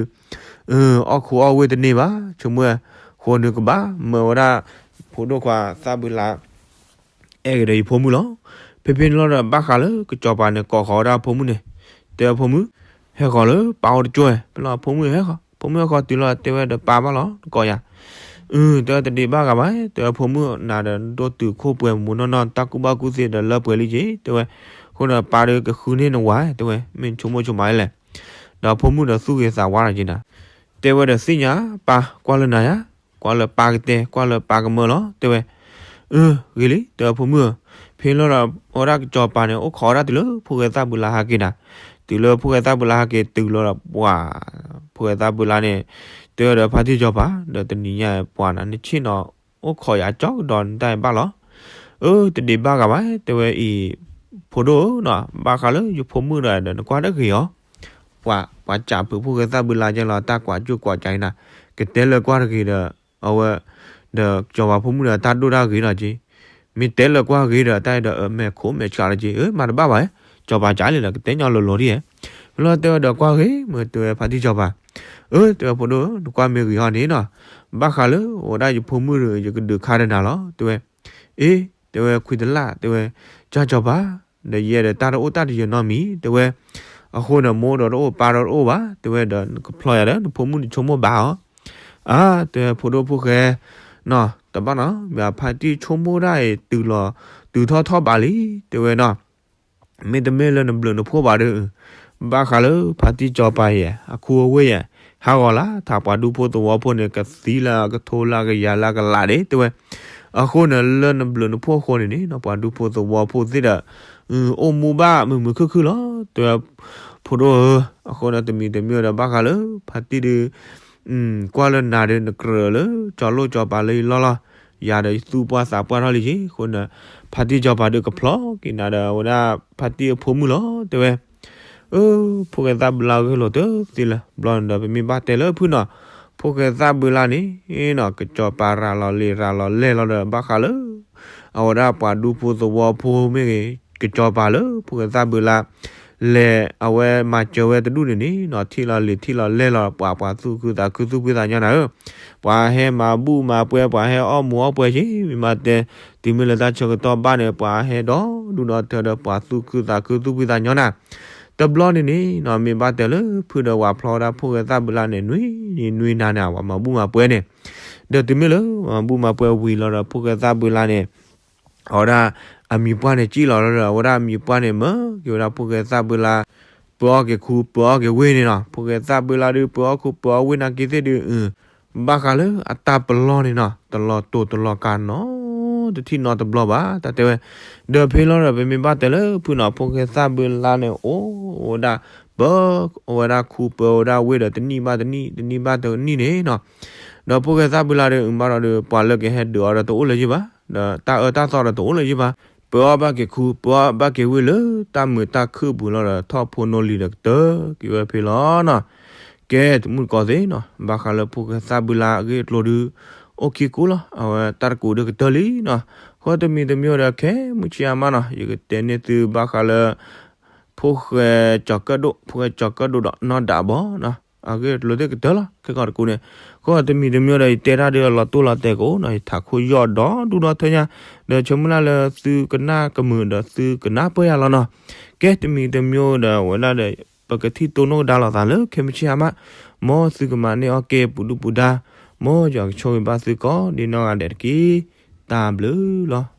အီၣ်ခူအီၣ်ဝ့ၢ်တန့ၢ်ဘၣ် ဆိကမိၣ်, အဃိန့ၣ်ကဘၣ်မၢဝဲဒၣ် ဖိဒိၣ်ခွါသၣ်ဘုလၢ် အဲၣ်က့ၤဒီးယဖိမုၣ်လီၤ. ဖဲဖဲန့ၣ်လီၤဒီး ဘၣ်ဃးလၢကစီၤပၤန့ၣ် ကိးဃီၤဝဲဒၣ်အဖိမုၣ်န့ၣ်, တဲအဖိမုၣ်, ဟဲဃီၤလၢပၢ်အိၣ်တကၠိၢ်ဝဲ, ဖဲလီၤဖိမုၣ်ဟဲဃီၤ, ဖိမုၣ်ဟဲဃီၤတုၤလီၤ တဲဝဲဒီးပၢ်ဘၣ်လီၤ နကိးယၤ, အၢ တဲဝဲတဒံးဘၣ်ဂၤဘၣ်, တဲဝဲဖိမုၣ်နၤဒီး နဒိၣ်တုာ်ခိၣ်ပှဲၤမူနီၢ်နီၢ် တၢ်ကူၣ်ဘၣ်ကူၣ်သ့ဒီးလၢပှဲၤလံက့ၤ တဲဝဲ, အဃိဒီးပၢ်ဒုးကဃုန့ၢ်နဝၤ တဲဝဲ မ့ၢ်နဆိကမိၣ်ဆိကမးလဲၣ်, ဒီးဖိမုၣ်ဒီးသူၣ်ဂ့ၤသးဝါလီၤက့ၤနၤ, တဲဝဲဒီးသ့ၣ်ညါပၢ် ကွၢ်လၢနၤယၤ, ကွၢ်လၢပၢ်ကတဲ ကွၢ်လၢပၢ်ကမၢလီၤ တဲဝဲ, အၢ ဂ့ၤလံ တဲဝဲဖိမုၣ်ဧၢ, ဖဲလီၤဒီး အဝဲဒၣ်ကစီၤပၤန့ၣ် အိၣ်ခိးဝဲဒၣ်တုၤလၢဖိၣ်ဃဲသၣ်ဘုလၢ်ဟဲက့ၤနၤ, တုၤလၢဖိၣ်ဃဲသၣ်ဘုလၢ်ဟဲက့ၤတုၤလီၤဒီးပှၤ, ဖိၣ်ဃဲသၣ်ဘုလၢ်န့ၣ် တဲဝဲဒီးဖါတံၢ်စီၤပၤ ဒီးတနံၤညါပှၤနၤ နဆ့ၣ်နီၤ အိၣ်ခိးယၤကၠီကဒီးနတၢ်အံၤဘၣ်လီၤ, အၢ တဒံးဘၣ်ဂၤဘၣ် တဲဝဲအံၤ, ဖိဒိၣ်ဧၢနီၤ ဘၣ်ဃးလၢယဖိမုၣ်ဒီး ဒီးနကွၢ်တဂ့ၤအီၤ ပှၤ ပှၤစံးဖုးဖိၣ်ဃဲသၣ်ဘုလၢ်ကဲလီၤ တၢ်ကွၢ်ကၠိၣ်ကွၢ်ကၠးအံၤနၤ, ကတဲလၢကွၢ်တဂ့ၤဒီး အဝဲ ဒီးစီၤပၤဖိမုၣ်ဒီးတၢ်ဒိၣ်တၢ်ဂ့ၤလီၤက့ၤ, မ့ၢ်တဲလၢကွၢ်ဂ့ၤဒီး တၢ်အံၤဒီးအမဲာ်ခိၣ်မဲာ်ဆှးလီၤက့ၤ အၢ မၤတဘၣ်ဘၣ်, စီၤပၤကးလံဒီး ကတဲညီလိၤလိၤဒ်ဧါ, ဖဲလီၤတဲဝဲဒီးကွၢ်ဂ့ၤမ့ၢ်တဲဝဲဖါတံၢ်စီၤပၤ, အၢ တဲဝဲဖိဒိၣ်ဧၢ နကွၢ်မ့ၢ်ဂ့ၤဟီန့ၣ်နီၤ, ဘၣ်ဃးလၢအိၣ်ဒၣ်ယဖိမုၣ်ဒီး ယကဒုးခါဒီးနၤလီၤ တဲဝဲ, အ့ တဲဝဲခွံတလၢ် တဲဝဲ, ကၠီစီၤပၤ ဒီးယဲဒီးတၢ်တအိၣ်တၢ်တယၢၤနီတမံၤ တဲဝဲ, အဃိန့ၣ် မိၢ်ဒီးတအိၣ် ပၢ်ဒီးတအိၣ်ဘၣ် တဲဝဲဒီး နကဖျီယၤဒီး နဖိမုၣ်နဆိကမိၣ်ဘၣ်အီၤ, အါ တဲဝဲဖိဒိၣ်ဖိၣ်ဃဲ နီၤ တဘၣ်နီၤ မ့ၢ်ဖါတံၢ်ဆိကမိၣ်ဒၣ်အံၤ တုၤလီၤ တုၤထီၣ်ထီၣ်ဘးလံ တဲဝဲနီၤ မ့တမ့ၢ်လၢနဘျုးနဖှိၣ်ဘၣ်ဒီး, ဘၣ်ဃးလၢဖါတံၢ်စီၤပၤယဲၢ် အခူအဝ့ၢ်ယဲၢ် ဟးဂီၤလၢထးပှၤဒူဖိသဝီဖိန့ၣ် ကသံလၢကထိလၢကယၤလၢကလးဒ့ တဲဝဲ, အဃိန့ၣ်လၢနဘျုးနဖှိၣ်အဃိန့ၣ်န့ၣ် ပှၤဒူဖိသဝီဖိသ့ၣ်ဒီး အိၣ်မူဘၣ်မုာ်မုာ်ခုၣ်ခုၣ်လီၤ တဲဝဲ, ဖိဒိၣ်ဧၢ, အဃိန့ၣ်တမံၤတမံၤဒီးဘၣ်ဃးလၢ ဖါတံၢ်ဒုး ကွၢ်လၢနၤဒီးနကြၢးလၢ ကၠီၤလိၣ်ကၠီၤပၤလၢယလီၢ်လီၤ, ယၤဒီးယသူၣ်ပှၢ်သးပှၢ်ထီၣ်လံက့ၤ အဃိန့ၣ် ဖါတံၢ်စီၤပၤဒုးကဖျီက့ၤနၤဒီးအဝဲဒၣ်ဖါတံၢ်အဖိမုၣ်လီၤ တဲဝဲ, အၢ ဖိၣ်ဃဲသၣ်ဘုလၢ်ဂ့ၢ်လိာ်တသ့လၢၤ ဘျီန့ၣ်ဒီး ပမ့ၢ်ဘၣ်တဲလၢဖုၣ်နီၤ, ဖိၣ်ဃဲသၣ်ဘုလၢ်န့ၣ်နီၤ ကစီၤပၤရၤလီၤလံာ်ရၤလီၤလဲၢ်လီၤဒီး ဘၣ်ဃးလၢ အဝဲဒၣ်ပှၤဒူဖိသဝီဖိမ့ၢ်ဂ့ၤ ကစီၤပၤလၢဖိၣ်ဃဲသၣ်ဘုလၢ် လဲၤအဝဲမၤစၢၤဝဲတဒူၣ်န့ၣ်န့ၣ်နီၤ ထံၣ်လီၤလံၤထံၣ်လီၤလဲၢ်လီၤ ပှၤပှၤသူၣ်ခုသးခုသူၣ်ဖှံသးညီနၤဧၢ, ပှၤဟဲမၤဘူၣ်မၤပှဲၤ ပှၤဟဲအီၣ်မူးအီၣ်ပှဲၤက့ၤ မ့ၢ်မၤတဲ တုၤမ့ၢ်လၢတၢ်ဆၢကတီၢ်ဘၣ်န့ၣ် ပှၤဟဲဒီဒူၣ်ဒီထၢဒီးပှၤသူၣ်ခုသးခုသူၣ်ဖှံသးညီနၤ, တဘျီန့ၣ်န့ၣ်နီၤ မ့ၢ်ဘၣ်တဲလၢဖုဒီးဝၤဖျီဝဲဒၣ်ဖိၣ်ဃဲသၣ်ဘုလါန့ၣ် နွံနံၤနွံနၤန့ၣ် ပှၤမၤဘူၣ်မၤပှဲၤန့ၣ်, ဒီးတုၤမ့ၢ်လၢမၤဘူၣ်မၤပှဲၤဝံၤလီၤဒီးဖိၣ်ဃဲသၣ်ဘုလါန့ၣ် အဝဲဒၣ်အမံၤပှၢ်န့ၣ် ကံၣ်လီၤလီၤဒီး အဝဲဒၣ်အမံၤပှၢ်န့ၣ် မၢက့ၤဝဲဒၣ်ဖိၣ်ဃဲသၣ်ဘုလါ ပၢအီၣ်က့ၤခူပၢအီၣ်က့ၤဝ့ၢ်န့ၣ်နီၤ, ဖိၣ်ဃဲသၣ်ဘုလါဒုး ပၢအီၣ်ခူပၢအီၣ်ဝ့ၢ်နာ်က့ၤသ့ၣ်ဒုး ဘၣ်ဃးလၢအတၢ်ပလီၢ်န့ၣ်နီၤ တလီၤတိာ်တလီၤကးနီၤ တထံၣ်နီတဘျီဘၣ် တၢ်တဲဝဲ, ဒီးဖဲလီၤဒီး ပမ့ၢ်ဘၣ်တဲလၢဖုနီၤ ဖိၣ်ဃဲသၣ်ဘုလါန့ၣ် အိၣ်ဝဲဒၣ် ပၢအီၣ်ဝဲဒၣ်ခူပၢအီၣ်ဝဲဒၣ်ဝ့ၢ်ဒီးတနံၣ်ဘၣ်တနံၣ် တနံၣ်ဘၣ်တနံၣ်န့ၣ်နီၤ, ဒီးဖိၣ်ဃဲသၣ်ဘုလါဒီး အုၣ်ဘၣ်ဒီး ပှၤလၢကဟဲဒုးအီၤဒီးတအိၣ်လၢၤယံၢ်ဘၣ်, ဒီးတၢ်အၢတၢ်သီဒီးတအိၣ်လၢၤယံၢ်ဘၣ်, ပၢအီၣ်ဘၣ်က့ၤခူ ပၢအီၣ်ဘၣ်က့ၤဝ့ၢ်လၢတၢ်မုာ်တၢ်ခုၣ်ပူၤလီၤဒီး ထီၣ်ဖိနီၢ်လံၤဒီးကတၢၢ်က့ၤဝဲဖဲလီၤနီၤ, ကဲတမုၣ်တကိးသ့ၣ်နီၤ ဘၣ်ဃးလၢဖိၣ်ဃဲသၣ်ဘုလါအဂ့ၢ်အကျိၤဒုး အိၣ်ခံကိးလီၤ အဝဲတၢ်တကိးဒုးကတၢၢ်လံနီၤ, ဃိတမံၤတမံၤဒီးခဲမုၢ်ဆ့အါမးနီၤ ယကတဲန့ၢ်သုဘၣ်ဃးလၢ ဖိၣ်ဃဲကၠီၤကၢၣ်ဒိၣ် ဖိၣ်ဃဲကၠီၤကၢၣ်ဒိၣ်ဒီးနီၢ်ဒးဘီနီၤ, အဂ့ၢ်အကျိၤသ့ၣ်ကတၢၢ်လီၤ ခဲကီးတကိးန့ၣ်, ဃိတမံၤတမံၤဒီး ယတဲတၢ်ဒုးလီၤတိၢ်လီၤတဲာ်ကအိၣ်နီၤ ယထးခိၣ်ယီၢ်ဒီဒူၣ်ဒီထၢညါ, ဒီးဆၢမုၢ်လၢ်လၢသုကနၣ်ကမုာ်ဒီးသုကနၢ်ပၢၢ်ယၤလီၤနီၤ, ကဲတမံၤတမံၤဒီးဝဲဒၣ်ဒီး ပကထံၣ်တိၢ်နီၣ်ကဒါလိာ်သးလၢခဲမုၢ်ဆ့အါမး, မ်သုကမၤန့ၢ်အီၣ်ကဲပူၤဒူၣ်ပူၤဒါ, မ်ယွၤကဆိၣ်ဂ့ၤဘၣ်သုကိးဒ်နီၢ်ဂၤဒဲးတက့ၢ်, တၢ်ဘျုးလီၤ.